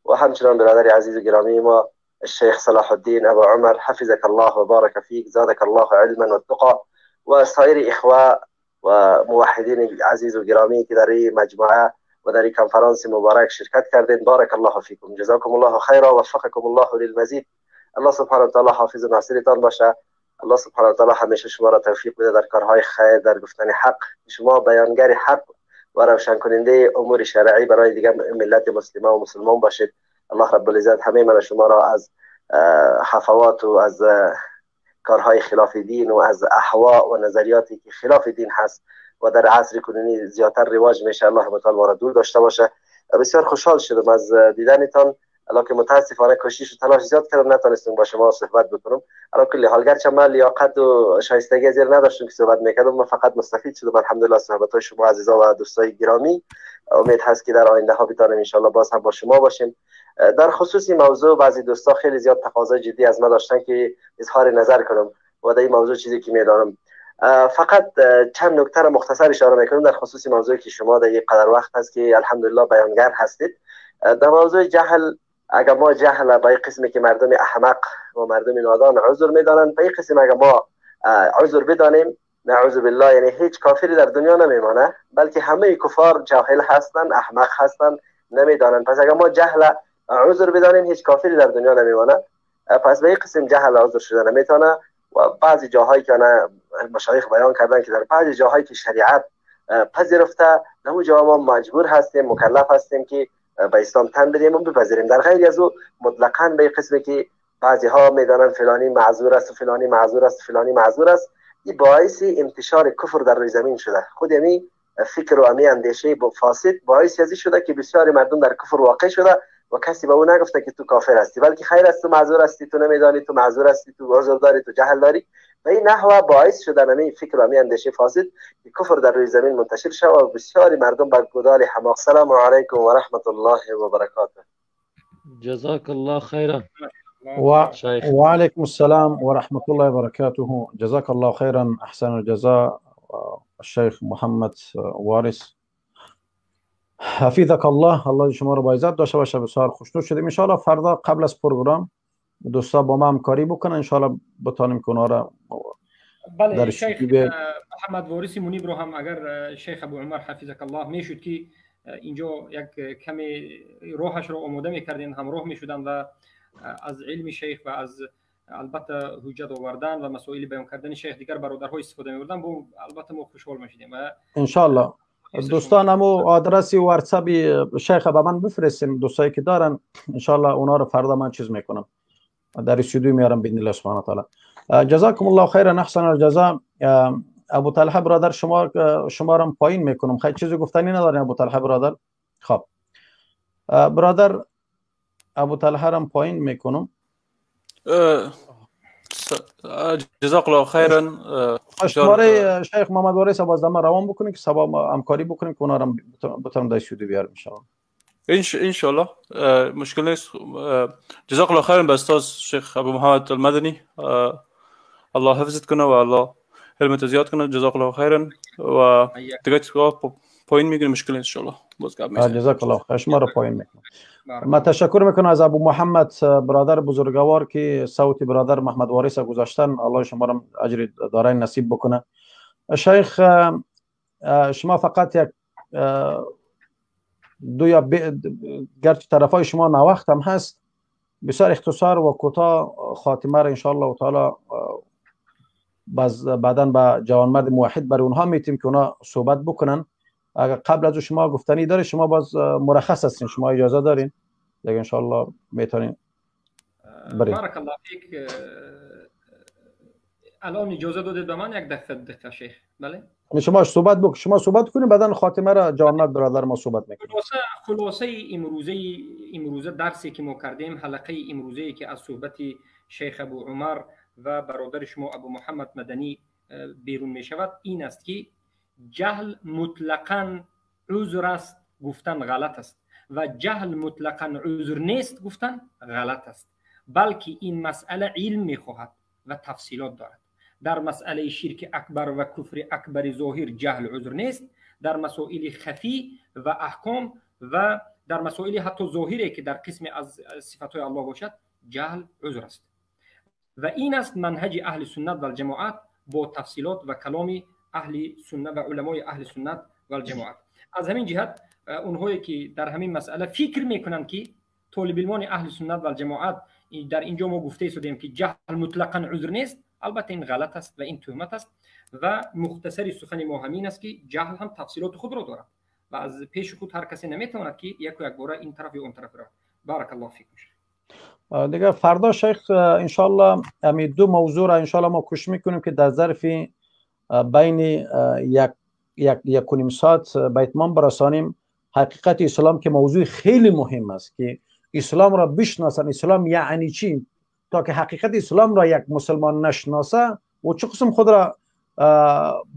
وهمچنان برادر عزیز و گرامی ما الشيخ صلاح الدين أبو عمر حفظك الله وبارك فيك زادك الله علما والتقى، و سایر اخوه و موحدین عزیز و گرامی که در این مجموعه و در این کنفرانس مبارک شرکت کردین، بارک الله فیکم، جزاکم الله خیرا وفقکم الله للمزید. الله سبحانه و تعالی حافظ و ناصرتان باشه. الله سبحانه و تعالی همیشه شما را توفیق بده در کارهای خیر، در گفتن حق. شما بیانگر حق و روشن کننده امور شرعی برای دیگر ملت مسلمه و مسلمان باشید. الله رب العزت همه من شما را از حفوات و از کارهای خلاف دین و از احواء و نظریاتی که خلاف دین هست و در عصر کنونی زیادتر رواج میشه، الله متعال ما را دور داشته باشه. بسیار خوشحال شدم از دیدنتان، که متاسفانه کوشش و تلاش زیاد کردم نتونستم با شما صحبت بکنم. علی کل حال گرچه من لیاقت و شایستگی زیر نداشتم که صحبت میکردم، من فقط مستفید شدم الحمدلله صحبت های شما عزیزا و دوستای گرامی. امید هست که در آینده ها بتونیم ان شاء الله باز هم با شما باشیم. در خصوص موضوع بعضی دوستا خیلی زیاد تقاضای جدی از من داشتن که اظهار نظر کنم و در این موضوع چیزی که میدانم فقط چند نکته را مختصر اشاره میکنم در خصوص موضوعی که شما در یک قدر وقت هست که الحمدلله بیانگر هستید. در موضوع جهل، اگر ما جهل به قسمی که مردم احمق و مردم نادان عذر میدانند، به قسم اگر ما عذر بدانیم، نعوذ بالله، یعنی هیچ کافری در دنیا نمیمانه، بلکه همه کفار جاهل هستند، احمق هستند، نمیدانند. پس اگر ما جهل عذر بدانیم هیچ کافری در دنیا نمیمانه. پس به قسم جهل عذر شده نمیتونه. و بعضی جاهایی که مشایخ بیان کردن که در بعضی جاهایی که شریعت پذیرفته، در اون جا ما مجبور هستیم، مکلف هستیم که به اسلام تن بدیم و بپذیریم. در غیر از او مطلقاً به قسمی که بعضی ها میدانن فلانی معذور است و فلانی معذور است و فلانی معذور است، این باعث انتشار کفر در روی زمین شده. خود امی فکر و امی اندیشه فاسد باعث ازی شده که بسیاری مردم در کفر واقع شده و کسی به او نگفته که تو کافر هستی، بلکه خیر است تو معذور هستی، تو نمیدانی، تو معذور هستی، تو عذر داری، تو جهل داری. و این نحوه باعث شده امی فکر و امی اندیشه فاسد که کفر در روی زمین منتشر شود و بسیاری مردم به گدال حماق. سلام علیکم و رحمت الله و برکاته. جزاک الله خیرا. و علیکم السلام و رحمت الله و برکاته. جزاک الله خیرا، احسن الجزاء الشیخ محمد وارث، حفظك الله. الله شما رو با عزت داشته باشه. بسیار خوشنود شدیم. ان شاء الله فردا قبل از پروگرام دوستا با ما همکاری بکنن، ان شاء الله بتانیم که اونا را بله. شیخ محمد وارث منیب رو هم اگر شیخ ابو عمر حفظك الله میشد که اینجا یک کمی روحش رو آماده میکردین، همراه میشدن و از علم شیخ و از البته حجت آوردن و مسائل بیان کردن شیخ دیگر برادرها استفاده می‌بردن، با البته ما خوشحال می‌شدیم. و ان شاء الله دوستان امو آدرس واتساپ شیخ به من بفرستین، دوستایی که دارن ان شاء الله اونا رو فردا من چیز میکنم، در استودیو میارم باذن الله سبحانه و تعالی. جزاکم الله خیرا، احسن الجزا. ابو طلحه برادر شما رو پایین میکنم، خیلی چیزی گفتنی ندارین ابو طلحه برادر؟ خب برادر ابو طلحه رو پایین میکنم. جزاک الله خیرا. شماره شیخ محمد وارث باز ما روان بکنیم که سبا همکاری بکنیم که اونا رو بتونم در استودیو بیارم ان شاء الله. انشالله مشکل نیست. جزاک الله خیرا به استاد شیخ ابو محمد المدنی، الله حفظت کنه و الله علمت زیاد کنه. جزاک الله خیرا و دیگه پایین میگیریم، مشکل نیست انشالله. باز گپ میزنیم. جزاک الله خیر، شما رو پایین میکنم. من تشکر میکنم از ابو محمد برادر بزرگوار که صوت برادر محمد وارث گذاشتن، الله شما رو اجر دارین نصیب بکنه. شیخ شما فقط یک دو یا گرچه طرفای شما نوخت هم هست، بسیار اختصار و کوتاه خاتمه را انشاءالله تعالی باز بعدا به جوانمرد موحد برای اونها میتیم که اونا صحبت بکنن. اگر قبل از شما گفتنی داره شما باز مرخص هستین، شما اجازه دارین دیگه انشاءالله میتونین برین. بارک الله فیک. الان اجازه دادید به من یک دقیقه شیخ؟ بله شما صحبت بکن، شما صحبت کنید بعدا خاتمه را جوانمرد برادر ما صحبت میکنه. خلاصه امروزه درسی که ما کردیم، حلقه امروزه که از صحبت شیخ ابو عمر و برادر شما ابو محمد مدنی بیرون می شود این است که جهل مطلقاً عذر است گفتن غلط است و جهل مطلقاً عذر نیست گفتن غلط است، بلکه این مسئله علم می خواهد و تفصیلات دارد. در مسئله شرک اکبر و کفر اکبر ظاهر جهل عذر نیست، در مسائل خفی و احکام و در مسائل حتی ظاهری که در قسم از صفات الله باشد جهل عذر است. و این است منهج اهل سنت و الجماعت با تفصیلات و کلام اهل سنت و علمای اهل سنت و الجماعت. از همین جهت اونهایی که در همین مسئله فکر میکنند که طالب علمان اهل سنت و الجماعت در اینجا ما گفته شدیم که جهل مطلقاً عذر نیست، البته این غلط است و این تهمت است و مختصر سخن ما همین است که جهل هم تفصیلات خود را دارد و از پیش خود هر کسی نمیتواند که یک و یک باره این طرف یا اون طرف رود. بارک الله فیکم. دیگه فردا شیخ انشالله همین دو موضوع را انشالله ما کوشش میکنیم که در ظرف بین یک یک یک و نیم ساعت به اتمام برسانیم. حقیقت اسلام که موضوع خیلی مهم است که اسلام را بشناسن، اسلام یعنی چی، تا که حقیقت اسلام را یک مسلمان نشناسه و چه قسم خود را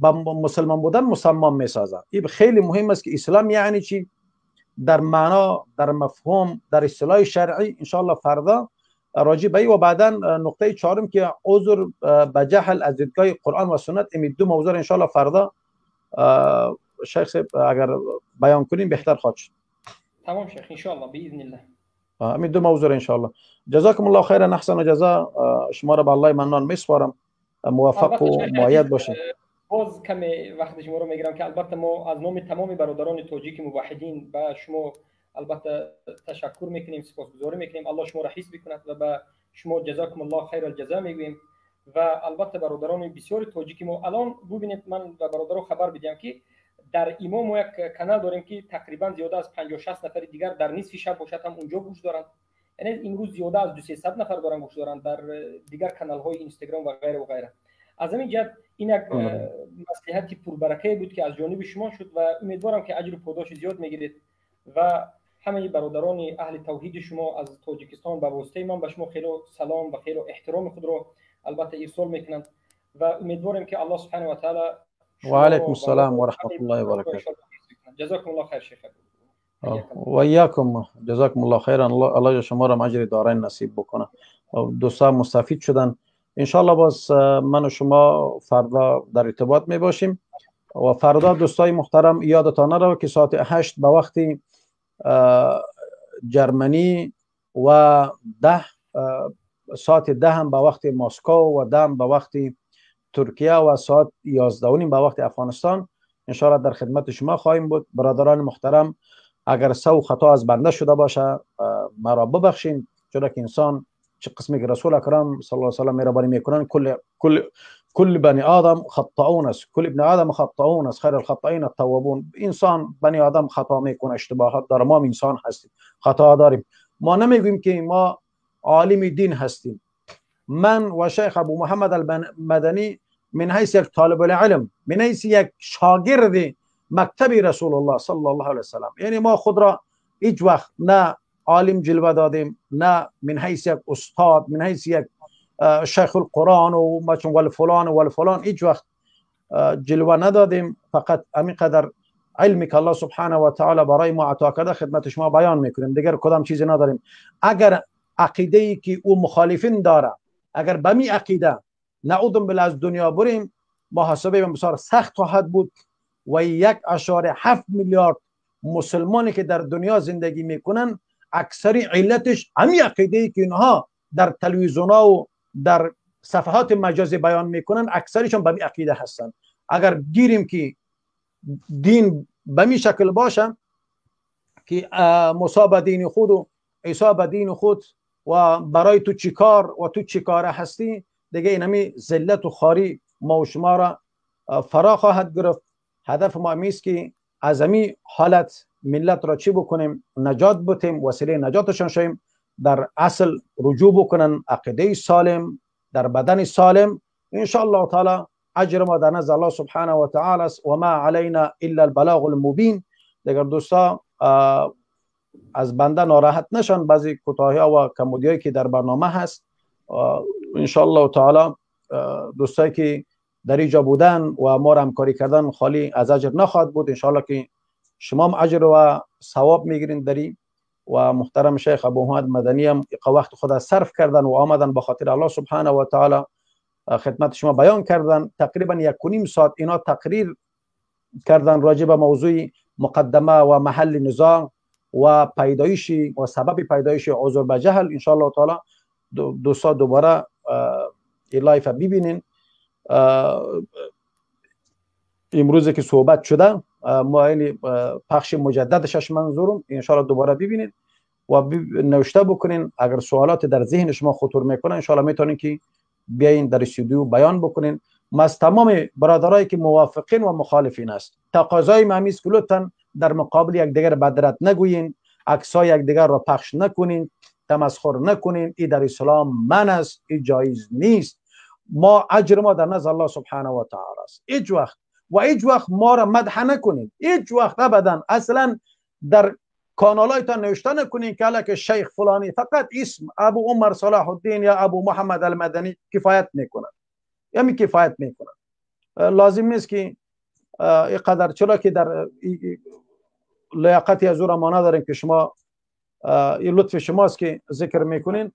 به مسلمان بودن مسلمان میسازه. این خیلی مهم است که اسلام یعنی چی در معنا، در مفهوم، در اصطلاح شرعی. انشاءالله فردا راجع به و بعدا نقطه چهارم که عذر به جهل از دیدگاه قرآن و سنت، این دو موضوع انشاءالله فردا شیخ اگر بیان کنیم بهتر خواهد شد. تمام شیخ انشاءالله باذن الله. همین دو موضوع انشاءالله. جزاکم الله خیرا احسن جزا. شما را به الله منان میسپارم، موفق و مؤید باشید. باز کمی وقت شما رو میگیرم که البته ما از نام تمام برادران تاجیک موحدین به شما البته تشکر میکنیم، سپاسگزاری میکنیم. الله شما را حفظ بکند و به شما جزاکم الله خیر الجزا میگوییم. و البته برادران بسیار تاجیک ما الان ببینید، من به برادران خبر بدم که در ایما ما یک کانال داریم که تقریبا زیاده از 50 60 نفر دیگر در نصف شب باشد هم اونجا گوش دارند. یعنی امروز زیاده از 200 نفر دارن گوش دارند در دیگر کانال های اینستاگرام و غیره و غیره. از همین جهت این یک مصلحت پربرکه بود که از جانب شما شد و امیدوارم که اجر و پاداش زیاد میگیرید و همه برادران اهل توحید شما از تاجیکستان به واسطه من به شما خیلی سلام و خیلی احترام خود را البته ارسال میکنند و امیدواریم که الله سبحانه و تعالی و علیکم السلام و رحمت الله و برکاته. جزاکم الله خیر شیخ. و ایاکم جزاکم الله خیرا. الله شما را اجر دارین نصیب بکنه. دوستان مستفید شدن. انشالله باز من و شما فردا در ارتباط می باشیم و فردا دوستای محترم یادتان نرو که ساعت 8 به وقت جرمنی و 10 ساعت 10 هم به وقت مسکو و 10 به وقت ترکیه و ساعت 11:30 به وقت افغانستان انشاءالله در خدمت شما خواهیم بود. برادران محترم اگر سو خطا از بنده شده باشه مرا ببخشین، چرا که انسان چه قسمی که رسول اکرم صلی الله علیه و سلم مهربانی میکنن، کل کل کل بنی آدم خطاون است، کل ابن آدم خطاون است، خیر الخطائین التوابون. انسان بنی آدم خطا میکنه، اشتباهات داره، ما انسان هستیم، خطا داریم. ما نمیگوییم که ما عالم دین هستیم. من و شیخ ابو محمد المدنی من حیث یک طالب العلم، من حیث یک شاگرد مکتب رسول الله صلی الله علیه و سلم، یعنی ما خود را هیچ وقت نه عالم جلوه دادیم، نه من حیث یک استاد، من حیث یک شیخ القرآن و ما چون فلان و فلان، هیچ وقت جلوه ندادیم. فقط همین قدر علمی که الله سبحانه و تعالی برای ما عطا کرده خدمت شما بیان میکنیم، دیگر کدام چیزی نداریم. اگر عقیده ای که او مخالفین داره، اگر به می عقیده نعوذ بالله از دنیا بریم، محاسبه بسیار سخت خواهد بود و 1.7 میلیارد مسلمانی که در دنیا زندگی میکنن اکثری علتش همین عقیده ای که اینها در تلویزیون ها و در صفحات مجازی بیان میکنن، اکثریشون به می عقیده هستن. اگر گیریم که دین به می شکل باشه که موسی به دین خود و عیسی به دین خود و برای تو چیکار و تو چیکاره هستی، دیگه این همی ذلت و خواری ما و شما را فرا خواهد گرفت. هدف ما همی که از همی حالت ملت را چی بکنیم؟ نجات بتیم، وسیله نجاتشان شویم، در اصل رجوع بکنن، عقیده سالم در بدن سالم، ان شاء الله تعالی اجر ما در نزد الله سبحانه و تعالی است و ما علینا الا البلاغ المبین. دیگر دوستا از بنده ناراحت نشن، بعضی کوتاهی ها و کمبودی هایی که در برنامه هست، ان شاء الله تعالی دوستایی که در اینجا بودن و ما را همکاری کردن خالی از اجر نخواهد بود. ان شاء الله که شما هم اجر و ثواب میگیرین دری و محترم شیخ ابو محمد مدنی هم وقت خود صرف کردن و آمدن به خاطر الله سبحانه و تعالی خدمت شما بیان کردن. تقریبا 1.5 ساعت اینا تقریر کردن راجع به موضوع مقدمه و محل نزاع و پیدایش و سبب پیدایش عذر به جهل. ان شاء الله تعالی دوستا دوباره این live ببینین. امروز که صحبت شده ما این پخش مجددش منظورم، ان شاء الله دوباره ببینید و نوشته بکنین. اگر سوالات در ذهن شما خطور میکنه ان شاء الله میتونین که بیاین در استودیو بیان بکنین. ما از تمام برادرایی که موافقین و مخالفین است تقاضای ما همی است که لطفاً در مقابل یکدیگر بدرد نگویین، عکسای یکدیگر را پخش نکنین، تمسخر نکنین. این در اسلام من است، این جایز نیست. ما اجر ما در نزد الله سبحانه و تعالی است. هیچ وقت و هیچ وقت ما را مدح نکنین، هیچ وقت ابدا. اصلا در کانالایتان نوشته نکنین که الک شیخ فلانی، فقط اسم ابو عمر صلاح الدین یا ابو محمد المدنی کفایت میکنن، یعنی کفایت میکنن. لازم نیست که اینقدر، چرا که در لیاقتی از او را ما نداریم که شما، این لطف شماست که ذکر میکنین.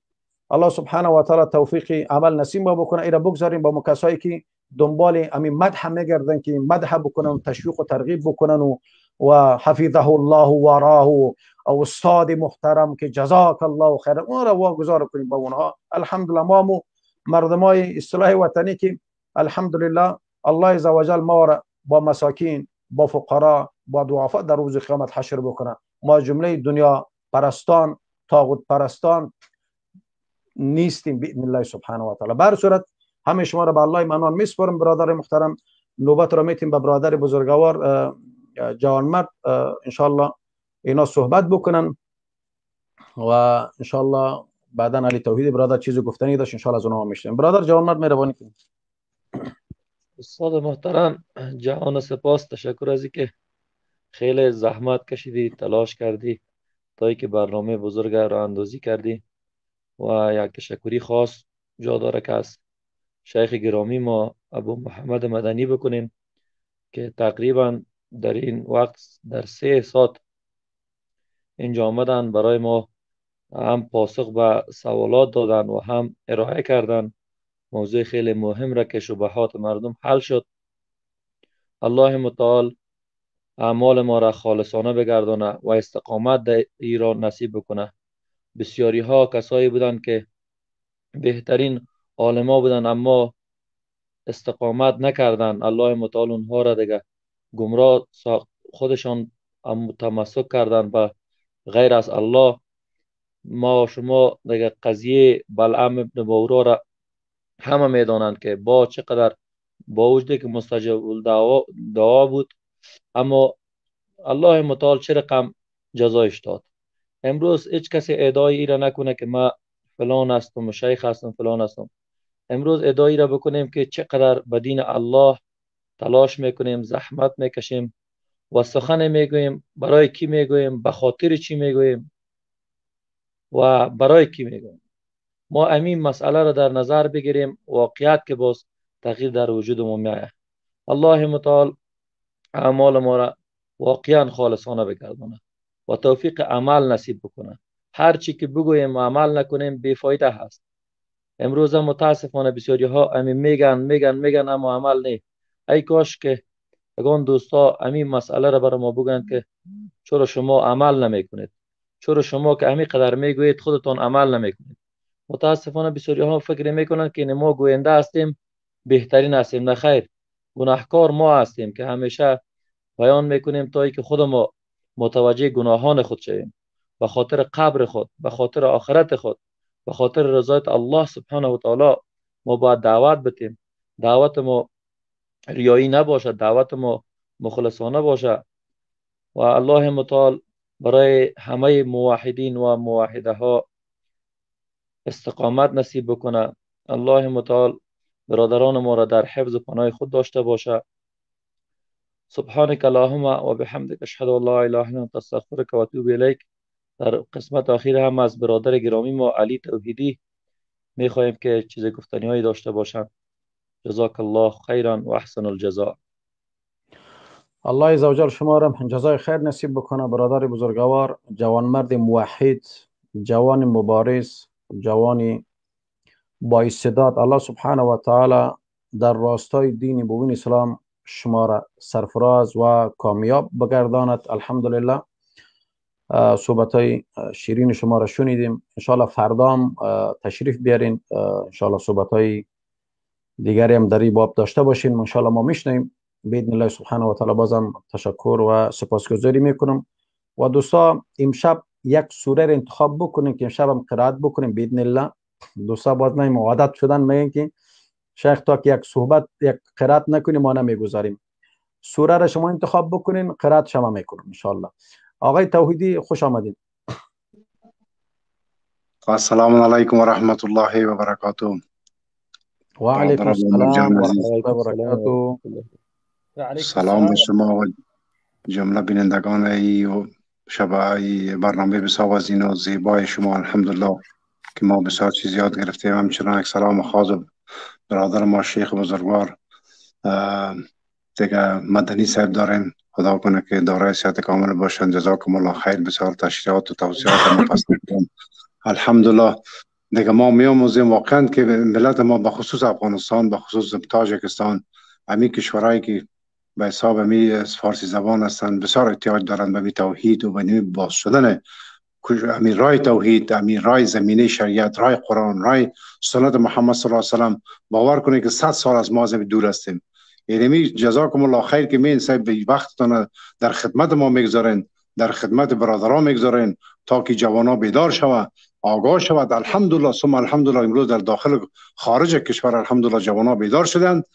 الله سبحانه و تعالی توفیق عمل نصیب ما بکنه. ایرا بگذاریم با کسایی که دنبال همین مدح میگردن که مدح بکنن و تشویق و ترغیب بکنن و حفظه الله وراه او استاد محترم که جزاک الله خیر، اون را واگذار کنیم با اونها. الحمدلله ما مردمای اصطلاح وطنی که الحمدلله الله عزوجل ما را با مساکین، با فقرا، با ضعفا در روز قیامت حشر بکنه. ما جمله دنیا پرستان، طاغوت پرستان نیستیم باذن الله سبحانه و تعالی. بر صورت همه شما را به الله منان میسپارم. برادر محترم نوبت را میتیم به برادر بزرگوار جوانمرد، ان شاء الله اینا صحبت بکنن و ان شاء الله بعدا علی توحید برادر چیزی گفتنی داشت ان شاء الله از اونها میشنیم. برادر جوانمرد مهربانی کنید. استاد محترم جهان سپاس، تشکر از اینکه خیلی زحمت کشیدی، تلاش کردی تا اینکه برنامه بزرگ را اندازی کردی و یک تشکری خاص جا داره که از شیخ گرامی ما ابو محمد مدنی بکنیم که تقریبا در این وقت در 3 ساعت اینجا آمدن، برای ما هم پاسخ به سوالات دادن و هم ارائه کردن موضوع خیلی مهم را که شبهات مردم حل شد. الله متعال اعمال ما را خالصانه بگردانه و استقامت در ایران نصیب بکنه. بسیاری ها کسایی بودند که بهترین عالما بودن اما استقامت نکردن، الله متعال اونها را دیگه گمراه ساخت، خودشان تمسک کردن به غیر از الله. ما شما دیگه قضیه بلعم ابن باورا را همه میدانند که با چقدر با وجود که مستجاب دعا بود اما الله متعال چه رقم جزایش داد. امروز هیچ کسی ادعای ای را نکنه که ما فلان هستم و شیخ هستم فلان هستم. امروز ادعایی را بکنیم که چقدر به دین الله تلاش میکنیم، زحمت میکشیم و سخن میگوییم، برای کی میگوییم، به خاطر چی میگوییم و برای کی میگوییم. ما امین مسئله را در نظر بگیریم، واقعیت که باز تغییر در وجود ما میآید. الله متعال اعمال ما را واقعا خالصانه بگردانه و توفیق عمل نصیب بکنه. هر چی که بگوییم و عمل نکنیم بیفایده هست. امروز هم متاسفانه بسیاری ها امی میگن میگن میگن اما عمل نه. ای کاش که اگان دوستا امی مسئله را برای ما بگن که چرا شما عمل نمیکنید، چرا شما که امی قدر میگویید خودتان عمل نمیکنید. متاسفانه بسیاری ها فکر میکنند که ما گوینده هستیم، بهترین هستیم. نه خیر، گناهکار ما هستیم که همیشه بیان میکنیم تا اینکه خود ما متوجه گناهان خود شویم، به خاطر قبر خود، به خاطر آخرت خود، به خاطر رضایت الله سبحانه و تعالی ما باید دعوت بدیم. دعوت ما ریایی نباشد، دعوت ما مخلصانه باشه. و الله متعال برای همه موحدین و موحده ها استقامت نصیب بکنه. الله متعال برادران ما را در حفظ و پناه خود داشته باشه. سبحانك اللهم و بحمدک اشهد ان لا اله الا انت استغفرک و اتوب الیک. در قسمت آخر هم از برادر گرامی ما علی توحیدی میخواهیم که چیز گفتنی هایی داشته باشند. جزاک الله خیرا و احسن الجزاء. الله عزوجل شما را جزای خیر نصیب بکنه. برادر بزرگوار، جوانمرد موحد، جوان مبارز، جوان با استعداد، الله سبحانه و تعالی در راستای دین مبین اسلام شما را سرفراز و کامیاب بگرداند. الحمدلله صحبت های شیرین شما را شنیدیم. انشاءالله فردام تشریف بیارین، انشاءالله صحبت های دیگری هم در این باب داشته باشین، انشاءالله ما میشنیم باذن الله سبحانه و تعالی. بازم تشکر و سپاسگزاری میکنم. و دوستا امشب یک سوره را انتخاب بکنیم که امشب هم قرائت بکنیم باذن الله. دوستا باز نیم عادت شدن، میگن که شیخ تا که یک صحبت یک قرائت نکنیم ما نمیگذاریم. سوره را شما انتخاب بکنین، قرائت شما میکنم انشاءالله. آقای توحیدی خوش آمدید. السلام علیکم و رحمت الله و برکاته. و علیکم السلام و رحمت الله و برکاته. سلام به شما و جمله بینندگان ای و شبای برنامه بسیار عظیم و زیبای شما. الحمدلله که ما بسیار چیز یاد گرفتیم. همچنان یک سلام خاص برادر ما شیخ بزرگوار دیگه مدنی صاحب داریم. خدا کنه که دارای صحت کامل باشند. جزاکم الله خیر. بسیار تشریحات و توضیحات مفصل. الحمدلله دیگه ما میآموزیم واقعا که ملت ما به خصوص افغانستان، به خصوص تاجکستان، همین کشورهایی که به حساب همی فارسی زبان هستند بسیار احتیاج دارند به توحید و به باز شدن همین رای توحید، همین رای زمینه شریعت، رای قرآن، رای سنت محمد صلی الله علیه و سلم. باور کنید که 100 سال از ما از دور هستیم. یعنی جزاکم الله خیر که می صاحب وقتتان در خدمت ما میگذارین، در خدمت برادران میگذارین تا که جوانا بیدار شود، آگاه شود. الحمدلله ثم الحمدلله امروز در داخل خارج کشور الحمدلله جوانا بیدار شدند.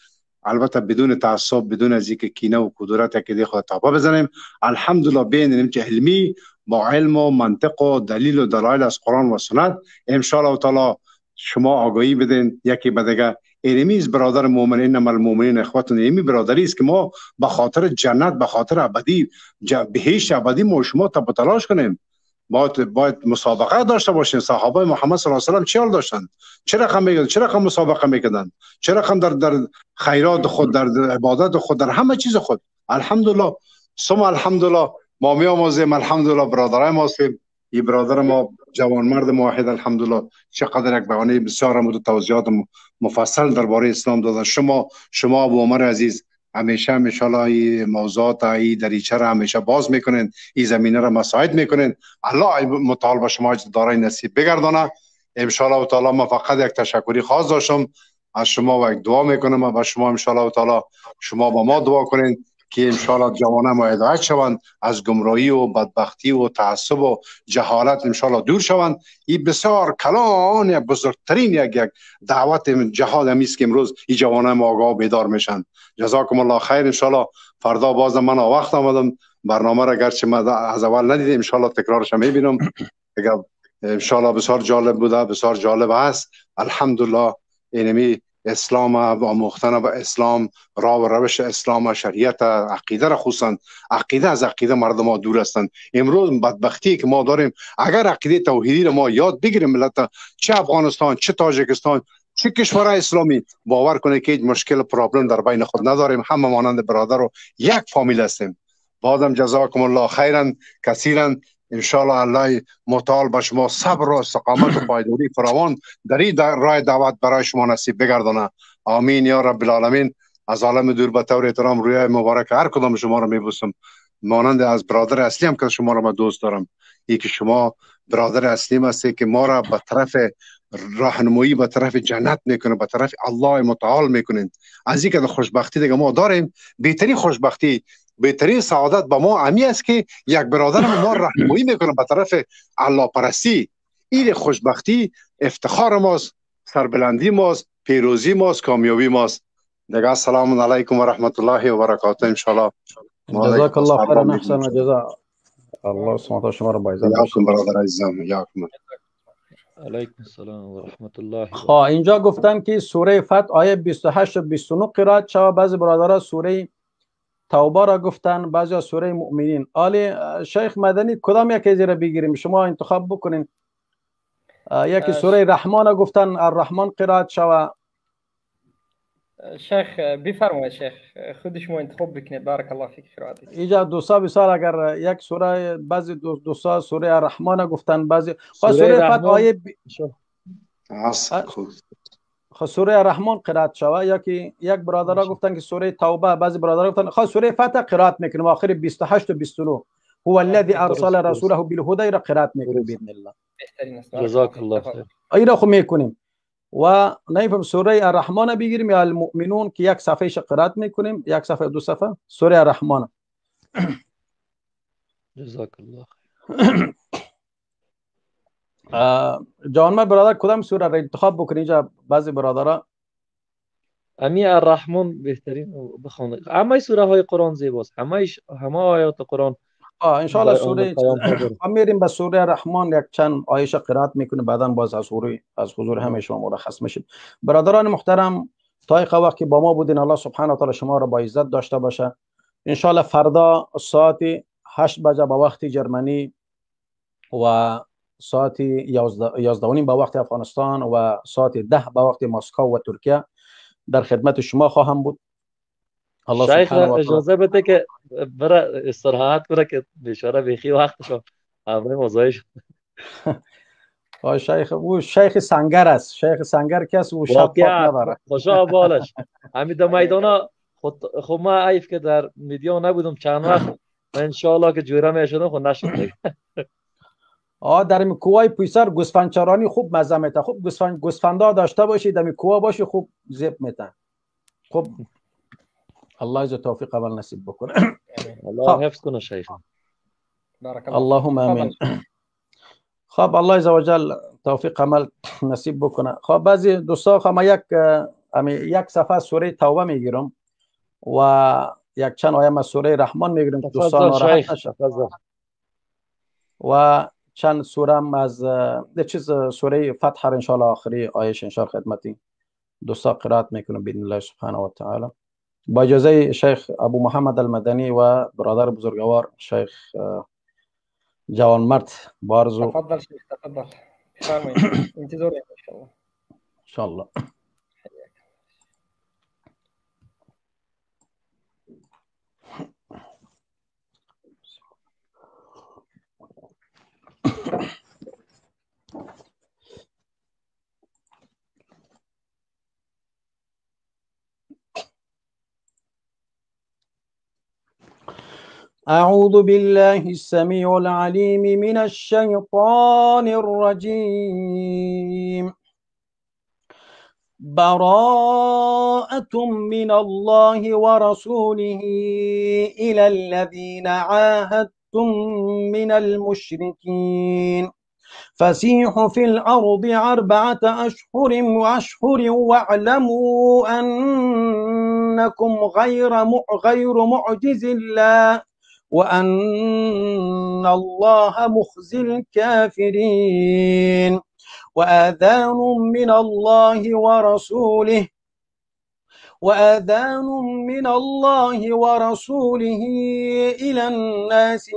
البته بدون تعصب، بدون از اینکه کینه و کدورت که دی خود تاپا بزنیم. الحمدلله بینیم که علمی با علم و منطق و دلیل و دلایل از قرآن و سنت ان شاء الله تعالی شما آگاهی بدین یکی به دیگه. اینمی است برادر مؤمن، انما المؤمنین اخوتون. اینمی برادری است که ما به خاطر جنت، به خاطر ابدی، بهشت ابدی ما شما تا تلاش کنیم. باید مسابقه داشته باشیم. صحابه محمد صلی الله علیه و سلم چه حال داشتند؟ چه رقم میگن؟ چه رقم مسابقه میکردند؟ چه رقم در خیرات خود، در عبادت خود، در همه چیز خود. الحمدلله ثم الحمدلله ما میآموزیم. الحمدلله برادرای ما هستیم. این برادر ما جوانمرد موحد الحمدلله چقدر یک بیانیه بسیار هم توضیحات مفصل درباره اسلام دادن. شما ابو عمر عزیز همیشه ان شاء الله این موضوعات ای دریچه را همیشه باز میکنین، این زمینه را مساعد میکنین. الله متعال به شما دارای نصیب بگردانه ان شاء الله تعالی. ما فقط یک تشکری خاص داشتم از شما و یک دعا میکنم و شما ان شاء الله تعالی شما با ما دعا کنین که ان شاء الله جوانان ما هدایت شوند، از گمراهی و بدبختی و تعصب و جهالت ان شاء الله دور شوند. این بسیار کلان یک بزرگترین یک دعوت جهاد همی است که امروز این جوانان ما آگاه بیدار میشن. جزاکم الله خیر. ان شاء الله فردا باز من وقت آمدم برنامه را گرچه من از اول ندیدم ان شاء الله تکرارش میبینم. ان شاء الله بسیار جالب بوده، بسیار جالب است. الحمدلله اینمی اسلام و آموختن و اسلام، راه و روش اسلام و شریعت، عقیده را، خصوصا عقیده، از عقیده مردم ها دور هستند. امروز بدبختی که ما داریم اگر عقیده توحیدی را ما یاد بگیریم، ملت چه افغانستان، چه تاجیکستان، چه کشورهای اسلامی، باور کنه که هیچ مشکل problem در بین خود نداریم. همه مانند برادر و یک فامیل هستیم. بازم جزاکم الله خیرا کثیرا. انشاءالله الله متعال به شما صبر و استقامت و پایداری فراوان در این راه دعوت برای شما نصیب بگردانه. آمین یا رب العالمین. از عالم دور به طور احترام روی مبارک هر کدام شما رو میبوسم، مانند از برادر اصلی هم که شما رو من دوست دارم. یکی شما برادر اصلی هستی که ما را به طرف راهنمایی، به طرف جنت میکنه، به طرف الله متعال میکنین. از اینکه خوشبختی دیگه ما داریم، بهترین خوشبختی، بهترین سعادت به ما امی است که یک برادر ما راهنمایی میکنه به طرف الله پرستی. این خوشبختی افتخار ماست، سربلندی ماست، پیروزی ماست، کامیابی ماست. دیگه السلام علیکم و رحمت الله و برکاته. ان شاء الله جزاک الله خیرا، احسن جزا. الله سبحانه و شما را با عزت یاکم برادر عزیزم، یاکم. علیکم السلام و رحمت الله. خب اینجا گفتن که سوره فتح آیه 28 و 29 قرائت شود. بعضی برادرها سوره توبه را گفتن، بعضی سوره مؤمنین. آلی شیخ مدنی کدام یکی از را بگیریم؟ شما انتخاب بکنین. یکی سوره رحمان گفتن، الرحمن قرائت شود. شیخ بفرمایید، شیخ خود شما انتخاب بکنید. بارک الله فیک. قرائت اینجا دوستا بسیار اگر یک سوره، بعضی دوستا سوره الرحمن گفتن، بعضی سوره فتح آیه خب سوره الرحمن قرائت شود. یکی یک برادرها گفتن که سوره توبه، بعضی برادرها گفتن خب سوره فتح قرائت میکنیم آخر 28 و 29. هو الذي ارسل رسوله بالهدى را قرائت میکنیم باذن الله. بهترین است. جزاک الله خیر. اینا خو میکنیم و نمیفهم سوره الرحمن بگیریم یا المؤمنون که یک صفحه قرائت میکنیم، یک صفحه دو صفحه سوره الرحمن. جزاک الله خیر. جوانمرد برادر کدام سوره را انتخاب بکنید؟ اینجا بعضی برادرها امی الرحمن بهترین بخوانید. همه سوره های قرآن زیباست، همه آیات قرآن. ان شاء الله سوره میریم به سوره الرحمن یک چند آیه قرائت میکنیم، بعدا باز از حضور همه شما مرخص میشیم. برادران محترم تا این وقت که با ما بودین الله سبحانه و تعالی شما را با عزت داشته باشه. ان شاء الله فردا ساعت 8 بجه به وقت جرمنی و ساعت 11:30 به وقت افغانستان و ساعت 10 به وقت مسکو و ترکیه در خدمت شما خواهم بود. الله شیخ اجازه بده که برای استراحت کنه که بیچاره بیخی وقتش همه موضوعش. شیخ او شیخ سنگر است، شیخ سنگر کس او شب پاک نداره. خوشا بالش همین در میدانا. خب ما عیف که در میدیا نبودم چند وقت، من انشالله که جوره میشدم خب نشد. در کوهای پیسر گوسفندچرانی خوب مزه میته. خوب گوسفندا داشته باشی در کوها باشی خوب زیب میته. خوب الله عز توفیق اول نصیب بکنه. الله حفظ کنه شیخ. بارک الله. اللهم امین. خب الله عز وجل توفیق عمل نصیب بکنه. خب بعضی دوستا خب ما یک صفحه سوره توبه میگیرم و یک چند آیه از سوره رحمان میگیرم که دوستان ناراحت نشن، و چند سوره از چیز سوره فتح ان شاء الله آخری آیش ان شاء الله خدمتی دوستا قرائت میکنم باذن الله سبحانه و تعالی. با اجازه شیخ ابو محمد المدنی و برادر بزرگوار شیخ جوانمرد بارزو. تفضل شیخ، تفضل، بفرمایید، انتظار ان شاء الله. ان شاء الله. أعوذ بالله السميع العليم من الشيطان الرجيم. براءة من الله ورسوله إلى الذين عاهدتم من المشركين فسيحوا في الأرض 4 أشهر واعلموا أنكم غير معجز الله وأن الله مخزي الكافرين. وآذان من الله ورسوله إلى الناس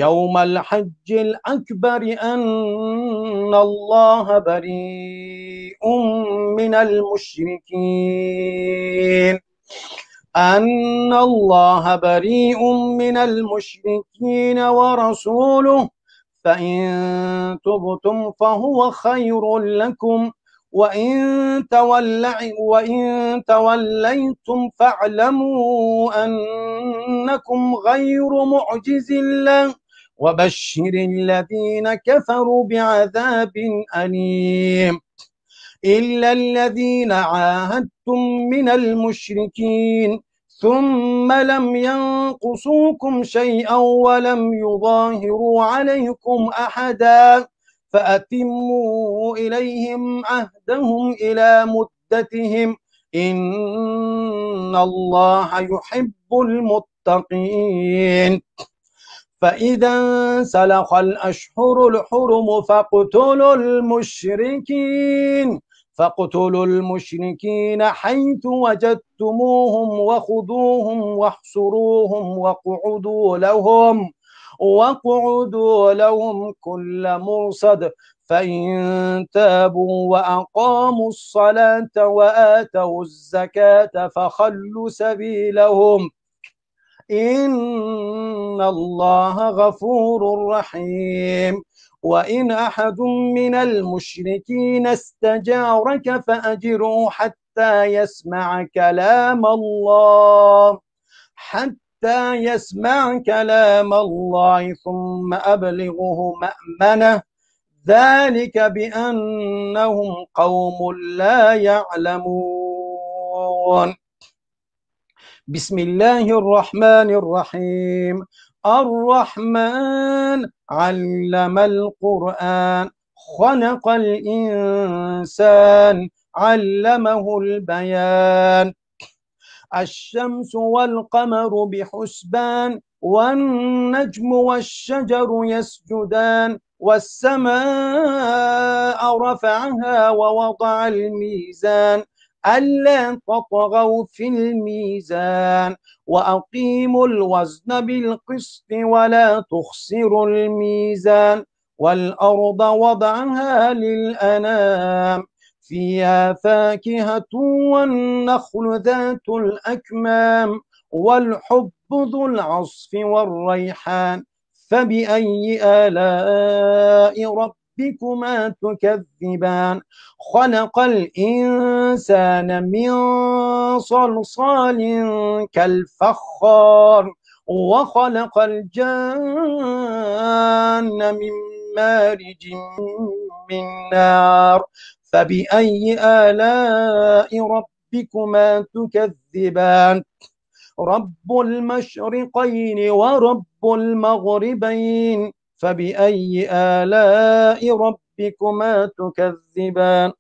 يوم الحج الأكبر أن الله بريء من المشركين. أن الله بريء من المشركين ورسوله فإن تبتم فهو خير لكم وإن توليتم فاعلموا أنكم غير معجز الله وبشر الذين كفروا بعذاب أليم إلا الذين عاهدتم من المشركين ثم لم ينقصوكم شيئا ولم يظاهروا عليكم أحدا فأتموا إليهم عهدهم إلى مدتهم إن الله يحب المتقين فإذا انسلخ الأشهر الحرم فاقتلوا المشركين حيث وجدتموهم وخذوهم واحصروهم وقعدوا لهم كل مرصد فإن تابوا وأقاموا الصلاة وآتوا الزكاة فخلوا سبيلهم إن الله غفور رحيم وإن أحد من المشركين استجارك فأجره حتى يسمع كلام الله ثم أبلغه مأمنه ذلك بأنهم قوم لا يعلمون. بسم الله الرحمن الرحيم. الرحمن علم القرآن خلق الإنسان علمه البيان. الشمس والقمر بحسبان والنجم والشجر يسجدان والسماء رفعها ووضع الميزان ألا تطغوا في الميزان وأقيموا الوزن بالقسط ولا تخسروا الميزان والأرض وضعها للأنام فيها فاكهة والنخل ذات الأكمام والحب ذو العصف والريحان فبأي آلاء ربكما تكذبان. خلق الإنسان من صلصال كالفخار وخلق الجان من مارج من نار فبأي آلاء ربكما تكذبان. رب المشرقين ورب المغربين فبأي آلاء ربكما تكذبان.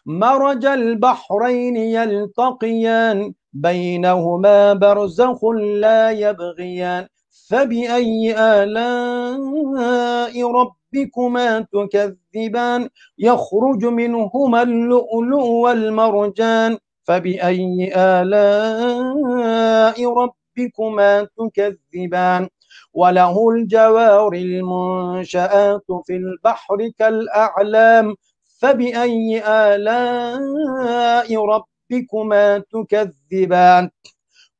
مرج البحرين يلتقيان بينهما برزخ لا يبغيان فبأي آلاء ربكما تكذبان. يخرج منهما اللؤلؤ والمرجان فبأي آلاء ربكما تكذبان. وله الجوار المنشآت في البحر كالأعلام فبأي آلاء ربكما تكذبان.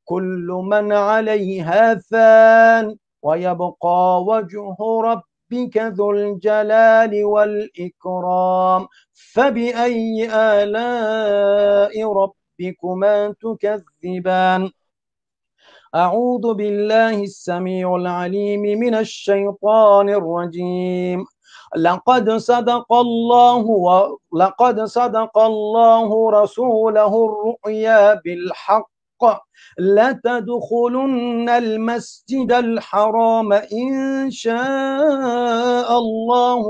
كل من عليها فان ويبقى وجه ربك ذو الجلال والإكرام فبأي آلاء ربكما تكذبان. أعوذ بالله السميع العليم من الشيطان الرجيم. لقد صدق الله رسوله الرؤيا بالحق لتدخلن المسجد الحرام إن شاء الله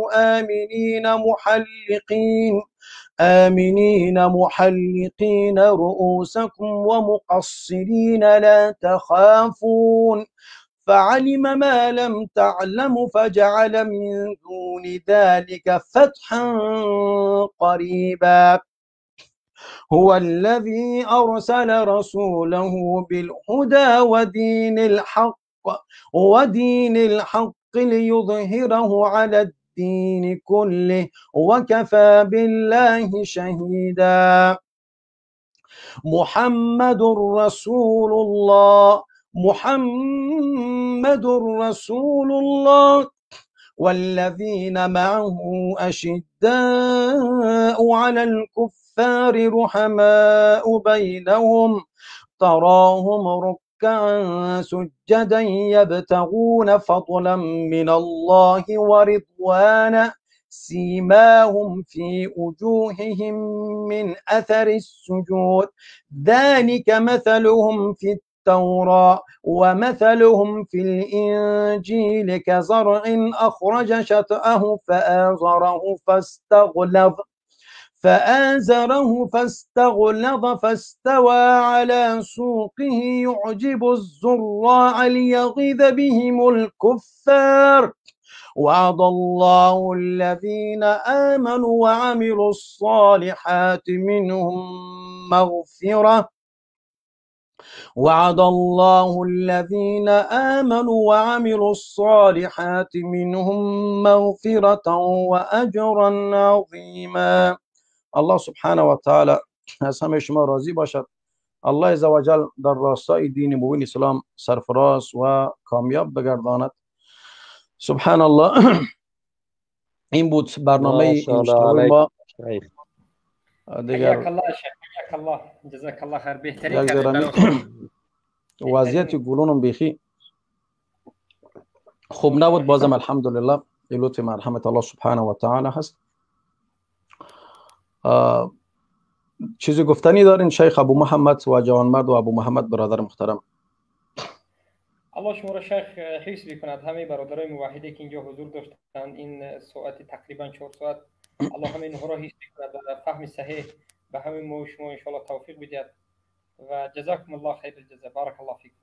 آمنين محلقين رؤوسكم ومقصرين لا تخافون فعلم ما لم تعلم فجعل من دون ذلك فتحا قريبا. هو الذي أرسل رسوله بالهدى ودين الحق ليظهره على الدين كله وكفى بالله شهيدا. محمد رسول الله، محمد رسول الله والذين معه أشداء على الكفار رحماء بينهم تراهم ركعا سجدا يبتغون فضلا من الله ورضوانا سيماهم في وجوههم من أثر السجود ذلك مثلهم في التوراة ومثلهم في الإنجيل كزرع أخرج شطأه فآزره فاستغلظ فاستوى على سوقه يعجب الزراع ليغيظ بهم الكفار وعد الله الذين آمنوا وعملوا الصالحات منهم مغفرة وعد الله الذين آمنوا وعملوا الصالحات منهم مغفرة وأجرا عظيما. الله سبحانه و تعالی از همه شما راضی باشد. الله عزوجل در راستای دین مبین اسلام سرفراز و کامیاب بگرداند. سبحان الله. این بود برنامه امشب ما. دیگر حیاک الله شیخ، حیاک الله، جزاک الله خیر. بهترین وضعیت گلونم بیخی خوب نبود، بازم الحمدلله لطف مرحمت الله سبحانه و تعالی هست. چیزی گفتنی دارین شیخ ابو محمد و جوانمرد و ابو محمد برادر محترم؟ الله شما را شیخ حفظ بکند. همه برادرای موحده که اینجا حضور داشتند این ساعت تقریبا 4 ساعت، الله همه اینها را حفظ بکند و فهم صحیح به همه ما و شما انشاءالله توفیق بدهد و جزاکم الله خیر الجزا. بارک الله فیکم.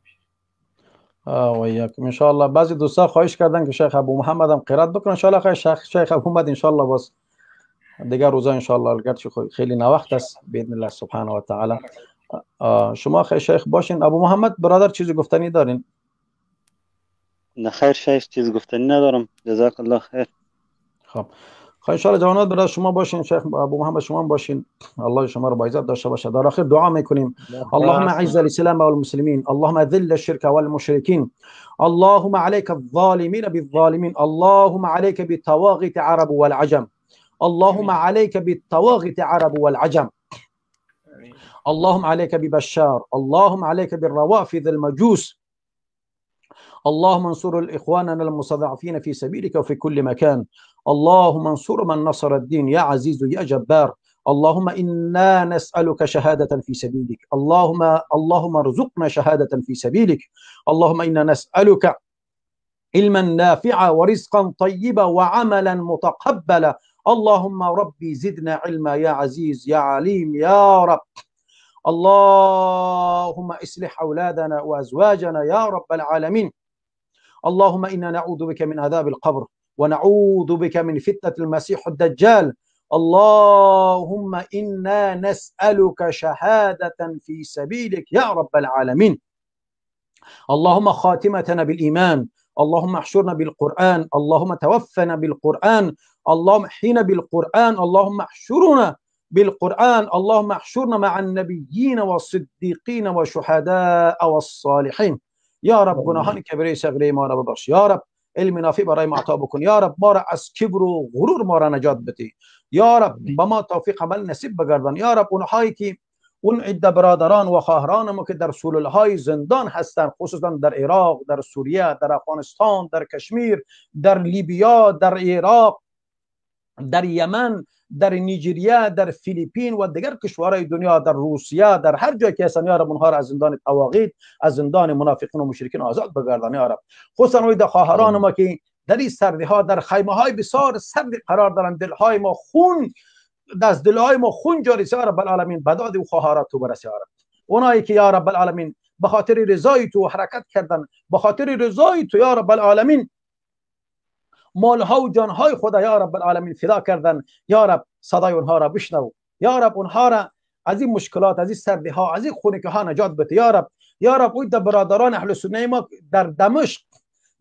و ایاکم انشاءالله. بعضی دوستا خواهش کردن که شیخ ابو محمد هم قرائت بکنه انشاءالله. شیخ ابو محمد انشاءالله باز دیگر روزا انشاءالله، اگرچه خیلی نوقت است باذن الله سبحانه و تعالی. شما خیلی شیخ باشین. ابو محمد برادر چیزی گفتنی دارین؟ نه خیر شیخ، چیز گفتنی ندارم. جزاک الله خیر. خب ان شاء الله جوانات برادر شما باشین، شیخ ابو محمد شما باشین. الله شما رو با عزت داشته باشه. در آخر دعا میکنیم. اللهم اعز الاسلام والمسلمین، اللهم ذل الشرك والمشركين، اللهم عليك الظالمين بالظالمين، اللهم عليك بالطواغيت عرب والعجم، اللهم عليك بالطواغيت عرب والعجم، اللهم عليك ببشار، اللهم عليك بالروافض المجوس، اللهم انصر الإخواننا المستضعفين في سبيلك وفي كل مكان، اللهم انصر من نصر الدين يا عزيز يا جبار، اللهم إنا نسألك شهادة في سبيلك، اللهم ارزقنا شهادة في سبيلك، اللهم إنا نسألك علما نافعا ورزقا طيبا وعملا متقبلا، اللهم ربي زدنا علما يا عزيز يا عليم يا رب، اللهم اصلح أولادنا وأزواجنا يا رب العالمين، اللهم إنا نعوذ بك من عذاب القبر ونعوذ بك من فتنة المسيح الدجال، اللهم إنا نسألك شهادة في سبيلك يا رب العالمين، اللهم خاتمتنا بالإيمان، اللهم احشرنا بالقرآن، اللهم توفنا بالقرآن، اللهم احينا بالقرآن، اللهم احشرنا بالقرآن، اللهم احشرنا مع النبيين والصديقين والشهداء والصالحین. یا رب گناهان کبیره صغیره ما را ببخش یا رب، علم نافع برای ما عطا بکن یا رب، ما را از کبر و غرور ما را نجات بده یا رب، به ما توفیق عمل نصیب بگردان یا رب. اونهایی که اون عده برادران و خواهران ما که در سلولهای زندان هستند، خصوصا در عراق، در سوریه، در افغانستان، در کشمیر، در لیبیا، در عراق، در یمن، در نیجریه، در فیلیپین و دیگر کشورهای دنیا، در روسیه، در هر جای که هستن یا رب، اونها را از زندان طواغیت، از زندان منافقین و مشرکین آزاد بگردان یا رب. خصوصا اون خواهران ما که در این سردی ها، در خیمه های بسیار سرد قرار دارند، دلهای ما خون، دست دلهای ما خون جاری یا رب العالمین، بداد و خواهرات تو برس یا رب. اونایی که یا رب العالمین به خاطر رضای تو حرکت کردن، به خاطر رضای تو یا رب العالمین مالها و جانهای خدا یا رب العالمین فدا کردن یا رب، صدای اونها را بشنو یا رب، اونها را از این مشکلات، از این سردی ها، از این خونکی ها نجات بده یا رب. یا رب اون برادران اهل سنت ما در دمشق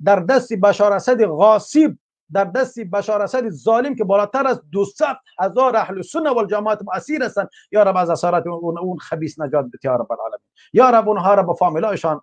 در دست بشار اسد غاصب در دست بشار اسد ظالم که بالاتر از 200,000 اهل سنت و جماعت اسیر هستند، یا رب از اسارت اون خبیث نجات بده یا رب العالمین. یا رب اونها را به فامیلایشان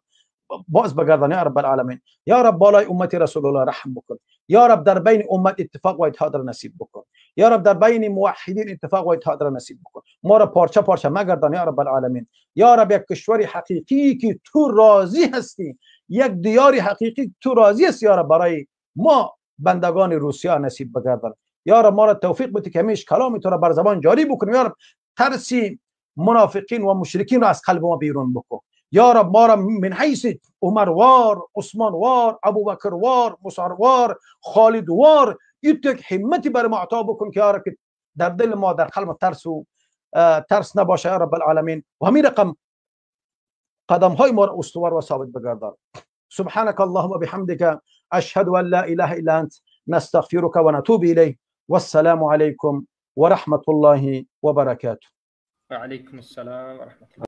باز بگردان یا رب العالمین. یا رب بالای امت رسول الله رحم بکن. یا رب در بین امت اتفاق و اتحاد را نصیب بکن. یا رب در بین موحدین اتفاق و اتحاد را نصیب بکن. ما را پارچه پارچه مگردان یا رب العالمین. یا رب یک کشور حقیقی که تو راضی هستی، یک دیار حقیقی تو راضی هستی یا رب برای ما بندگان روسیا نصیب بگردان. یا رب ما را توفیق بده که همیش کلام تو را بر زبان جاری بکنیم. یا رب ترسی منافقین و مشرکین را از قلب ما بیرون بکن. یا رب ما را من حیث عمر وار، عثمان وار، ابوبکر وار، مصعب وار، خالد وار، یک همتی بر ما عطا بکن که یا رب در دل ما در قلب ترس و ترس نباشه یا رب العالمین. و همین رقم قدم های ما را استوار و ثابت بگردان. سبحانك اللهم بحمدك أشهد أن لا إله إلا أنت نستغفرك ونتوب إليه والسلام عليكم ورحمة الله وبركاته. وعليكم السلام ورحمة الله.